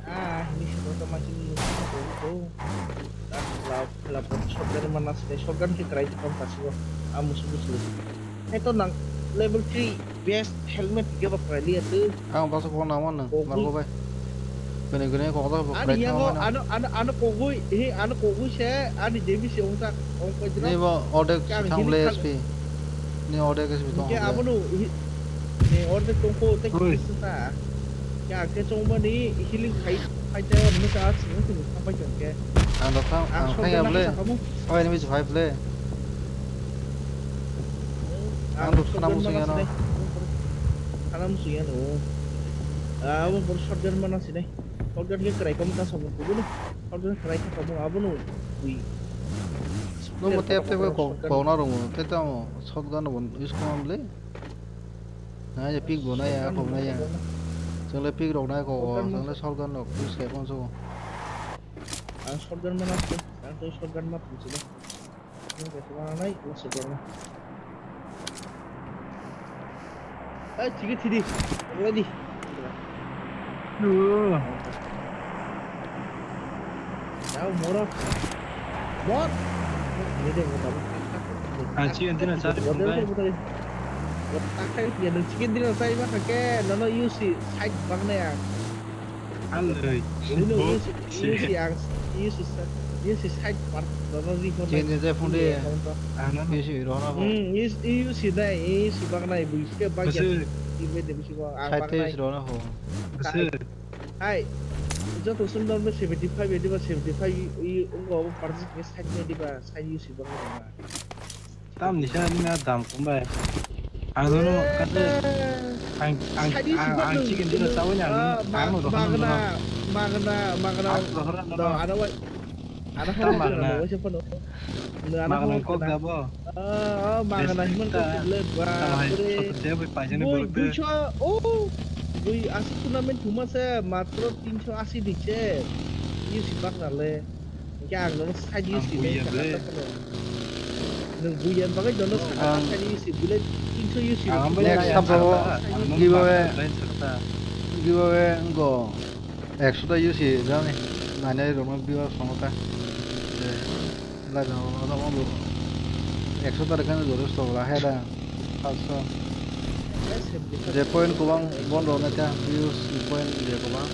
Ah, ini si motor masih ini. Ah, lap, lap, shotgun mana sih? Shotgun ke kerai di kontak sih. Ah, musuh musuh. Itu nang level three best helmet juga bak kerai lihat tuh. Ang baksa kok nama nang, Kogi. Margo bai. Gini gini kok tak Ani kerai yang nama kok, nang. Ano, ano, ano kogui, eh, ano kogui se, ani debi se ungta, ong koi Ni jero. Bo ordek Kang thang hini le kal- S P. Ni ordek S P tong Hingke le. Abono hi-, ni ordek tongkho tei Oi. Kisa ta. Ya ke chongmani healing khai, khai ta misa sini sini sampai jong ke. Ang rok thang, Ang ang sok thang ya jana ble. Kisa kamu. Oi, ni misi five le. Ang rok sok thana jana musu mana ya no. Sini. Thana musu ya no. Ah, abo por shotgun mana sini. Shotgun ke kerai kamu ta sok kudu no. Shotgun kerai ta kamu abono. Ui. No mo tep tep ko, ko na rongo. Teta mo shotgun no use ko am le. Na ya pick bo na ya, khom na ya. Chwng le pick rok na ko, chwng le shotgun rok use khe kon so. Ang shotgun ma na, ang tei shotgun ma thum sini. Ang khe ma nai, ma shotgun ma. Ai, thigi thidi, ready. Yo. Yao moro. Mor. Ini dia, moro. Ah, chicken dinner sa, Model mumbai. Takai dia, chicken dinner sa, iba kake, nono U C side bang na ya. Aloi. Uno U C, U C ang, U C sa, U C side part, nono ri kono. Chicken dinner sa, phone de. Ano. U C rohna ho. Hmm, U C, U C nai, U C bang nai, bui ke bang ya. Ibe de bisi ko, ang bang nai. Side te U C rohna ho. Hai, joto sundor me seventy five, edi ba seventy five, i, i, ungo abo party ke side me di ba, side U C bang nai. Tam ni sa ni na dam kum bai. Ang no no kate ang ang ang chicken dinner sa wani ang no ang no rohor no. Magna, magna, magna. Ang rohor no. Ano wai. Ano tam magna. Wai se phone. Magna kok da bo. Ah, magna himan kok le ba. Tam hai sot de bai paisa ni borok de. Buicho, oh. Bui asik tournament thuma se matro tinso asi di se. U C bak na le. Hingke ang nono side use khe buiya ble. Nwng buiya bagwi nono saka side use khe bule tinso use khe. Ang bai next sabjabo giveaway, giveaway wngkha ekso ta use khe jani nainai rokno viewer songo ta. Je lai jani rok ekso ta rwkhe jotosto wngkha da. Paanch sho. Je point kwbang bondo na ta views point je kwbang.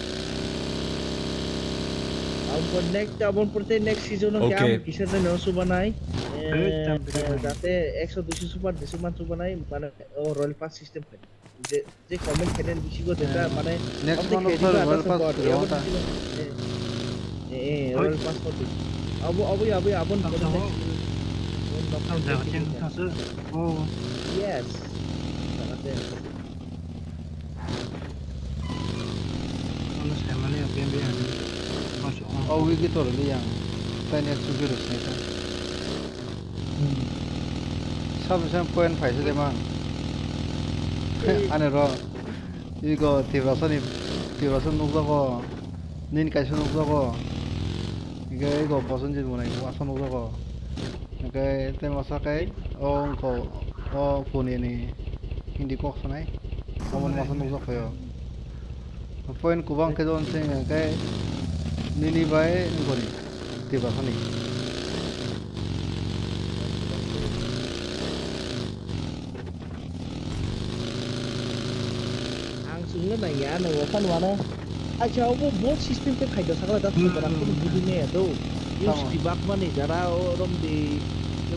Abo next, abo pore next season o khe ang kisa jani no subanai. Jate ekso duiso super duiso man subanai, mane o Royal Pass system khe. Je, je comment khe bisingo jeta mane next month o Royal Pass. Eh, eh, Royal Pass khe. Abo, abo, abo, abo. Oh. Yes. Ano saimani ya, bem bem ani. Masuk. Oh, wigi tor ni yang. Tanya sugi rus ni kan. Hmm. Sab sam point paisa de mang. Ane ro. Igo Tibrasa ni, Tibrasa nukjago. Nini kaisa nukjago. Igo, igo Boson jin mwnai asa nukjago. Hingke tei masa kei o wngkha o Pune ni Hindi kok sanai. Omo ni masa nukjak phaio. Point kwbang khe jon se hingke nini bai wngkha ni Tiprasa ni. Ang chwngno naiya, naiya phano ano. Acha, obo bo system khe khaito sakla da, hmm, sokora, hmm, kunu bujinaya do. Use tamo. Kibak mani jara o romdi.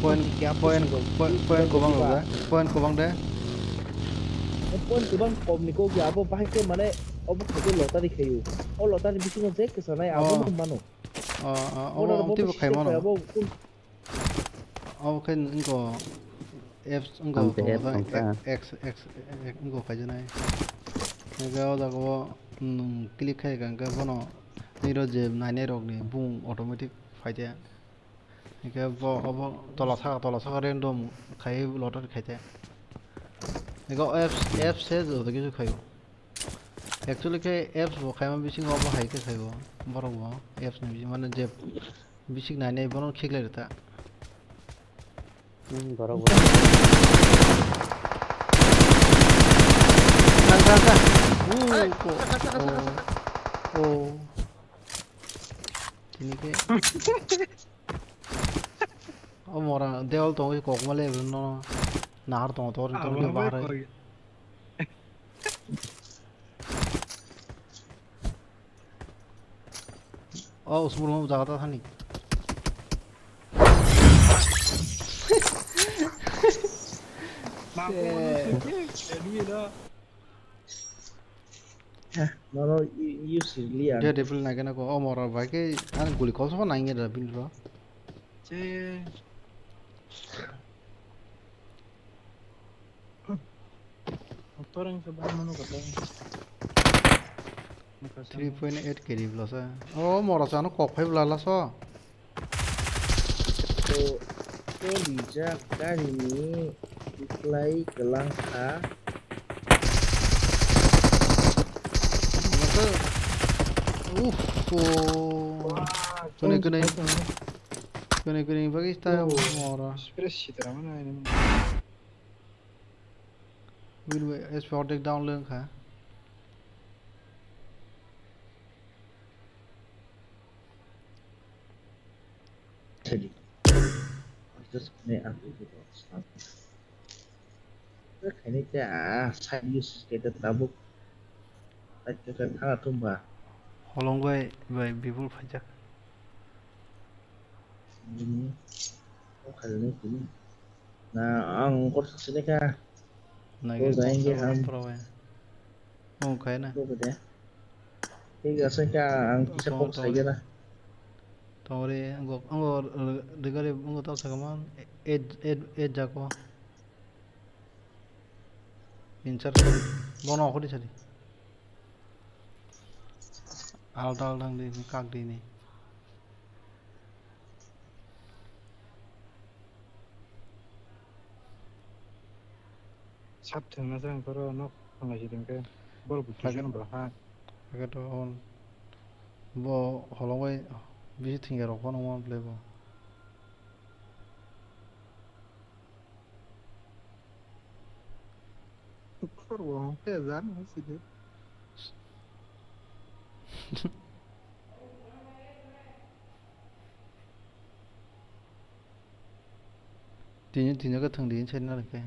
Point, point, point, point kwbang rok da. Point kwbang de. Point kwbang kom ni kok ya, abo bahai khe mane obo khaito lottery khaio. O lottery bisingo je kwchanai abo no mano. O, o, obo teibo khai mano. Abo kun Obo khe wngkha apps wngkha, X, X, X wngkha khaijaknai. Hingke o jaga o nwng click khai kha hingke bono nini je nainai rok ni bung automatic phaide. Hingke bo obo tola saka, tola saka random khai lottery khaide. Hingke o apps, apps se joto kisu khaio. Actually khe apps bo khaima bisingo obo hai khe khaio. Borok bo apps ni bisingo mane je Bisik nai nai bono khiklai rwta. Hmm, borok bo. Thang, thang, thang. Ai, oh, saka, saka, saka, oh, saka. Oh. Tini khe. O mora dewal tongo kok male no. Nahar tongo tor tor bahar. O usmur mo jaga ta thani. Nono use liya. Dia devil na kena ko o mora bai ke an guli kol so nang ya da bin ro. Motor ang sa ba mano kata. Three point eight K D plus. Oh, mora chano kok phai bla laso. To, to rijak gari ni uklai kelang kha. Uff. Kene kene. Kene kene bagi sta mora. Express sitra mana ini. Win win, S P ordek down le wngkha. Just ne ang video start. Khaini te a side use ke ta tabuk. Ai ke ka thana thumba. Holong bai bai bibul phaijak. Ini. O khaini tini. Na ang kor sini ka. Nagi. Ko jai nge ham. Pro bai. O khaina. Ko bede. Thik ase ka ang kisa kok sai gana. Tongri, ang kok, ang kok, eh, rigari, ang kok tau sakama, eh, eh, eh, jako. Inchar, bono khori sari. Alta, alta, ang di, kak di ni. Sap thwngna se ang toro nok thwnglai si tongkhe. Borok bo kisa no bo ha. Age to on. Bo holongwi bisi thwngya rok phano ma bwlai bo. Khorbo hwnkhe jan hwnsidi. Tini, tini khe thwng di, sai na rwkhe.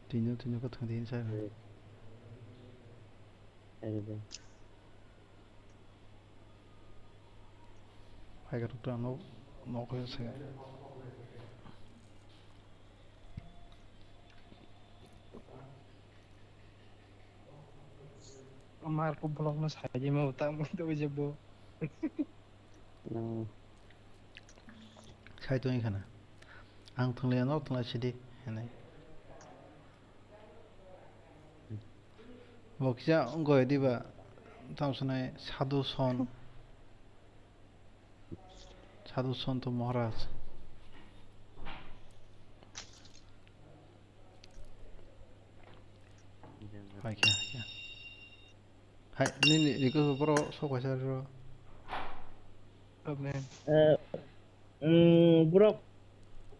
Tini, tini khe thwng di, sai na. Hai khe rwkhe ang nok, nok khe se. Mar ko vlog no sai di ma uta mo to je bo. Hmm. Sai tong khana. Ang thwnglai no thwnglai sidi hwnwi. Bo kisa wngkha diba tamsonai Sadhu Son. Sadhu Santo Maharaj. Hai khe, hai khe. Hai, nini request borok sok kaisa rw. Amen. Eh, mm, borok,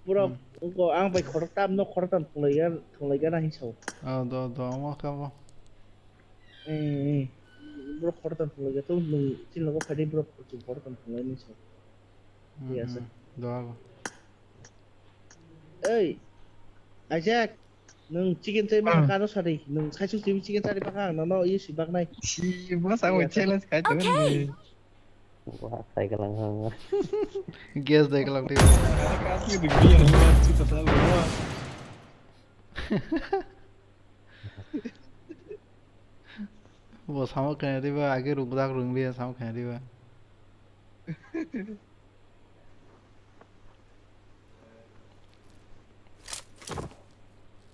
borok, hmm, wngkha ang bai khoroktham no khoroktham thwnglai gana, thwnglai gana hinwi sao. Oh, do, do, omo khe omo. Eh, borok khoroktham thwnglai gana, to nwng chini logo phaidi borok khoroktham thwnglai hinwi sao. Hmm, thik ase. Hmm, do ago. Ei, Isaac, nwng chicken chai mangkha, hmm, ano sadi, nwng saisuk chicken chari bakha ang nono isi baknai. Si, bo sa, yes, challenge khai tongo. Okay. Ni. Wah, khai galang hang. Gas dai galang twi. Kasi di biar mo si pasal mo. Bo samo kanya diba, age rung dak rung liya samo kanya diba.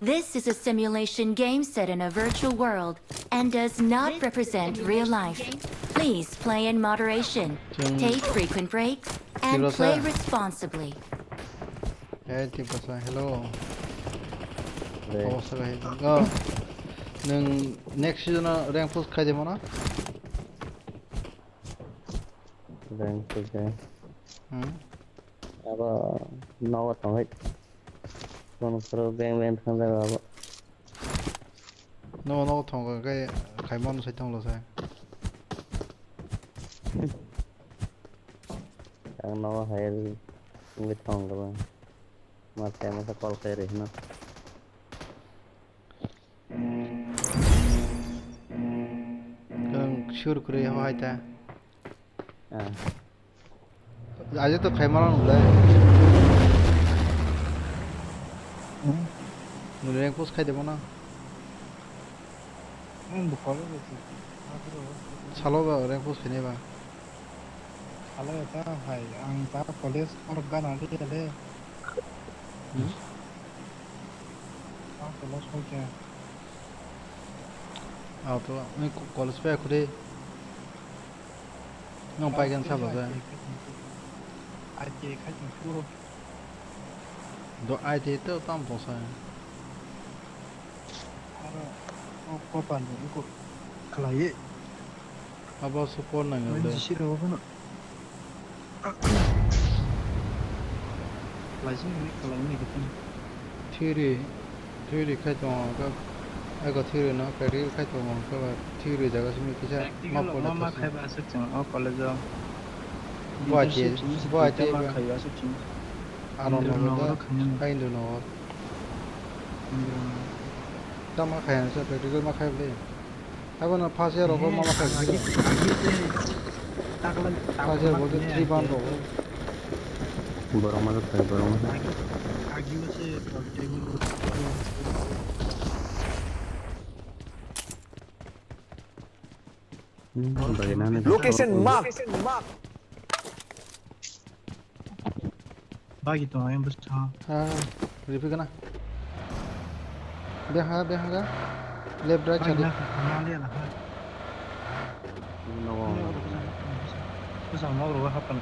This is a simulation game set in a virtual world and does not represent real life. Please play in moderation. Take frequent breaks and play responsibly. Hey, Tiprasa, hello. Hey. Kobor sabai. Oh. Nwng next season o rank push khai de mano? Rank push khai. Hmm? Abo nogo tongwi. Kono phuru beng beng thangjago abo. Nogo nogo thongo khe khaimano sai thanglo sai. Ang nogo hai wngwi thangkha bang. Masa masa call khai rihino. Kang sur kuri ho hai ta. Ah. Aja to khai mano nulai. Hmm? Nulai rank push khai de mano. Ang bukhalo de. Salo ba rank push khai nai ba. Salo ta hai ang ta college or gana de de. Hmm? Ah, college ko kya? Ah, to, ni ko-, college pe khuri. Nwng pai gan sabo je. Ai ke khai tong suro. Do ai te to tam to sa. Aro o kopan ko khlai. Abo support nang le. Jisi ro kono. Khlai sini khlai ni kitan. Theory, theory khai tong ka. Ego theory no practical khai tongo, hwnkhe ba theory jaga simi kisa Practical ma rok pore ma ma to khai ba aswk chwng o college o. Bo ai Internship te, chini bo ai te sita ma ba. Khai ba aswk chini. Ano Indra no Nagar da, khaina no. Hai Indra Nagar. Indra Nagar. Ta ma khai ansa practical ma khai bole. Abo no first year rogo ma ma khai Agi, bole. Agi se takla, First year takla bole khaina three agi. Ban rogo. Borok ma khai, borok ma khai. Agi, agi se table. Hmm, bagi nani. Location mark. Bagi tongo, yang bwsa. Ah, ripi kana. Beha, beha ga. Left, right, bagi side. Na, na, na, na, na. Nogo. Bwsa, bwsa, nogo, hapan.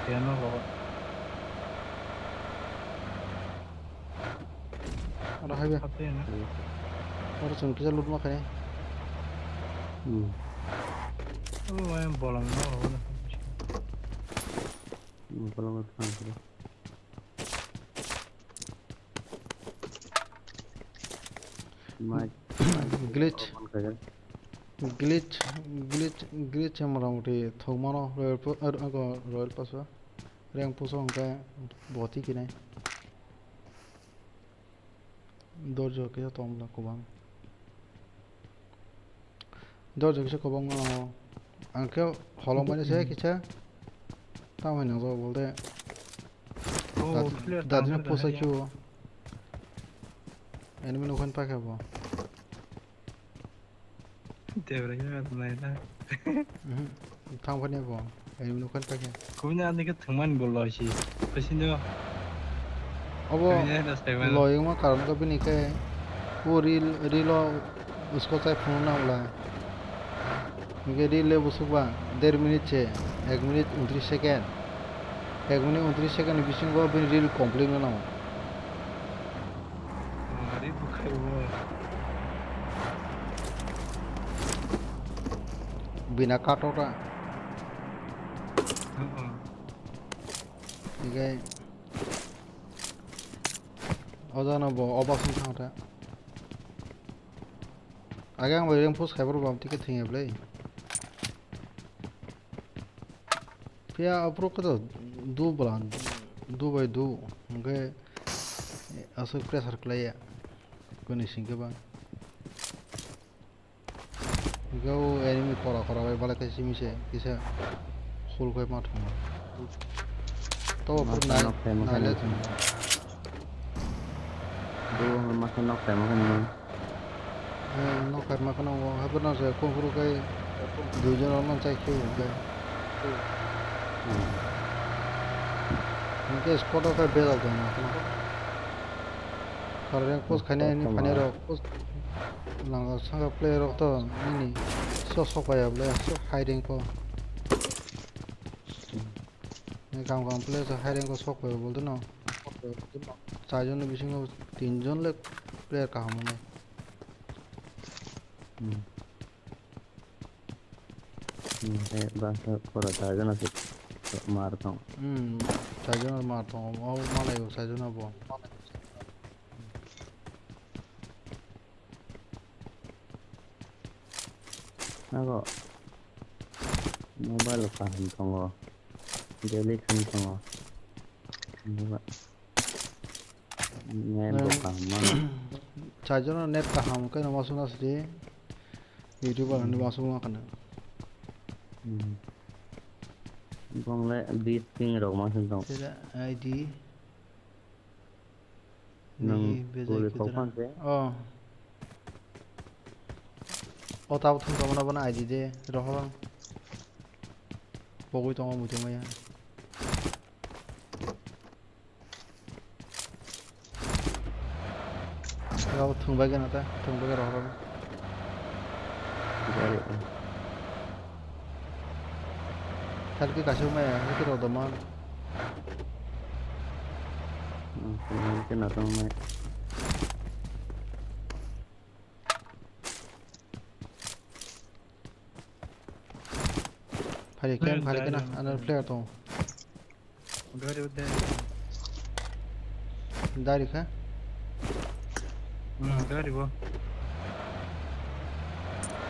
Ya, nogo. Aro hai be. Hape na. Aro chwng kisa loot ma khainai. Hmm. Abo mai bolong na abo na. Hmm, bolong na thang khe. Mai, mai Glitch. Open khaikhe. Glitch, glitch, glitch se motamoti thwkmano Royal Pass, er, ego Royal Pass o. Rank push o hwnkhe boti kinai. Dorjo kisa tongmwla kwbang. Dorjo kisa kwbangma nango. Ang khe holongmani se kisa. Tamo hinwi nangjak bole. Oh, dat-, player dadino tangmani posa hai ya. Khe o. Enemy nokhan pakha bo. Debra khe nai na. Mhm. Thang phani bo. Enemy nokhan pakha. Kubuni ani khe thwngmani bo loi si. Bisino. Obo kubuni ani sai mano. Loi wngma karon khe bini khe o reel, reel o usko chai phunukna wngla. Hinkhe reel le busukba der minute se, ek minute untris second. Ek minute untris second ni bisingo bini reel complete wngna nango. Ari bukhai bo. Bina kato ta. Hehe. Hinkhe o jagano bo obak wng thang ta. Age ang bai rank push khai borok bam tike thwngya bwle. Phiya aphuru khe to do bwla, do bai do, hwnkhe aswk pressure khlaiya, kwnwi singkhe ba. Hwnkhe o enemy kora kora bai balai khe simi se kisa hul khai ma thangma. To aphuru nai, nok khai ma nai le kheno. Thwngma. Do ma khe nok khai ma kheno. Eh, nok kaima kheno o, haphano se kuphuru khe duijon rok no chai khe o khe. Hmm. Hinkhe squad o khe bejak tong ma kheno. Kar rank push khainai hwnwi phainai rok. Langa saka player rok to nini so sok paiya bwle, so high rank o. Ni kam kam player so high rank o sok paiya bol dino. Char jon ni bisingo tin jon le player kaham wngnai. Hmm. Hmm, eh, ba, eh, pura charjon aswk mar tong. Hmm, charjon mar tong. O malai o charjon bo. Nago. Mobile o kaham tongo. Daily khan tongo. Mobile. Net bo kaham mano. Charger no net kaham khe no ma suna sidi. YouTuber ni ma suna kana. Hmm. Bong le bis ping rok ma sung tong. Sila I D. Nang ni bezai puli khe khok jora. Phan se. Oh. O tabuk thum tongmano bono I D de rohor. Pogwi tongo muitu maya. Abo thwngbai gana ta, thwngbai gana rohor. Gari. Salki kaisa maya, hwnkhe rw doman. Hmm, hwnkhe natung maya. Phari khe, hmm, phari khe na, dari, another player tongo. Dari, dari. Dari khe? Hmm, dari bo.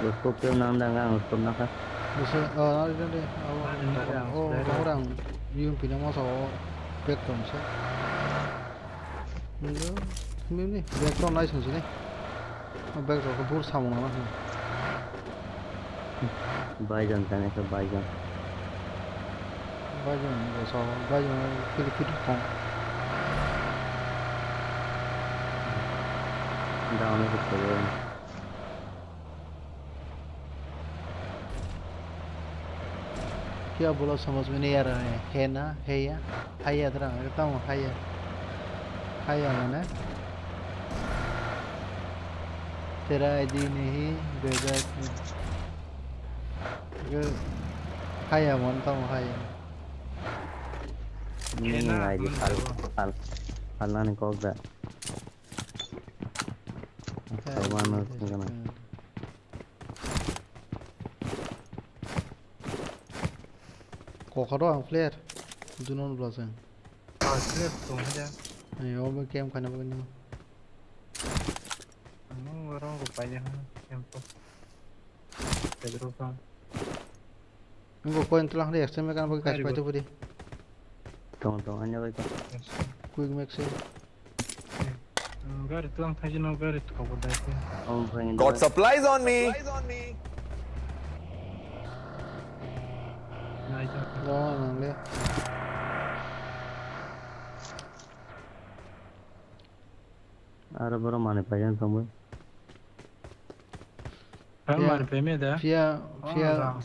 Scope tei nang dang ang scope nakha. Bisa, oh, nari nari. Oh, oh, bahar ang U M P na masa o back tong se. Nunggu, ini ni back tong nai sung sini. Oh, back tong bur samung na. Baijan tane ke baijan. Baijan, baijan, kiri kiri tong. Down ke. Kya bolo samajh mein nahi aa raha hai, hai na, hai ya, hai ya tera, ekdam hai ya, hai ya mane, tera I D nahi, bhejak nahi, hai ya mane, tam hai ya. Ni hai na, I D tam phal, phal, phal nani kok da. Hai, Sabano hai, singana. Hai. Kokaro ang player. Dunon blaseng. Ah, player tong haja. Ayo, be camp khana bagwi no. Ang orang rupai ya, camp. Pedro kan. Nunggu koin tulang di extend mekan bagwi kachi pai tu pudi. Tong, tong, anya bai tong. Quick max se. Gari tulang thaji no gari thok bo dai se. Got supplies on me. Nai ta. Lo nang le. Aro boro mani payan tong bai. Ang mani peme da. Phiya, phiya,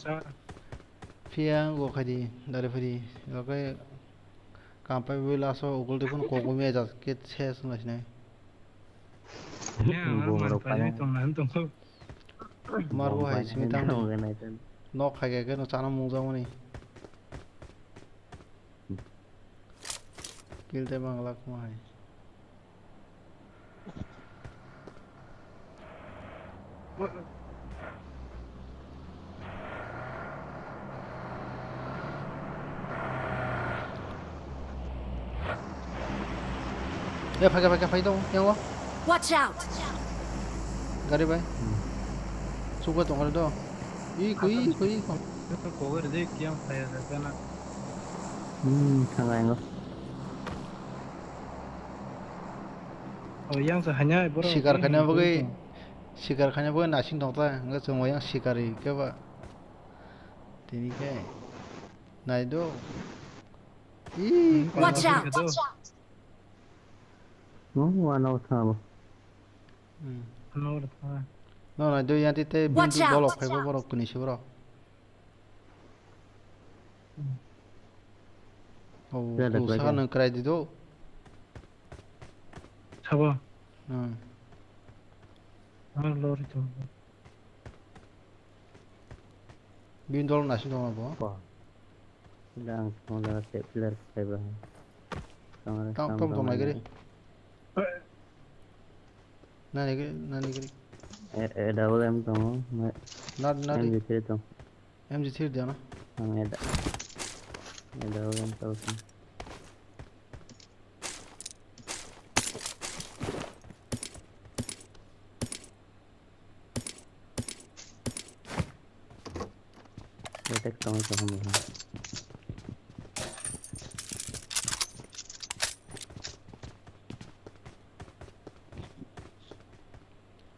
phiya go khadi, dari phadi. Lokai kampai bai laso ugul de phun kogo me jas ke ses na sinai. Bumrok payan. Mar bo hai simi tang. Nok khai ke no chana mung jang mani. Kill te bang lak mo hai. Ya, phai, phai, phai, dong, yang wo. Watch out! Gari bai. Suka tong, gari do. Iko, iko, iko. Cover de, kiang phai, phai, phai na. Hmm, thangai ngo. Oh, yang sa hanya, bro. Sikar khanya bagwi, sikar khanya bagwi nasing tong ta, hingke chwng yang sikari keba. Tini khe. Nai do. Ih, watch out! No, ano thabo. Hmm. No, no, do yang tite bintu bolok phaibo borok kuni si borok. Oh, tu saka nang krai di do. Sabo. Hmm. Ang lori tu. Bin dol nasi dong abo. Wah. Dang, semua dah set player saya bah. Tam tam dong lagi. Nani gari, nani gari. Eh, eh, double M tong. Nadi, nadi. M G three tong. M G three dia na? Ang eda. Eda ulang tau sini. Eda tong tong ni.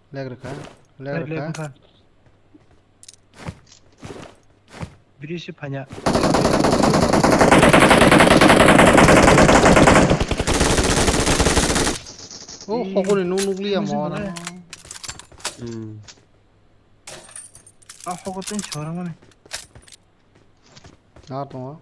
Leg rwkha, leg rwkha. Biri se phanya. Oh, hokoni nuk nukliya mo. Hmm. Ah, hoko tun chora mane. Ah, tongo.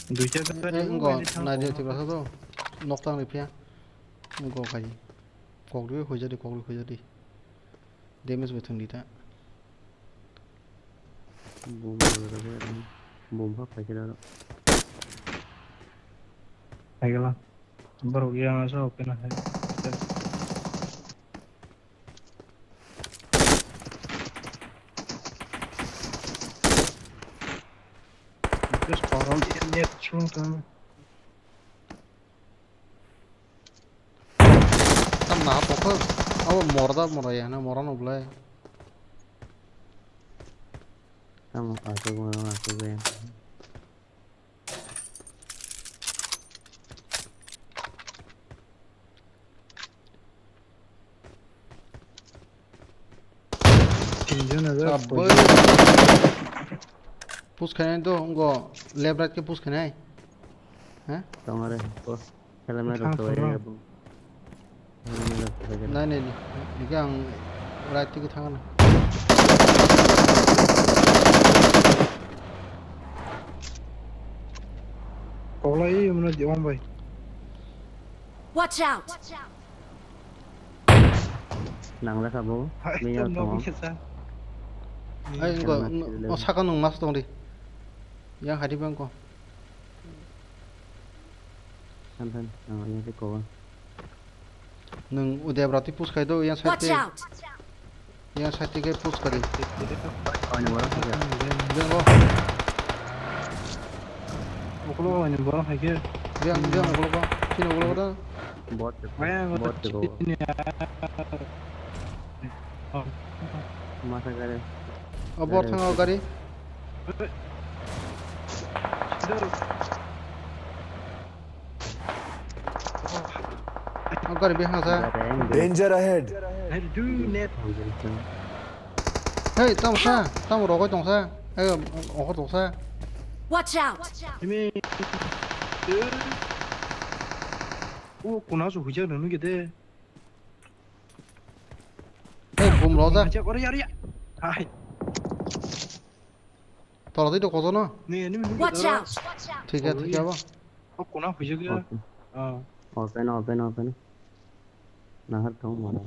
Duita gari. Eh, ngo, nai de tibra sa do. Nok tang ri phiya. Ngo khai. Kok ri hoi jadi, kok ri hoi jadi. Damage bo thang di ta. Bom, bom pha phai khe da. Phai gala. Borok yang asa open hai. Just korom. Net chung tong. Tam na to ko. Abo morda mora ya na mora no blai. Tamo asuk mora asuk ya. Tinjon hajar. Abai. Push khainai do, wngkha left right khe push khainai. Ha? Tongare. Helmet rok tong. Nai, nai, nai. Hingke ang right tiki thangna. Koklai mano di ong bai. Watch out! Nang lekha bo. Hai, bini tam tongo. Hai, wngkha, o saka nung mas tong di. Yang hari bangko. Than, than, ang ani tei kowa. Nwng Udaybra twi push khai do, yang side tei. Watch out! Yang side tei khe push khai di. Ani borok khe. Yang go. Ukulo ani borok hai khe. Yang, yang ukulo go. Chini ukulo go da. Bot. Bot. Masa gari. O bor thang o gari. O gari bihang sa. Danger ahead. Hey, tamo sa, tamo rogoi tong sa. Hey, okor tong sa. Watch out. O kuna su hujak nanu gede. Hey, bum roja. Acha, ore, ore, ya. Hai. Toladi do kojono. Ne, ne, ne. Watch out. Thik ya, thik ya ba. O kona hujak ya. Open. Ah. Open, open, open. Nahar tong mara.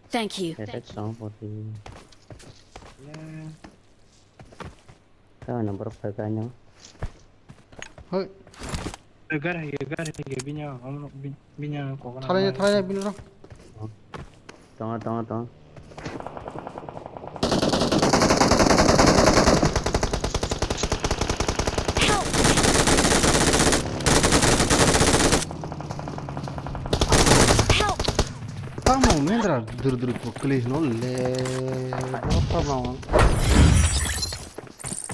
Thank you. Attack tong poti. Ne. Kau number five ka nyo. Hoi. Gar hai, gar hai, bini ang, bini ang kok. Thalai, thalai bini ro. Tongo, tongo, tongo. Help! Help! Tamo mendra dur dur ko kli no le. Bota bang.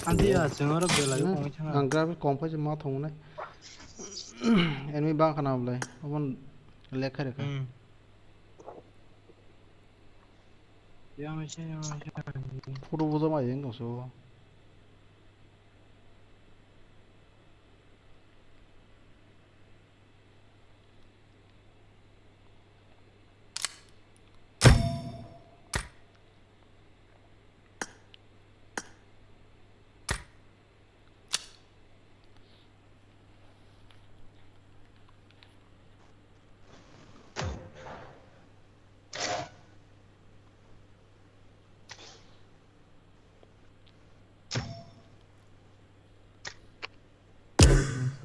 Andi ya, chwng oro belai kongwi thangna. Ang graphic kong phai se ma thongnai. Enemy bang khana bolai. Obon lekha rekha. Hmm. Yang se, yang se. Photo bozo ma yeng dong so.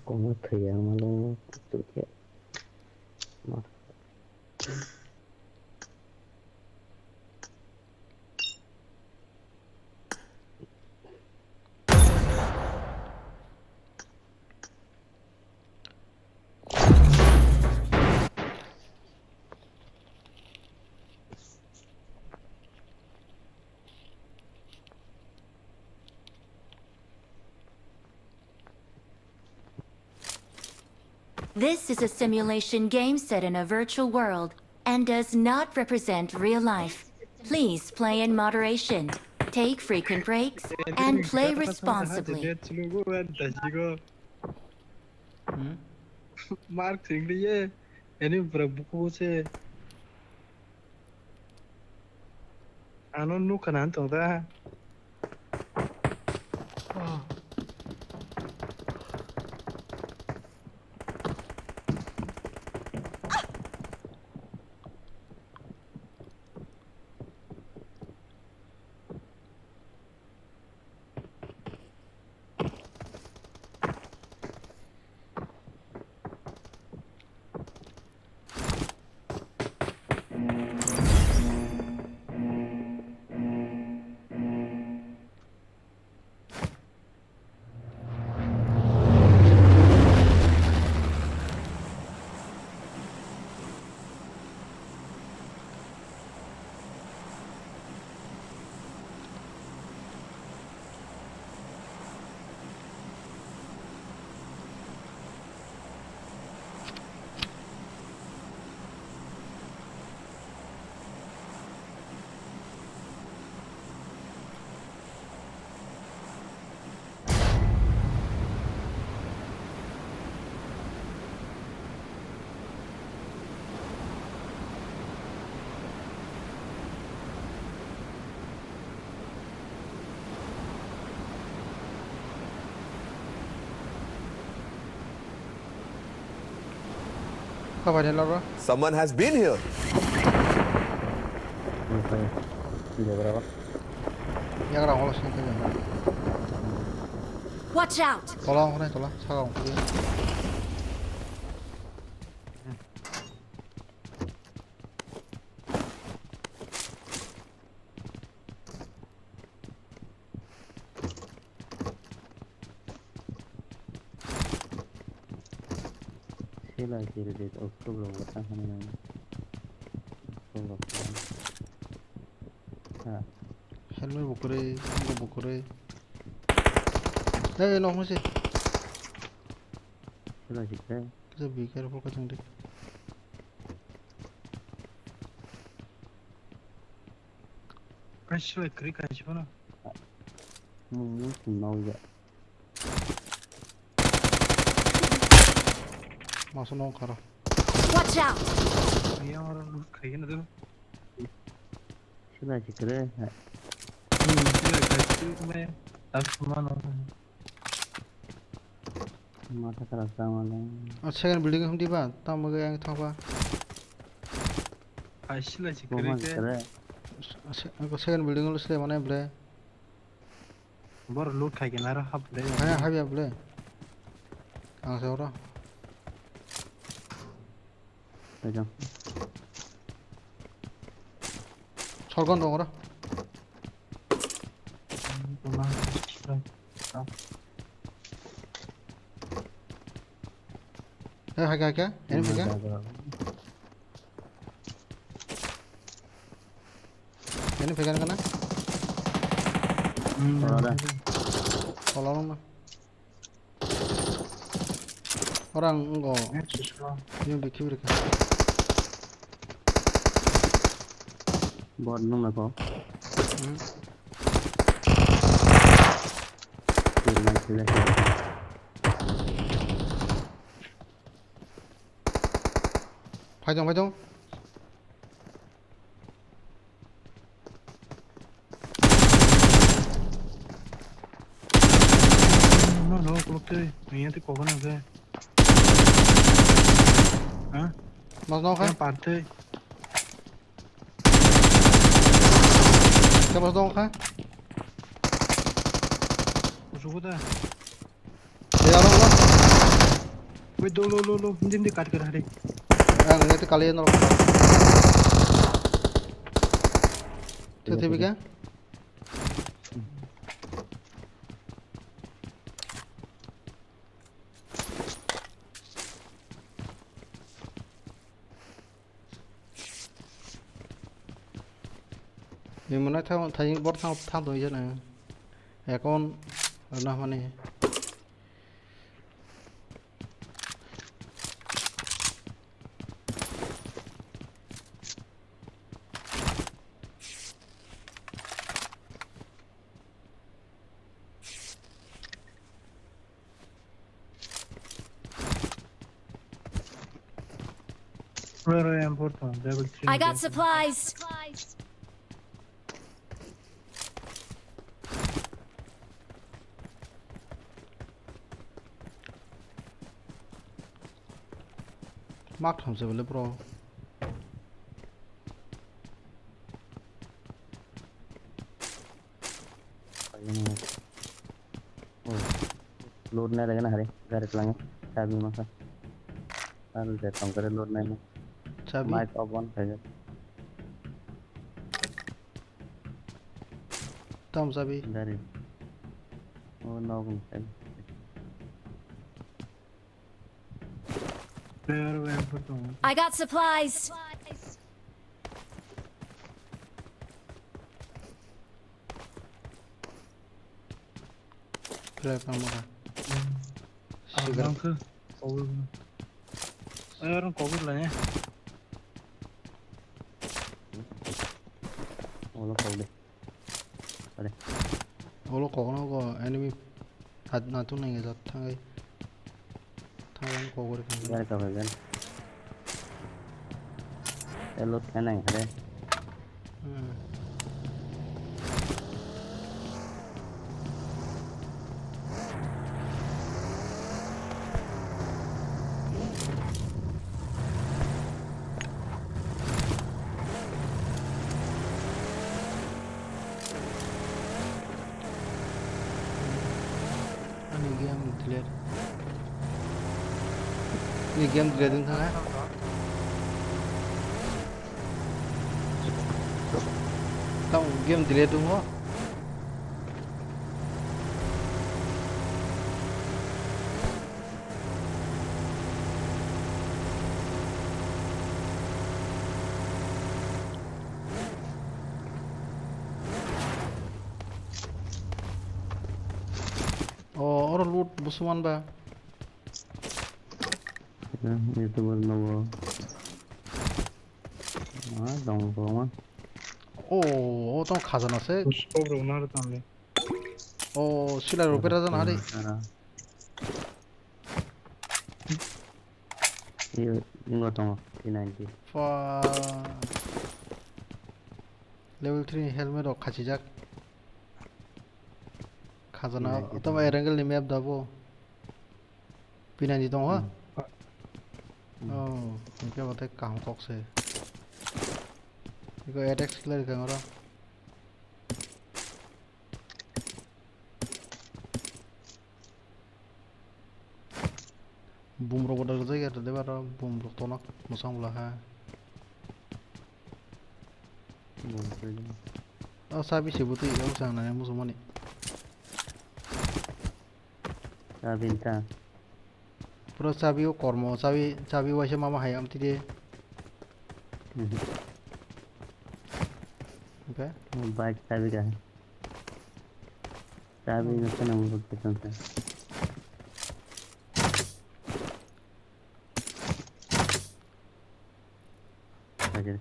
Koma thwiya malo tukya. This is a simulation game set in a virtual world and does not represent real life. Please play in moderation, take frequent breaks, and play responsibly. Hmm? Mark singri ye, ini pura buku se. Ano nukha nan tong ta. Kabai de loro. Someone has been here. Yagra wala sing kanya. Watch out! Tola ongkha nai, tola, saka ongkha. Sila kiri de oktob rok wata hwnwi nang. Oktob rok wata. Ha. Helmet bukurui, ongkha bukurui. Hey, no, hwnse. Sila kiri. Kisa be careful ka chang de. Kaisa kri kaisa phano. Hmm, hmm, hmm, no, ya. Maso no karo. Watch out! Yang orang lu kayak gini tuh. Sila kiri. Hmm, sila kiri, me. Tak semua no. Mata kara tangmale. Ah, second building hum diba, tamo ge ang thangba. Ai, sila si kiri ke. Second building lo sila mana ble. Bor loot khai kena ro hap le. Haya, hab ya ble. Ang sa oro. Pejam. Sorgon dong oro. Eh, hake, hake. Ini pika. Ini pika kana? Hmm. Ora. Tolong na. Orang ngo. Eh, siswa. Yung biki biri ka. Bot nung na ko. Hmm. Phaidong, phaidong. No, no, no, kuluk tei. Yang tei kokon ang tei. Ha? Mas no kha? Yang par tei. Khe mas no kha? Kusugo da. Wait, do, lo, lo, lo. Hindi, hindi, cut kar, hari. Ang nete kali no. Tete bika. Ni mwnai thang, thang, bor thang, thang tong jana. Account rwna hwnmani. Roi, roi, M four tong, level three. I got supplies. Mak thomse bole bro. Oh. Load nai lagi na hari, gari pelang. Sabi masa. Alu de tong kare load nai na. Sabi. Mic off on khaja. Tam sabi. Gari. Oh, no, gun khaja. Player web to. I got supplies. Player pang maka. Sigar. Ang ke. Kobor. Ayo, orang kobor lah ya. Ola kau deh. Olo kokno go enemy hat na tu nang jat thangai. Thangai kogor kan. Gari ka hoigan. Elo thanai hare. Hmm. Ni game delete wng thangkha. Tamo game delete wngo. O, oro loot busuman ba. YouTuber nobo. Ah, dong, dong. O, o tong khajana se. Scope rok naro tangli. O, sila rok bera jana hari. Iyo, ingo tongo, P ninety. Fuck. Level three ni helmet rok khachijak. Khajana, P ninety tamo tongo. Erangel ni map da bo. P ninety tongo, ha? Hmm. Oh, hingke bo tei kaham kok se. Iko attack skill rikha ngoro. Boom rok bo dajak ya, debaro boom rok tonok mwchang bwla ha. Boom rok. O sabi se bwtwi o chang nai muchungmani. Sabi ta. Pura sabi o kormo, sabi, sabi waisa mama hai amtide. Mhm. Okay. Bike sabi ka. Sabi no kana mo ko tanta. Hajar.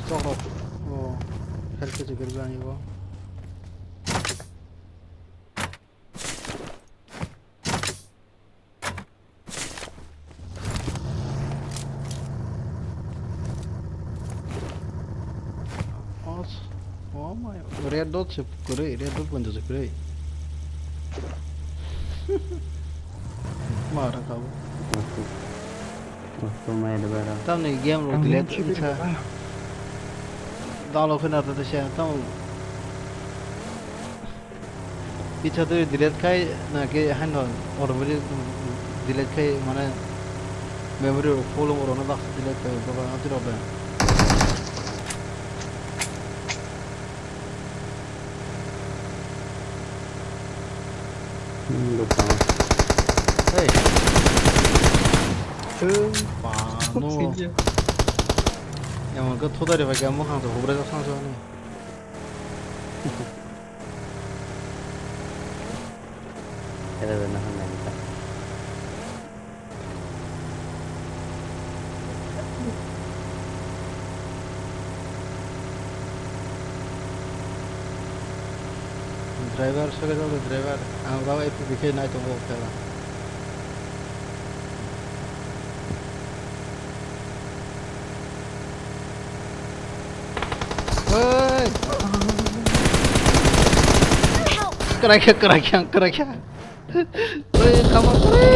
Stock rok. Oh, health khe chikir bani bo. Os-, oh my, red dot se kwrwi, red dot pointo se kwrwi. Mara kabo. Tamni game rok delete wngsa. Download khwna ta se tamo. Picture twi delete khai na ke haino automatic delete khai mane memory rok full wngo rwna baksa delete khai baba ati rok da. Hmm, bwskango. Hey. Pano. Emon khe thudari bai khe mukhang twi hubrai jak sansa ni. Era de nahan nai ta. Driver sokhe jago driver. Ang jago F P P khe nai tongo khela. Oi! Kwraikha, kwraikha, kwraikha. Oi, kama, oi.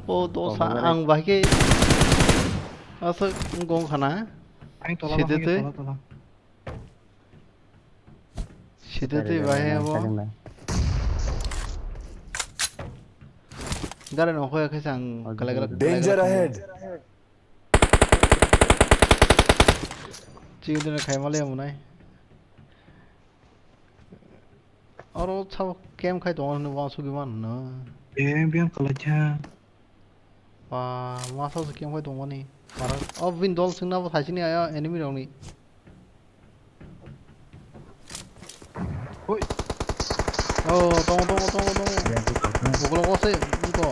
O dosa, ang bahai khe aswk wngkha na. Side twi. Side twi bahai abo. Gari no hoya khe sang kalai kalai. Danger ahead. Chini dino khai male munai. Oro chao kem khai tongo hinwi uansugwi mano. Eh, biyang kwlaikha. Ba, masa se kem khai tongmani. Para, o bini dol swngna bo thaisini aya enemy rokni. Oi. O, tongo, tongo, tongo, tongo. Biyang kwlaikha. Ukulok o se, wngkha.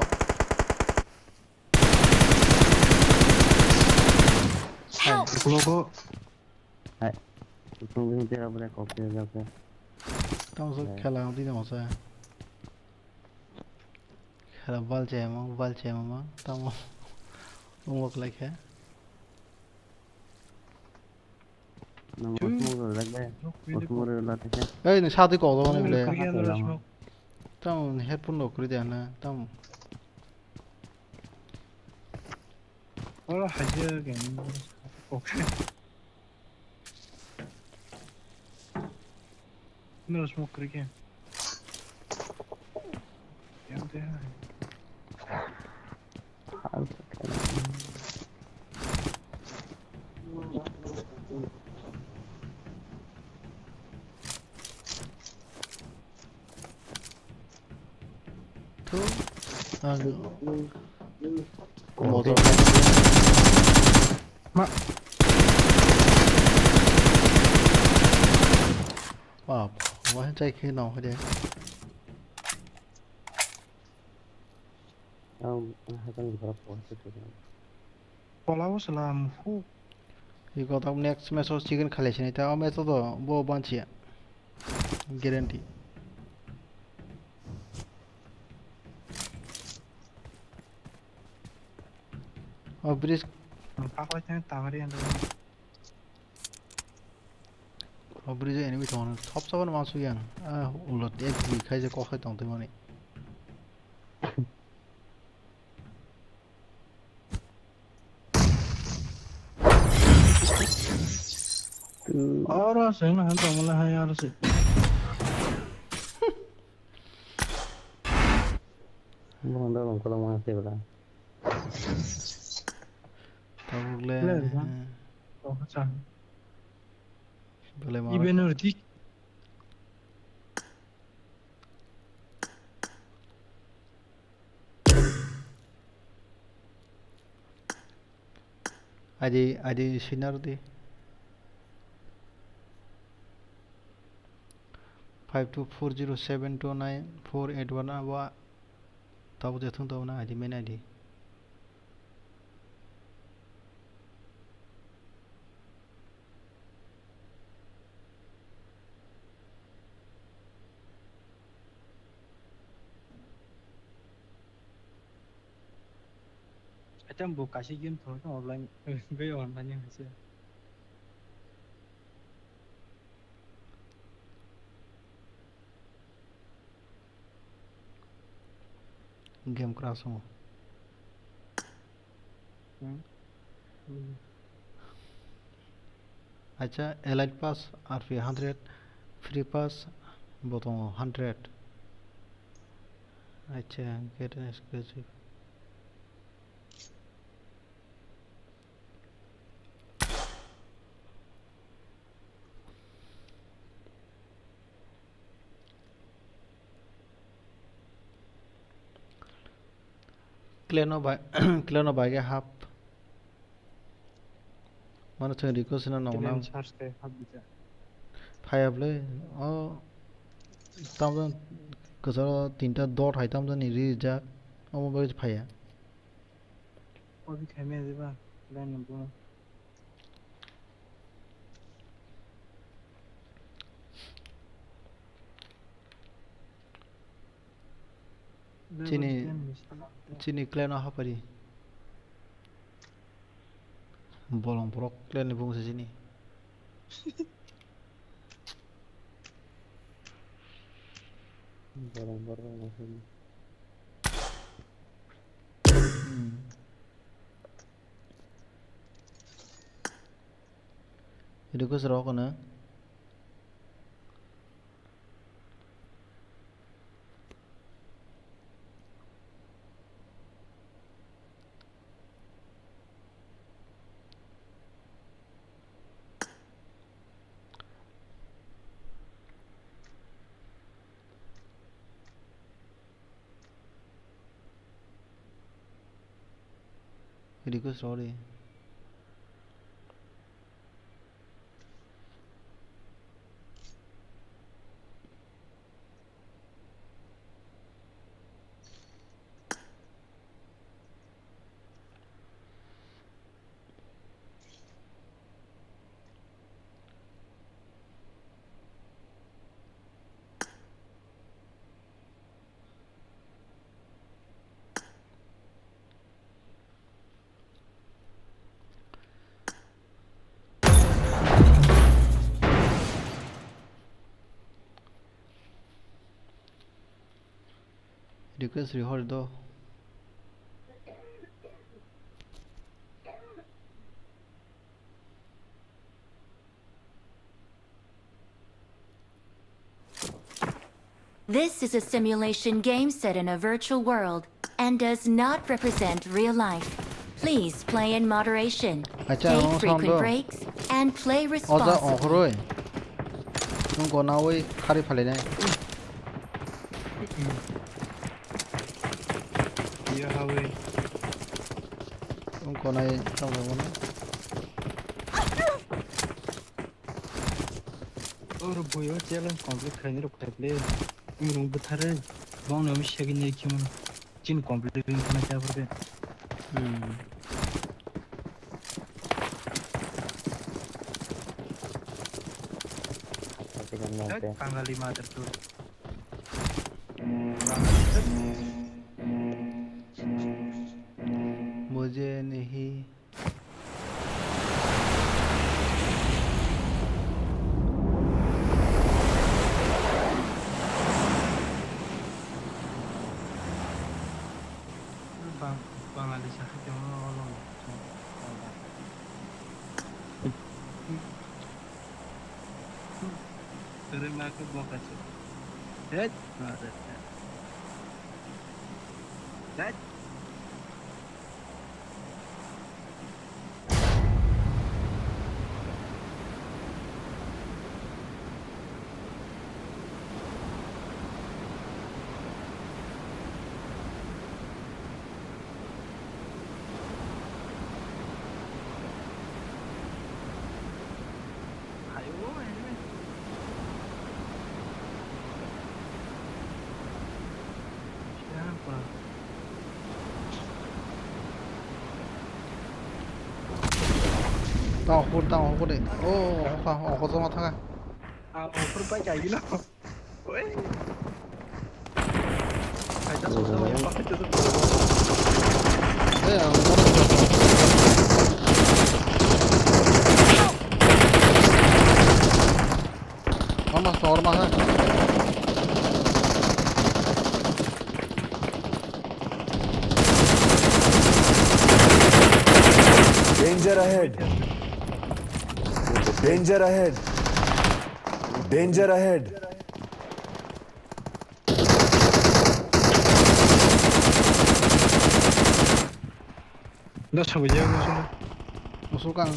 Help! Ukulok o. Hai. Ukulok o tera bore kok tera kok. Tamo so khela ang twi tamo sa. Khela bal chayama, bal chayama, tamo. Ungwak lai khe. Nang osmo ro lag le. Osmo ro la te. Ei, ni sa twi kok do ni ble. Tamo headphone rok kwrwi de na, tamo. Oro haja gaming. Okay. Mero smoke kri ke. Yang te hai. Thu. Ang. Motor. Ma. Bap, wah, chai khe nong hade. Ang, ang hakang borok bo se tu. Pola bo salam hu. Iko tak next match o chicken khale sini ta, o match o to bo banchi ya. Guarantee. O bridge. Pakla chang tamari ando. O bridge enemy tongo, thop sabo no mansuk yang. Ah, ulo ek bui khai je kok khai tong twi mani. Oro se na han tong mala hai oro se. Bong da bong kolong ma se bla. Tabuk le. Ler ba. Oh, cha. Belai ma. Iben oro tik. Adi, adi sinar di. Five two four zero seven two nine four eight one abo tabuk de thung tabuk na adi main adi. Acha bo kaisa game thangkha offline, bai online haise. Game crash wngo. Hmm. Acha, Elite Pass R P hundred, Free Pass bo tongo hundred. Acha, get an exclusive. Clan o bai, clan o bai khe hap. Mano chwng request no nong nang. Clan search khe hap bisa. Phaya bwle, o tamjani kwcharo tinta dot hai tamjani rijak, omo bagwi phaya. Obi khaimaya diba, clan ni bo. Chini, chini clan o hapari. Bolong borok clan ni bung se chini. Bolong borok no chini. Hmm. Request rok no. Request rw di. Request rihor do. This is a simulation game set in a virtual world and does not represent real life. Please play in moderation. Acha, take frequent breaks and play responsibly. Oja ongkhoroi. Nwng gona wi khari phalai nai. Iya hawi. Nwng gona wi tong tong gona. Oro boyo challenge complete khaini rok khaikle. Nwng bwthare bong no mi segini khimano. Chin complete ring khana kya berde. Hmm. Bangali mother tu. Mujhe nahi. Bang-, Bangladesh hakhe tongma olo. Kwrwi ma khe bokasu. Hei, ma de. Hei. Tang hor, tang hor de. Oh, oh, oh, oh, oh, tang. Ah, oh, hor pai kai gilo. Oi. Hai, tas mo, tas mo, pas itu tuh. Eh, ang mau. Mama, sor mah. Danger ahead. Danger ahead. Danger ahead. Dos sabu ya, musuh. Musuh kang.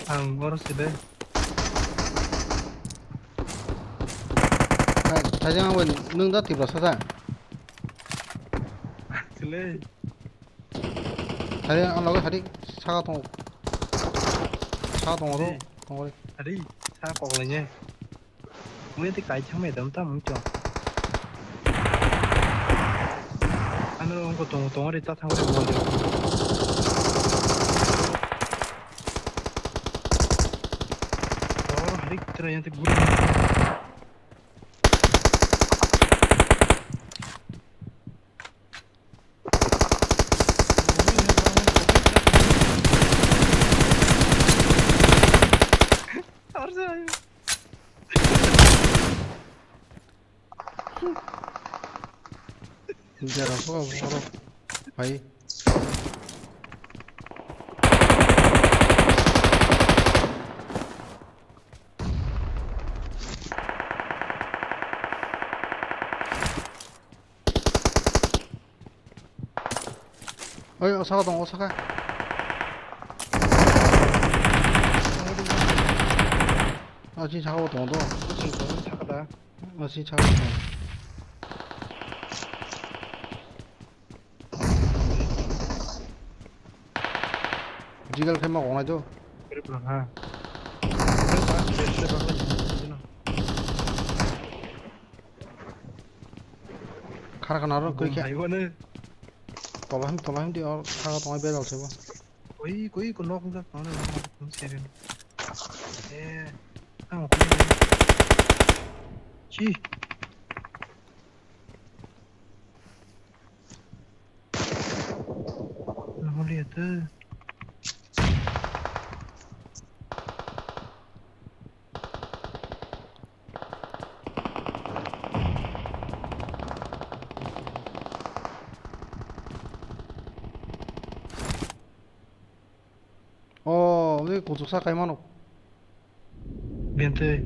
Ang oro sile. Hai, thajang ang bai nwng da Tiprasa sa? Sile. Thajang ang loge thadi saka tongo. Saka tongo ro, tongo re. Thadi, saka kok lenge. Mui ti kai thang me dam tam to. Ano ongko tong tong ri ta thang ri mo. Oh, hari kitra yang ti guru. Jera ko oro. Hai. Oi, o saka tongo, o saka. O chini saka o tongo do. O chini tongo, saka da. O chini saka o tongo. Jigal khe ma gongnai do. Kiri pura ha. Khar khana ro koi khe. Hai bone. Tola him, tola him di or kha tongai bedal sebo. Koi, koi ko nok jak tong na. Seven. Eh. Ang. Chi. Naholi ate. Oh, ini kuchuk sa kaimano. Bente.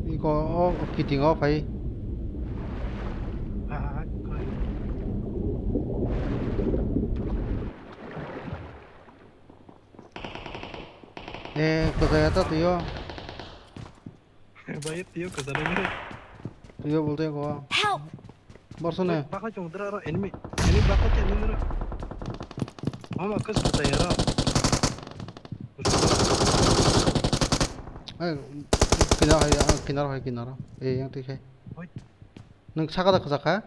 Ini Ko, o, o kiting o phai. Ah, ah, ah. Eh, kwchaya ta tuyo. Bai, tuyo kwchana ni. Tuyo bolte ko. Help! Borsone. Bakla chong dra ro enemy. Enemy bakla chong dra. Mama kas kwchaya ro. Eh, kinar hai, ah, kinar hai, kinar. Eh, yang tik hai. Oi. Nung saka da kwchak kha?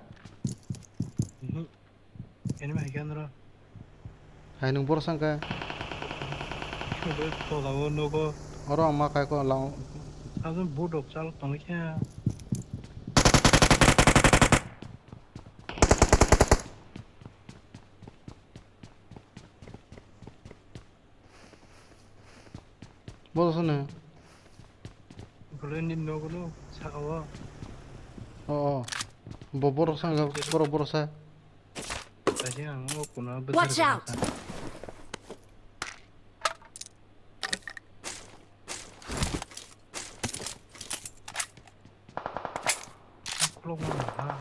Mhm. Enemy hai khe noro. Hai nung borok sangkha. Abo tola o nogo. Oro ang ma kai ko lang. Abo boot rok chal tong khe. Borok sano. Bole ni nogo no saka o. O, o. Bo borok sangkha, borok, borok sa. Kaisa ang o kuna. Watch out! Khulok mano ha.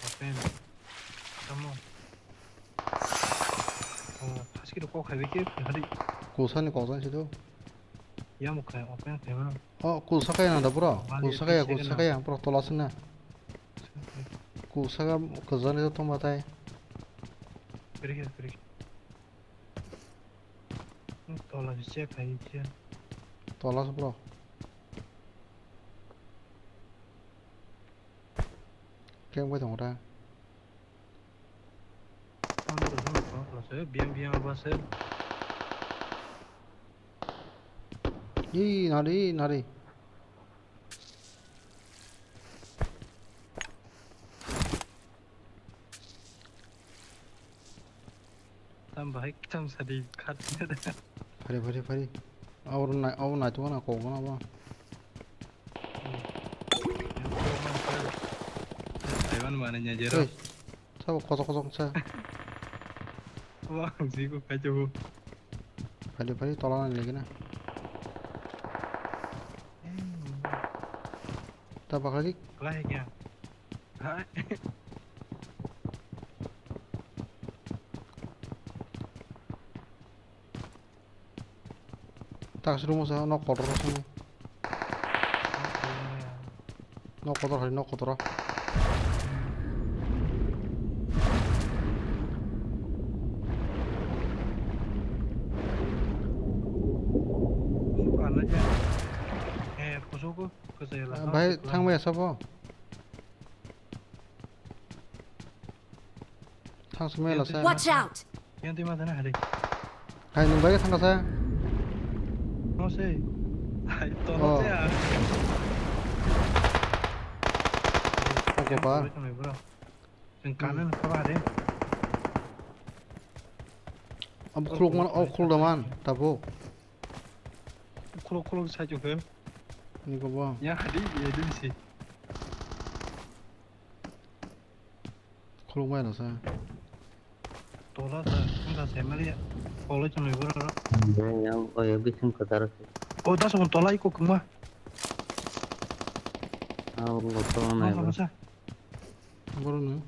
Open. Tamo. Oh, haske kok khai beke hari. Kusani kok jan sido. Ya mo khai open khai mano. Oh, kusa kaya nanda bro. Bali kusa kaya, kusa kaya, bro tola sina. Kusa kaya kajani to tong batai. Kiri kiri. Tola se check khai se. Tola se bro. Keng bai tong ra. Biang biang apa se? Ih, nari, nari. Tam bahai tam sadi khat. Phari, phari, phari. Aur na, aur na tu na ko na ba. Taiwan mana nya jero. Hey, sabo kotok kotok sa. Wah, jigo kajo. Phari, phari tola na lagi na. Ta bakla dik. Lai kya? Hai. Tak surumo sa nok kotor sa. Nok kotor hari nok kotor. Suka na ja. Eh, kusuku. Bai thangbai sabo. Thang sumai lasa. Watch out! Yang twi ma thana hari. Hai nung bai thang kasa. No se. Hai to no se. Oke pa. Yang kanan apa hari? Am khuluk man, oh khuluk man, tabo. Khuluk khuluk sa juke. Ni ko bo. Ya hari ya din si. Khuluk mai no sa. Tola sa, sa sa mali. Polo chong ni bura. Ya ya, oh ya bisin ko taro. Oh, das on tola iko kuma. Ah, lo tola na. Sa. Boro no.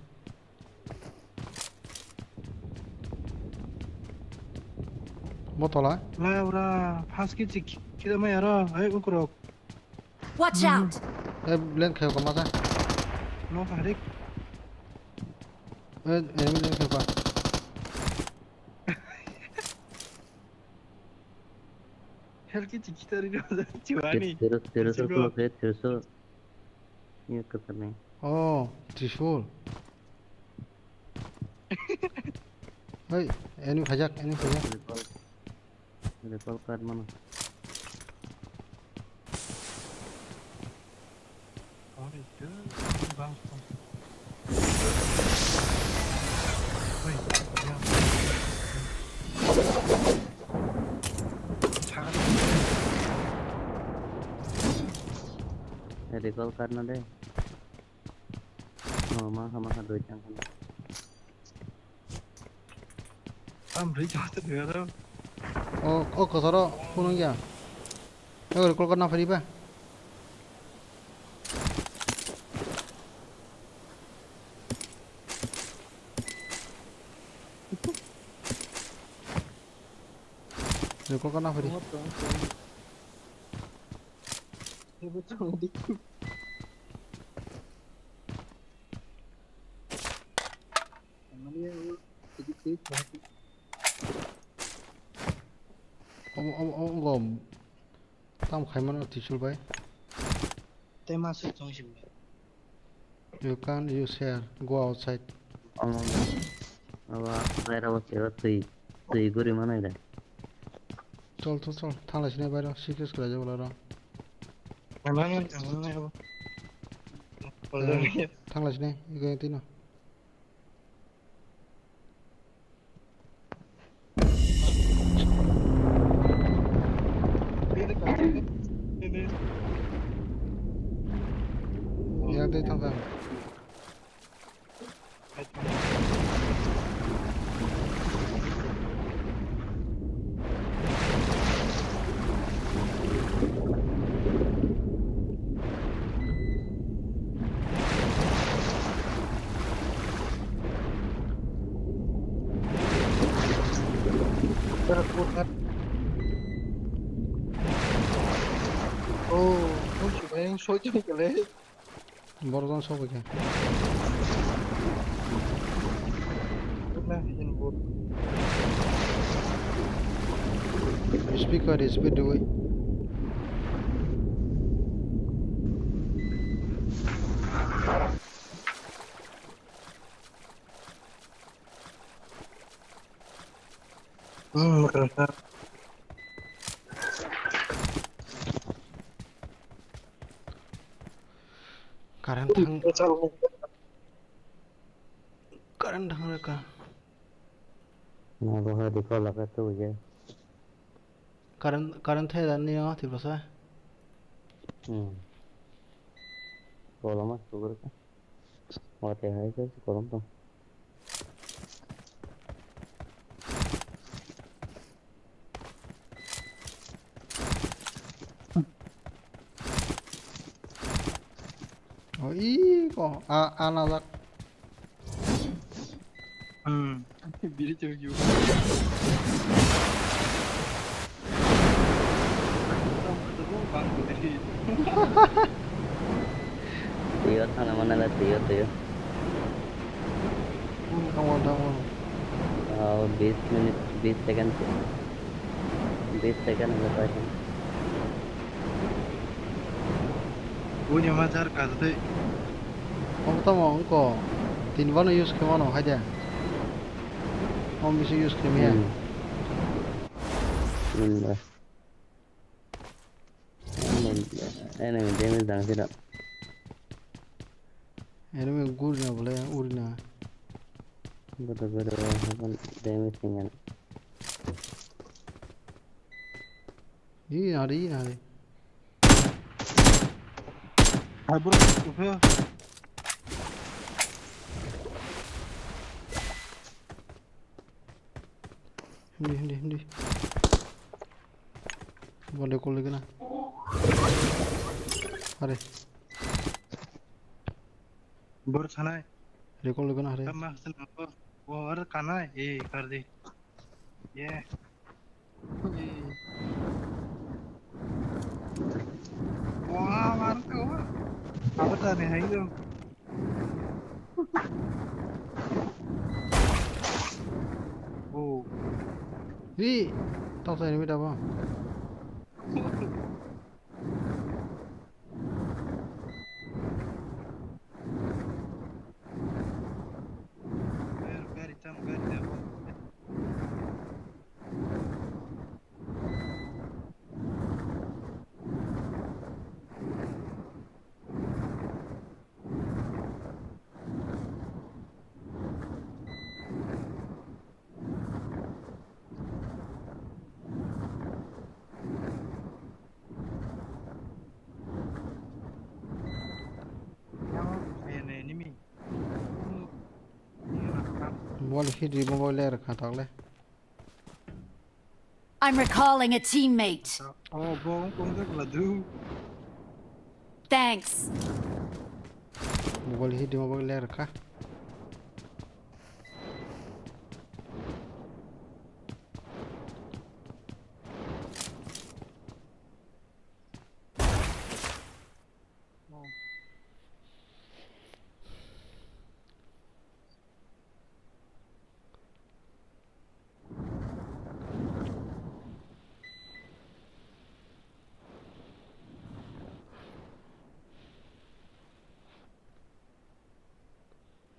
Bo tola. La ura, pas ki chik, kida mai aro, ai ukurok. Watch out! Eh, blend khayo kama sa. No, Farik. Eh, enemy blend khayo pa. Hel ki chik kitari no, chiwani. Terus, terus, terus, terus. Iya, ketemu. Oh, Trishul. Hei, enemy phajak, enemy phajak. Recall, recall card mana? Recall card na de. Oh, maha, maha, doi chang khan. Tam rui chang te doi aro. Oh, oh, kosoro, phone ya. Eh, recall card na phari ba. Ko kana phari. Omo, omo, omo, gom. Tam khaimano Tisul bai. Tei ma se chong si bai. You can use here. Go outside. Omo, omo. Aba, baira bo twi, twi guri manai da. Chol, chol, chol. Thanglai sinai bairo. Sikis khlai jago laro. Thanglai sinai. Igo tino. Yak de thang thang. Oh, không chịu phải soi cho cái đấy. Borok jang sok bai khe. Speed kari, speed riwi. Hmm, makaranta. Current thang, current thang rwkha. Na bo hai dikho laka tu ye. Current, current thai dan niyo Tiprasa. Hmm. Koloma sugur ka. Wate hai se kolom to. Oh, ih, kok a, a najak. Hmm. Biri cewek juga. Tiyo, thana mana la tiyo, tiyo. Come on, come on. Oh, bis minute, bis second. Bis second holo paisong. Buini ma jar kar tei. Obo tamo wngkho. Tin bano use khe mano hai de. Om bisi use khe maya. Hmm. Hmm, ba. Enemy damage dang sida. Enemy gurina bole urina. Bodo bodo hapan damage tinggal. Ih, nari, nari. Hai bro, ufe. Hindi, hindi, hindi. Bole kol lagi na. Are. Bor sanai. Recall lagi na, are. Tama hasan apa? Bor kanai. Eh, kar di. Ye. Wah, mantap, wah. Apa tadi, hai, itu? Oh. Hi, tak saya ini apa? Wall hit di mobile layer kha tak le. I'm recalling a teammate. Oh, bo wng tong jak la du. Thanks. Mobile hit di mobile layer kha.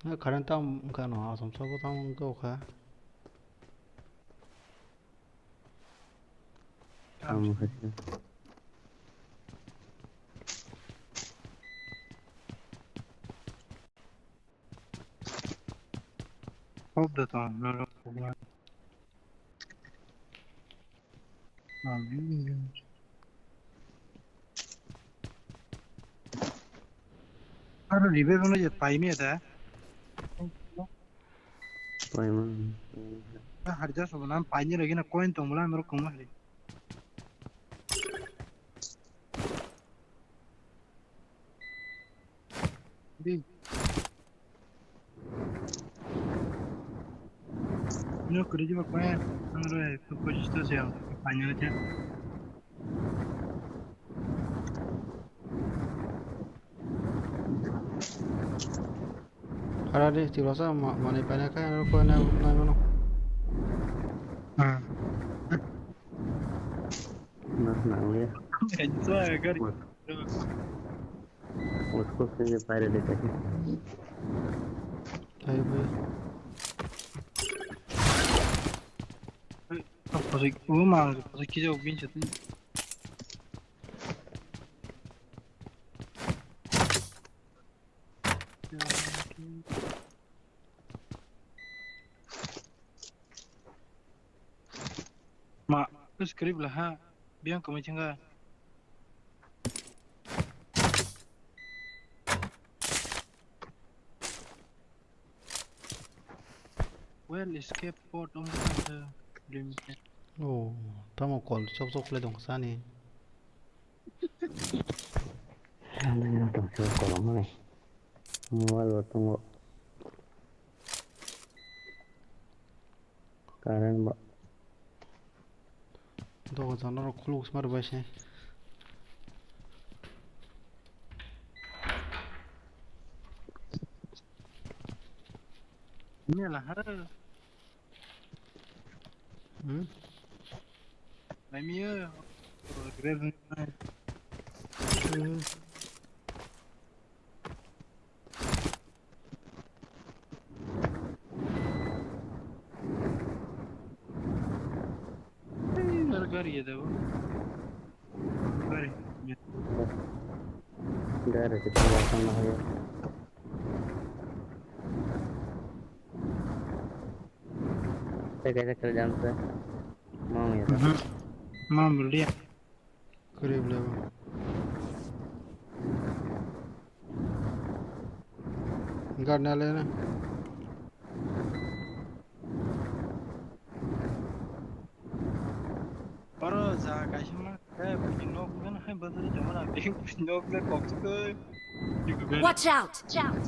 Na current tam wngkha no, asam sabo tam wngkha o kha. Tamo khaisa. Hop da to, no, no, no. Aro revive no je paimya da. Paimya. Harja sobo nam paini lagi na coin tong bwla amro koma hari. Di. No, kuri jiba kaya, ang re, tu pachis ta se ang, final je. Ara de, ti rasa ma, mane pana kaya, ano ko na, na, no, no. Hmm. Nah, nah, ya. Enjoy, gari. Wah. Usko se je paire de kahi. Ai bhai. Pasik, oh, mang, pasik kija ubin chatin. Ma, script laha, biang kami changa. Well, escape pod ong tang the limit. Oh, tamo call chok chok le dong sani. Ang tong chok kolom ni. Mobile bo tongo. Current ba. Doga jana rok khuluk sma rwbai se. Mela ha. Hmm? Mai miyo. Grab. Hmm. Hey, gari ya debo. Gari. Gari kita pasang lah ya. Saya kayak kerjaan saya. Mau ya. Mhm. Mau beli ya. Kari bwlai bo. Gari nalai na. Oro ja kaisa ma, eh, bini nok nang hai bazar jama na, bini nok le kok chukoi. Watch out! Watch out!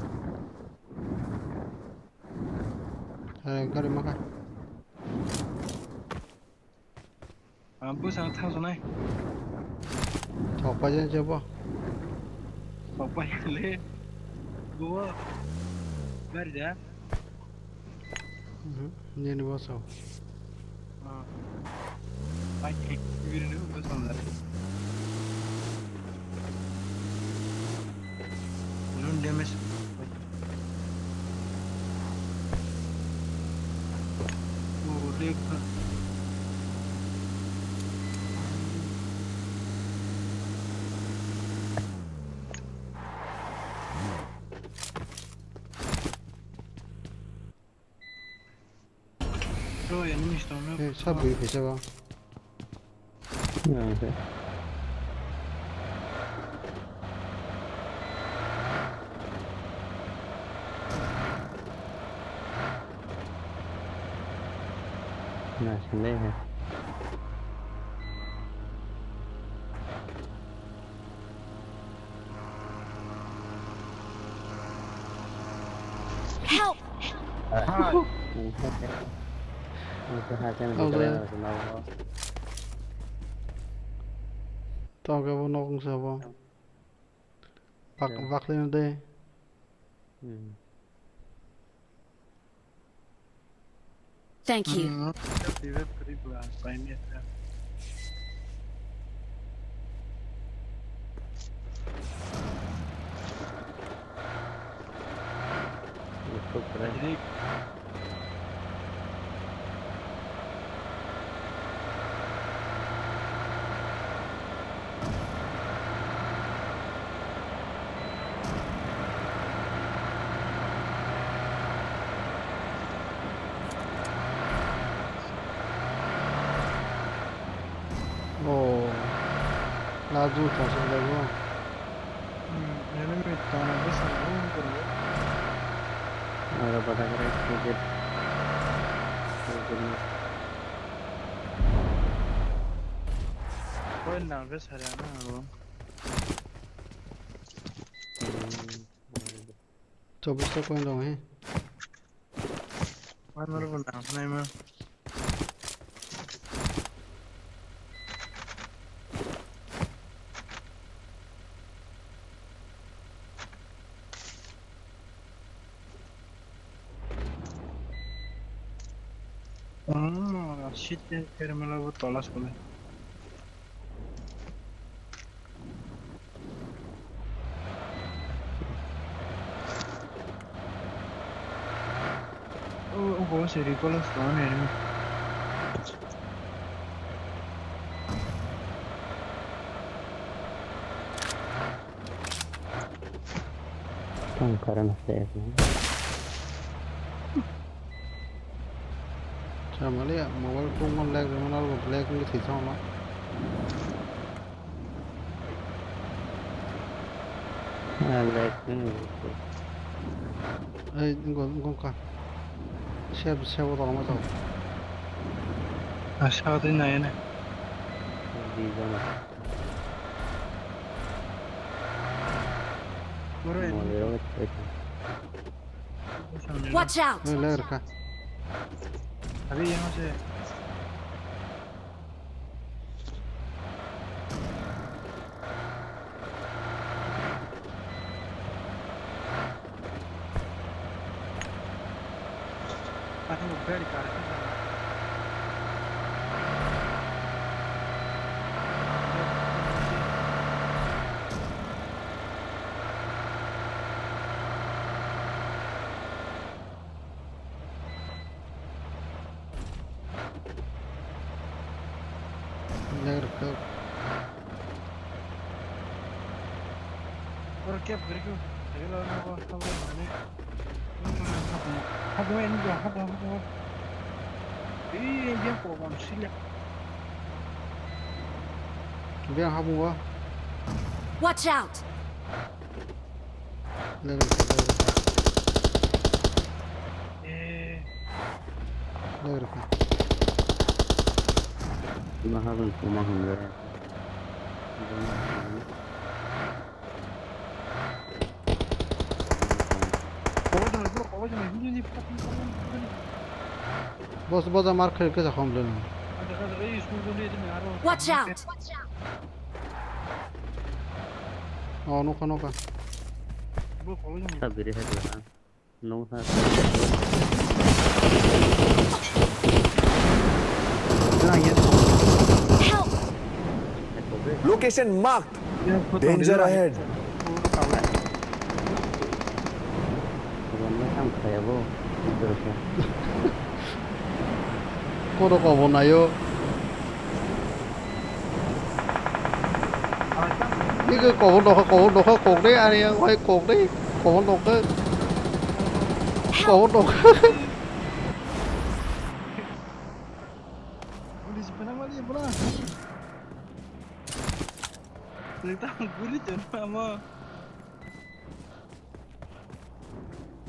Eh, gari maka. Ang bwskango thang sonai. Thokpai jani jebo. Thokpai le. Bo. Gari da. Mhm. Nini boso. Ah. Pai kiri ni bwskango da. Balloon damage. Bro, enemies dong no. Eh, sab bui kaisa ba. Nang se. Na sindai he. Help! Toke bo nok wngsa bo. Bak-, bakle no de. Hmm. Thank you. Tini Oh, laju thasuk lagu. Hmm, enemy tongna bwskango wng tongo. Aro bada kare kujit. Kujit ni. Koi nang khe sari ano abo. Hmm. Chobbish ta point dong he. Wan maro bo nang khnai ma. Oh, shit, terminal bo tola sole. Oh, oh, se recall stone enemy. Tang karang se. Chamali mobile phone ngon lag ngon algo black ngi thwi thangma. Ah, lag ngi. Ei, ngon ngon ka. Sep sep o tong ma tong. Asa twi nai ne. Di jana. Boro enemy. Mole o twi. Watch out! Oi, lag rwkha. Abi yang se. Aku gari parking sana. Ler khe. Oro kep gari khe. Tagi lo no bo, no bo mane. Habu, habu, habu, habu. Ih, dia ko bang sila. Dia habu wa. Watch out! Ler khe, ler khe. Eh. Ler khe. Ima habu kuma hamle. Boss, boss, amar khe khe jakhom le. Watch out! Oh, nokha, nokha. Sabiri hai dula. Nokha. Help! Location marked. Danger ahead. Kono kobo nayo. Nike kobo nokha, kobo nokha, kokdai, ani yang hai kokdai, kobo nokha. Kobo nokha. Police pernah mali pula. Nang tang guri tu nama.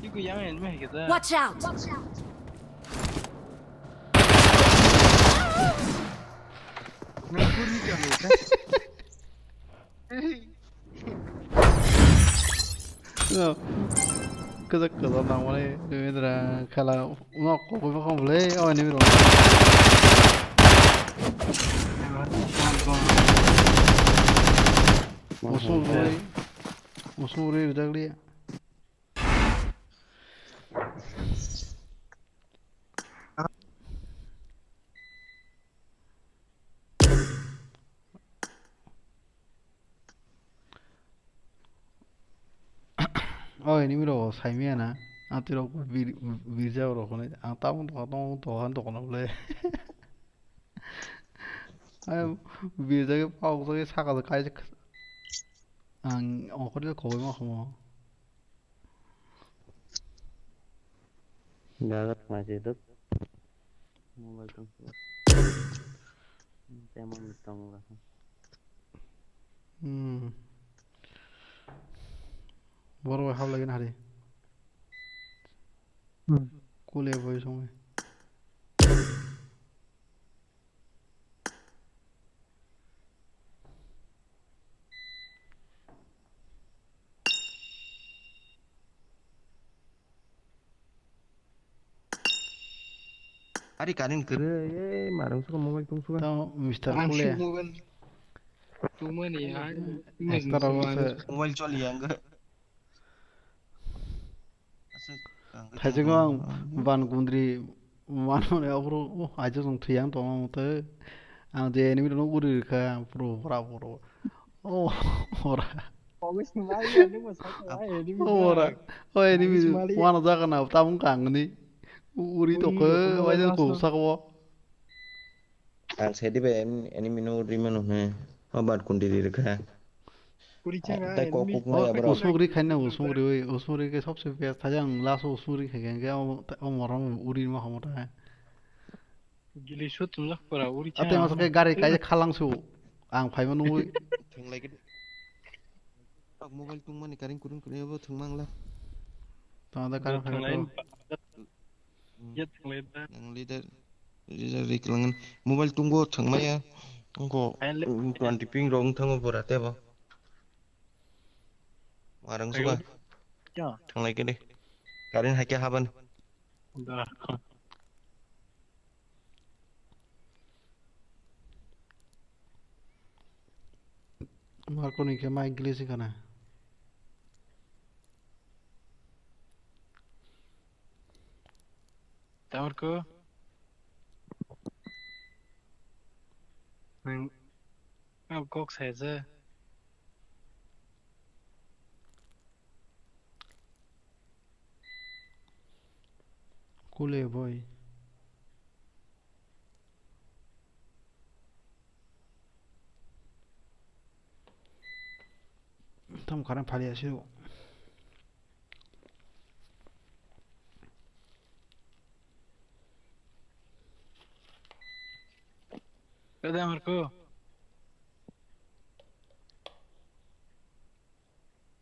Iku yang en meh kita. Watch out! Nang guri kan kita. No. Kwchak kwchak nangmani Devendra khela nok kokoi bokong bwle o enemy rok. Musung rwi, musung rwi rijak liya. Oi, nini rok saimaya na? Atirok bir-, birja rok hwnwi. Ang tabuk dokan, tabuk dokan, dokan bole. Ang birja khe pok jagwi saka kai ang ongkhorwi koboi ma khumo. Jagat ma se duk. Mobile tong. Temon tong la. Hmm. Boro bai hap lagi na hari. Hmm. Kule boy song. Ari karing kwrwi, eh, marung suka mobile tong suka. Tamo Mister Ang Kule. Mobile tungmani, ang Ekta rogo se. Mobile choli yang ga. Aswk, ang khe Thaichungo ang tongthok. Ban gundri manmani aphuru, oh, aija chwng thwi yang tongma mothe. Ang je enemy rokno uri rwkha, puro pura puro. Oh, ora. Pogwi se mali, ani mo sakha, Ap- ai, enemy Oh, ora. Oh, enemy Pogwi se mali. Wana jaga na, tabung kangni. U-, uri Uri tokhe, rwkha, waisa last ko na. Sakwo. Ang sedi be em-, enemy no rimano he. O bat kundi ri rwkha. Puri changa Tei kok enemy. Kuk maya bro. Usmuk ri khaina, usmuk ri, oi, usmuk ri ke sabse best thaja ang last usmuk ri khai khe o, o morom uri ma khamota. Gili shot tungjak pora uri changa. Ate masa ke gari kai khalang su. Ang phaima nungwi. Thanglai ke. Mobile tungmani karing kurung kurung abo thwngmangla. Tama da karing Thanglai. Khaina. Hmm. Jet leader. Yang leader, leader ri klangan. Mobile tungbo thangmaya. Angko, Ayan le- mm, twenty ping rong thango pura tebo. Warang Ayo. Suka. Ya. Thanglai kede. Karin haike haban. Da. Marco ni khe mic glitch wngkha na. Tamarko. Nang, ang kok saja. Kule boy. Tam kharang phali asio. Kada marko.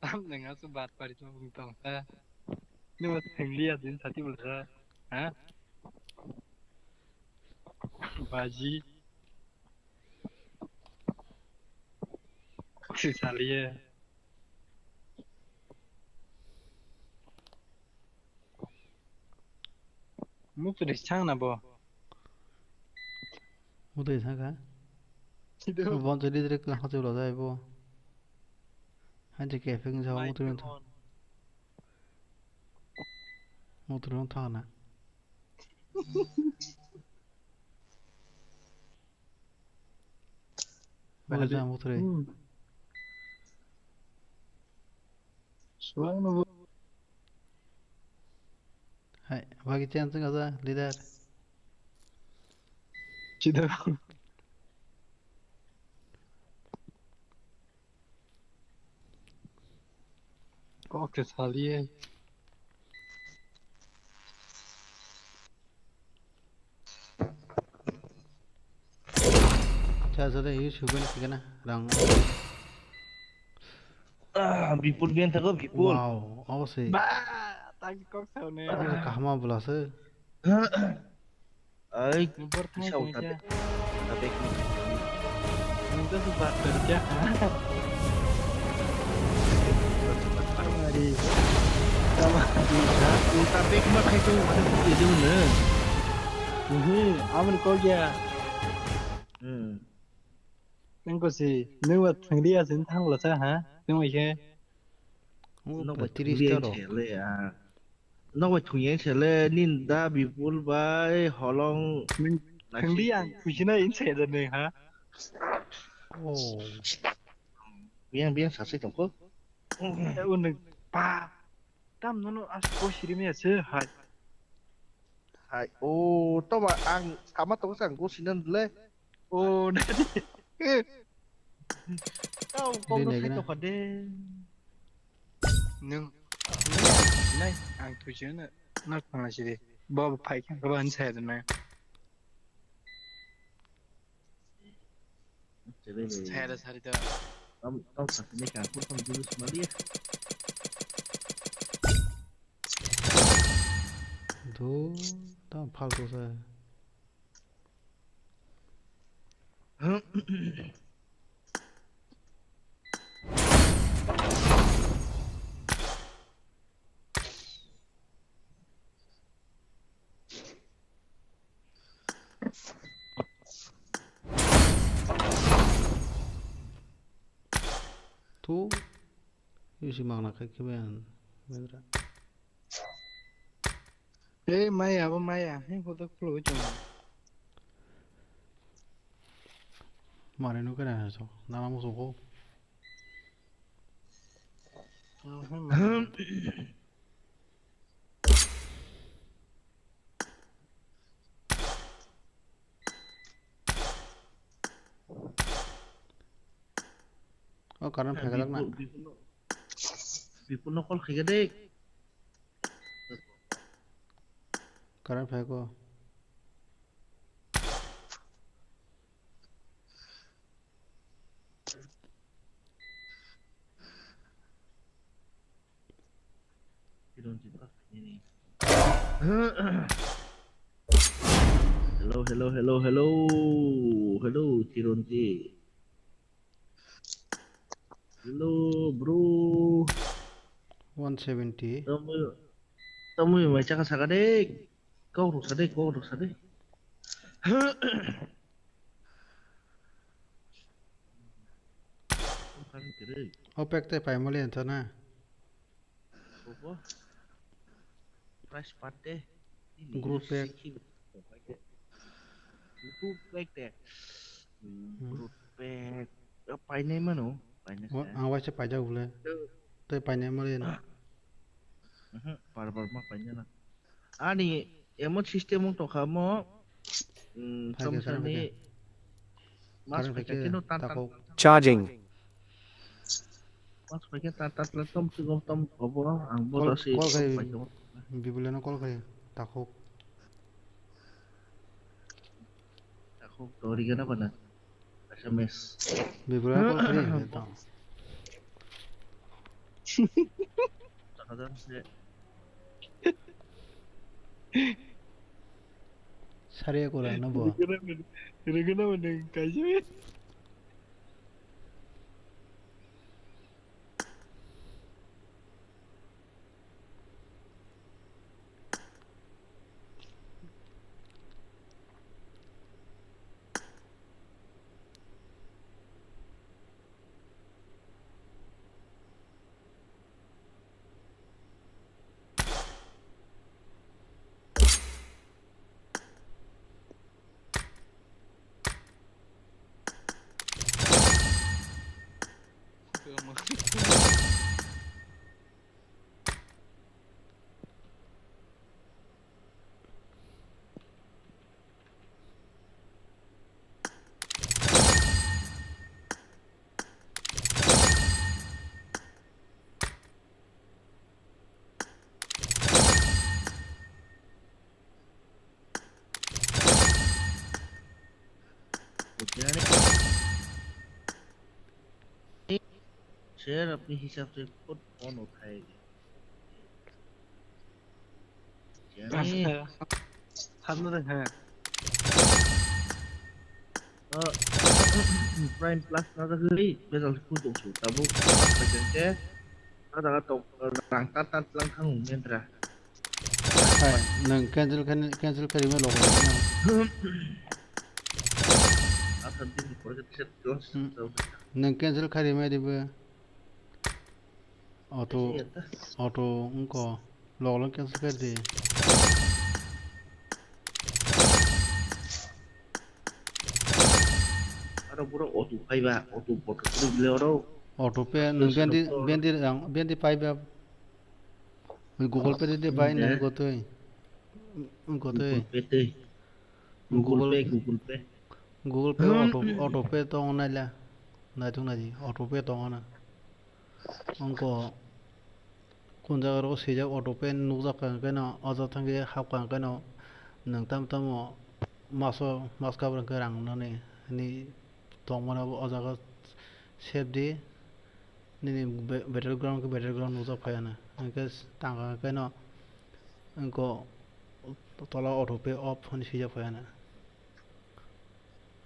Tam nang asu bat pari tu bung tong sa. Ni mas family adin sati bolsa. Ha? Baji. Kok si saliye. Muk tu dei chang na bo. Muk tu dei chang ka? Chido. Bon jadi direct na hati ulo jai bo. Hanji kepeng jao muk tu dei. Muk tu dei thang na. Bale. Bale jang muk tu dei. Hmm. Suang no. Hai, bagi chance nga sa, leader. Chido. Kok ke sali eh. Cha, cha, de, use huban kigana, rang. Ah, Bipul biang thago, Bipul. Wow, abo se. Ba, tagi kok sao ne. Abo se kahma bwla se. Ai, Bor thang sao tang ta kya? Bek, ta bek ni. Nung to su bat kar kya? Ari. Tama. Nung ta bek ma khai tu, ma khai tu ye jung ne. Mhm, aman ko kya? Hmm. Nang ko si, nang wa thang dia sin thang la sa ha? Nang wa khe? Nok bai tris thwngdi ta ang rok. Sele, ah. Nok bai thwngya ang sele, nin da Bipul bai holong. Nang thwngdi ang thwisi na in sele nang ha? Oh. Biang, biang sasai tongkho. Eh, unang pa. Tam nono as ko sirimi ase hai. Hai, o, toma ang sama tongo sa ang go sinan le. O, nani. Tao kok no khai tokha de. Nung, nai, ang thuisi na, na thangna sidi. Bo phai khe ba han sai na. Sari, sari to. Tam, tam sari ni ka, tam dulu semali ya. Do, tam faltu sa. Tu, isi mangna khai khe ben, bendra. Ei, maya, abo maya. Hei, hodo khulugwi tongo. Mare no kena so. Nama musugo. O current phaikha dakna. Bipul, Bipul no, Bipul no call khaikha de. Current phaikha. Hello, hello, hello, hello. Hello, Chironji. Hello, bro. One seventy. Tamui, tamui mai chaka saka de. Kok rok sa de, kok rok sa de. O pack tei paimali ansa na. Obo. Price patte. Group pack. Group pack te. Hmm. Group pack. Painai mano. Painai. Ang waisa paijak bole. Tei painai mali. Bar bar ma painai na. Ani emon system wng tongkha mo, mm, phai khe, tomsani current phai khe. Mas current phai phai khe khe no tan tan takhuk. Charging. Mas phai khe tan tan tan tom si gom tom obo ang bo call, da si call khai, phai khe. Bibuleno call khai takhuk. Takhuk to rigana bana. S M S. Bibra call kari to. Sari aku lah nobo. Rigana bana kaji. Share apni hisab se khud kaun uthayenge. Thank you. Prime Plus na jagwi bejal khutung su tabuk paijak khe. A jaga tok rang tat tat lang thang Mendra. Hai, nang cancel khe, cancel khe rima logo. Asa din pore khe tisa close. Hmm. Nang cancel khe rima dibe. Auto, auto wngkha. Log log cancel khe di. Aro boro auto phaiba, auto boto kuri bile oro. Auto pe, nang bendi, bendi rang, bendi phaiba. Google Pay de bai na gotoi. Gotoi. Google Pay tei. Google Google Pay, Google Pay. Google Pay auto, auto pay tongo naila. Naituk naidi, auto pay tongo na. Ongko kun jaga ro swijak auto pay nukjak kha keno, o jaga thangwi hap kha keno, nwng tam tamo maso, mas kabra khe rang nani, ni tongmani o jaga save di. Nini ba-, battleground khe battleground nukjak phaiya na. Hwnkhe tangkha khe no wngkha tola auto pay off hwnwi swijak phaiya na.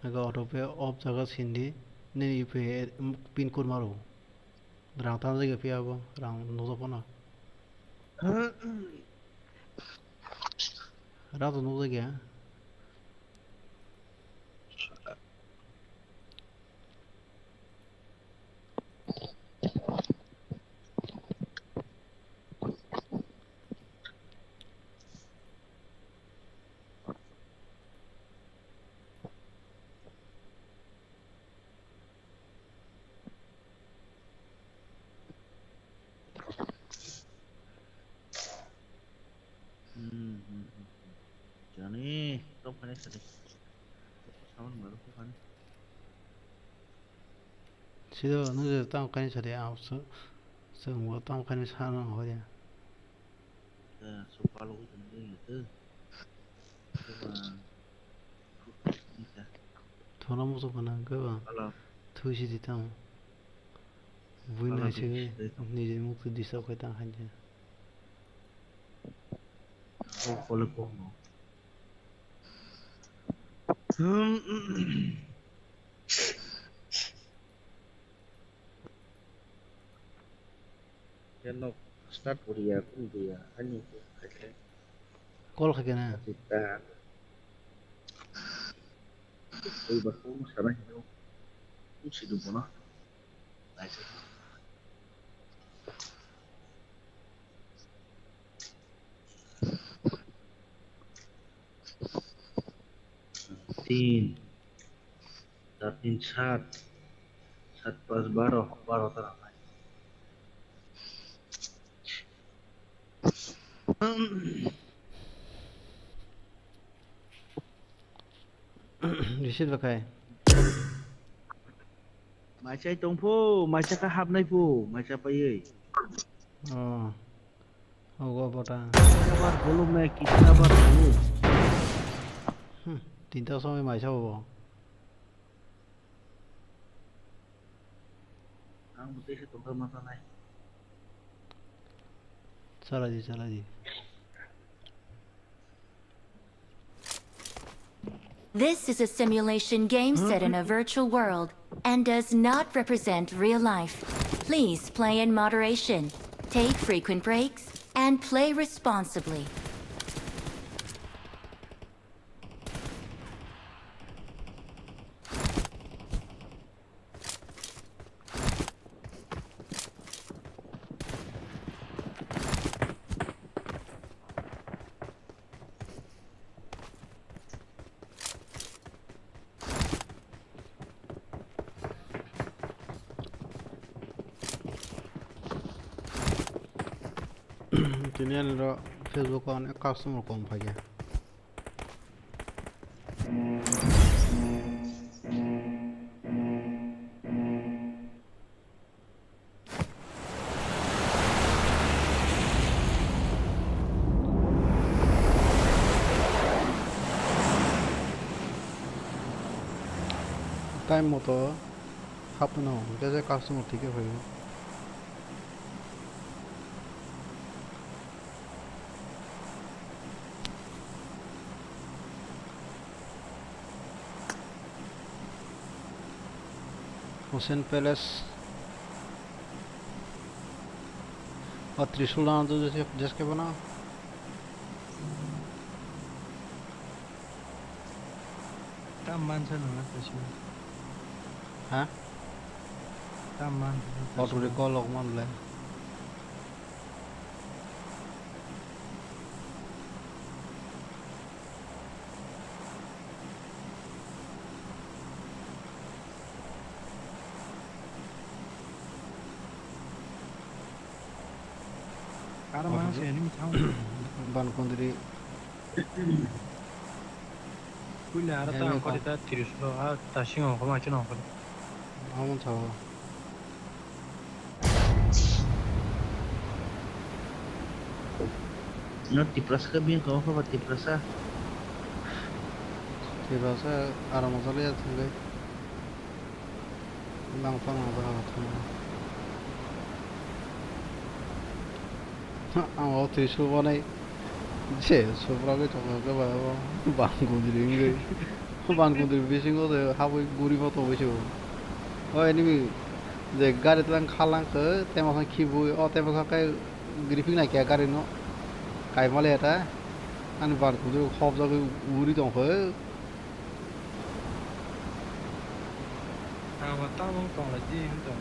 Hwnkhe auto pay off jaga sindi nini U P I pin code maro. Rang tangjak ya phiya bo, rang nukjak phano. Rang to nukjak ya. Hmm, hmm, hmm, hmm. Jani, tong kani sadi. Saman baru ko kani. Sido, nung je tong kani sadi, ah, so, so, mo tong kani sana ho ya. Ya, so palo ko tong ni tu. Thono muchung khna hwnkhe ba. Hello. Thuisi di tamo. Buino Hello, se thuisi di tamo. Nijini mukti disturb khai tang khainai. Oh, kole kokno. Hmm. Khe nok start poriya, kun buya, ani khe khaikhe. Call khaikhe na? Ati ta. Oi ba kung sana hino. Kun sidu bono. Naisa. Tin, char tin sat, sat pas baro, baro ta rangnai. Receive khai. Maisai tongphu, maisa kha hapnai phu, maisa paiwi. Oh. Ogo bota. Kitna bar bolum na, kitna bar bolum. Hmm, tinta somoi maisa bo. Ang bo teisa tongkha ma sanai. Chala di, chala di. This is a simulation game set in a virtual world and does not represent real life. Please play in moderation, take frequent breaks, and play responsibly. Tini ani ro Facebook o onek customer kom phaikha. Time moto hapno hwnkhe je customer thike phaio. Hussein Palace. O Trishul dano do jeske, jeske bono. Tam mansa nang na kaisa. Ha? Tam mansa nang na kaisa. Auto recall log man le. Aro ma se enemy thang. Ban kondri. Puila aro ta Enemy angkori thang. Ta tiris lo, a ta singo homa chino angkori. Amo thago. No Tiprasa ka bini tong kha ba Tiprasa. Tiprasa aro mojol ya thangwi. Lang phang ma ba thang. Ang o twi su banai. Se su pra ke thong ke ba ba. Bang gundri ngi. Bang gundri bisingo de habwi guri mo to bisu. O enemy je gari tlang khalang khe tema sa khibu o tema sa kai gripping na kya gari no. Kai male ta. Ani bang gundri khop jagwi uri tong khe. Ang bo tamung tong lai di, ang tong.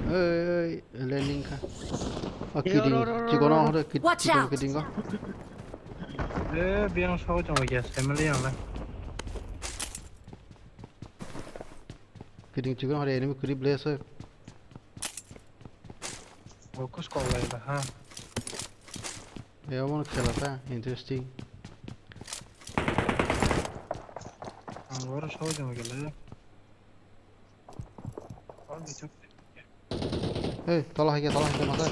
Oi, oi, landing kha. Oh, kidding. Oro, oro, oro, chikono oro. Hore, kid-, Watch chikono out. Kidding ko. Eh, biang so tong ya, family yang la. Kidding chikono hore enemy kuri bless. Focus kok lai ba ha. Ebo khela ta interesting. Ang oro soi jama gele. Hey, tola hai ke, tola hai ke masa.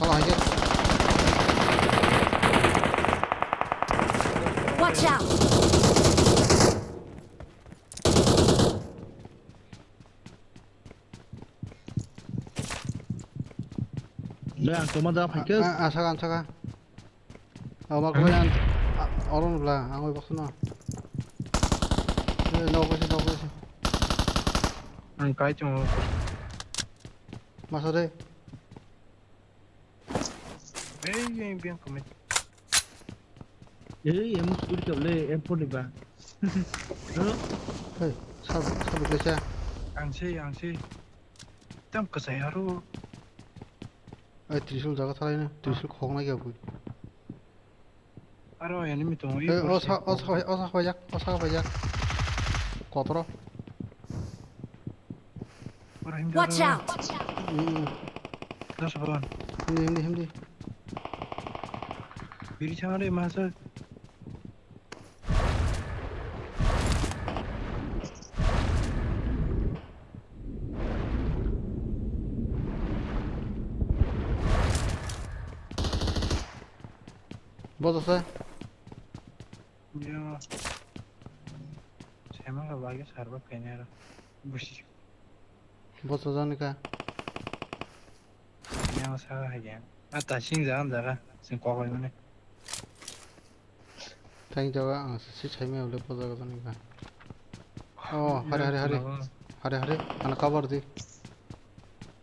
Tola hai ke. Watch out! Doi, ang toma da phaikhe. A, a, saka, saka. Ang ma koi ang, a, oron bla, ang oi baksa no. Eh, no koi, no koi. Ang kai chong. Masa de. Ei, ei, biang kami. Ei, em suri kable, em pon ba. Hei, sabu, sabu kesa. Ang si, ang si. Tam kasai haru. Ai, Trishul jaga thalai na, Trishul khoknai khe bui. Aro enemy tongo, eh, o sa, o sa, o sa paijak, o sa paijak. Kotoro. Watch out! Mm, mm. Dos bron. Hindi, hindi, hindi. Biri chama de masa. Boss ase? Yo. Sema ka bagi sarba kene aro. Busi. Boss jani ka? Yang sa ha ya. Ata sing jaga jaga. Sing kok lai mane. Thank you, ang si sai me ule po jaga jani ka. Oh, hari, hari, hari. Hari, hari. Ana cover di.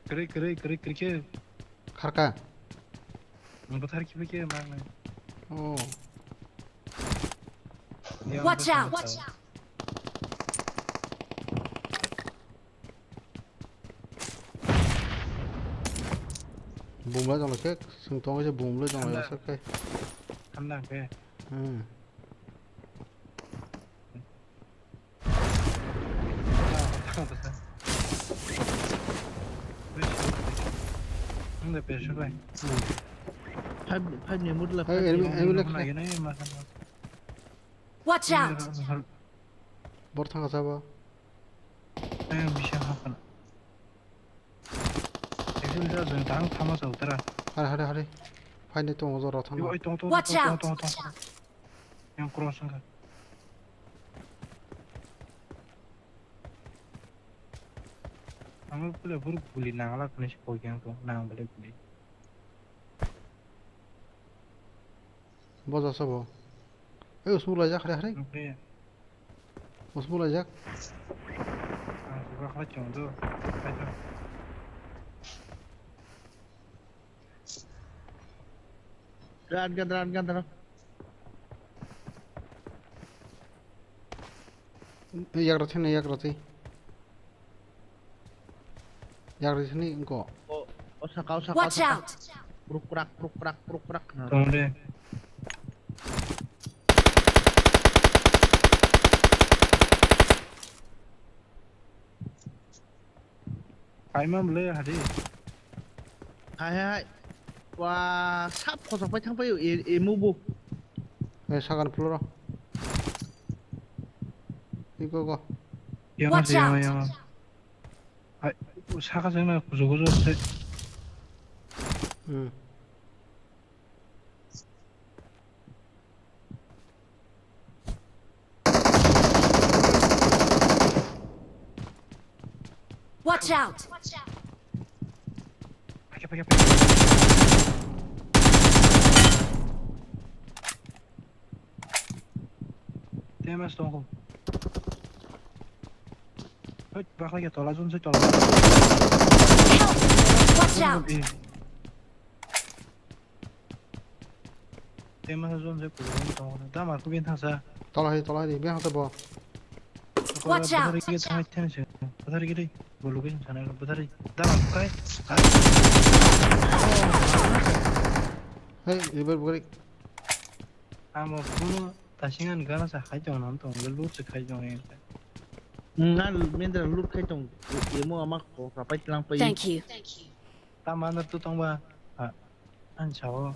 Kri, kri, kri, kri, kri. Kharka. Ang buthar kibi ke mang nai. Oh. Watch out! Bumla jong khe, sung tong se bumla jong khe. Thanda khe. Hmm. Ang da pesho bai. Five, five ni mutla. Hey, five enemy, ni enemy mutla left, left. Watch out! Bor thanga sabo. Ang bisa hapan. Ekdom da jeng tang thama sa utara. Hari, hari, hari. Phaini tongo jora thangma. Oi, tong, tong, tong, tong, tong, tong. Watch out! Yang cross wngkha. Ang pula buru guli nangla kani si koi yang tong nang bale guli. Boja sabo. Ei, usmuk laijak, hari, hari. Oke. Usmuk laijak. Ang suka khala chong do. Khaito. Ran gan, ran gan, ran. Yak rw thani, yak rw thani. Yak rw thani, engko. O, o saka, o saka, o saka. Watch out! Pruk prak, pruk prak, pruk prak. Tong de. Kaima bwle hadi. Hai, hai, hai. Wa, sap khosok pai thang pai o, e, emo bo. Eh, sagan floor o. Iko go. Yama Watch se, yama, out! Yama. Hai, saka se na kujo kujo se. Hmm. Watch out! Pake, pake, pake. Temas tongo. Hoi, bakla ya tola, jun se tola. Help! Watch out! Eh. Tei masa zone se kulo tongo. Da mar kubin thangsa. Tola hai, tola hai, beng hata bo. Watch out! Bathari kiri thang thang se. Bathari kiri. Bo location sana bathari. Da mar kai. Hey, revive bukari. Amo kuno tasingan gana sa hai tong nam tong. Loot se khai tong. Ngan mendra loot khai tong. Emo ama ko kapai tlang pai. Thank you. Tama na tu tong ba. Ah. Ang sao.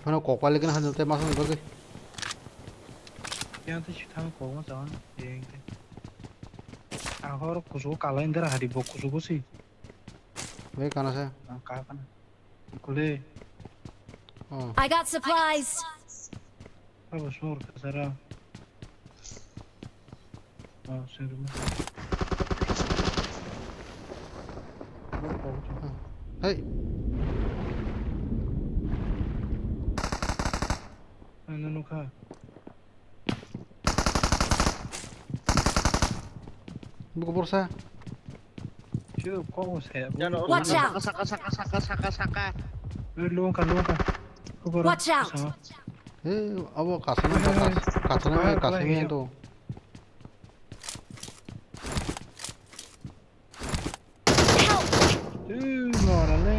Phano kok pali kena hanjal tei masang bagwi. Yang tu sithang kok ma chawan. Yang tu. Ang hor kusugo kala indra hari bo kusugo si. Wei kana sa. Ang ka kana. Kule. Oh. I got supplies. Abo sor kasara. Oh, sir. Hey. Ano nukha. Buku bursa. Sino kok saya. Watch out! Saka, saka, saka, saka, saka. Eh, luang ka, luang ka. Watch out! Eh, abo kasana, kasana, kasana to. Help! Eh, no, no, no.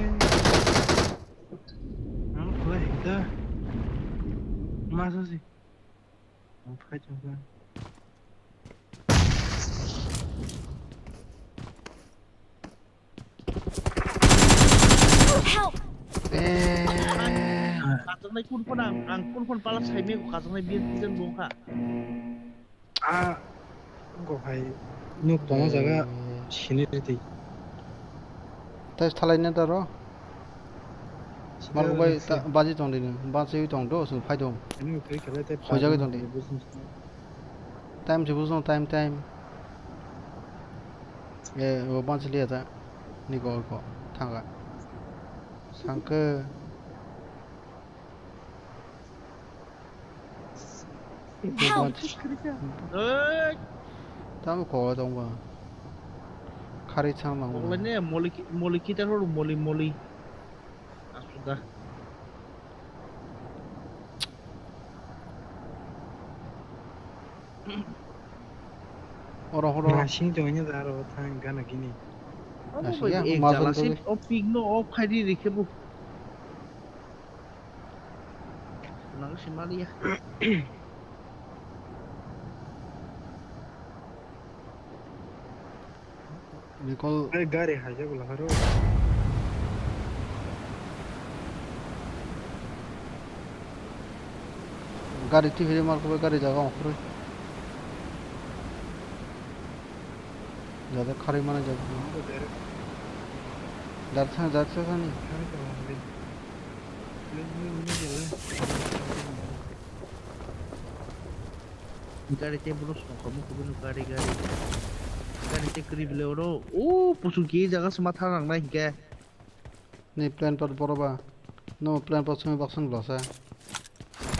Ang kulai hita. Masa sih? Ang phai chungkha. Help! Eh. Kajaknai kun phone ang, ang kun phone pala saimai kajaknai biyan kijan bongkha. Ah, go hai nuk tongo jaga sini tei. Tei thalai na taro. Mal bai baji tong dini, baji tong do, sung phai do. Hoi jaga tong di. Time se bujung, time, time. Eh, o baji liya ta. Ni go go thanga. Sangke. Help! Tamo kowa tongba. Khari chang lang. Mole ne mole ki mole ki ta ro mole mole. Asuda. Oro horo. Nasing tongnya da ro thang gana gini. Nasing ya, ek jala si o pig no o phari rikhe bu. Nang si mali ya. Nicole. Ai gari haja bula haro. Gari T V ri mar ko gari jaga ongkhoroi. Jada khari mana jaga. Dar sang dar sang ni. Gari tei borok songkha mukhubui no gari gari. Gari tei kwrwi belai oro. O pusu ki jaga se ma thang nang nai hinkhe. Ni plan pot boro ba. No plan pot simi baksa ni losa.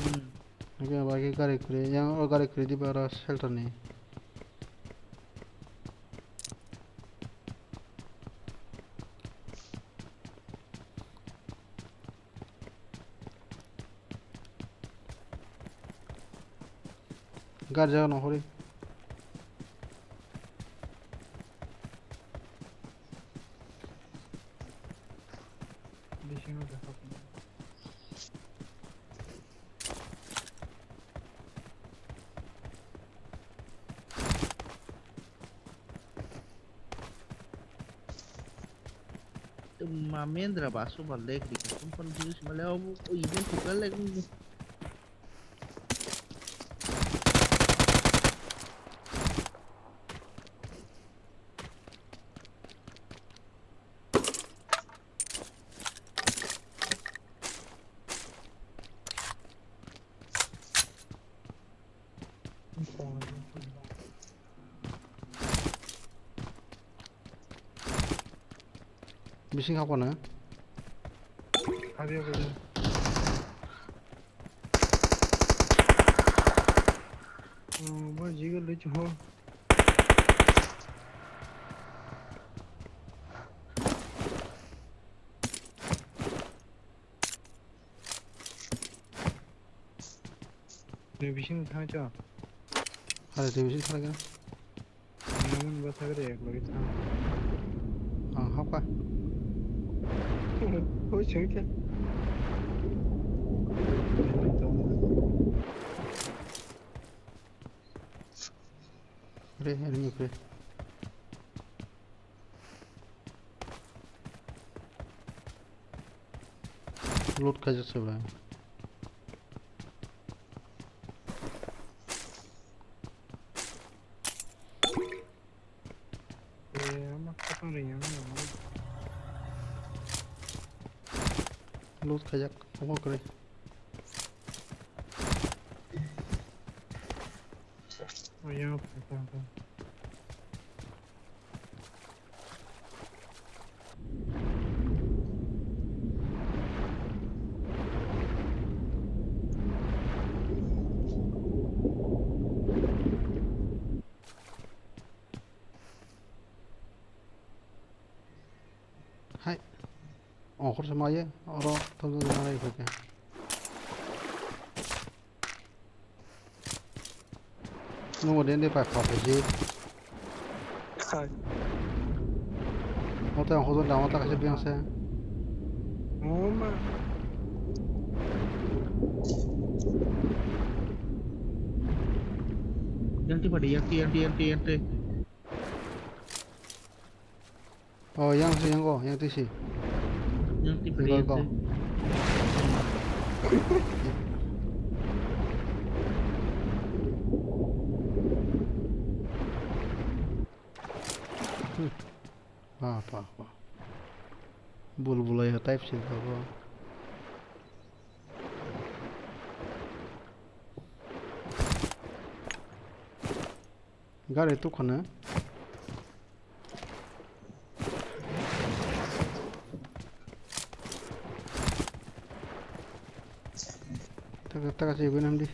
Hmm. Hinkhe bai khe gari kwrwi yang o gari kwrwi di ba oro shelter ni. Gari jaga nongkhorwi. Ma Mendra ba super lag di ka. Kumpal views male o event super lag ni. Bising hapkha na? Habya bwlwi. Oh, bo jigo lwi chuho. Twi bising thang cho. Hare twi bising thang khe. Naman ba thang re ek logi thang. Ang hapkha. Hoi chang khe. Re, re, re. Loot khaijak se bai. Eh, ama khatang ring yang. Loot khaijak, omo kwrwi. Oh, yang, yang, yang. Hai. Ongkhorsa maye, oro thokjak nai khe. Nungo de de pai kha phaji. Khai. Ote ang hodo dama ta kaisa biyang se. Oma. Yang ti padi, yang ti, yang ti, yang ti, yang ti. Oh, yang se, yang go, yang ti si. Yang ti padi, yang ti. Hmm. Wah, wah, wah. Bulbulai ya type sih, bro. Gari tu khana. Taka, taka sih, gue nanti.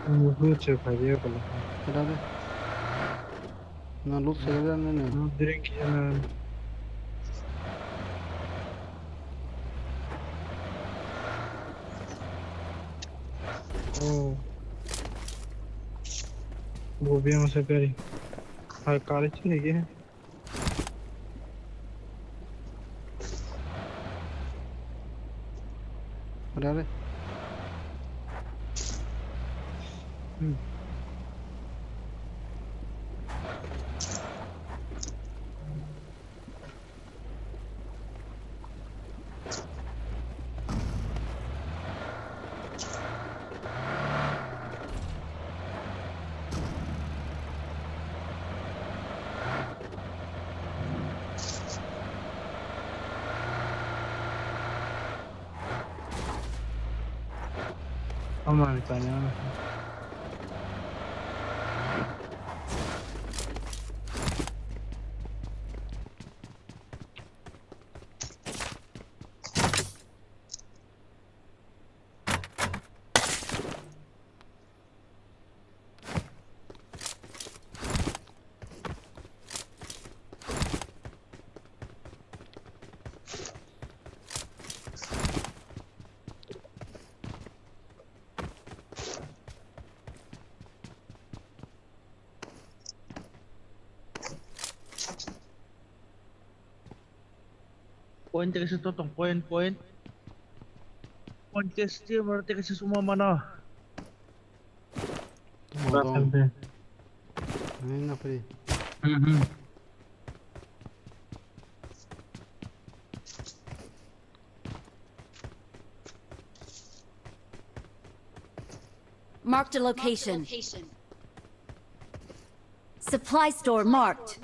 Muhu che phaiya bala. Keda de. Na loot se keda ne ne. Na drink kisa na. Oh. Bo biyang sa kari. Hai kari chini ke. Ada, ada. Hmm. Omo ni kanya. Point tei kaisa to tong, point, point. Point tei kaisa tei mano, tei kaisa suma mano. Tamo tong. Ba thang de. Ani na pri. Hmm, hmm. Marked a location. Supply store marked.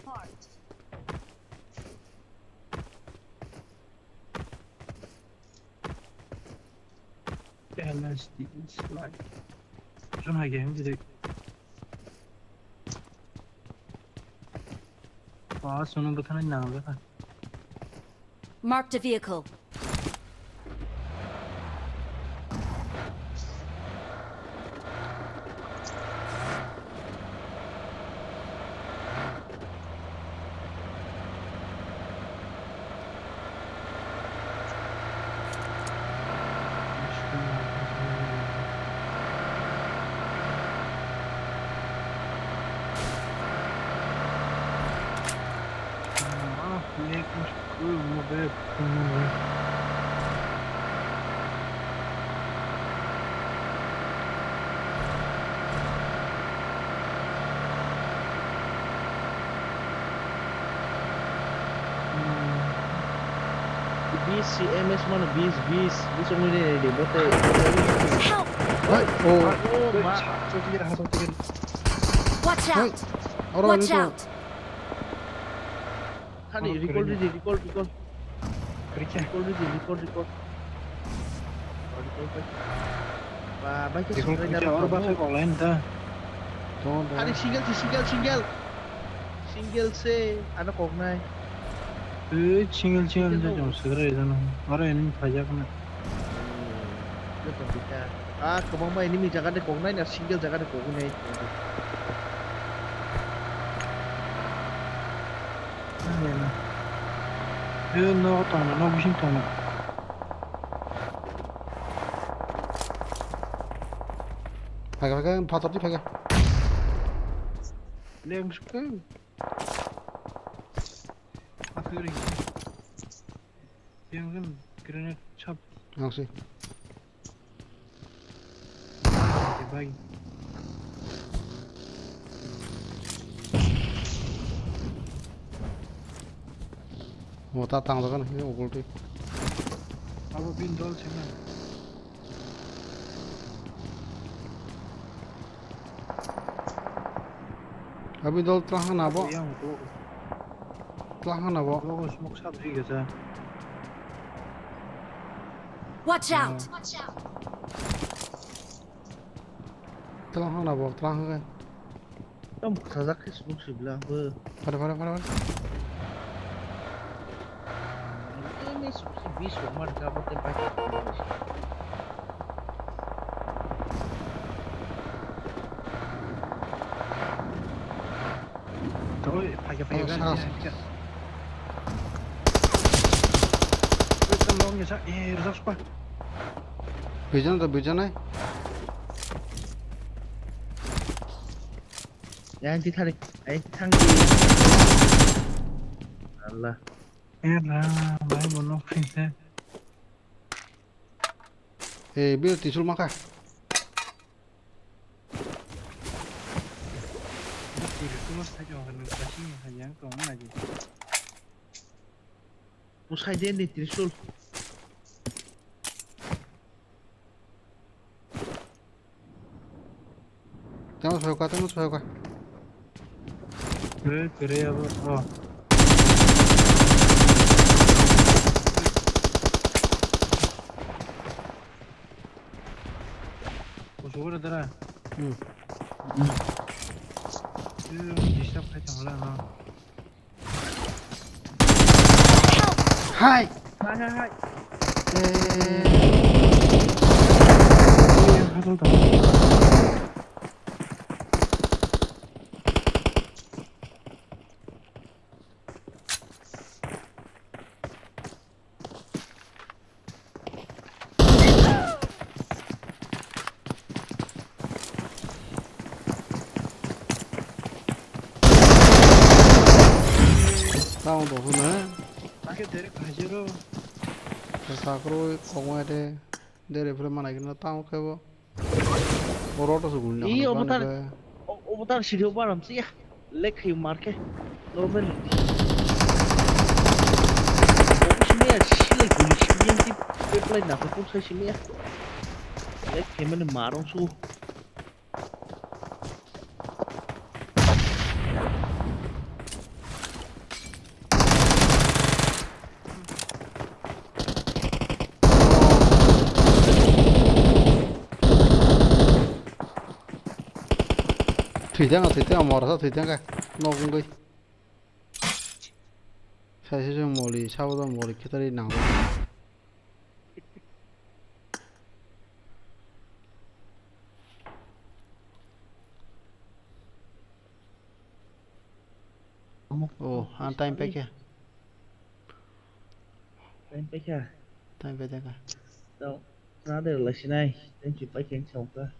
L S D is like. Jom hai game direct. Wah, sono bwthana nang bwkha. Marked a vehicle. Bis si M S mano, bis, bis, bis wngwi nai de, bote. Help! Oi, oh. Oh, ma. Watch out! Oro, oro, oro. Thani, recall ridi, recall, recall. Recall ridi, recall, recall. Recall pai. Ba, bai khe recall sokrai pai na oro ba. Thani single se, single, single. Single se, ano koknai. Ui, single, single de jong sokrai jano. Oro enemy phaijak na. Joto bika. Ah, kwbangma enemy jaga de koknai na, single jaga de koknai. Yo, no tongna, no bising tongna. Phaga, phaga, phator di phaga. Leng suka. Aku ring. Yang kan granat chap. Yang sih. Bai. O ta tang jagan he ugul twi. Abo bin dol sina. Abi dol tla hana bo. Yang ko. Tla hana bo. Logo smoke sap ri gasa. Watch out! Tla hana bo, tla hana. Tam khajak khe smoke sibla bo. Phare, phare, phare, phare. Ini smoke si bis umar ka bo te bai. Oi, phaikha, phaikha, oh, phaikha, sa, phaikha. Oi, tam long ni sa, eh, rwjak spa. Bijan to, bijan ai. Yang ti thari, eh, thang. Allah. Eh, na, bai bono khaise. Eh, biro tisul maka. Musai de ni trisul. Tamo soka, tamo soka. Eh, kere abo. Oh. Kusugo dara. Hmm. Eh, disturb khai tangla, ha. Hai. Hai, hai, hai. Eh. Eh, hasol tong. Tamo tong phano. Ke dere khajero. Sakro kongwa de. Dere phre mana gina tamo kebo. Oro to sugul na. I obo tar, obo tar sirio baram siya. Lek khayu marke. Normal. Obo simiya silai guli simiya ti peplai na ko sai simiya. Lek khaymani marong su. Thwijang, thwijang, morasa thwijang khe. Nok wngwi. Saisai se moli, sabo do moli khetari nango. Oh, ang time paikha. Time paikha. Time paikha. Tao, na de lai sinai. Time si paikha ang chongkha.